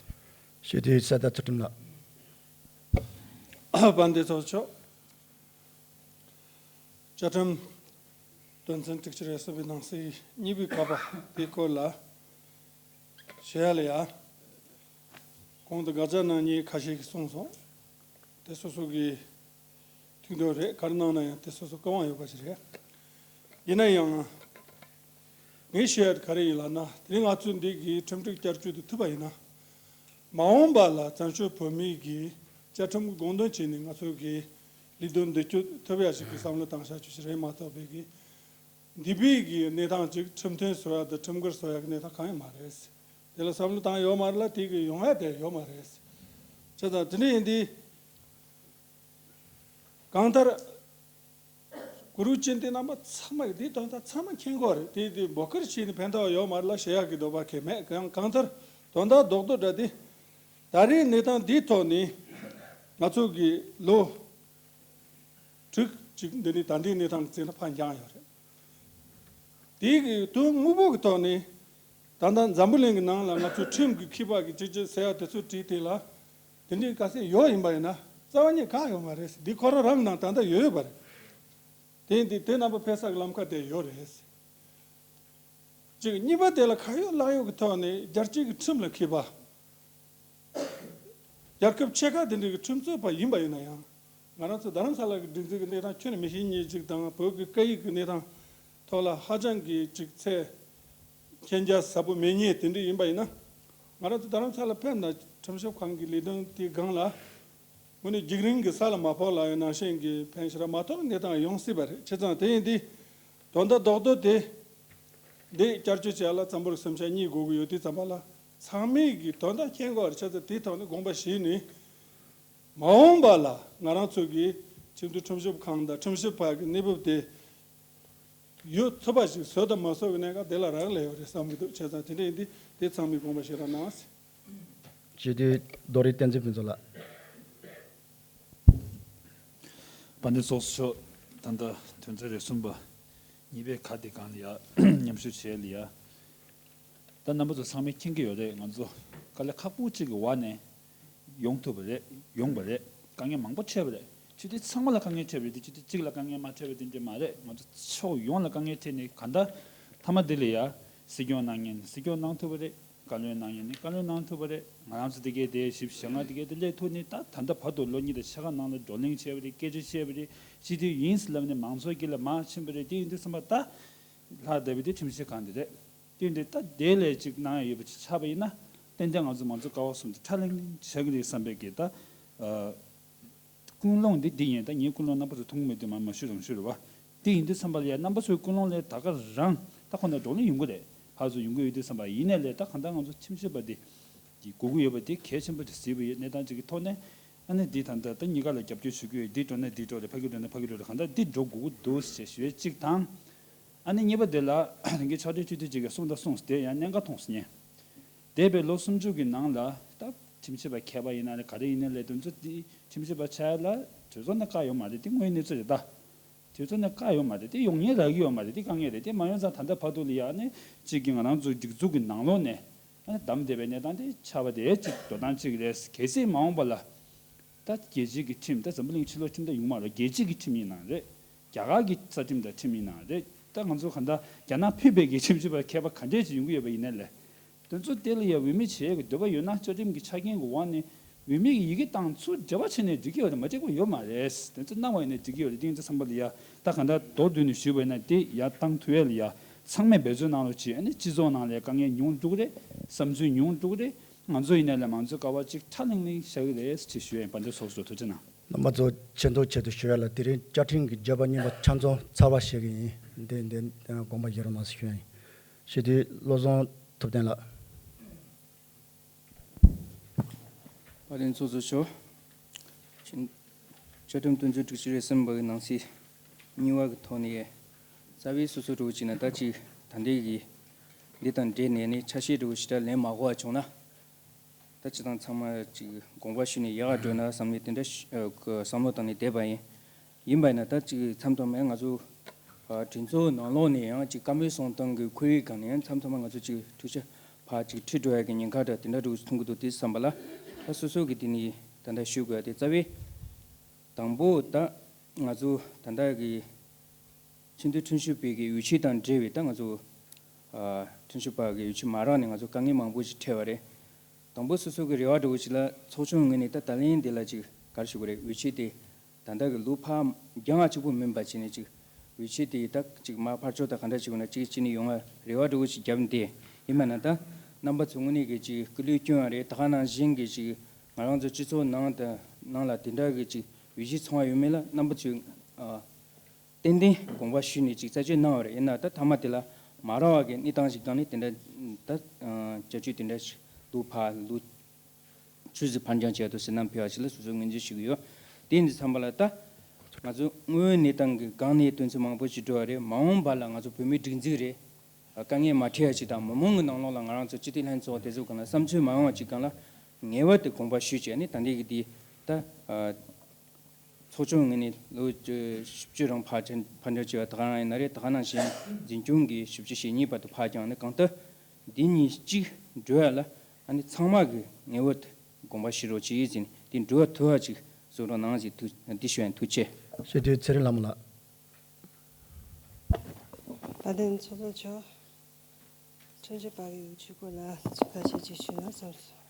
ཞུ་དུས་ས་ད་ཚུལ་ཁྲིམས་ལགས། དཔལ་ལྡན་ཚོགས་གཙོ་མཆོག་བཅའ་ཁྲིམས་དོན་ཚན་དྲུག་ཅུ་རེ་གསུམ་པའི་ནང་གསེས་གཉིས་པའི་ཀ་པ་དེའི་སྐོར་ལ་བཤད་ཡ་ལ་ཡ། གོང་དུ་དགག་བྱ་གནང་མཁན་ཁ་ཤས་ཀྱིས་གསུངས་སོང་། དེ་སོ་སོ་གི་ཐུགས་འདོད་རེད། ག་རེ་གནང་ན་ཡང་དེ་སོ་སོ་སྐུ་དབང་ཡོད་པ་ཞིག་རེད། ཡིན་ན་ཡང་། ངས་བཤད་ཡ་དེ་ག་རེ་ཡིན་ལབ་ན་དེ་རིང་ང་ཚོས་འདི་གི་ཁྲིམས་སྒྲིག་བསྐྱར་བཅོས་དེ་ཐུབ་པ་ཡིན་ན། མ་འོངས་པ་ལ་བཙན་བྱོལ་བོད་མིའི་གི་བཅའ་ཁྲིམས་ཀྱི་དགོངས་དོན་བྱས་ནས་ང་ཚོ་གི་ལས་དོན་འདི་སྤྱོད་ཐུབ་ཡ་ཞིག་གི་བསམ་བློ་བཏང་བྱ་རྒྱུ་ཞིག་རེད་མ་གཏོགས་པའི་གི་འདས་པའི་གི་གནས་སྟངས་ཅིག་ཁྲིམས་མཐུན་བཟོ་ཡ་དང་ཁྲིམས་འགལ་བཟོ་ཡ་གི་གནས་སྟངས་གང་ཡང་མ་རེད། དེ་ལ་བསམ་བློ་བཏང་ཡོད་མ་རེད་ལ་དེ་གི་ཡོང་ཡ་དེ་ཡོད་མ་རེད། བྱས་ཙང་དེ་འདྲ་ཡིན་དུས། གང་ལྟར། གུ་རུ་ཅན་དེ་རྣམ་པ་ཚང་མ་གི་དེའི་དོན་དག་ཚང་མ་མཁྱེན་གྱི་རེད། དེ་དེ་འབོད་སྐུལ་བྱས་ནས་ཕན་ཐོགས་ཡོད་མ་རེད་ལ་བཤད་ཡག་གི་འདོད་པ་གང་མེད། གང་གང་ལྟར་དོན་དག་རྡོག་རྡོག་འདྲ་དེ། ད་རེས་གནས་སྟངས་འདིའི་ཐོག་ནས་ང་ཚོ་གི་ལོ་དྲུག་ཅིག་འདི་ནས་ད་ལྟའི་གནས་སྟངས་ཀྱི་རྩིས་ན་ཕར་འགྱངས་ཡོད་རེད། དེའི་གི་དོན་དངོས་པོ་གི་ཐོག་ནས། ད་ལྟ་འཛམ་བུ་གླིང་གི་ནང་ལ་ང་ཚོའི་ཁྲིམས་ཀྱི་ཁྱད་པར་གྱི་གཅིག་གཅིག་ཟེར་ཡ་དེ་ཚོ་བྲིས་དེ་ལ། དེ་འདྲའི་ག་ཚད་ཡོད་ཡིན་པ་ཡིན་ན་རྩ་བ་ཉིད་གང་ཡོད་མ་རེད། འདི་ཁོ་རང་རང་ནང་ད་ལྟ་ཡོད་ཡོད་པ་རེད། དེ་འདི་དེ་རྣམ་པ་ཕེབས་ས་གི་ལམ་ཁ་དེ་ཡོད་རེད། གཅིག་གཉིས་པ་དེ་ལ་ཁ་ཡོད་ལག་ཡོད་ཀྱི་ཐོག་ནས་རྒྱལ་སྤྱི་གི་ཁྲིམས་ལ་མཁས་པ། རྒྱལ་ཁབ་ཆེ་ཁག་དེ་འདྲའི་གི་ཁྲིམས་རྩོད་པ་ཡིན་པ་ཡིན་ན་ཡང་། ང་རང་ཚོ་རྡ་རམ་ས་ལ་གི་སྒྲིག་འཛུགས་ཀྱི་གནས་སྟངས་ཁྱོན་ནས་མི་ཤེས་མཁན་ཅིག་དང་བོད་ཀྱི་སྐད་ཡིག་གི་གནས་སྟངས་ཐོག་ལ་ཧ་ཅང་གི་ཅིག་ཚད་མཁྱེན་རྒྱ་ཟབ་པོ་མེད་མཁན་དེ་འདྲ་ཡིན་པ་ཡིན་ན། ང་རང་ཚོ་རྡ་རམ་ས་ལ་ཕེབས་ན་ཁྲིམས་ཞིབ་ཁང་གི་ལས་དོན་དེའི་སྒང་ལ་དངོས་གནས་རྒྱུགས་རིང་གི་ས་ལ་མ་ཕོག་ལབ་ཡོད་ནང་བཞིན་གྱི་ཕན་ཞེ་དྲག་མ་ཐོགས་གནས་སྟངས་ཡོང་སྲིད་པ་རེད། བྱས་ཙང་དེ་ཡིན་དུས་དོན་དག་རྡོག་རྡོག་དེ་འདི་བསྐྱར་བཅོས་བྱས་ལ་བཙན་པོར་སེམས་ཤུགས་གཉིས་དགོས་ཀྱི་ཡོད་དུས་ཙམ་པ་ལ་ཚང་མས་ཀྱི་དོན་དག་མཁྱེན་དགོས་པ་རེད། བྱས་ཙང་དེའི་ཐོག་ནས་དགོངས་པ་བཞེས་ནས། མ་འོངས་པ་ལ་ང་རང་ཚོ་གི་ཁྲིམས་མཐུན་ཁྲིམས་ཞིབ་ཁང་དང་ཁྲིམས་ཞིབ་པ་གི་གནས་བབ་དེ་ཡོད་ཐུབ་པ་ཞིག་བཟོ་དང་མ་བཟོ་གི་གནད་འགག་དེ་ལ་རག་ལས་ཡོད་རེད་བསམ་གི་འདུག་བྱས་ཙང་དེ་འདྲ་ཡིན་དུས་དེ་ཚང་མས་དགོངས་པ་བཞེས་རོགས་གནང་། སྤྱི་འཐུས་རྡོ་རིང་བསྟན་འཛིན་ཕུན་ཚོགས་ལགས། དཔལ་ལྡན་ཚོགས་གཙོ་མཆོག་ད་ལྟ་དོན་ཚན་རེ་གསུམ་པ་གཉིས་པའི་ཁ་དེ་སྒང་ལ་ཡ་མཉམ་ཞུགས་བྱས་ལ་ཡ། ད་རྣམ་པ་ཚོ་ཚང་མས་མཁྱེན་གྱི་ཡོད་རེད། ང་ཚོ་དཀའ་ལས་ཁག་པོ་གཅིག་གི་འོག་ནས་ཡོང་ཐུབ་པ་རེད། ཡོང་པ་རེད། དཀའ་ངལ་མང་པོ་འཕྲད་པ་རེད། སྤྱི་འཐུས་ཚང་མ་ལ་དཀའ་ངལ་འཕྲད་པ་རེད་དེ་སྤྱི་འཐུས་གཅིག་ལ་དཀའ་ངལ་མ་འཕྲད་པ་དེ་འདྲ་མ་རེད། ང་ཚོ་ཕྱོགས་ཡོངས་ལ་དཀའ་ངལ་འཕྲད་ནས་གང་ལྟར་མཐའ་མ་དེ་ལ་ཡ་སྲིད་སྐྱོང་གནང་མཁན་སྲིད་སྐྱོང་གནང་ཐུབ་པ་རེད། བཀའ་བློན་གནང་མཁན་ནི་བཀའ་བློན་གནང་ཐུབ་པ་རེད། ང་རང་ཚོ་དེ་གའི་དེ་ཞིབ་ཞལ་ང་དེ་གའི་དེ་སླེབས་ཐུབ་ནས་ད་ད་ལྟ་བར་དུ་ལོ་གཉིས་དང་ཕྱེད་ཀ་ནང་ལ་བགྲོ་གླེང་བྱས་པ་རེད། སྐད་ཆ་བཤད་པ་རེད། སྤྱི་འཐུས་ཡིན་ཟེར་ལབ་ནས་མང་ཚོགས་དཀྱིལ་ལ་མར་ཕྱིན་པ་རེད། དེ་ཡིན་དུས་ཙམ་པ་ད་ལྷག་བསྡད་པ་དེ་ཁྲིམས་ཞིབ་ཁང་དེ་རེད། དེ་ཡིན་དུས་ད་དེ་ལས་ཅིག་གནང་ཡ་ཡོད་པ་ཅིག་ཆགས་པ་ཡིན་ན་ཏན་ཏན་ང་ཚོ་མང་གཙོ་ཀ་བ་གསུམ་དེ་ཁྲ་ལིང་ལིང་བྱེད་ཀྱི་རེད་བསམ་པའི་གི་ད། ཀུན་སློང་འདི་འདི་ཡིན། ད་ངའི་ཀུན་སློང་རྣམ་པ་ཚོ་མཐོང་གི་མེད་དུས་མ་མ་ཞུ་རང་ཞུ་རེད་བ། འདི་ཡིན་དུས་ཙམ་པ་ལ་ཡ་རྣམ་པ་ཚོའི་ཀུན་སློང་ལས་ད་ག་རང་ད་ཁོ་ན་བགྲོ་གླེང་ཡོང་གི་རེད། ཕར་ཚུར་ཡོང་གི་ཡོད་དུས་ཙམ་པ་ཡིན་ནའི་ལས་ད་གང་ལྟར་ང་ཚོ་ཁྲིམས་ཞིབ་པ་འདི་གི་དགོས་ཀྱི་ཡོད་པ་འདི་གལ་ཆེན་པོ་ཅིག་གཟིགས་པའི་གནས་སྟངས་ཅིག་གི་ཐོག་ནས། ཨ་ནི་འདི་ད་ལྟ་ད་གཉིས་ཀ་ལ་རྒྱབ་སྐྱོར་ཞུ་གི་ཡོད། འདི་འགྲོ་ན་འདི་འགྲོ་རེད། ཕ་གི་འགྲོ་ན་ཕ་གི་འགྲོ་རེད། གང་ལྟར་འདི་འགྲོ་དགོས་ཀྱི་འདུག་ཞེས་ཞུ་ཡས་གཅིག་དང་། ཨ་ནི་གཉིས་པ་དེ་ལ་རང་གི་ཕྱག་སྦྲེལ་སྤྱི་འཐུས་ཅིག་གིས་གསུངས་ད་གསུངས་ཏེ་ཡང་གནད་འགག་མཐོང་སོང་ངས། འདས་པའི་ལོ་སུམ་ཅུ་གི་ནང་ལ་ད་ཁྲིམས་ཞིབ་པ་མཁས་པ་ཡིན་ན་རེད། ག་རེ་ཡིན་ན་ལས་དོན་ཚོ་འདི་ཁྲིམས་ཞིབ་པ་ཆགས་ཡ་ལ་དུས་ཚོད་ནི་བཀག་ཡོད་མ་རེད། དེ་དངོས་ཡོད་གནས་ཚུལ་རེད་ད། དུས་ཚོད་ནི་བཀག་ཡོད་མ་རེད། དེ་ཡོང་ཉེན་རག་གི་ཡོད་མ་རེད། དེ་དཀའ་ངལ་རེད། དེ་མ་ཡོང་ཙང་ད་ལྟ་བར་དུ་ལ་ཡ་ནི་གཅིག་གི་ང་རང་ཚོ་སྒྲིག་འཛུགས་ཀྱི་ནང་ལོགས་ནས་ཨ་ནི་བདམས་བསྡད་པའི་གནས་སྟངས་དེ་ཆགས་པ་དེ་གཅིག་འགྲོ་སྟངས་གཅིག་རེད། གལ་སྲིད་མ་འོངས་པ་ལ་ད་རྒྱལ་སྤྱི་གི་ཁྲིམས། ད་འཛམ་བུ་གླིང་ཕྱི་ལོགས་ཁྲིམས་ད་ཡོང་མ་རེད། རྒྱལ་སྤྱི་གི་ཁྲིམས་ཡིན་ནའང་རེད། རྒྱ་གར་གྱི་རྩ་ཁྲིམས་དང་ཁྲིམས་ཡིན་ནའང་རེད། ད་ང་ཚོ་གང་ལྟར་རྒྱ་ནག་ཕུད་པའི་གི་ཁྲིམས་ཞིབ་པ་མཁས་པ་ག་འདྲས་ཅིག་ཡོང་གི་ཡོད་པ་ཡིན་ནའི་ལས། དོན་ཚོ་དེ་ལ་ཡ་འོས་མི་བྱེད་ཀྱི་འདོད་པ་ཡོད་ན་བཅའ་ཁྲིམས་ཀྱི་ཆ་རྐྱེན་གྱི་འོག་ནས་འོས་མི་གི་ཡི་གེ་བཏང་ཚུར་འབྲེལ་བ་བྱས་ནས་འགྲིག་གི་ཡོད་རེད། མ་འགྲིག་པ་ཡོད་མ་རེད། དོན་ཚོ་གནང་བ་ཡིན་ན་འགྲིག་གི་ཡོད་རེད། དེ་ཚོ་བསམ་པ་ལ་ཡ་ད་གང་ལྟར་མདོར་བསྡུས་ནས་ཞུས་པ་ཡིན་ན་དེ་ཡ་བཏང་ཐུབ་ཡ་ལ་ཡ་ཚང་མས་འབད་བརྩོན་གནང་རོགས་གྱིས། ཨ་ནི་སྤྱི་ཚོགས་ནང་ལ་ཡ་དཀའ་ངལ་ཉུང་འགྲོ་གི་རེད། བསམ་ཚུལ་ཉུང་འགྲོ་གི་རེད། ང་ཚོ་ཡིན་ན་ལ་མང་གཙོའི་ཀ་བ་གཅིག་ཁྲ་ལིང་ལིང་བཞག་གི་རེད་ཅེས་ཞུ་ཡ་ཡིན། དཔལ་ལྡན་ཚོགས་གཙོ་ཐུགས་རྗེ་གནང་། རྣམ་པ་ཚོ་ཆེ་མཐོང་ཆེད་དུ་ཞུ་ཡ་ལ་དེ་རིང་བཅའ་ཁྲིམས་ཀྱི་བརྗོད་པ་གཉིས་པ་ཆ་ཚང་ཚར་བ་ཞིག་ཡིན། འདི་འདི་དགོངས་པ་བཞེས་རོགས་གནང་ཞུ་ཡ་ཡིན། ཞུ་དུས་བློ་བཟང་ཐུབ་བསྟན་ལགས། བཀའ་དྲིན་ཚོགས་གཙོ་མཆོག་ཆེན། བཅའ་ཁྲིམས་དོན་ཚན་དྲུག་ཅུ་རེ་གསུམ་པ་གི་ནང་གསེས་གཉིས་པ་གི་ཐོག་ནས་རྩ་བའི་སོ་སོ་འགྲོ་བྱས་ན་ད་ཅིག་ད་འདི་གི་འདི་དང་འབྲེལ་ནས་ནི་ཆ་ཤས་འགྲོ་ཞིག་ད་ལེན་མ་དགོས་པ་བྱུང་ན། ད་སྤྱི་བཏང་ཚང་མ་ཅིག་དགོངས་པ་ཞུས་ནས་ཡག་ག་འགྲོ་ན་བསམ་ནས་དེ་འདྲ་ཞུ་ཨ་བསམ་བློ་བཏང་ནས་བསྡད་པ་ཡིན། ཡིན་པ་ཡིན་ན་ད་ཅིག་མཚམས་མཚམས་མ་ང་ཚོ་ཨ་གྲོས་ཚོགས་ནང་ལོགས་ནས་ཡང་ཅིག་བཀའ་མོལ་གསུང་སྟངས་ཀྱི་ཁོར་ཡུག་སྒང་ནས་ཡང་མཚམས་མཚམས་མ་ང་ཚོ་ཅིག་འཁྲུག་ཆ་ཕར་ཅིག་འཁྲུག་འགྲོ་ཡ་གི་ཉེན་ཁ་འདྲ་དེ་འདྲ་འདྲ་བོ་མཐོང་གི་འདུག་དེ་བསམ་པ་ལ་ད་སོ་སོ་གི་དེ་ནི་ད་ལྟ་ཞུ་དགོས་ཡ་དེ་རྩ་བའི་དང་པོ་ད་ང་ཚོ་ད་ལྟ་གི་ཆེས་མཐོའི་ཁྲིམས་ཞིབ་པའི་གི་འོས་ཆོས་དང་འབྲེལ་བའི་ད་ང་ཚོ་ཨ་ཁྲིམས་ཞིབ་པ་གི་འོས་ཆོས་མ་རག་ནས་ང་ཚོ་དཀའ་ངལ་མང་པོ་ཞིག་འཕྲད་པ་རེད། དང་པོ་སོ་སོ་གི་རེ་བ་འདྲ་བོ་ཞིག་ལ་ཚོགས་ཆུང་ངོས་ནས་ད་ད་ལན་འདི་ལ་ཅིག་ག་རེ་ཞུ་དགོས་རེད། འོས་ཆོས་དེ་ད་ལྟ་གི་ལོ་ཕར་རྒྱང་ང་གཅིག་པོ་མིན་པ་བྱས་ནས་ཅིག་འོས་ཆོས་དེ་ད་ཅིག་མར་ཕར་ཕྱོགས་ད་ག་འདྲ་ཞིག་ཡོང་ན་ཅིག་བྱས་ནས་ཡོང་བ་རེ་བ་འདྲ་བོ་ཞིག་བརྒྱབ་ནས་བསྡད། ཡིན་པ་ན་ད་རྣམ་པ་ཚོ་དངོས་གནས་གི་ཅིག་སྐུ་ལུས་བསྐྱོན་པ་རེད། ད་ག་ནང་བཞིན་གི་ཅིག་ང་རང་ཚོ་སྤྱི་ཚོགས་ནང་དུ་ནང་ལ་དེ་འདྲ་གི་ཅིག་འོས་གཞི་ཚང་བ་ཡོད་མེད་ལ་རྣམ་པ་ཚོས་ཨ། ཏན་ཏན་དགོངས་པ་ཞུས་ནས་ཅིག་རྩད་གཅོད་གནང་བ་རེད། ཡིན་ན་ད་མཐའ་མ་དེ་ལ་མ་རག་པ་གི་གནས་སྟངས་ཤིག་སྒང་ནས་དེ་འདྲ་ད་བཅའ་བཅོས་དེ་འདྲ་ཞིག་ལོ་ཕར་ལོ་ཆུ་ཚོད་ཕར་འགྱངས་བྱས་འདུག་ཟེར་ན་ཕེབས་པ་ཞིག་ལ་སོ་སོ་ངོས་འཛིན་ཞུ་གི་ཡོད། དེ་ཡིན་དུས་ཙམ་པ་ལ་ད་ང་ཚོ་དངོས་ཡོད་གནས་སྟངས་ཀྱི་སྒང་ནས་དོན་ཚན་མང་པོ་ཞིག་འགྲོ་བ་རེད། མ་འོངས་པ་ལ་ང་ཚོ་བོད་མིའི་སྒྲིག་འཛུགས་རེད། དཀའ་ངལ་མ་འཕྲད་ཡ་ཅིག་དང་མི་མང་གི་ནང་ལོགས་ལ་ང་རང་ཚོ་སྤྱི་འཐུས་ལྷན་ཚོགས་དེ་ཚོ་སྒང་ལ་བསམ་ཚུལ་མ་ཡོང་བ་ཅིག་སྒང་ལ་ངེས་པར་དུ་དགོངས་པ་ཞུས་བྱས་ནས་ད་འདི་གི་འདི་ད། ཚོགས་ཆུང་ངོས་ནས་ལོ་བཅུ་བཅུ་རིང་ཕར་ཕར་འགྲོ་བྱས་པ་ད་ག་རང་ཡིན་ན་རེད། ད་ག་ནང་བཞིན་འཛིན་སྐྱོང་གི་བཞི་བཅུ་ཞེ་གཉིས་བར་དུ་ཕར་བརྐྱངས་ནས་གང་ལྟར་འདི་གཉིས་གཅིག་འགྲོ་ཡ་ལ་ཨ་ནི་ཚང་མ་གི་ངེས་པར་དུ་དགོངས་པ་ཞུ་རོགས་བྱེད་ཟེར་ནས་འདི་འགྲོ་བ་ཐུབ་པ་ཅིག་བཟོ་རོགས་གནང་ཟེར་ཐུགས་འདི་ཞུ་ཡ་ཐུགས་རྗེ་ཆེ། ཞུ་དུས་ཚེ་རིང་ལྷ་མོ་ལགས། བཀའ་དྲིན་ཚོགས་གཙོ་མཆོག་ཁྲིམས་ཞིབ་པ་གི་འོས་ཆོས་སྐོར་ལ་ཁ་ཤས་ཅིག་ཞུས་ན་བསམ་སོང་།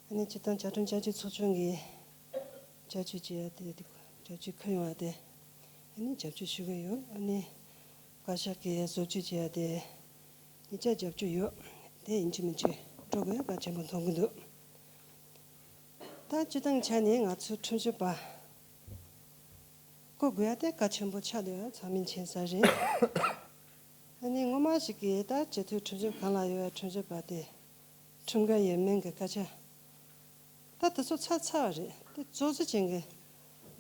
ཨ་ནི་སྤྱིར་བཏང་བཅའ་ཁྲིམས་བསྐྱར་བཅོས་ཚོགས་ཆུང་གི་བསྐྱར་བཅོས་བྱེད་ཡ་དེ་དེ་བསྐྱར་བཅོས་ཁུར་ཡོང་བ་དེ་ཨ་ནི་རྒྱབ་སྐྱོར་ཞུ་གི་ཡོད། ཨ་ནི་བཀའ་ཤག་གི་བཟོ་བཅོས་བྱེད་ཡ་དེ་ཉིད་ཀྱང་རྒྱབ་སྐྱོར་ཡོད། དེ་ཡིན་གཅིག་མིན་གཅིག་འགྲོ་དགོས་ཡ་གལ་ཆེན་པོ་མཐོང་གི་འདུག་ད་སྤྱིར་བཏང་ཆ་ནས་ང་ཚོའི་ཁྲིམས་ཞིབ་པ་བསྐོ་དགོས་ཡ་དེ་གལ་ཆེན་པོ་ཆགས་བསྡད་ཡ་ཚང་མས་མཁྱེན་གསལ་རེད། ཨ་ནི་སྔོན་མ་ཞིག་གིས་ད་སྤྱི་འཐུས་ཁྲིམས་ཞིབ་སྒང་ལ་ཡོད་པའི་ཁྲིམས་ཞིབ་པ་དེ་ཁྲིམས་འགལ་ཡོད་མེད་ཀྱི་སྐད་ཆ་ད་དེ་ཚོ་ཚར་ཚར་བ་རེད། དེ་ཙོག་ཙེ་ཅན་གྱི་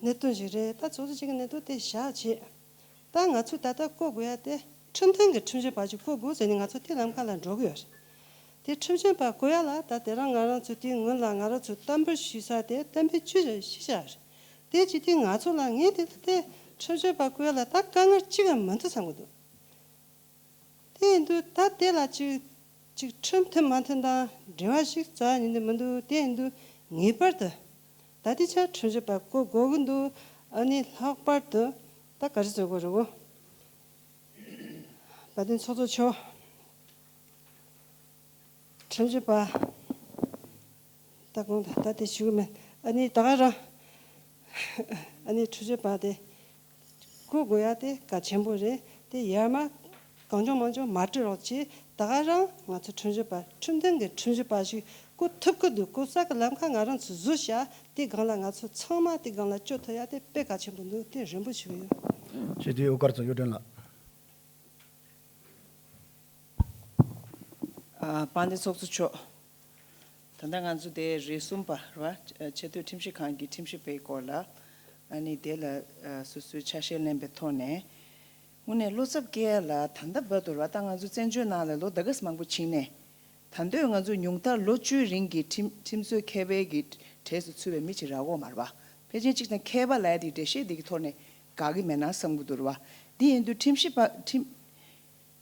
གནད་དོན་ཞིག་རེད། ད་ཙོག་ཙེ་ཅན་གྱི་གནད་དོན་དེ་བཞག་བྱས་ད་ང་ཚོས་ད་ལྟ་བསྐོ་དགོས་ཡ་དེ་ཁྲིམས་མཐུན་གྱི་ཁྲིམས་ཞིབ་པ་ཞིག་བསྐོ་དགོས་ཟེར་ནས་ང་ཚོ་དེ་ལམ་ཁ་ལ་འགྲོ་གི་ཡོད་རེད། དེ་ཁྲིམས་ཞིབ་པ་བསྐོ་ཡ་ལ་ད་དེ་རིང་ང་རང་ཚོ་དེའི་སྔོན་ལ་ང་རང་ཚོས་གཏན་འབེབས་ཞུས་ས་དེ་གཏན་འབེབས་བཅུ་བཞི་བཞག་རེད། དེ་ཅི་སྟེ་ང་ཚོ་ལ་ངས་དེ་ལ་དེ་ཁྲིམས་ཞིབ་པ་བསྐོ་ཡ་ལ་ད་དཀའ་ངལ་གཅིག་ཀྱང་མི་འདུག་བསམ་གྱི་འདུག་དེ་ཡིན་དུས་ད་དེ་ལ་ཅིག་ཅིག་ཁྲིམས་མཐུན་མ་མཐུན་དང་འབྲེལ་བ་ཞིག་རྩ་ནས་མི་འདུག་དེ་ཡིན་དུས་ངེས་པར་དུ་ད་ལྟའི་ཆར་ཁྲིམས་ཞིབ་པ་བསྐོ་དགོས་ཀྱི་འདུག་ཨ་ནི་ལྷག་པར་དུ་ད་ག་རེ་བཟོ་དགོས་རེད་གོ། བཀའ་དྲིན་ཚོགས་གཙོ་མཆོག་ཁྲིམས་ཞིབ་པ། ད་གོང་ད་ད་དེ་ཞུ་གི་མེད། ཨ་ནི་ད་ག་རང་ཨ་ནི་ཁྲིམས་ཞིབ་པ་དེ་བསྐོ་དགོས་ཡ་དེ་གལ་ཆེན་པོ་རེད། དེ་ཡར་མར་གང་བྱུང་མང་བྱུང་མ་བྲིས་རོགས་བྱེད། ད་ག་རང་ང་ཚོ་ཁྲིམས་ཞིབ་པ་ཁྲིམས་མཐུན་གྱི་ཁྲིམས་ཞིབ་པ་ཞིག་ བསྐུར་ཐུབ་ཀྱི་འདུག་བསྐུར་ས་གི་ལམ་ཁ་ང་རང་ཚོས་བཟོས་བཞག་དེ་སྒང་ལ་ང་ཚོ་ཚང་མ་དེ་སྒང་ལ་སྐྱོད་ཐུབ་ཡ་དེ་དཔེ་གལ་ཆེན་པོ་འདུག་དེ་རན་པོ་ཞུ་གི་ཡོད། ཞེས་དེའི་དབུ་དཀར་ཚོ་གཡུ་སྒྲོན་ལགས། ཨ། དཔལ་ལྡན་ཚོགས་གཙོ་མཆོག་ད་ལྟ་ང་ཚོ་དེ་རེས་གསུམ་པ་རེད་བ། ཆེས་མཐོའི་ཁྲིམས་ཞིབ་ཁང་གི་ཁྲིམས་ཞིབ་པའི་སྐོར་ལ་ཨ་ནི་དེ་ལ་ཨ་སོ་སོའི་ཆ་ཤས་ལེན་པའི་ཐོག་ནས། དངོས་གནས་བློ་འཚབ་སྐྱེ་ཡ་ལ་ད་ལྟ་བར་དུ་ར། ད་ང་ཚོ་བཙན་བྱོལ་ནང་ལ་ལོ་ད་ག་ས་མང་པོ་ཕྱིན་ནས། ད་དུང་ང་ཚོ་ཉུང་མཐར་ལོ་བཅུའི་རིང་གི་ཁྲིམས་ཁྲིམས་རྩོད་མཁས་པའི་གི་གྲས་སུ་ཚུད་པའི་མི་ཅིག་རག་གི་མ་རེད་བ། ཕལ་ཆེར་གཅིག་དང་མཁས་པ་ལབ་ཡ་དེ་འགྲེལ་བཤད་དེ་གི་ཐོག་ནས་དགའ་གི་མེད་ན་བསམ་གི་འདུག་རེད་བ། འདི་ཡིན་དུས་ཁྲིམས་ཞིབ་པ་ཁྲིམས་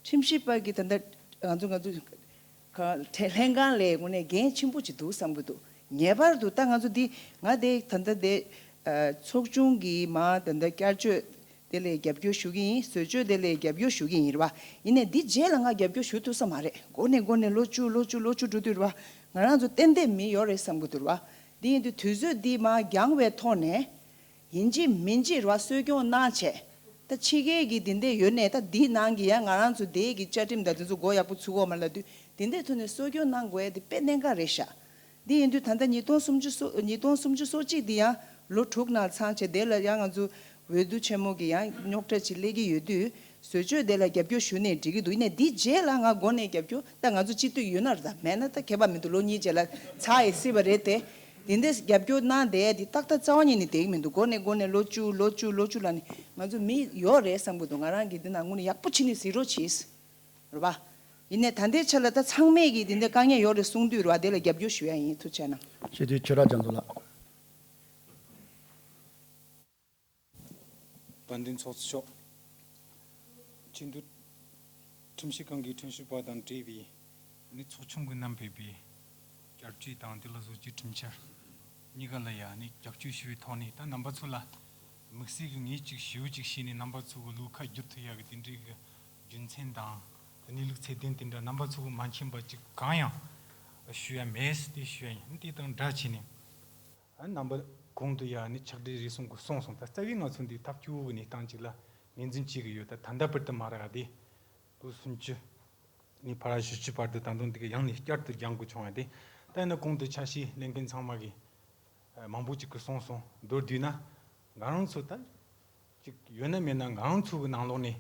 ཁྲིམས་ཞིབ་པ་གི་ད་ལྟ་ང་ཚོ་ང་ཚོ་ག་ལྷན་ཁང་ལས་དངོས་གནས་འགན་ཆེན་པོ་ཅིག་འདུག་བསམ་གི་འདུག་ངེས་པར་དུ་ད་ང་ཚོ་འདི་ང་དེ་ད་ལྟ་དེ་ཨ་ཚོགས་ཆུང་གི་མ་ད་ལྟ་བསྐྱར་བཅོས་དེ་ལ་རྒྱབ་སྐྱོར་ཞུ་གི་ཡིན། བཟོ་བཅོས་དེ་ལ་རྒྱབ་སྐྱོར་ཞུ་གི་ཡིན་རེད་བ། ཡིན་ནའི་འདི་རྗེས་ལ་ང་རྒྱབ་སྐྱོར་ཞུ་ཐུབ་ས་མ་རེད། འགོ་ནས་འགོ་ནས་ལོ་བཅུ་ལོ་བཅུ་ལོ་བཅུ་འགྲོ་དུས་རེད་བ། ང་རང་ཚོ་ཏན་ཏན་མི་ཡོད་རེད་བསམ་གི་འདུག་རེད་བ། འདི་ཡིན་དུས་དུས་ཚོད་འདི་མར་འགྱངས་པའི་ཐོག་ནས། ཡིན་གཅིག་མིན་གཅིག་རེད་བ། གསོ་སྐྱོང་གནང་བྱས། ད་ཕྱི་རྒྱལ་གྱི་འདི་འདྲ་ཡོད་ནས་ད་འདིའི་ནང་གི་ཡང་ང་རང་ཚོ་དེའི་གི་བཅའ་ཁྲིམས་དང་དེ་ཚོ་མགོ་ཡག་པོ་ཚུགས་གོ་མ་ལབ་དུས་འདི་འདྲའི་ཐོག་ནས་གསོ་སྐྱོང་གནང་དགོས་ཡ་དེ་དཔེ་གནད་འགག་རེད་ཤག་འདི་ཡིན་དུས་ད་ལྟ་ཉིས་སྟོང་སུམ་ཅུ་སོ་ཉིས་སྟོང་སུམ་ཅུ་སོ་གཅིག་འདི་ཡང་ལོ་དྲུག་ནང་ཚང་བྱས། དེ་ལ་ཡང་ང་ཚོ་འོས་བསྡུ་ཆེན་མོ་གི་ཡང་རྙོག་དྲ་ཅིག་སླེབས་ཀྱི་ཡོད་དུས། བཟོ་བཅོས་དེ་ལ་རྒྱབ་སྐྱོར་ཞུ་ནས་འགྲིག་གི་འདུག་ཡིན་ནའི་འདིའི་རྗེས་ལ་ང་འགོ་ནས་རྒྱབ་སྐྱོར་ད་ང་ཚོ་སྤྱི་འཐུས་ཡོད་ན་རེད། ད་མེད་ན་ད་ཁྱད་པར་མི་འདུག་ལོ་གཉིས་རྗེས་ལ་ཚར་ཡི་སྲིད་པ་རེད་དེ། དེ་འདྲས་རྒྱབ་སྐྱོར་གནང་བསྡད་དེ་ཏག་ཏག་རྩ་བ་ཉིད་ནས་བསྡད་ཀྱི་མི་འདུག་འགོ་ནས་འགོ་ནས་ལོ་བཅུ་ལོ་བཅུ་ལོ་བཅུ་ལ་ནི་ང་ཚོ་མི་ཡོད་རེད་བསམ་གྱི་འདུག་ང་རང་གིས་འདི་ན་དངོས་གནས་ཡག་པོ་བྱས་ནས་གཟིགས་རོགས་གྱིས། རེད་པ། ཡིན་ནའི་ད་ལྟའི་ཆ་ལ་ད་ཚང་མས་ཀྱིས་འདི་འདྲ་དཀའ་ངལ་ཡོད་རེད་གསུངས་དུས་རེད་པ། དེ་ལ་རྒྱབ་སྐྱོར་ཞུ་ཡ་ཡིན། ཐུགས་རྗེ་གནང་། ཞེས་དུས་ཆོས་གྲགས་རྒྱ་མཚོ་ལགས། དཔལ་ལྡན་ཚོགས་གཙོ་མཆོག་ཆེས་མཐོའི་ཁྲིམས་ཞིབ་ཁང་གི་ཁྲིམས་ཞིབ་པ་དང་འབྲེལ་བའི་ནི་ཚོགས་ཆུང་གིས་བསྣམས་ཕེབས་པའི་བསྐྱར་བཅོས་དང་དེ་ལ་བཟོ་བཅོས་ཁྲིམས་འཆར་གཉིས་ཀ་ལ་ཡང་ནི་རྒྱབ་སྐྱོར་ཞུ་བའི་ཐོག་ནས། ད་རྣམ་པ་ཚོ་ལ་དམིགས་བསལ་གྱི་ངས་ཅིག་ཞུ་ཅིག་བྱས་ནས་རྣམ་པ་ཚོ་གི་བློ་ཁ་བསྒྱུར་ཐུབ་ཡག་གི་དེ་འདྲའི་གི་རྒྱུ་མཚན་དང་གནས་ལུགས་ཚད་ལྡན་དེ་འདྲ་རྣམ་པ་ཚོ་གི་མ་མཁྱེན་པ་ཅིག་གང་ཡང་ཞུ་ཡ་མེད། དེ་ཞུ་ཡ་ཡིན། དེ་དང་འདྲ་བྱས་ནས། ཨ། རྣམ་པ་གོང་དུ་ཡ་ནི་ཕྱག་སྦྲེལ་རེ་ཟུང་གིས་གསུངས་སོང་། ད་རྩ་བའི་ང་ཚོ་འདི་ཐབས་སྐྱོ་བོ་གི་གནས་སྟངས་ཅིག་ལ་ངོས་འཛིན་བྱེད་ཀྱི་ཡོད། ད་ད་ལྟ་བར་དུ་མ་རག་དེ་ལོ་སུམ་ཅུ་ནས་ཕར་བཞི་བཅུ་བར་དུ་ད་དུང་འདི་ག་ཡང་ནས་བསྐྱར་དུ་སྦྱང་དགོས་བྱུང་བ་དེ། ད་ཡིན་ན་གོང་དུ་ཆ་ཤས་ལེན་མཁན་ཚང་མ་གིས་མང་པོ་ཅིག་གིས་གསུངས་སོང་། མདོར་བསྡུས་ན་ང་རང་ཚོ་ད་ཅིག་ཡོད་ན་མེད་ན་ང་རང་ཚོ་གི་ནང་ལོགས་ནས་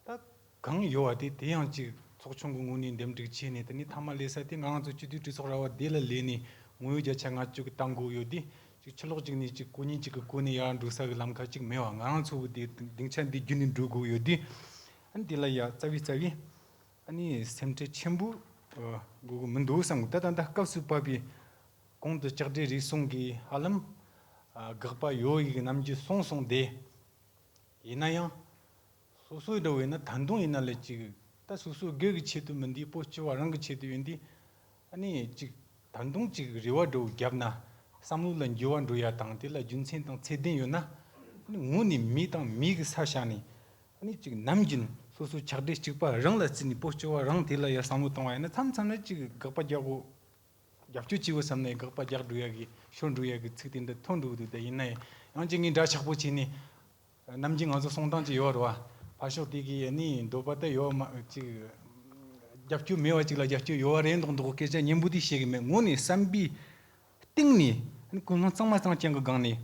ད་གང་ཡོད་པ་དེ་དེ་ཡང་ཅིག་ཚོགས་ཆུང་གི་ངོས་ནས་འདེམས་སྒྲུག་བྱས་ནས། དེ་ནས་མཐའ་མ་ལས་ས་དེ་ང་རང་ཚོ་སྤྱི་འཐུས་གྲོས་ཚོགས་ར་བ་དེ་ལ་ལས་ནས་ངོ་བོ་བརྒྱ་ཆ་ལྔ་བཅུ་གི་བཏང་དགོས་ཡོད་དེ། ཅིག་ཕྱི་ལོགས་ཅིག་ནས་ཅིག་གོ་ཉིན་ཅིག་གི་གོ་ནས་ཡར་འགྲོ་ས་གི་ལམ་ཁ་ཅིག་མེད་པ། ང་རང་ཚོ་གི་དེ་སྡིངས་ཆ་འདི་བརྒྱུད་ནས་འགྲོ་དགོས་ཡོད་དེ། ཨ་ནི་དེ་ལ་ཡ་རྩ་བའི་རྩ་བའི་ཨ་ནི་སེམས་ཁྲལ་ཆེན་པོ་ཨ་དགོས་གི་མི་འདུག་བསམ་གི། ད་ད་ད་སྐབས་སུ་བབས་པའི་གོང་དུ་ལྕགས་སྦྲེལ་རེ་ཟུང་གིས་ཧ་ལམ་ཨ་དགག་པ་ཡོད་ཡིག་ནམ་རྒྱུན་གསུངས་སོང་སྟེ། ཡིན་ན་ཡང་སོ་སོའི་འདྲ་བོ་ཡིན་ན་ད་དུང་ཡིན་ན་ལས་ཅིག་ད་སོ་སོའི་སྒེར་གྱི་ཆེད་དུ་མིན་དེ། བོད་སྤྱི་བ་རང་གི་ཆེད་དུ་ཡིན་དེ། ཨ་ནི་ཅིག་ད་དུང་ཅིག་རེ་བ་འདྲ་བོ་བརྒྱབ་ན། བསམ་བློ་ལ་འགྱུར་བ་འགྲོ་ཡ་དང་། དེ་ལ་རྒྱུ་མཚན་དང་ཚད་ལྡན་ཡོད་ན། ཨ་ནི་ངོས་ནས་མི་དང་མི་གི་ས་བཞག་ནས། ཨ་ནི་ཅིག་ནམ་རྒྱུན་སོ་སོའི་ཕྱག་སྦྲེལ་གཅིག་པ་རང་ལ་བརྩིས་ནས་བོད་སྤྱི་བ་རང་དེ་ལ་ཡ་བསམ་བློ་བཏང་བ་ཡིན་ན། མཚམས་མཚམས་ན་ཅིག་དགག་པ་རྒྱག་དགོས། རྒྱབ་སྐྱོར་བྱེད་དགོས་བསམ་ནས་དགག་པ་རྒྱག་འགྲོ་ཡ་གི་ཤོར་འགྲོ་ཡ་གི་ཚིག་དེ་འདྲ་ཐོན་འགྲོ་གི་འདུག་ད་ཡིན་ན་ཡང་ཅིག་ངས་འདྲ་ཆགས་པོ་བྱས་ནས། ནམ་རྒྱུན་ང་ཚོ་གསུང་སྟངས་ཅིག་ཡོད་རེད་བ། ཕར་ཕྱོགས་དེ་གི་ནི་འདོད་པ་ད་ཡོད་མ་ཅིག་རྒྱབ་སྐྱོར་མེད་པ་ཅིག་ལ་རྒྱབ་སྐྱོར་ཡོད་པ་རེད་མདོག་མདོག་སྐད་ཆ་སྙན་པོ་དེ་བཤད་གི་མེད། ངོས་ནས་བསམ་པའི་གཏིང་ནས། ཨ་ནི་ཀུན་སློང་གཙང་མ་གཙང་རྐྱང་གི་སྒང་ནས།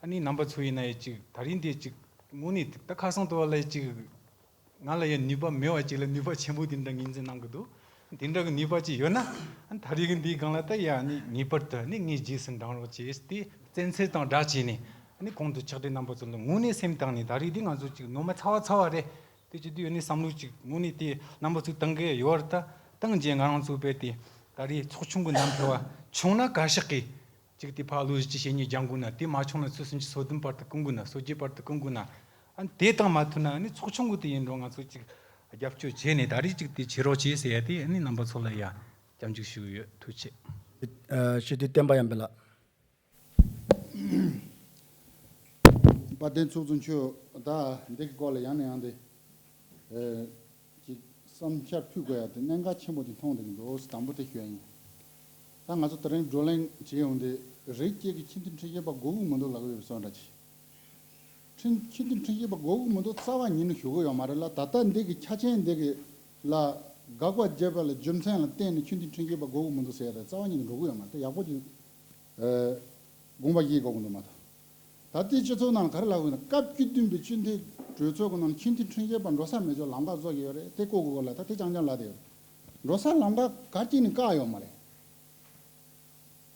ཨ་ནི་རྣམ་པ་ཚོ་ཡིན་ན་ཡ་ཅིག་ད་རིང་འདི་ཅིག་ངོས་ནས་ད་ཁ་སང་དུ་བ་ལ་ཅིག་ང་ལ་ཡང་ནུས་པ་མེད་པ་ཅིག་ལ་ནུས་པ་ཆེན་པོ་དེ་འདྲ་ངོས་འཛིན་གནང་གི་འདུག་དེ་འདྲ་གི་ནུས་པ་ཅིག་ཡོད་ན། ཨ་ནི་ད་རེས་ཀྱི་འདིའི་སྒང་ལ་ད་ཡ་ནི་ངེས་པར་དུ་ནི་ངའི་རྗེས་སུ་འབྲང་རོགས་བྱེད་དེ་བཙན་འཚོལ་དང་སྦྲགས་བྱས་ནས། ཨ་ནི་གོང་དུ་ཕྱག་སྦྲེལ་རྣམ་པ་ཚོ་ལ་དངོས་གནས་སེམས་གཏིང་ནས་ད་རེས་འདི་ང་ཚོ་ཅིག་ནོར་མ་ཚ་བ་ཚ་བ་རེད། དེ་བྱེད་དུས་ཡོད་ནི་བསམ་བློ་ཅིག་དངོས་གནས་དེ་རྣམ་པ་ཚོས་བཏང་གི་ཡོད་རེད། ད་བཏང་རྗེས་ང་རང་ཚོ་རྦད་དེ་ད་རེས་ཚོགས་ཆུང་གི་རྣམ་པ་བ་བྱུང་ན་བཀའ་ཤག་གིས་ཅིག་དེ་ཕར་ལོ་བཞི་བཅུ་ཞེ་གཉིས་རྒྱག་དགོས་ན། དེ་མ་བྱུང་ན་ཚོ་སུམ་ཅུ་སོ་བདུན་བར་དུ་སྐུང་དགོས་ན། སོ་བརྒྱད་བར་དུ་སྐུང་དགོས་ན། ཨ་ནི་དེ་བཏང་མ་ཐུབ་ན་ཨ་ནི་ཚོགས་ཆུང་གི་དེ་ཡིན་འགྲོ། ང་ཚོ་ཅིག་རྒྱབ་སྐྱོར་བྱས་ནས་ད་རེས་ཅིག་དེ་བྱེད་རོགས་བྱེད་ཟེར་ཡ་དེ་ཨ་ནི་རྣམ་པ་ཚོ་ལ་ཡ་སྐྱབས་འཇུག་ཞུ་གི་ཡོད། ཐུགས་རྗེ་ཆེ། ཨ། སྤྱི་འཐུས་བསྟན་པ་ཡར་འཕེལ་ལགས། དཔལ་ལྡན་ཚོགས་གཙོ་མཆོག་ད་འདི་གི་སྐོར་ལ་ཡང་ནས་ཡང་དེ། ཨེ། ཅིག་བསམ་འཆར་ཕུལ་དགོས་ཡ་དེ་གནད་འགག་ཆེན་པོ་ཅིག་མཐོང་བསྡད་ཀྱི་འདུག་དང་པོ་དེ་ཞུ་ཡ་ཡིན། ད་ང་ཚོ་དེ་རིང་བགྲོ་གླེང་བྱེད་ཡོང་དུས་རིགས་སྐྱེས་ཀྱི་ཆེས་མཐོའི་ཁྲིམས་ཞིབ་པ་དགོས་ཀྱི་མི་འདུག་ལབ་ཀྱི་ཡོད་པའི་བཟོ་འདྲ་ཅིག་ཁྲིམས་ཆེས་མཐོའི་ཁྲིམས་ཞིབ་པ་དགོས་ཀྱི་མི་འདུག་རྩ་བ་ཉིད་ནས་ཞུ་གི་ཡོད་མ་རེད་ལ། ད་ལྟ་འདི་གི་ཆ་རྐྱེན་འདི་གི་ལ་ དགག་པ་བརྒྱབ་པ་ལ་རྒྱུ་མཚན་ལ་བརྟེན་ནས་ཆོས་མཐུན་ཁྲིམས་འགལ་པ་དགོས་ཀྱི་མི་འདུག་ཟེར་ཡ་དེ་རྩ་བ་ཉིད་ནས་འགྲོ་གི་ཡོད་མ་རེད། དེ་ཡག་པོ་ཅིག་ཨ་དགོངས་པ་བཞེས་དགོས་ཀྱི་འདུག་མ་གཏོགས། ད་ལྟའི་སྤྱི་ཚོགས་ནང་ལ་ག་རེ་ལབ་དགོས་ན། སྐབས་བཅུ་བདུན་པའི་སྤྱི་འཐུས་གྲོས་ཚོགས་ཀྱི་ནང་ལ་ཆོས་མཐུན་ཁྲིམས་འགལ་པ་འགྲོ་ས་མེད་ཆོག་ལམ་ཁ་བཟོ་གི་ཡོད་རེད། དེ་བཀོད་དགོས་གོ་ལ། ད་དེ་རྐྱང་རྐྱང་ལབ་བསྡད་ཡོད་རེད། འགྲོ་ས་ལམ་ཁ་ག་གཅིག་ནས་བཀག་ཡོད་མ་རེད།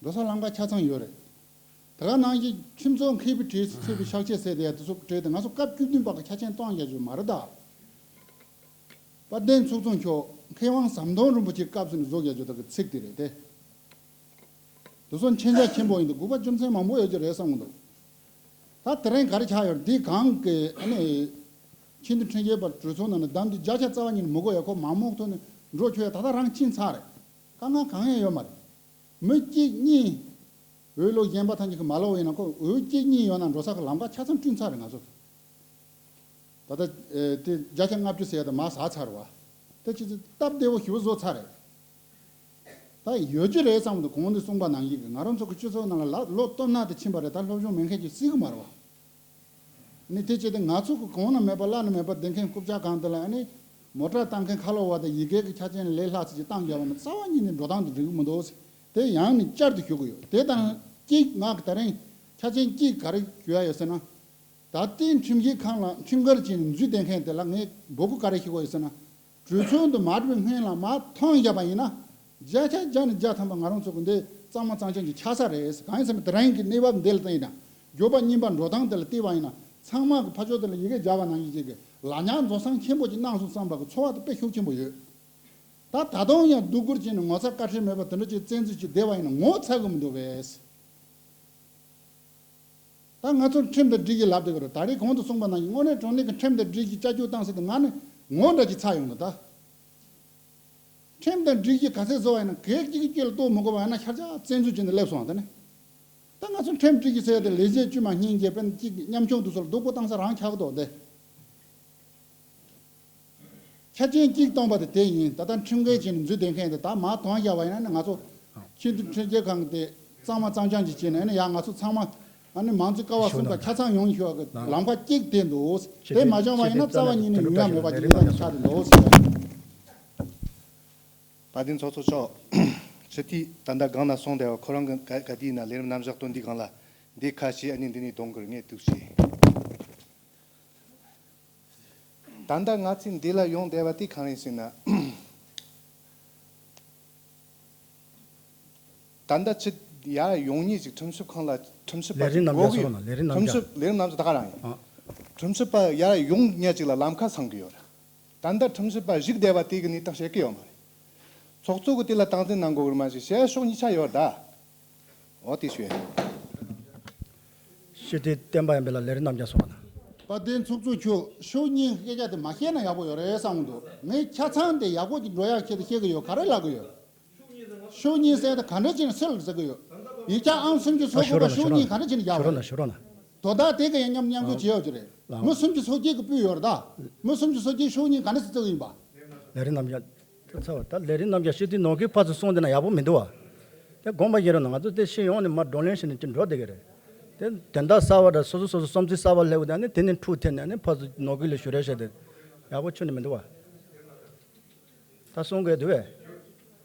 འགྲོ་ས་ལམ་ཁ་ཆ་ཚང་ཡོད་རེད། དེ་ག་ནང་བཞིན་ཁྲིམས་བཟོ་མཁས་པའི་གྲས་སུ་ཚུད་པའི་ཕྱག་ཕྱིད་ཟེར་དེ་ཡ་དེ་ཚོ་གྲས་དེ་ང་ཚོ་སྐབས་བཅུ་བདུན་པ་གི་ཆ་རྐྱེན་སྟོན་རྒྱག་རྒྱུ་མ་རེད་ད། དཔལ་ལྡན་ཚོགས་གཙོ་མཆོག་མཁས་དབང་ཟམ་གདོང་རིན་པོ་ཆེའི་སྐབས་སུ་ནས་བཟོ་རྒྱག་རྒྱུ་དག་གི་ཚིག་དེ་རེད་དེ། དེ་ཚོ་མཁྱེན་རྒྱ་ཆེན་པོ་ཡིན་དུས་དགོས་པ་རྒྱུ་མཚན་མང་པོ་ཡོད་ཀྱི་རེད་བསམ་གི་འདུག་ད་དེ་རིང་ག་རེ་ཆགས་ཡོད་རེད། འདི་གང་གི་ཨ་ནི་ཆོས་མཐུན་ཁྲིམས་འགལ་པ་གྲོས་ཚོགས་ནང་ནས་བདམས་ཏེ་བརྒྱ་ཆ་རྩ་བ་ཉིད་ནས་མི་དགོས་ཡ། ཁོ་མང་མོག་ཐོག་ནས་འགྲོ་ཆོག་ཡ་ད་ལྟ་རང་ཕྱིན་ཚར་རེད། དཀའ་ངལ་གང་ཡང་ཡོད་མ་རེད། མི་གཅིག་གཉིས་འོས་བླུག་གཞན་པ་ཐམས་ཅད་ཀྱིས་མ་བླུག་པ་ཡིན་ན། ཁོ་འོས་གཅིག་གཉིས་ཡོད་ན་འགྲོ་ས་གི་ལམ་ཁ་ཆ་ཚང་བསྐྲུན་ཚར་རེད་ང་ཚོ། ད་ལྟ་ཨེ་དེ་བརྒྱ་ཆ་ལྔ་བཅུ་ཟེར་ཡ་དེ་མར་ཟག་ཚར་བ། དེ་ཅི་ཚེ་སྟབས་བདེ་བོ་ཞེ་པོ་བཟོ་ཚར་རེད། ད་ཡོད་ཀྱི་རེད་བསམ་འདུག་གོང་དུ་གསུངས་པ་ནང་བཞིན་གྱི་ང་རང་ཚོ་གི་སྤྱི་ཚོགས་ནང་ལ་ལ་ལོ་སྟོང་ནག་དེ་ཕྱིན་པ་རེད། ད་སློབ་སྦྱོང་མེད་མཁན་ཅིག་སྲིད་གི་མ་རེད་བ། ནི་དེ་བྱས་ཏེ་ང་ཚོ་གི་གོང་ན་མེད་པ་ལ་ན་མེད་པ་བསྡད་མཁན་རྐུབ་ཀྱག་གང་དེ་ལ་ཨ་ནི་མོ་ཊ་བཏང་མཁན་ཁ་ལོ་བ་དང་ཡི་གེ་གི་ཆ་རྐྱེན་ལས་ལྷག་ཙམ་ཅིག་བཏང་རྒྱབ་པ་ན་རྩ་བ་ཉིད་ནས་འགྲོ་སྟངས་དེ་འགྲིག་གི་མི་འདུག་དེ་ཡང་ནི་བསྐྱར་དུ་ཞུ་གི་ཡོད། དེ་དང་གཅིག་ང་གི་ད་རིང་ཆ་རྐྱེན་གཅིག་ག་རེ་ཞུ་ཡ་ཡོད་ཟེར་ན། ད་ལྟའི་ཁྲིམས་ཞིབ་ཁང་ལ་ཁྲིམས་འགལ་བྱས་ནས་འཛུལ་བསྡད་མཁན་དེ་ལ་ངས་འབོད་སྐུལ་ག་རེ་ཞུ་གི་ཡོད་ཟེར་ན། གྲོས་ཚོགས་འདི་མ་གྲུབ་སྔོན་ལ་མར་ཐོན་བཞག་པ་ཡིན་ན། བརྒྱ་ཆ་བརྒྱ་ནས་བརྒྱ་ཐམ་པ་ང་རང་ཚོ་གི་འདི་གཙང་མ་གཙང་རྐྱང་གི་ཆགས་ས་རེད། གང་ཡིན་ཟེར་ན་དེ་རིང་གི་གནས་བབ་འདི་ལ་བལྟས་ན། འགྱོད་པ་སྙིང་པ་འགྲོ་སྟངས་དེ་ལ་བལྟས་པ་ཡིན་ན། ཚང་མ་གི་ཕ་ཕྱོགས་དེ་ལ་ཡི་གེ་སྦྱར་བ་ནང་བཞིན་ཅིག་གི་ལག་ཉར་རྫོགས་སངས་ཆེན་པོ་ཅིག་གནང་སོང་བསམ་པ་གི་ཚོར་བ་དེ་དཔེ་ཤུགས་ཆེན་པོ་ཡོད། ད་ད་དུང་ཡང་སྡུག་སྒུར་བྱས་ནས་ངོ་ཚ་བཀའ་ཁྲིམས་མེད་པ་དེ་འདྲ་ཅིག་བཙན་འཛུལ་བྱས་བསྡད་པ་ཡིན་ན་ངོ་ཚ་གི་མི་འདུག་པས། ད་ང་ཚོ་ཁྲིམས་དང་སྒྲིག་གཞི་ལབ་བསྡད་ཀྱི་རེད། ད་རེས་གོང་དུ་གསུངས་པ་ནང་བཞིན་དངོས་གནས་དྲང་གནས་ཀྱི་ཁྲིམས་དང་སྒྲིག་གཞི་ལྕགས་ཀྱུ་བཏང་ཟེར་དུས་ང་ནི་ངོ་འདྲ་ཅིག་ཚ་ཡོང་གི་ད། ཁྲིམས་དང་སྒྲིག་གཞི་ག་ཚད་བཟོ་བ་ཡིན་ན་གེགས་གཅིག་གི་དཀྱིལ་ལ་གཏོགས་མི་དགོས་པ་ཡིན་ན་ཤར་ཆག་བཙན་འཛུལ་བྱས་ནས་སླེབས་སོང་བ་དེ་ནི། ད་ང་ཚོ་ཁྲིམས་སྒྲིག་གཞི་ཟེར་ཡ་དེ་ལས་བྱེད་དཀྱུས་མ་གཉིས་བརྒྱད་དཔོན་གཅིག་མཉམ་ཆུང་དུ་སོགས་ལ་སྡུག་པོ་བཏང་ས་རང་ཆགས་ཀྱི་འདུག་སྟེ། ཆ་རྐྱེན་གཅིག་སྟོང་པ་དེ་དེ་ཡིན། ད་ལྟ་ཁྲིམས་འགལ་བྱས་ནས་འཛུལ་བསྡད་མཁན་དེ་ད་མར་ཐོན་བཞག་པ་ཡིན་ན་ནི་ང་ཚོ་ཆོས་མཐུན་ཁྲིམས་འགལ་ཁང་དེ་གཙང་མ་གཙང་རྐྱང་ཅིག་བྱས་ནས་ཨ་ནི་ཡང་ང་ཚོ་ཚང་མ་ཨ་ནི་མང་གཙོའི་ཀ་བ་གསུམ་ཀ་ཆ་ཚང་ཡོང་ཤོག་གི་ལམ་ཁ་གཅིག་དེ་འདུག་དེ་མ་བྱུང་བ་ཡིན་ན་རྩ་བ་ཉིད་ནས་ཡོང་ཡ་མེད་པ་ཅིག་ཡིན་ད་ཆགས་བསྡད་འདུག་ཟེར། དཔལ་ལྡན་ཚོགས་གཙོ་མཆོག་སྤྱི་འཐུས་ད་ལྟ་སྒང་ན་སོང་བསྡད་པ་ཁོ་རང་གི་ག་ག་དུས་ཡིན་ན་ལས་རིམ་རྣམ་གཞག་དོན་འདི་སྒང་ལ་འདི་ཁ་ཤས་ཨ་ནི་འདི་ནས་གཏོང་དགོས་ངས་འདུག་ཞེས། ད་ལྟ་ང་ཚོས་འདི་ལ་ཡོང་བསྡད་པ་དེ་གང་རེད་ཟེར་ན། ད་ལྟ་ཅི་ཡར་ཡོང་མཁན་ཅིག་ཁྲིམས་ཞིབ་ཁང་ལ་ཁྲིམས་ཞིབ་པ་ལས་རིམ་ཅིག་རྣམ་གཞག་དགོས་ཀྱི་ཡོད། སོང་ན་ལས་རིམ་རྣམ་ཁྲིམས་གཞག་ཞིབ་ལས་རིམ་རྣམ་གཞག་ད་ག་རང་ཡིན། ཨ། ཁྲིམས་ཞིབ་པ་ཡར་ཡོང་མཁན་ཅིག་ལ་ལམ་ཁ་སང་གི་ཡོད་རེད། ད་ལྟ་ཁྲིམས་ཞིབ་པ་བཞུགས་བསྡད་པ་དེ་གི་གནས་སྟངས་བཤད་ཀྱི་ཡོད་མ་རེད། ཚོགས་གཙོ་གི་དེ་ལ་སྟངས་འཛིན་གནང་དགོས་ཀྱི་རེད་མ་གཞི་བཤད་ཕྱོགས་གཉིས་ཆ་ཡོད་རེད་ད། འོ་དེ་ཞུ་ཡ་ཡིན། སྤྱི་འཐུས་བསྟན་པ་ཡར་འཕེལ་ལགས་ལས་རིམ་རྣམ་གཞག་སོང་ན། དཔལ་ལྡན་ཚོགས་གཙོ་མཆོག་ཕྱོགས་གཉིས་སྐད་ཆ་དེ་མ་བཤད་ན་ཡག་པོ་ཡོད་རེད་བསམ་གྱི་འདུག་ངས་ཆ་ཚང་དེ་ཡག་པོ་ཅིག་འགྲོ་ཡག་ཆེད་དུ་བཤད་ཀྱི་ཡོད། ག་རེ་ལབ་ཀྱི་ཡོད། ཕྱོགས་གཉིས་ཟེར་དེ་ག་འདྲ་ཅིག་ནས་སུ་ལ་ཟེར་གྱི་ཡོད། ཡིག་ཆ་ཨང་སུམ་ཅུ་སོ་དགུ་པ་ཕྱོགས་གཉིས་ག་འདྲ་ཅིག་ནས་བཞག་པ་རེད། ཞུ་རོགས་གནང་། ཞུ་རོགས་གནང་། དོ་བདག་དེ་ག་ཡང་མཉམ་མཉམ་ཞུགས་བྱེད་ཡོད་ཀྱི་རེད། མི་སུམ་ཅུ་སོ་གཅིག་གིས་ཕུལ་ཡོད་རེད་ད། མི་སུམ་ཅུ་སོ་གཅིག་ཕྱོགས་གཉིས་ག་འདྲ་ཟེར་བརྩི་གི་ཡིན་པ། ལས་རིམ་རྣམ་གཞག་ཚར་བ་ད་ལས་རིམ་རྣམ་གཞག་སྤྱི་འཐུས་ནང་ཁུལ་ཕར་ཚུར་སོང་བསྡད་ན་ཡག་པོ་མི་འདུག་བ། དེ་དགོངས་པ་བཞེས་རོགས་གནང་། ང་ཚོ་དེ་ཕྱི་ཡོང་ནས་མར་བགྲོ་གླེང་བྱས་ནས་ཅིག་འགྲོ་བསྡད་ཀྱི་རེད། དེ་དོན་དག་གསར་བ་འདྲ་སོ་སོ་སོ་སོ་བསམ་ཚུལ་གསར་བ་སླེབས་དུས་ཨ་ནི་དེ་ནས་འཁྲུག་ཐེབས་ནས་ཨ་ནི་ཕར་ཚུར་ནང་ཁུལ་ལ་ཞུ་རེས་བྱས་ཏེ་ཡག་པོ་ཁྱོན་ནས་མི་འདུག་བ། ད་གསུང་གི་འདུག་བས།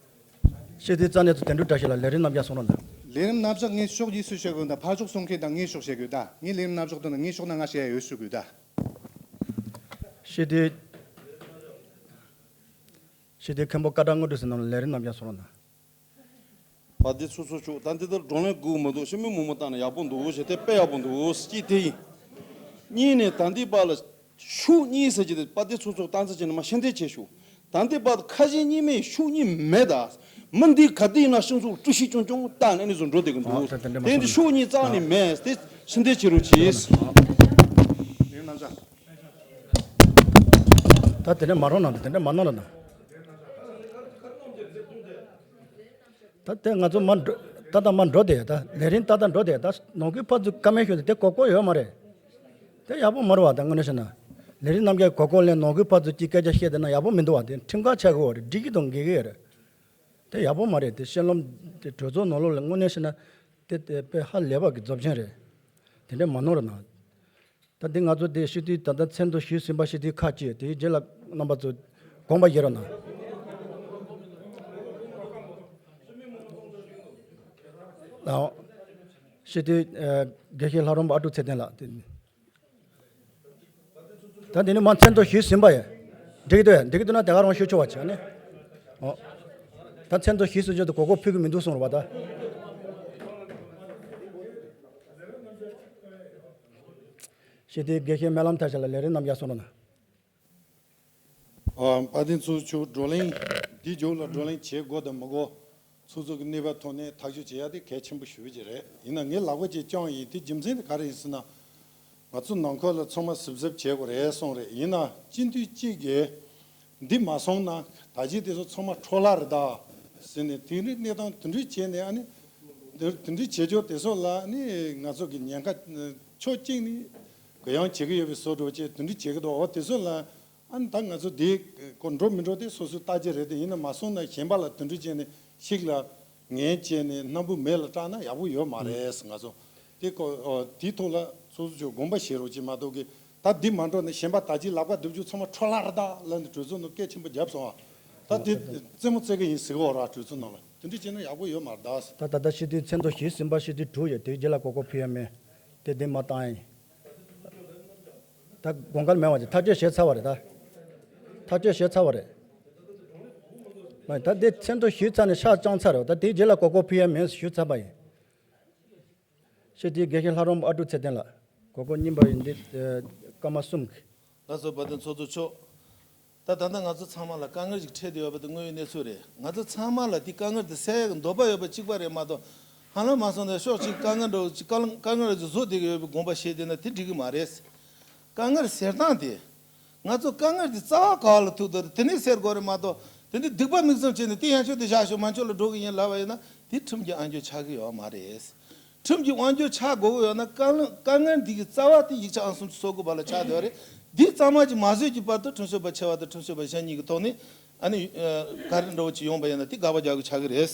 སྤྱི་འཐུས་རྩ་གནས་ཚོ་དོན་གྲུབ་བཀྲ་ཤིས་ལགས་ལས་རིམ་རྣམ་གཞག་གསུང་རོགས་གནང་། ལས་རིམ་རྣམ་གཞག་ངས་ཕྱོགས་གཉིས་སུ་བཤད་དགོས་ད། ཕར་ཕྱོགས་གསུང་མཁན་དང་ངས་ཕྱོགས་བཤད་དགོས་ད། ངས་ལས་རིམ་རྣམ་གཞག་དང་ངས་ཕྱོགས་ན་ང་བཤད་ཡ་ཡོད་ཞུ་དགོས་ད། སྤྱི་འཐུས། སྤྱི་འཐུས་མཁན་པོ་ཀ་ཏ་དངོས་གྲུབ་ཟེར་ནང་ལ་ལས་རིམ་རྣམ་གཞག་གསུང་རོགས་གནང་། དཔལ་ལྡན་ཚོགས་གཙོ་མཆོག་ད་འདི་ལྟར་བགྲོ་གླེང་དགོས་མི་འདུག་ཤི་མི་མང་པོ་བཏང་ན་ཡག་པོ་འདུག་ཞེས་དེ་དཔེ་ཡག་པོ་འདུག་ཅེས་དེ་ཡིན། གཉིས་ནས་ད་འདི་བར་ལ་ཕྱོགས་གཉིས་ཟེར་གྱི་དེ་དཔལ་ལྡན་ཚོགས་གཙོ་སྟངས་འཛིན་བྱས་ནས་མ་ཤེས་འདོད་བྱས་ཤོག་ད་འདི་བར་ཁ་ཞེ་གཉིས་མེད་ཕྱོགས་གཉིས་མེད་ད། མི་འདི་ག་དུས་ཡིན་ན་སྤྱི་ཚོགས་དཀྲུག་ཤིང་ཅུང་ཅུང་བཏང་ནས་ནི་བཟོ་འགྲོ་བསྡད་ཀྱི་འདུག་ཨ་ད་དེ་འདྲ་མ་དེ་འདི་ཤོད་ཕྱོགས་གཉིས་རྩ་ནས་མེད་དེ་ཤེས་འདོད་བྱེད་རོགས་གྱིས། ད་དེ་འདྲ་མ་རོགས་གནང་། དེ་འདྲ་མ་གནང་རོགས་གནང་། ད་ལྟ་ང་ཚོ་མར་འགྲོ། ཏག་ཏག་མར་འགྲོ་བསྡད་ཡོད། ད་ལས་རིམ་ཏག་ཏག་འགྲོ་བསྡད་ཡོད། ད་ནང་ཁུལ་ཕར་ཚུར་བཀའ་མོལ་ཞུ་ཡ་དེ་གོ་སྐབས་ཡོད་མ་རེད། དེ་ཡག་པོ་མ་རེད་བ། ད་དངོས་གནས་བཤད་ན། ལས་རིམ་རྣམ་གཞག་གོ་སྐབས་ལེན། ནང་ཁུལ་ཕར་ཚུར་གྱི་སྐད་ཆ་བཤད་བསྡད་ན་ཡག་པོ་མི་འདུག་བ། དེ་ཁྲིམས་ཁང་ཆགས་ཀྱི་ཡོད་རེད། སྒྲིག་གཞི་དང་འགལ་གྱི་ཡོད་རེད། དེ་ཡག་པོ་མ་རེད། དེ་ཤེས་ལམ་དེ་གྲོས་ཚོགས་ནང་ལོགས་ལ་དངོས་གནས་བཤད་ན་དེ་དེ་དཔེ་ཧ་ལས་པ་གི་རྫོབ་ཆེན་རེད། དེ་འདྲ་མ་གནང་རོགས་གནང་། ད་འདི་ང་ཚོ་དེ་སྤྱི་འཐུས་ད་ལྟ་མཚན་ཐོ་ཞུས་ཟིན་པ་སྤྱི་འཐུས་ཁག་ཅིག་དེའི་རྗེས་ལ་རྣམ་པ་ཚོ་དགོངས་པ་བཞེས་རོགས་གནང་། ཨོ། སྤྱི་འཐུས་ཨ་དགེ་བཤེས་ལྷ་རམས་པ་ཨ་ཀྲུག་ཚེ་བརྟན་ལགས། ད་འདི་ནི་མ་མཚན་ཐོ་ཞུས་ཟིན་པ་ཡིན། འགྲིག་གི་འདུག་ཡ། འགྲིག་གི་འདུག་ན་དེ་ག་རང་ཞུ་ཆོག་པ་བྱས་ནས། ཨོ། ད་མཚན་ཐོ་ཞུས་ཟིན་ཆོག་ཏུ་གོ་གོ་ཕུལ་གི་མི་འདུག་གསུངས་རོགས་པ་ད། སྤྱི་འཐུས་དགེ་བཤེས་སྨོན་ལམ་ཐར་ཞབས་ལགས་ལས་རིམ་རྣམས་ཡར་སོང་རོགས་གནང་། ཨ། དཔལ་ལྡན་ཚོགས་གཙོ་མཆོག། བགྲོ་གླེང་འདི་མཇུག་ལ་བགྲོ་གླེང་བྱེད་དགོས་དང་མི་དགོས། ཚོགས་གཙོ་གི་གནས་བབ་ཐོག་ནས་ཐག་གཅོད་བྱེད་ཡ་དེ་གལ་ཆེན་པོ་ཞེ་པོ་ཅིག་རེད། ཡིན་ན་ངས་ལག་པ་ཅིག་བརྐྱངས་ཡིན། དེ་རྒྱུ་མཚན་དེ་ག་རེ་ཡིན་ཟེར་ན། ང་ཚོ་ནང་ཁུལ་ལ་ཚང་མ་གཟབ་གཟབ་བྱེད་དགོས་རེད་གསུངས་རེད། ཡིན་ན་སྤྱི་འཐུས་གཅིག་གིས་འདི་མ་སོང་ན་ད་གཅིག་དེ་ཚོ་ཚང་མ་འཕྲོ་བརླག་རེད་ད་ཟེར་ནས། དེ་རིང་གནས་སྟངས་དེ་འདྲ་བྱས་ནས། ཨ་ནི་དེ་དེ་འདྲ་བྱེད་ཕྱོགས་དེ་ཚོ་ལ་ནི་ང་ཚོ་གི་ཉེན་ཁ་ཕྱོགས་གཅིག་ནས་གུ་ཡངས་བྱེད་ཀྱི་ཡོད་པའི་བཟོ་འདྲ་བྱས་དེ་འདྲ་བྱེད་ཀྱི་འདུག་འོ་དེ་ཚོ་ལ། ཨ་ནི་ད་ང་ཚོ་དེ་ཁོ་འགྲོ་མི་འགྲོ་དེ་སོ་སོའི་བརྟག་དཔྱད་རེད་དེ། ཡིན་ན་མ་སོང་ན་གཞན་པ་ལ་དེ་འདྲ་བྱས་ནས་ཤིག་ལ་ངན་བྱས་ནས་སྣམ་བུ་མེ་ལ་སྐྲག་ན་ཡག་པོ་ཡོད་མ་རེད། ང་ཚོ་དེ་ཁོ་ཨོ་དེའི་ཐོག་ལ་ཚོགས་གཙོ་མཆོག་དགོངས་པ་བཞེས་རོགས་གྱིས་མ་གཏོགས་གི། ད་འདི་མ་འགྲོ་ན་གཞན་པ་ད་ཅི་ལག་པ་རྡེབ་རྒྱུ་ཚང་མ་འཕྲོ་བརླག་རེད་ད་ལབ་ནས་གྲོས་ཚོགས་ནང་སྐད་ཆེན་པོ་བརྒྱབ་སོང་ཨ། ད་དེ་རྩེད་མོ་རྩེ་གི་ཡིན་ཟེར་གི་ཡོད་ར། གྲོས་ཚོགས་ནང་ལ་དེ་འདྲ་བྱས་ན་ཡག་པོ་ཡོད་མ་རེད་ད། ད་ད་ལྟ་སྤྱི་འཐུས་མཚན་ཐོ་ཞུས་ཟིན་པ་སྤྱི་འཐུས་དྲུག་ཡོད། དེའི་རྗེས་ལ་གོ་སྐབས་ཕུལ་ཡ་མེད། དེ་འདི་མ་བཏང་ཡིན། ད་དགོངས་འགལ་མེད་པ་ཅིག་ཐག་གཅོད་བྱས་ཚར་བ་རེད་ད། ཐག་གཅོད་བྱས་ཚར་བ་རེད། མ་ད་དེ་མཚན་ཐོ་ཞུས་ཚར་ནས་ཤག་བརྐྱངས་ཚར་རེད། ད་དེའི་རྗེས་ལ་གོ་སྐབས་ཕུལ་ཡ་མེད་ཞུས་ཚར་བ་ཡིན། སྤྱི་འཐུས་དགེ་བཤེས་ལྷ་རམས་པ་ཨ་ཀྲུག་ཚེ་བརྟན་ལགས། གོ་སྐབས་གཉིས་པ་ཡིན་འདི། ཨ། སྐར་མ་གསུམ་གྱི། ལགས་སོ། དཔལ་ལྡན་ཚོགས་གཙོ་མཆོག་ད་ད་ལྟ་ང་ཚོ་ཚང་མ་ལ་དཀའ་ངལ་ཅིག་འཕྲད་བསྡད་ཡོད་པ་དེ་དངོས་ཡོད་གནས་ཚུལ་རེད། ང་ཚོ་ཚང་མ་ལ་དེ་དཀའ་ངལ་དེ་སེལ་ཡག་གི་འདོད་པ་ཡོད་པ་གཅིག་པ་རེད་མ་གཏོགས། ཧ་ལམ་མ་སོང་ན་ཕྱོགས་གཅིག་དཀའ་ངལ་འདྲ་བོ་ཅིག་དཀའ་ལ་དཀའ་ངལ་རེ་ཅིག་བཟོ་བསྡད་ཀྱི་ཡོད་པའི་དགོངས་པ་བཞེས་བསྡད་ན་དེ་འགྲིག་གི་མ་རེད། དཀའ་ངལ་སེལ་སྟངས་དེ། ང་ཚོ་དཀའ་ངལ་དེ་རྩ་བ་ག་བ་ལ་ཐུག་འདུག་དེ་ནས་སེལ་དགོས་རེད་མ་གཏོགས། དེ་ནས་སྡིག་པ་མིག་བཙུམ་བྱས་ནས་དེ་ཡང་ཆོས་དེ་བཞག་ཤོག་མ་ཆོས་ལ་འགྲོ་གི་ཡིན་ལབ་པ་ཡིན་ན་དེ་ཁྲིམས་ཀྱི་དབང་སྒྱུར་ཆགས་ཀྱི་ཡོད་མ་རེད། ཁྲིམས་ཀྱི་དབང་སྒྱུར་ཆགས་དགོས་ཀྱི་ཡོད་ན་དཀའ་ལས་དཀའ་ངལ་འདི་གི་རྩ་བ་དེ་ཡིག་ཆ་ཨང་སུམ་ཅུ་སོ་དགུ་པ་ལ་ཆགས་བསྡད་པ་རེད། འདི་གཙང་མ་ཅིག་མ་བཟོས་ཀྱི་བར་དུ་ཁྲིམས་ཞིབ་པ་ཆེ་བ་དང་ཁྲིམས་ཞིབ་པ་ཞན་གཉིས་ཀྱི་ཐོག་ནས་ཨ་ནི་ཨ་ག་རེ་འདྲ་བོ་ཅིག་ཡོང་པ་ཡིན་ན་དེ་དགག་པ་རྒྱག་དགོས་ཆགས་ཀྱི་རེད།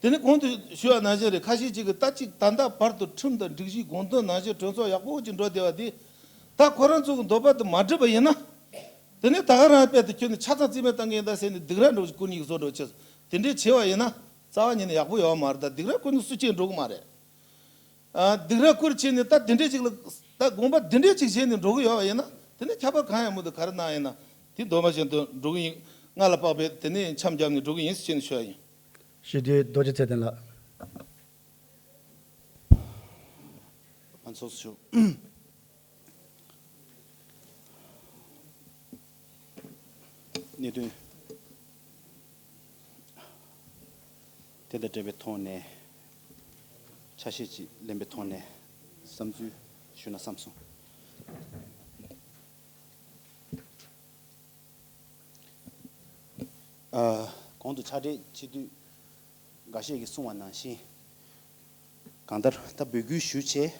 དེ་ནི་གོང་དུ་ཞུས་པ་ནང་བཞིན་རེད། ཁ་ཤས་ཅིག་གིས་ད་ཅིག་ད་ལྟ་བར་དུ་ཁྲིམས་དང་སྒྲིག་གཞི་དགོངས་དོན་ནང་བཞིན་གྲོས་ཚོགས་ཡག་པོ་ཅིག་འགྲོ་བསྡད་པ་དེ། ད་ཁོ་རང་ཚོ་གི་འདོད་པ་དེ་མ་འགྲུབ་པ་ཡིན་ན། དེ་ནི་ད་ག་རང་དཔེ་དེ་ཁྱོད་ནི་ཆ་ཚང་རྩིས་མེད་བཏང་གི་ཡིན་ད་ཟེར་ནས་སྡིགས་ར་འདྲ་བོ་ཅིག་སྐུ་ཉིད་ཀྱིས་བཟོ་འདྲ་བོ་བྱས་སོང་། དེ་འདྲའི་བྱས་པ་ཡིན་ན་རྩ་བ་ཉིད་ནས་ཡག་པོ་ཡོད་མ་རེད། ད་སྡིགས་ར་སྐུ་ཉིད་སུ་གཅིག་འགྲོ་གི་མ་རེད། ཨ་སྡིགས་ར་སྐུར་བྱས་ནས་ད་དེ་འདྲའི་ཅིག་ལ་ད་དགོངས་པ་དེ་འདྲའི་ཅིག་བྱས་ནས་འགྲོ་གི་ཡོད་པ་ཡིན་ན། དེ་ནི་ཁྱད་པར་གང་ཡང་མི་འདུག་ག་རེ་གནང་ཡིན་ན་དེ་འདོད་མ་བཞིན་དུ་འགྲོ་གི་ཡིན། སྔ་ལ་དཔག་པའི་དེ་ནས་འཆམ་བརྒྱབ་ནས་འགྲོ་གི་ཡིན་ཟེར་ནས་ཞུ་ཡ་ཡིན། སྤྱི་འཐུས་རྡོ་རྗེ་ཚེ་བརྟན་ལགས། ཨ་ཚོགས་གཙོ་མཆོག་གནད་དོན་དེ་དང་འབྲེལ་བའི་ཐོག་ནས་ཆ་ཤས་ཅིག་ལེན་པའི་ཐོག་ནས་བསམ་ཚུལ་ཞུ་ན་བསམ་སོང་། ཨ། གོང་དུ་ཕྱག་སྦྲེལ་སྤྱི་འཐུས་འགའ་ཤས་ཀྱིས་གསུངས་པ་ནང་བཞིན། གང་ལྟར་ད་འབོད་སྐུལ་ཞུ་བྱས་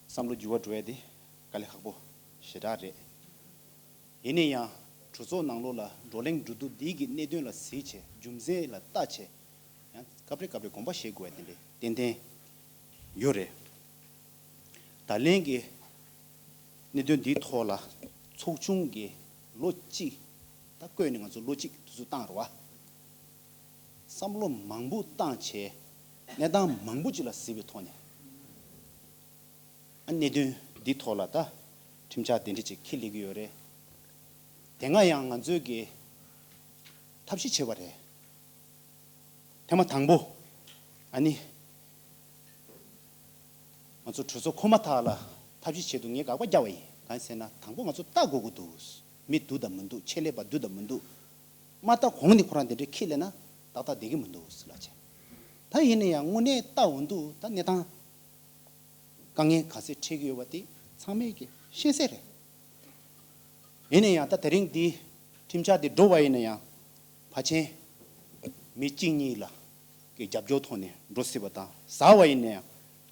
བསམ་བློ་འགྱུར་བ་འགྲོ་ཡ་དེ་དཀའ་ལས་ཁག་པོ་ཞེ་དྲག་རེད། ཡིན་ན་ཡང་གྲོས་ཚོགས་ནང་ལོགས་ལ་བགྲོ་གླེང་འགྲོ་དུས་འདི་གི་གནད་དོན་ལ་གཟིགས་བྱས་རྒྱུ་མཚན་ལ་བལྟ་བྱས། ཡང་སྐབས་རེ་སྐབས་རེ་དགོངས་པ་བཞེས་དགོས་པ་དེ་འདྲ་ཏན་ཏན་ཡོད་རེད། ད་ལན་གྱི་གནད་དོན་འདིའི་ཐོག་ལ་ཚོགས་ཆུང་གིས་ལོ་གཅིག་ད་བསྐོས་ནས་ང་ཚོ་ལོ་གཅིག་དུས་ཚོད་བཏང་རེད་བ། བསམ་བློ་མང་པོ་བཏང་བྱས་གནས་སྟངས་མང་པོ་ཅིག་ལ་གཟིགས་པའི་ཐོག་ནས། ཨ་གནད་དོན་འདི་ཐོག་ལ་ད་ཁྲིམས་འཆར་དེ་འདྲ་ཅིག་འཁྱེར་སླེབས་ཀྱི་ཡོད་རེད། དེ་སྔ་ཡང་ང་ཚོས་ཀྱི་ཐབས་ཤེས་བྱས་པ་རེད། ཐེངས་མ་དང་པོ་ཨ་ནི་ང་ཚོ་གྲོས་ཚོགས་འཁོད་མ་ཐག་ལ་ཐབས་ཤེས་བྱེད་དུ་ངས་དགག་པ་བརྒྱབ་པ་ཡིན། གང་ཡིན་ཟེར་ན་དང་པོ་ང་ཚོ་ལྟ་དགོས་ཀྱི་འདུག་མི་འདུག་དང་མི་འདུག་ཆེད་ལས་པ་འདུག་དང་མི་འདུག་མ་ལྟ་གོང་ནས་ཁོ་རང་དེ་འདྲ་འཁྱེར་སླེབས་ན་ཏག་ཏག་བསྡད་ཀྱི་མི་འདུག་ཟེར་ལབ་བྱས། ད་ཡིན་ན་ཡང་དངོས་གནས་ལྟ་འོང་དུས་ད་གནས་སྟངས། དཀའ་ངལ་ག་ཚད་འཕྲད་ཀྱི་ཡོད་པ་དེ་ཚང་མས་ཀྱི་ཤེས་གསལ་རེད། ཡིན་ན་ཡང་ད་དེ་རིང་འདི་ཁྲིམས་འཆར་འདི་འགྲོ་བ་ཡིན་ན་ཡང་ཕལ་ཆེར་མི་གཅིག་གཉིས་ལ་གི་རྒྱབ་སྐྱོར་ཐོག་ནས་འགྲོ་སྲིད་པ་དང་། ཟ་བ་ཡིན་ན་ཡང་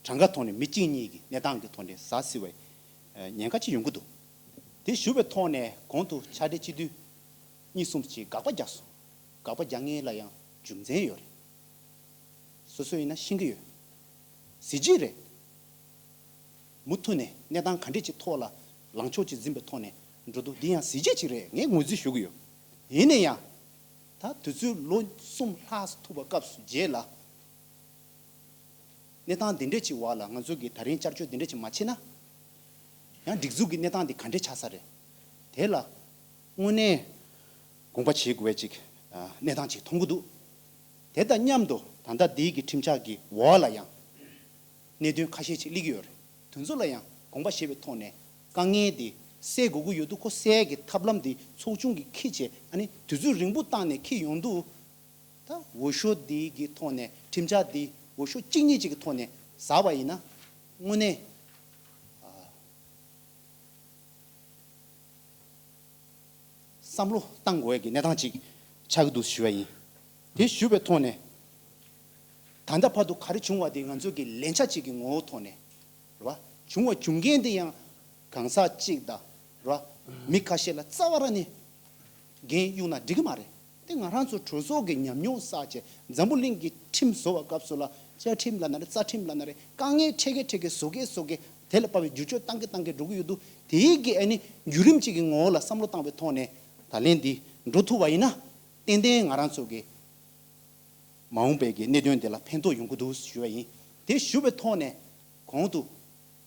གྲངས་ཀ་ཐོག་ནས་མི་གཅིག་གཉིས་ཀྱི་གནས་སྟངས་ཀྱི་ཐོག་ནས་ཟ་སྲིད་པའི་ཉེན་ཁ་ཅིག་ཡོང་གི་འདུག་དེ་ཞུ་བའི་ཐོག་ནས་གོང་དུ་ཕྱག་སྦྲེལ་སྤྱི་འཐུས་གཉིས་གསུམ་ཞིག་དགག་པ་རྒྱག་སོང་། དགག་པ་རྒྱག་མཁན་ལ་ཡང་རྒྱུ་མཚན་ཡོད་རེད། སོ་སོ་ཡིན་ན་ཤེས་ཀྱི་ཡོད། གཟི་བརྗིད་རེད། མུ་མཐུད་ནས་གནས་སྟངས་ག་འདྲས་ཅིག་ཐོག་ལ་ལངས་ཕྱོགས་ཅིག་འཛིན་པའི་ཐོག་ནས་འགྲོ་འདུག་འདི་ཡང་གཟི་བརྗིད་ཅིག་རེད། ངས་ངོས་འཛིན་ཞུ་གི་ཡོད། ཡིན་ན་ཡང་། ད་དུས་ཚོད་ལོ་གསུམ་ལྷག་ཙམ་ཐུག་པའི་སྐབས་སུ་རྗེས་ལ། གནས་སྟངས་འདི་འདྲས་ཅིག་འོག་ལ་ང་ཚོ་གི་ད་རིང་བསྐྱར་བཅོས་འདི་འདྲས་ཅིག་མ་བྱས་ན། ཡང་སྒྲིག་འཛུགས་ཀྱི་གནས་སྟངས་འདི་ག་འདྲས་ཆགས་ས་རེད། དེ་ལ་དངོས་གནས་དགོངས་པ་བཞེས་དགོས་པའི་ཅིག་གནས་སྟངས་ཅིག་མཐོང་གི་འདུག་དེ་དང་མཉམ་དུ་ད་ལྟ་འདིའི་གི་ཁྲིམས་འཆར་གྱི་འོག་ལ་ཡང་གནད་དོན་ཁ་ཤས་ཅིག་སླེབས་ཀྱི་ཡོད་རེད། དེ་ཚོ་ལ་ཡང་དགོངས་པ་བཞེས་པའི་ཐོག་ནས་དཀའ་ངལ་འདི་སེལ་དགོས་ཀྱི་ཡོད་དུས། ཁོ་སེལ་གྱི་ཐབས་ལམ་འདི་ཚོགས་ཆུང་གིས་འཁྱེར་བྱས། ཨ་ནི་དུས་ཚོད་རིང་པོ་བཏང་ནས་འཁྱེར་ཡོང་དུས། ད་འོས་ཤོག་འདི་གི་ཐོག་ནས། ཁྲིམས་འཆར་འདི་འོས་ཤོག་གཅིག་གཉིས་ཅིག་གི་ཐོག་ནས་ཟགས་པ་ཡིན་ན། དངོས་གནས་ཨ་བསམ་བློ་བཏང་དགོས་ཀྱི་གནས་སྟངས་ཅིག་ཆགས་ཀྱི་འདུག་ཞུ་བ་ཡིན། དེ་ཞུ་བའི་ཐོག་ནས། ད་ལྟ་བར་དུ་ག་རེ་བྱུང་བ་དེ་ང་ཚོ་གི་ལན་ཆ་ཅིག་གི་ངོ་བོ་ཐོག་ནས། རེད་བ། བྱུང་བ་བྱུང་མཁན་དེ་ཡང་གང་ཟག་གཅིག་དང་། རེད་བ། མི་ཁ་ཤས་ལ་རྩ་བ་རང་ནས་འགན་གཡུག་ན་འགྲིག་གི་མ་རེད། དེ་ང་རང་ཚོ་གྲོས་ཚོགས་ཀྱི་ཉམས་མྱོང་བསགས་བྱས། འཛམ་བུ་གླིང་གི་ཁྲིམས་བཟོ་བའི་སྐབས་སུ་ལ། བཅའ་ཁྲིམས་ལབ་ན་རེད། རྩ་ཁྲིམས་ལབ་ན་རེད། དཀའ་ངལ་འཕྲད་གི་འཕྲད་གི། བཟོ་གི་བཟོ་གི། དེ་ལ་དཔག་པའི་བསྒྱུར་བཅོས་བཏང་གི་བཏང་གི་འགྲོ་གི་ཡོད་དུས། དེའི་གི་ཨ་ནི་བརྒྱུད་རིམ་གཅིག་གི་ངོ་བོ་ལ་བསམ་བློ་བཏང་བའི་ཐོག་ནས་ད་ལན་འདི་འགྲོ་ཐུབ་པ་ཡིན་ན། ཏན་ཏན་ང་རང་ཚོ་གི་མ་འོངས་པའི་གི་གནད་དོན་དེ་ལ་ཕན་ཐོགས་ཡོང་གི་འདུག་ཞུ་བ་ཡིན། དེ་ཞུ་བའི་ཐོག་ནས་གོང་དུ་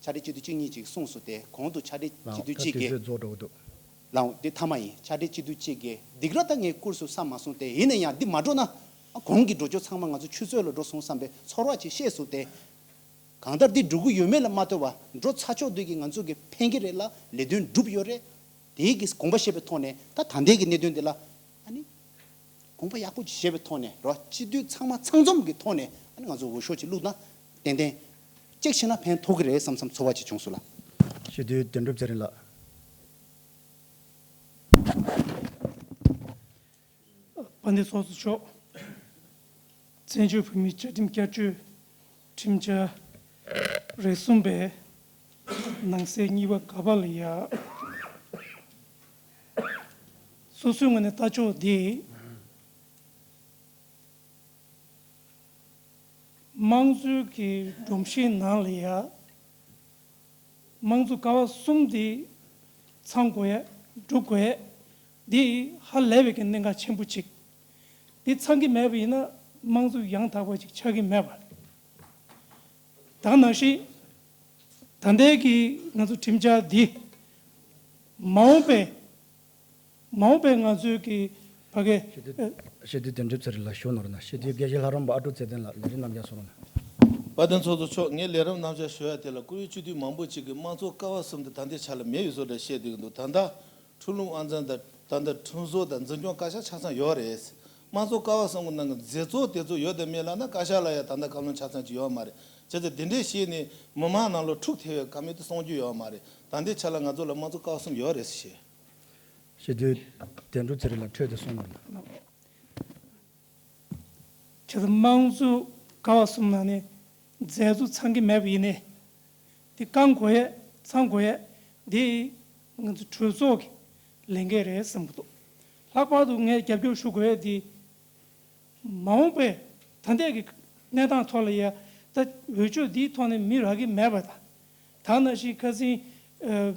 ཕྱག་སྦྲེལ་སྤྱི་འཐུས་གཅིག་གཉིས་ཅིག་གསུངས་སོང་སྟེ། གོང་དུ་ཕྱག་སྦྲེལ་སྤྱི་འཐུས་གཅིག་གིས། ལའང་འདི་མཐའ་མ་ཡིན། ཕྱག་སྦྲེལ་སྤྱི་འཐུས་གཅིག་གིས་སྡིགས་ར་ད་ངས་བསྐུར་སོང་བསམ་མ་སོང་སྟེ། ཡིན་ན་ཡང་འདི་མ་འགྲོ་ན། གོང་གི་འགྲོ་ཕྱོགས་ཚང་མ་ང་ཚོ་ཆུད་ཟོས་ལ་འགྲོ་སོང་བསམ་པའི་ཚོར་བ་ཅིག་བཤད་སོང་སྟེ། གང་ལྟར་འདི་འགྲོ་གི་ཡོད་མེད་ལ་མ་ལྟོས་པར། འགྲོ་ཚར་ཆོག་དུས་ཀྱི་ང་ཚོ་གི་ཕན་གྱི་རེད་ལ། ལས་དོན་འགྲུབ་ཡོད་རེད། དེའི་གི་དགོངས་པ་བཞེས་པའི་ཐོག་ནས། ད་ད་ལྟའི་གི་གནད་དོན་འདི་ལ་ཨ་ནི་དགོངས་པ་ཡག་པོ་ཅིག་བཞེས་པའི་ཐོག་ནས། རེད་བ། སྤྱི་འཐུས་ཚང་མ་ཚང་འཛོམས་ཀྱི་ཐོག་ནས་ཨ་ནི་ང་ཚོ་འོས་ཤོག་ཅིག་བླུགས་ན། ཏན་ཏན་ཅིག་བྱས་ན་ཕན་ཐོགས་ཀྱི་རེད་བསམ་བསམ་ཚོར་བ་ཅིག་བྱུང་སོང་ལགས། སྤྱི་འཐུས་དོན་གྲུབ་ཚེ་རིང་ལགས། དཔལ་ལྡན་ཚོགས་གཙོ་མཆོག། བཙན་བྱོལ་བོད་མིའི་བཅའ་ཁྲིམས་བསྐྱར་བཅོས་ཁྲིམས་འཆར་རེ་གསུམ་པའི་ནང་གསེས་གཉིས་པ་ག་པ་ལ་ཡ། སོ་སོའི་ངོས་ནས་ལྟ་ཕྱོགས་འདི། དམངས་གཙོའི་གི་སྒྲོམ་གཞིའི་ནང་ལ་ཡ། དམངས་གཙོ་ཀ་བ་གསུམ་འདི་ཚང་དགོས་ཡ། སྒྲུབ་དགོས་ཡ། འདི་ཧ་ལས་པའི་གི་གནད་འགག་ཆེན་པོ་ཅིག་འདི་ཚང་གི་མེད་པ་ཡིན་ན། དམངས་གཙོ་ཡང་དག་པ་ཅིག་ཆགས་ཀྱི་མེད་པ། ད་ནང་བཞིན་ད་ལྟའི་གི་ང་ཚོ་ཁྲིམས་འཆར་འདི་མ་འོངས་པའི། མ་འོངས་པའི་ང་ཚོའི་གི་ཕ་གི། སྤྱི་འཐུས། སྤྱི་འཐུས་དོན་གྲུབ་ཚེ་རིང་ལགས་ཞུ་གནང་རོགས་གནང་། སྤྱི་འཐུས་དགེ་བཤེས་ལྷ་རམས་པ་ཨ་ཀྲུག་ཚེ་བརྟན་ལགས་ལས་རིམ་རྣམ་གཞག་གསུང་རོགས་གནང་། དཔལ་ལྡན་ཚོགས་གཙོ་མཆོག། ངས་ལས་རིམ་རྣམ་གཞག་ཞུ་ཡ་དེ་ལ། བཀུར་འོས་སྤྱི་འཐུས་མང་པོ་ཅིག་གིས་དམངས་གཙོ་ཀ་བ་གསུམ་དེ་ད་ལྟའི་ཆ་ལ་མེད་པའི་བཟོ་འདྲ་བཤད་བསྡད་ཀྱི་འདུག་ད་ལྟ་ཁྲིམས་ལུགས་དབང་འཛིན་དང་། ད་ལྟ་ཁྲིམས་བཟོ་དང་འཛིན་སྐྱོང་བཀའ་ཤག་ཆ་ཚང་ཡོད་རེད། དམངས་གཙོ་ཀ་བ་གསུམ་གྱི་ནང་གི་མཛད་གཙོ་དེ་ཚོ་ཡོད་དང་མེད་ལབ་ན། བཀའ་ཤག་ལ་ཡ་ད་ལྟ་བཀའ་བློན་ཆ་ཚང་ཅིག་ཡོད་མ་རེད། བྱས་ཙང་དེ་འདྲས་བྱས་ནས་མི་མང་ནང་ལོགས་འཁྲུག་ཐེབས་ཡ་ག་མེད་དུ་གསུང་རྒྱུ་ཡོད་མ་རེད། ད་ལྟའི་ཆ་ལ་ང་ཚོ་ལ་དམངས་གཙོ་ཀ་བ་གསུམ་ཡོད་རེད་ཟེར་བཤད། སྤྱི་འཐུས་དོན་གྲུབ་ཚེ་རིང་ལགས་འཕྲོས་ཏེ་གསུང་གནང་རོགས་གནང་། བྱས་ཙང་དམངས་གཙོ་ཀ་བ་གསུམ་ནང་ནས་མཛད་གཙོ་ཚང་གི་མེད་པ་ཡིན་ནའི། དེ་བསྐང་དགོས་ཡས། ཚང་དགོས་ཡས་འདི་ང་ཚོ་གྲོས་ཚོགས་ཀྱི་ལས་འགན་རེད་བསམ་གྱི་འདུག་ལྷག་པར་དུ་ངས་རྒྱབ་སྐྱོར་ཞུ་དགོས་ཡས་འདི། མ་འོངས་པའི་ད་ལྟའི་གི་གནས་སྟངས་ཐོག་ལ་ཡ། ད་འོས་ཆོས་འདིའི་ཐོག་ནས་མི་རག་གི་མེད་པ་དང་། ད་ནང་བཞིན་ཁ་སང་ཨ་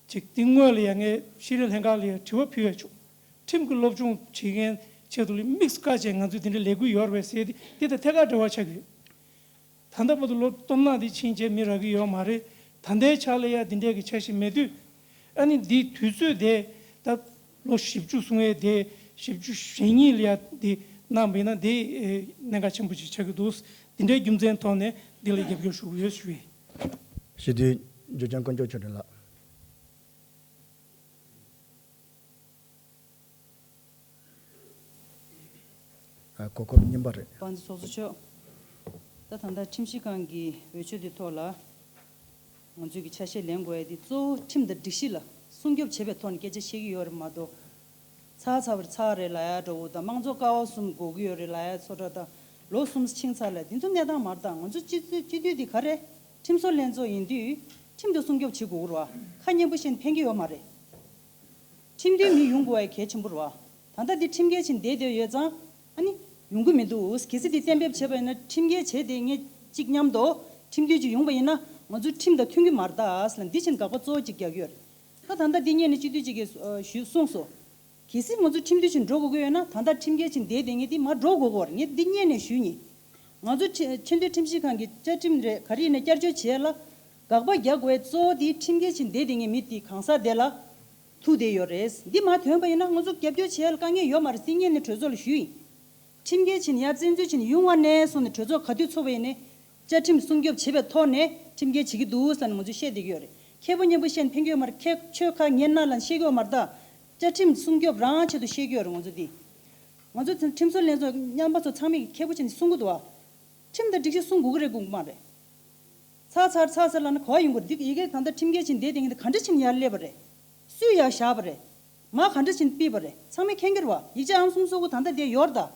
ཅིག་དེ་སྔོན་ལ་ཡ་ངས་ཤེས་རིག་ལྷན་ཁང་ལ་ཡ་དྲི་བ་ཕུལ་ཡ་བྱུང་། ཁྲིམས་ཀྱི་སློབ་སྦྱོང་བྱེད་མཁན་ཆེད་དུ་ལ་དམིགས་སུ་བཀར་བྱས་ང་ཚོས་དེ་འདྲའི་ལས་འགུལ་ཡོད་རེད་པས་ཟེར་ཏེ། དེ་དང་ཐད་ཀར་འབྲེལ་བ་ཆགས་ཀྱི་ཡོད། ད་ལྟ་བར་དུ་ལོ་སྟོང་ཕྲག་འདི་ཕྱིན་བྱས་མི་རག་གི་ཡོད་མ་རེད། ད་ལྟའི་ཆ་ལ་ཡ་འདི་འདྲའི་གི་འཆར་གཞི་མེད་དུས། ཨ་ནི་འདི་དུས་ཚོད་དེ་ད་ལོ་བཞི་བཅུ་སོང་ཡས་དེ། བཞི་བཅུ་ཞེ་གཉིས་ལ་ཡ་འདི་གནང་བ་ཡིན་ན་འདི་ཨེ་གནད་འགག་ཆེན་པོ་ཅིག་ཆགས་ཀྱི་འདུག་འདི་འདྲའི་རྒྱུ་མཚན་ཐོག་ནས་འདི་ལ་རྒྱབ་སྐྱོར་ཞུ་གི་ཡོད་ཞུ་ཡིན། སྤྱི་འཐུས་འཇུ་ཆེན་དཀོན་མཆོག་ཆོས་སྒྲོན་ལགས། ཨ། གོ་སྐབས་རྙིང་པ་རེད། དཔལ་ལྡན་ཚོགས་གཙོ་མཆོག། ད་ད་ལྟ་ཁྲིམས་ཞིབ་ཁང་གི་འོས་ཆོས་དེ་ཐོག་ལ་ང་ཚོས་ཀྱི་ཆ་ཤས་ལེན་དགོས་ཡ་དེ། གཙོ་བོ་ཁྲིམས་དང་སྒྲིག་གཞི་ལ་སྲུང་སྐྱོབ་བྱེད་པའི་ཐོག་ནས་སྐད་ཆ་བཤད་ཀྱི་ཡོད་རེད་མ་གཏོགས། ཚར་ཚར་བར་ཚར་རེད་ལབ་ཡ་འདྲ་བོ་དང་། དམངས་གཙོ་ཀ་བ་གསུམ་དགོས་ཀྱི་ཡོད་རེད་ལབ་ཡ་ཚོ་འདྲ་དང་། ལོ་གསུམ་ཕྱིན་ཚར་ལ་དེ་ཚོ་གནས་སྟངས་མ་རེད། ད་ང་ཚོ་སྤྱི་འཐུས་སྤྱི་འཐུས་དེ་ག་རེ། ཁྲིམས་བཟོ་ལྷན་ཚོགས་ཡིན་དུས་ཁྲིམས་དེ་སྲུང་སྐྱོབ་བྱེད་དགོས་ཀྱི་རེད་བ། ཁ་སྙན་པོ་བཤད་ན་ཕན་གྱི་ཡོད་མ་རེད། ཁྲིམས་མཐུན་མི་ཡོང་དགོས་པ་གལ་ཆེན་པོ་རེད་བ། ད་ལྟ་འདི་ཁྲིམས་འགལ་ཕྱིན་བསྡད་བསྡད་ཡོད་ཙང་ཨ་ནི་ཡོང་གི་མི་འདུག་གལ་སྲིད་འདི་གཏན་འབེབས་བྱས་པ་ཡིན་ན། ཁྲིམས་འགལ་བྱས་ཏེ་ངས་གཅིག་མཉམ་དུ་ཁྲིམས་མཐུན་ཅིག་ཡོང་བ་ཡིན་ན་ང་ཚོའི་ཁྲིམས་དང་མཐུན་གྱི་མ་རེད་ད་ཟེར་ལ། འདི་ཕྱིན་དགག་པ་གཙོ་བོ་གཅིག་རྒྱག་གི་ཡོད་རེད། ད་ད་ལྟ་འདི་སྔོན་ནས་སྤྱི་འཐུས་གཅིག་གིས་ཨ་ཞུས་གསུངས་སོང་། གལ་སྲིད་ང་ཚོ་ཁྲིམས་མཐུན་ཕྱིན་འགྲོ་དགོས་ཀྱི་ཡོད་ན། ད་ལྟ་ཁྲིམས་འགལ་ཕྱིན་བསྡད་བསྡད་མཁན་འདི་མར་འགྲོ་དགོས་ཀྱི་ཡོད་རེད། ངས་འདི་སྔོན་ནས་ཞུས་ཡིན། ང་ཚོ་ཁྲི་ཁྲིམས་མཐུན་ཁྲིམས་ཞིབ་ཁང་གི་བཅའ་ཁྲིམས་རེད། ག་རེ་ཡིན་ན་བསྐྱར་བཅོས་བྱས་ལ་དགག་པ་རྒྱག་དགོས་གཙོ་བོ་དེ་ཁྲིམས་འགལ་ཕྱིན་བསྡད་དེ་ངས་མི་དེ་གང་ཟག་དེ་ལ་ཐུག་བསྡད་ཡོད་རེད། འདི་མ་ཐོན་པ་ཡིན་ན་ང་ཚོ་རྒྱབ་སྐྱོར་བྱས་ལ་དཀའ་ངལ་ཡོད་མ་རེད། སྲིད་ངན་ནས་གྲོས་ཚོགས་ལ་ཞུས་ཡིན། ཁྲིམས་འགལ་ཕྱིན་ཡ་བཙན་འཛུལ་ཕྱིན་ཡོང་བ་ནས་བཟུང་ནས་གྲོས་ཚོགས་ག་དུས་ཚོགས་པ་ཡིན་ནའི་བཅའ་ཁྲིམས་སྲུང་སྐྱོབ་བྱེད་པའི་ཐོག་ནས་ཁྲིམས་འགལ་བྱེད་ཀྱི་འདུག་ཟེར་ནས་ང་ཚོས་བཤད་བསྡད་ཀྱི་ཡོད་རེད། ཁྱེད་པོ་མཉམ་པོ་བཤད་ནས་ཕན་གྱི་ཡོད་མ་རེད། ཁྱེད་ཆོས་ཁ་ངན་ན་ལ་བཤད་ཀྱི་ཡོད་མ་རེད། ད་བཅའ་ཁྲིམས་སྲུང་སྐྱོབ་རང་ཆེད་དུ་བཤད་ཀྱི་ཡོད་རེད། ང་ཚོ་འདི་ང་ཚོ་ཁྲིམས་བཟོ་ལྷན་ཚོགས་མཉམ་པ་ཚོ་ཚང་མས་ཁྱེད་པོ་བྱས་ནས་གསུང་གི་འདུག་བ། ཁྲིམས་དང་སྒྲིག་གཞི་སྲུང་དགོས་ཀྱི་རེད་དགོངས་ཀྱི་མ་རེད། ཚར་ཚར་ཚར་ཚར་ལབ་ན་གོ་བ་ཡོང་གི་རེད། འདི་ཡི་གེ་ད་ལྟ་ཁྲིམས་འགལ་ཕྱིན་བསྡད་དེ་ངས་ག་འདྲ་ཕྱིན་ཡར་སླེབས་པ་རེད། སུས་ཡར་བཞག་པ་རེད། མ་ག་འདྲ་ཕྱིན་ཕུད་པ་རེད། ཚང་མས་མཁྱེན་གྱི་རེད་བ། ཡིག་ཆ་ཨང་གསུམ་སོ་དགུ་ད་ལྟ་དེ་ཡོད་རེད་ད།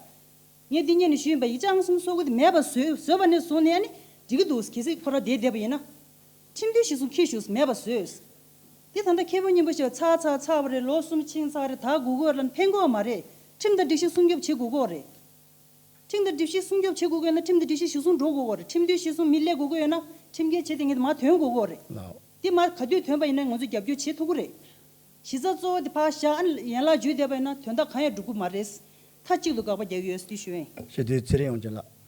ངས་འདི་སྔོན་ནས་ཞུས་ཡིན་པ། ཡིག་ཆ་ཨང་གསུམ་སོ་དགུ་དེ་མེད་པ་བཟོས་བཟོས་པ་ནས་བཟུང་ནས་ཨ་ནི་འགྲིག་གི་འདུག་གལ་སྲིད་ཁོ་རང་བསྡད་བསྡད་པ་ཡིན་ན། ཁྲིམས་མཐུན་གཞི་བཟུང་ཁྱེར་ཤོག་མེད་པ་བཟོས། དེ་ད་ལྟ་ཁྱེད་པོ་མཉམ་པོ་ཞིག་ཚར་ཚར་ཚར་བ་རེད། ལོ་གསུམ་ཕྱིན་ཚར་རེད། ད་དགོས་ཀྱི་ཡོད་ལབ་ན་ཕན་གྱི་ཡོད་མ་རེད། ཁྲིམས་དང་སྒྲིག་གཞི་སྲུང་སྐྱོབ་བྱེད་དགོས་ཀྱི་ཡོད་རེད། ཁྲིམས་དང་སྒྲིག་གཞི་སྲུང་སྐྱོབ་བྱེད་དགོས་ཀྱི་ཡོད་ན་ཁྲིམས་དང་སྒྲིག་གཞི་གཞིར་བཟུང་འགྲོ་དགོས་ཀྱི་ཡོད་རེད། ཁྲིམས་མཐུན་གཞིར་བཟུང་མི་སླེབས་དགོས་ཀྱི་ཡོད་ན་ཁྲིམས་འགལ་བྱས་དེ་ངས་མར་ཐོན་དགོས་ཀྱི་ཡོད་རེད། ལགས། དེ་མར་ག་དུས་ཐོན་པ་ཡིན་ན་ང་ཚོས་རྒྱབ་སྐྱོར་བྱེད་ཐུབ་ཀྱི་རེད། གཞི་རྩ་གཙོ་བོ་དེ་ཕར་བཞག་ཨ་ནི་ཡན་ལག་བརྒྱུད་བསྡད་པ་ཡིན་ན་དོན་དག་གང་ཡང་འགྲུབ་ཀྱི་མ་རེད། མཐའ་གཅིག་ཏུ་དགག་པ་རྒྱག་གི་ཡོད་ཟེར་ཞུ་ཡིན། ཞུ་དུས་ཚེ་རིང་དབྱངས་ཅན་ལགས།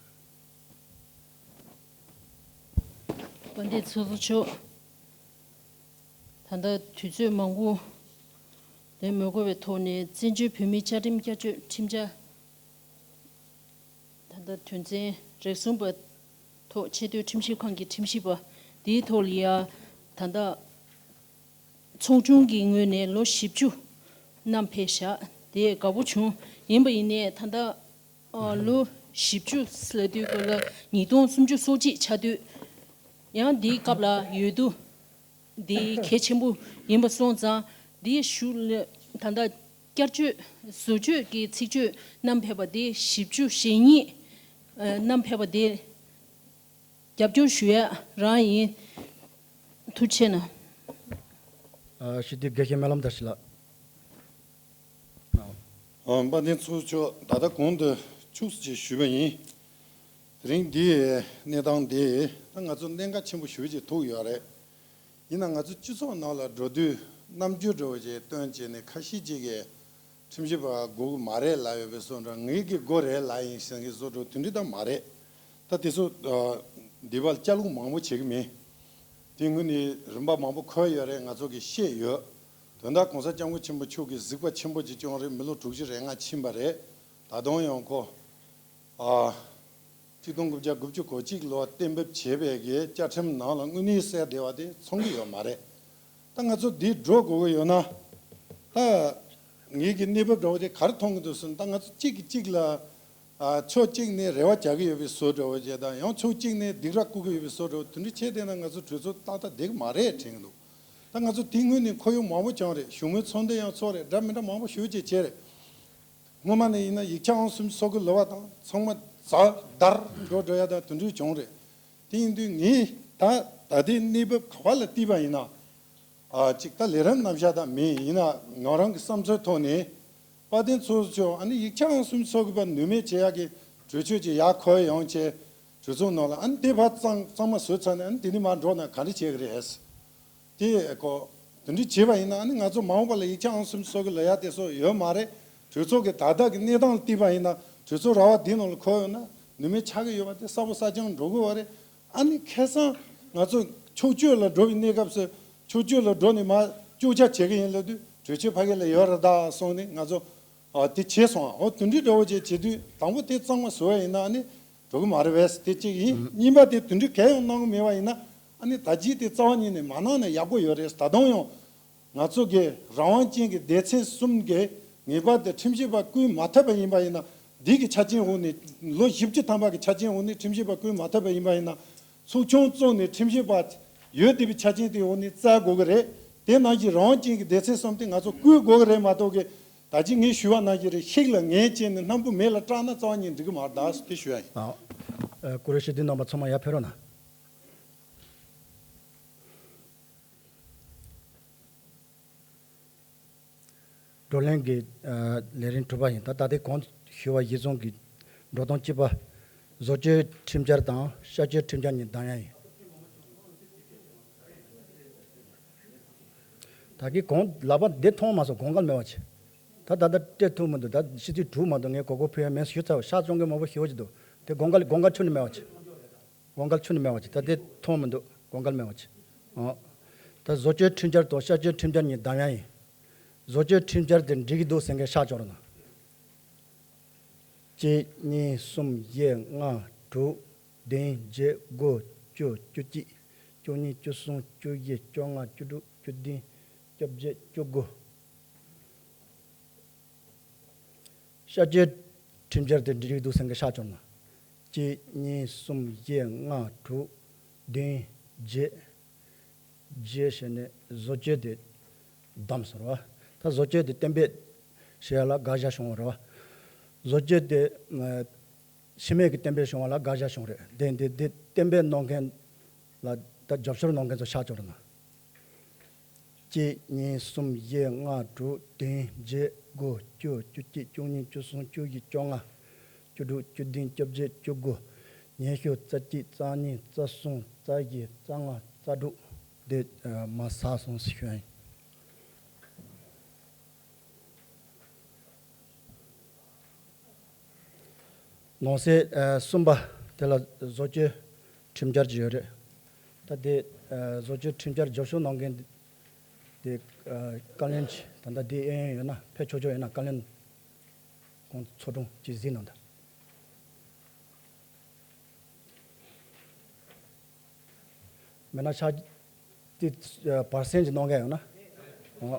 དཔལ་ལྡན་ཚོགས་གཙོ་མཆོག་ད་ལྟ་དུས་ཚོད་མང་པོ་ལས་མི་འགོར་བའི་ཐོག་ནས་བཙན་བྱོལ་བོད་མིའི་བཅའ་ཁྲིམས་བསྐྱར་བཅོས་ཁྲིམས་འཆར། ད་ལྟ་དོན་ཚན་རེ་ཟུང་པ་ཐོག་ཆེས་མཐོའི་ཁྲིམས་ཞིབ་ཁང་གི་ཁྲིམས་ཞིབ་པ་དེའི་ཐོག་ལ་ཡ་ད་ལྟ་ཚོགས་ཆུང་གི་ངོས་ནས་ལོ་བཞི་བཅུ་བསྣམས་ཕེབས་བཞག་དེ་དགའ་པོ་བྱུང་། ཡིན་པ་ཡིན་ནའི་ད་ལྟ་ཨ་ལོ་བཞི་བཅུ་ལབ་དུས་སྐབས་ལ་ཉིས་སྟོང་སུམ་ཅུ་སོ་གཅིག་ཆགས་དུས་ཡང་འདིའི་སྐབས་ལ་ཡོད་དུ། འདི་གལ་ཆེན་པོ་ཡིན་པ་སོང་ཙང་འདི་ཞུ་ལ་ད་ལྟ་བསྐྱར་བཅོས་བཟོ་བཅོས་ཀྱི་ཚིག་བརྗོད་བསྣམས་ཕེབས་པ་འདི་བཞི་བཅུ་ཞེ་གཉིས་ཨ་བསྣམས་ཕེབས་པ་འདི་རྒྱབ་སྐྱོར་ཞུ་ཡ་རང་ཡིན། ཐུགས་རྗེ་གནང་། ཨ་ཞུ་དུས་དགེ་བཤེས་སྨོན་ལམ་བདེ་ཆེན་ལགས། ཨ་དཔལ་ལྡན་ཚོགས་གཙོ་མཆོག་ད་ལྟ་གོང་དུ་ཕྱོགས་སུ་ཅིག་ཞུས་པ་ཡིན། དེ་རིང་འདིའི་གནས་སྟངས་འདི་ད་ང་ཚོ་གནད་འགག་ཆེན་པོ་ཞེ་པོ་ཅིག་ཐུག་ཡོད་རེད། ཡིན་ན་ང་ཚོ་སྤྱི་ཚོགས་ནང་ལ་འགྲོ་དུས་རྣམ་འགྱུར་འདྲ་བོ་ཅིག་སྟོན་བྱས་ནས་ཁ་ཤས་ཅིག་གིས་ཁྲིམས་ཞིབ་པ་དགོས་ཀྱི་མ་རེད་ལབ་ཡོད་པའི་བཟོ་འདྲ། ངེད་ཀྱི་དགོས་རེད་ལབ་ཡིན་ཟེར་མཁན་བཟོ་འདྲ་དེ་འདྲ་ད་མ་རེད། ད་དེ་ཚོ་ཨ་འདི་བར་ལ་བཅར་ལུགས་མང་པོ་བྱེད་ཀྱི་མེད། དེ་སྔོན་ནས་རིམ་པ་མང་པོ་འཁོད་ཡོད་རེད། ང་ཚོ་གིས་ཤེས་ཡོད། དོན་དག་གོང་ས་སྐྱབས་མགོན་ཆེན་པོ་མཆོག་གིས་གཟིགས་པ་ཆེན་པོ་ཅིག་བསྐྱངས་རེད། མི་ལོ་དྲུག་ཅུ་རེ་ལྔ་ཕྱིན་པ་རེད། ད་དུང་ཡང་ཁོ་ཨ་གཅིག་སྟོང་དགུ་བརྒྱ་དགུ་བཅུ་གོ་གཅིག་ལོ་གཏན་འབེབས་བྱས་པའི་གི་བཅའ་ཁྲིམས་ནང་ལ་དངོས་གནས་གསལ་བདེ་བ་དེ་ཚང་གི་ཡོད་མ་རེད། ད་ང་ཚོ་འདི་འགྲོ་དགོས་ཀྱི་ཡོད་ན། ད་ངེད་ཀྱི་གནས་བབ་འདྲ་བོ་དེ་ག་རེ་མཐོང་གི་འདུག་ཟེར་ན། ད་ང་ཚོ་གཅིག་གིས་གཅིག་ལ་ཨ་ཕྱོགས་གཅིག་ནས་རེ་བ་རྒྱག་གི་ཡོད་པའི་བཟོ་འདྲ་བོ་ཅིག་དང་། ཡང་ཕྱོགས་གཅིག་ནས་སྡིགས་ར་བསྐུལ་གྱི་ཡོད་པའི་བཟོ་འདྲ་བོ། དེ་འདྲ་བྱས་བསྡད་ན་ང་ཚོ་གྲོས་ཚོགས་ཏག་ཏག་བསྡད་ཀྱི་མ་རེད་དྲན་གྱི་འདུག་ད་ང་ཚོ་དེ་སྔོན་ནས་ཁོར་ཡུག་མང་པོ་བྱུང་རེད། བཞུགས་མོལ་ཚོགས་འདུ་ཡང་ཚོགས་རེད། འདྲ་མི་འདྲ་མང་པོ་ཞེ་པོ་ཅིག་བྱས་རེད། སྔོན་མ་ནས་ཡིན་ན་ཡིག་ཆ་ཨང་སུམ་ཅུ་སོ་དགུ་ལབ་པ་དང་ཚང་མ་ཛ་དར་འགྲོ་འགྲོ་ཡ་དང་དེ་འདྲ་བྱུང་རེད། དེ་ཡིན་དུས་ངས་ད་ད་ལྟའི་གནས་བབ་ག་པ་ལ་བལྟས་པ་ཡིན་ན། ཨ་གཅིག་ད་ལས་རིམ་རྣམ་གཞག་ད་མེད། ཡིན་ན་ང་རང་གི་བསམ་ཚུལ་ཐོག་ནས་དཔལ་ལྡན་ཚོགས་གཙོ་མཆོག་ཨ་ནི་ཡིག་ཆ་ཨང་སུམ་ཅུ་སོ་དགུ་པ་ནུས་མེད་བྱེད་ཡག་གི་གྲོས་ཆོད་ཅིག་ཡར་འཁོར་ཡོང་བྱས་གྲོས་ཚོགས་ནང་ལ་ཨ་ནི་དེ་བར་གཙང་གཙང་མ་བཟོས་ཚར་ནས་ཨ་ནི་དེ་ནས་མར་འགྲོ་ན་ག་འདྲ་བྱེད་ཀྱི་རེད། དེ་ཀོ་དེ་འདྲ་བྱས་པ་ཡིན་ན་ཨ་ནི་ང་ཚོ་མ་འོངས་པ་ལ་ཡིག་ཆ་ཨང་སུམ་ཅུ་སོ་དགུ་ལབ་ཡག་དེ་ཚོ་ཡོད་མ་རེད། གྲོས་ཚོགས་ཀྱི་ད་ལྟ་གི་གནས་སྟངས་ལ་བལྟས་པ་ཡིན་ན་གྲོས་ཚོགས་ར་བ་འདི་ནང་ལ་འཁོར་ཡོང་ན་ནུས་མེད་ཆགས་ཀྱི་ཡོད་པ་དེ་གསལ་པོ་གསལ་རྐྱང་འགྲོ་གི་ཡོད་རེད། ཨ་ནི་ཁ་སང་ང་ཚོ་ཕྱོགས་བསྐྱོད་ལ་འགྲོ་བའི་གནས་སྐབས་སུ་ཕྱོགས་བསྐྱོད་ལ་འགྲོ་ནས་མར་བསྐྱོད་རྒྱ་བྱེད་ཀྱི་ཡིན་ལབ་དུས་གྲོས་ཆོད་ཕ་གི་ལ་ཡོད་རེད་ད་གསུངས་ནས་ང་ཚོ་ཨ་དེ་བྱས་སོང་། འོ་དེ་འདྲའི་འདྲ་བོ་ཅིག་བྱེད་དུས་དང་པོ་དེ་གཙང་མ་བཟོ་བ་ཡིན་ན་ཨ་ནི་འགྲོ་གི་མ་རེད་པས་དེ་གཅིག་ཡིན། གཉིས་པ་དེ་དེ་འདྲའི་གལ་ཡང་གནང་གི་མེད་པ་ཡིན་ན་ཨ་ནི་ད་ཅི་དེ་རྩ་བ་ཉིད་ནས་མ་གནང་ན་ཡག་པོ་ཡོད་རེད། ད་དུང་ཡང་ང་ཚོ་གི་རང་དབང་ཅན་གྱི་སྡེ་ཚན་གསུམ་གྱི་ངེས་པར་དུ་ཁྲིམས་ཞིབ་པ་བསྐོས་མ་ཐུབ་པ་ཡིན་པ་ཡིན་ན། འདི་གི་ཆ་རྐྱེན་འོག་ནས་ལོ་བཞི་བཅུ་ཐམ་པ་གི་ཆ་རྐྱེན་འོག་ནས་ཁྲིམས་ཞིབ་པ་བསྐོས་མ་ཐུབ་པ་ཡིན་པ་ཡིན་ན། ཚོགས་ཆུང་བཙུགས་ནས་ཁྲིམས་ཞིབ་པ་ཡོད་བསྡད་པའི་ཆ་རྐྱེན་དེའི་འོག་ནས་བཙལ་དགོས་ཀྱི་རེད། དེ་ནང་བཞིན་རང་དབང་ཅན་གྱི་སྡེ་ཚན་གསུམ་དེ་ང་ཚོ་བསྐོས་དགོས་ཀྱི་རེད་མ་གཏོགས་ཀྱི། ད་ཅི་ངས་ཞུས་པ་ནང་བཞིན་རེད། ཤིག་ལ་ངན་བྱས་ནས་སྣམ་བུ་མེ་ལ་སྐྲག་ན་རྩ་བ་ཉིད་འགྲིག་གི་མ་རེད་ད་ཟེར་དེ་ཞུ་ཡ་ཡིན། ཨ། ཨ། ཀུ་རེ་ཤི་འདི་རྣམ་པ་ཚང་མ་ཡར་ཕེབས་རོགས་གནང་། བགྲོ་གླེང་གི་ཨ་ལས་རིམ་དྲུག་པ་ཡིན། ད་ད་ལྟའི་གོང་ཞུས་པ་གཞིར་བཟུང་གི་འགྲོ་སྟངས་གཅིག་པ། བཟོ་བཅོས་ཁྲིམས་འཆར་དང་བསྐྱར་བཅོས་ཁྲིམས་འཆར་གཉིས་གདམ་ཡ་ཡིན། ད་གིན་གོང་ལག་པ་འདི་མཐོང་མ་སོང་། གོང་འགལ་མེད་པ་བྱས། ད་ད་ལྟ་སྤྲད་ཐུབ་མི་འདུག་ད་ཕྱི་ཚེས་དྲུག་མ་གཏོགས་ངས་གོ་སྐབས་ཕུལ་ཡ་མེད་ཞུ་ཚར་བ། ཤག་བཙོང་མཁན་མང་པོ་ཞེ་པོ་ཅིག་འདུག་དེ་སྒོ་འགལ་སྒོ་འགལ་ཁྱོན་ནས་མེད་པ་བྱེད། སྒོ་འགལ་ཁྱོན་ནས་མེད་པ་བྱེད། ད་དེ་མཐོང་མི་འདུག་སྒོ་འགལ་མེད་པ་བྱེད། ཨོ། ད་བཟོ་བཅོས་ཁྲིམས་འཆར་དང་བསྐྱར་བཅོས་ཁྲིམས་འཆར་གཉིས་གདམ་ཡ་ཡིན། བཟོ་བཅོས་ཁྲིམས་འཆར་དེ་འགྲིག་གི་འདུག་ཟེར་མཁན་ཤར་བྱོས་རོགས་གནང་། གཅིག་གཉིས། གསུམ། བཞི། ལྔ། དྲུག་བདུན། བརྒྱད། དགུ། བཅུ། བཅུ་གཅིག་བཅུ་གཉིས། བཅུ་གསུམ། བཅུ་བཞི། བཅོ་ལྔ། བཅུ་དྲུག་བཅུ་བདུན། བཅོ་བརྒྱད། བཅུ་དགུ། བསྐྱར་བཅོས་ཁྲིམས་འཆར་དེ་འགྲིག་འདུག་ཟེར་མཁན་ཤར་བྱོས་རོགས་གནང་། གཅིག་གཉིས། གསུམ། བཞི། ལྔ། དྲུག་བདུན། བརྒྱད། བརྒྱད་བྱས་ནས་བཟོ་བཅོས་དེ་བདམས་སོང་ར། ད་བཟོ་བཅོས་དེ་གཏན་འབེབས་བྱས་ལ་དགག་བཞག་བྱུང་བ་རེད་བ། བཟོ་བཅོས་དེ་ཕྱི་མིག་གི་གཏན་འབེབས་བྱུང་བ་ལ་དགག་བཞག་བྱུང་རེད། དེ་འདི་འདི་གཏན་འབེབས་གནང་མཁན་ལ་ད་རྒྱབ་སྐྱོར་གནང་མཁན་ཚོ་ཤར་བྱོས་རོགས་གནང་། གཅིག་གཉིས། གསུམ། བཞི། ལྔ། དྲུག་བདུན། བརྒྱད། དགུ། བཅུ། བཅུ་གཅིག་བཅུ་གཉིས། བཅུ་གསུམ། བཅུ་བཞི། བཅོ་ལྔ། བཅུ་དྲུག་བཅུ་བདུན། བཅོ་བརྒྱད། བཅུ་དགུ། ཉི་ཤུ། རྩ་གཅིག་རྩ་གཉིས། རྩ་གསུམ། རྩ་བཞི། རྩ་ལྔ། རྩ་དྲུག་དེ་མར་ཟགས་སོང་ཟེར་ཞུ་ཡ་ཡིན། ནང་གསེས་གསུམ་པ་དེ་ལ་བཟོ་བཅོས་ཁྲིམས་འཆར་གྱི་ཡོད་རེད། ད་དེ་བཟོ་བཅོས་ཁྲིམས་འཆར་རྒྱབ་སྐྱོར་གནང་མཁན་དེ་བཀའ་བློན་གྱིས་ད་ལྟ་དེ་ཨེ་ཡོད་ན་ཕེབས་ཆོག་ཆོག་ཡོད་ན་བཀའ་བློན་ཁོང་ཚོགས་དྲུང་གིས་གཟིགས་གནང་དང་། མེད་ན་ཆ་དེ་བར་གསེང་ཅིག་གནང་གི་ཡོད་ན། འོ།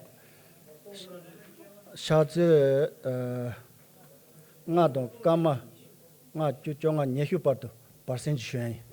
ཆ་ཚོད་ལྔ་དང་སྐར་མ་ལྔ་བཅུ། བཅོ་ལྔ། ཉི་ཤུ་བར་དུ་བར་གསེང་ཅིག་ཞུ་ཡ་ཡིན།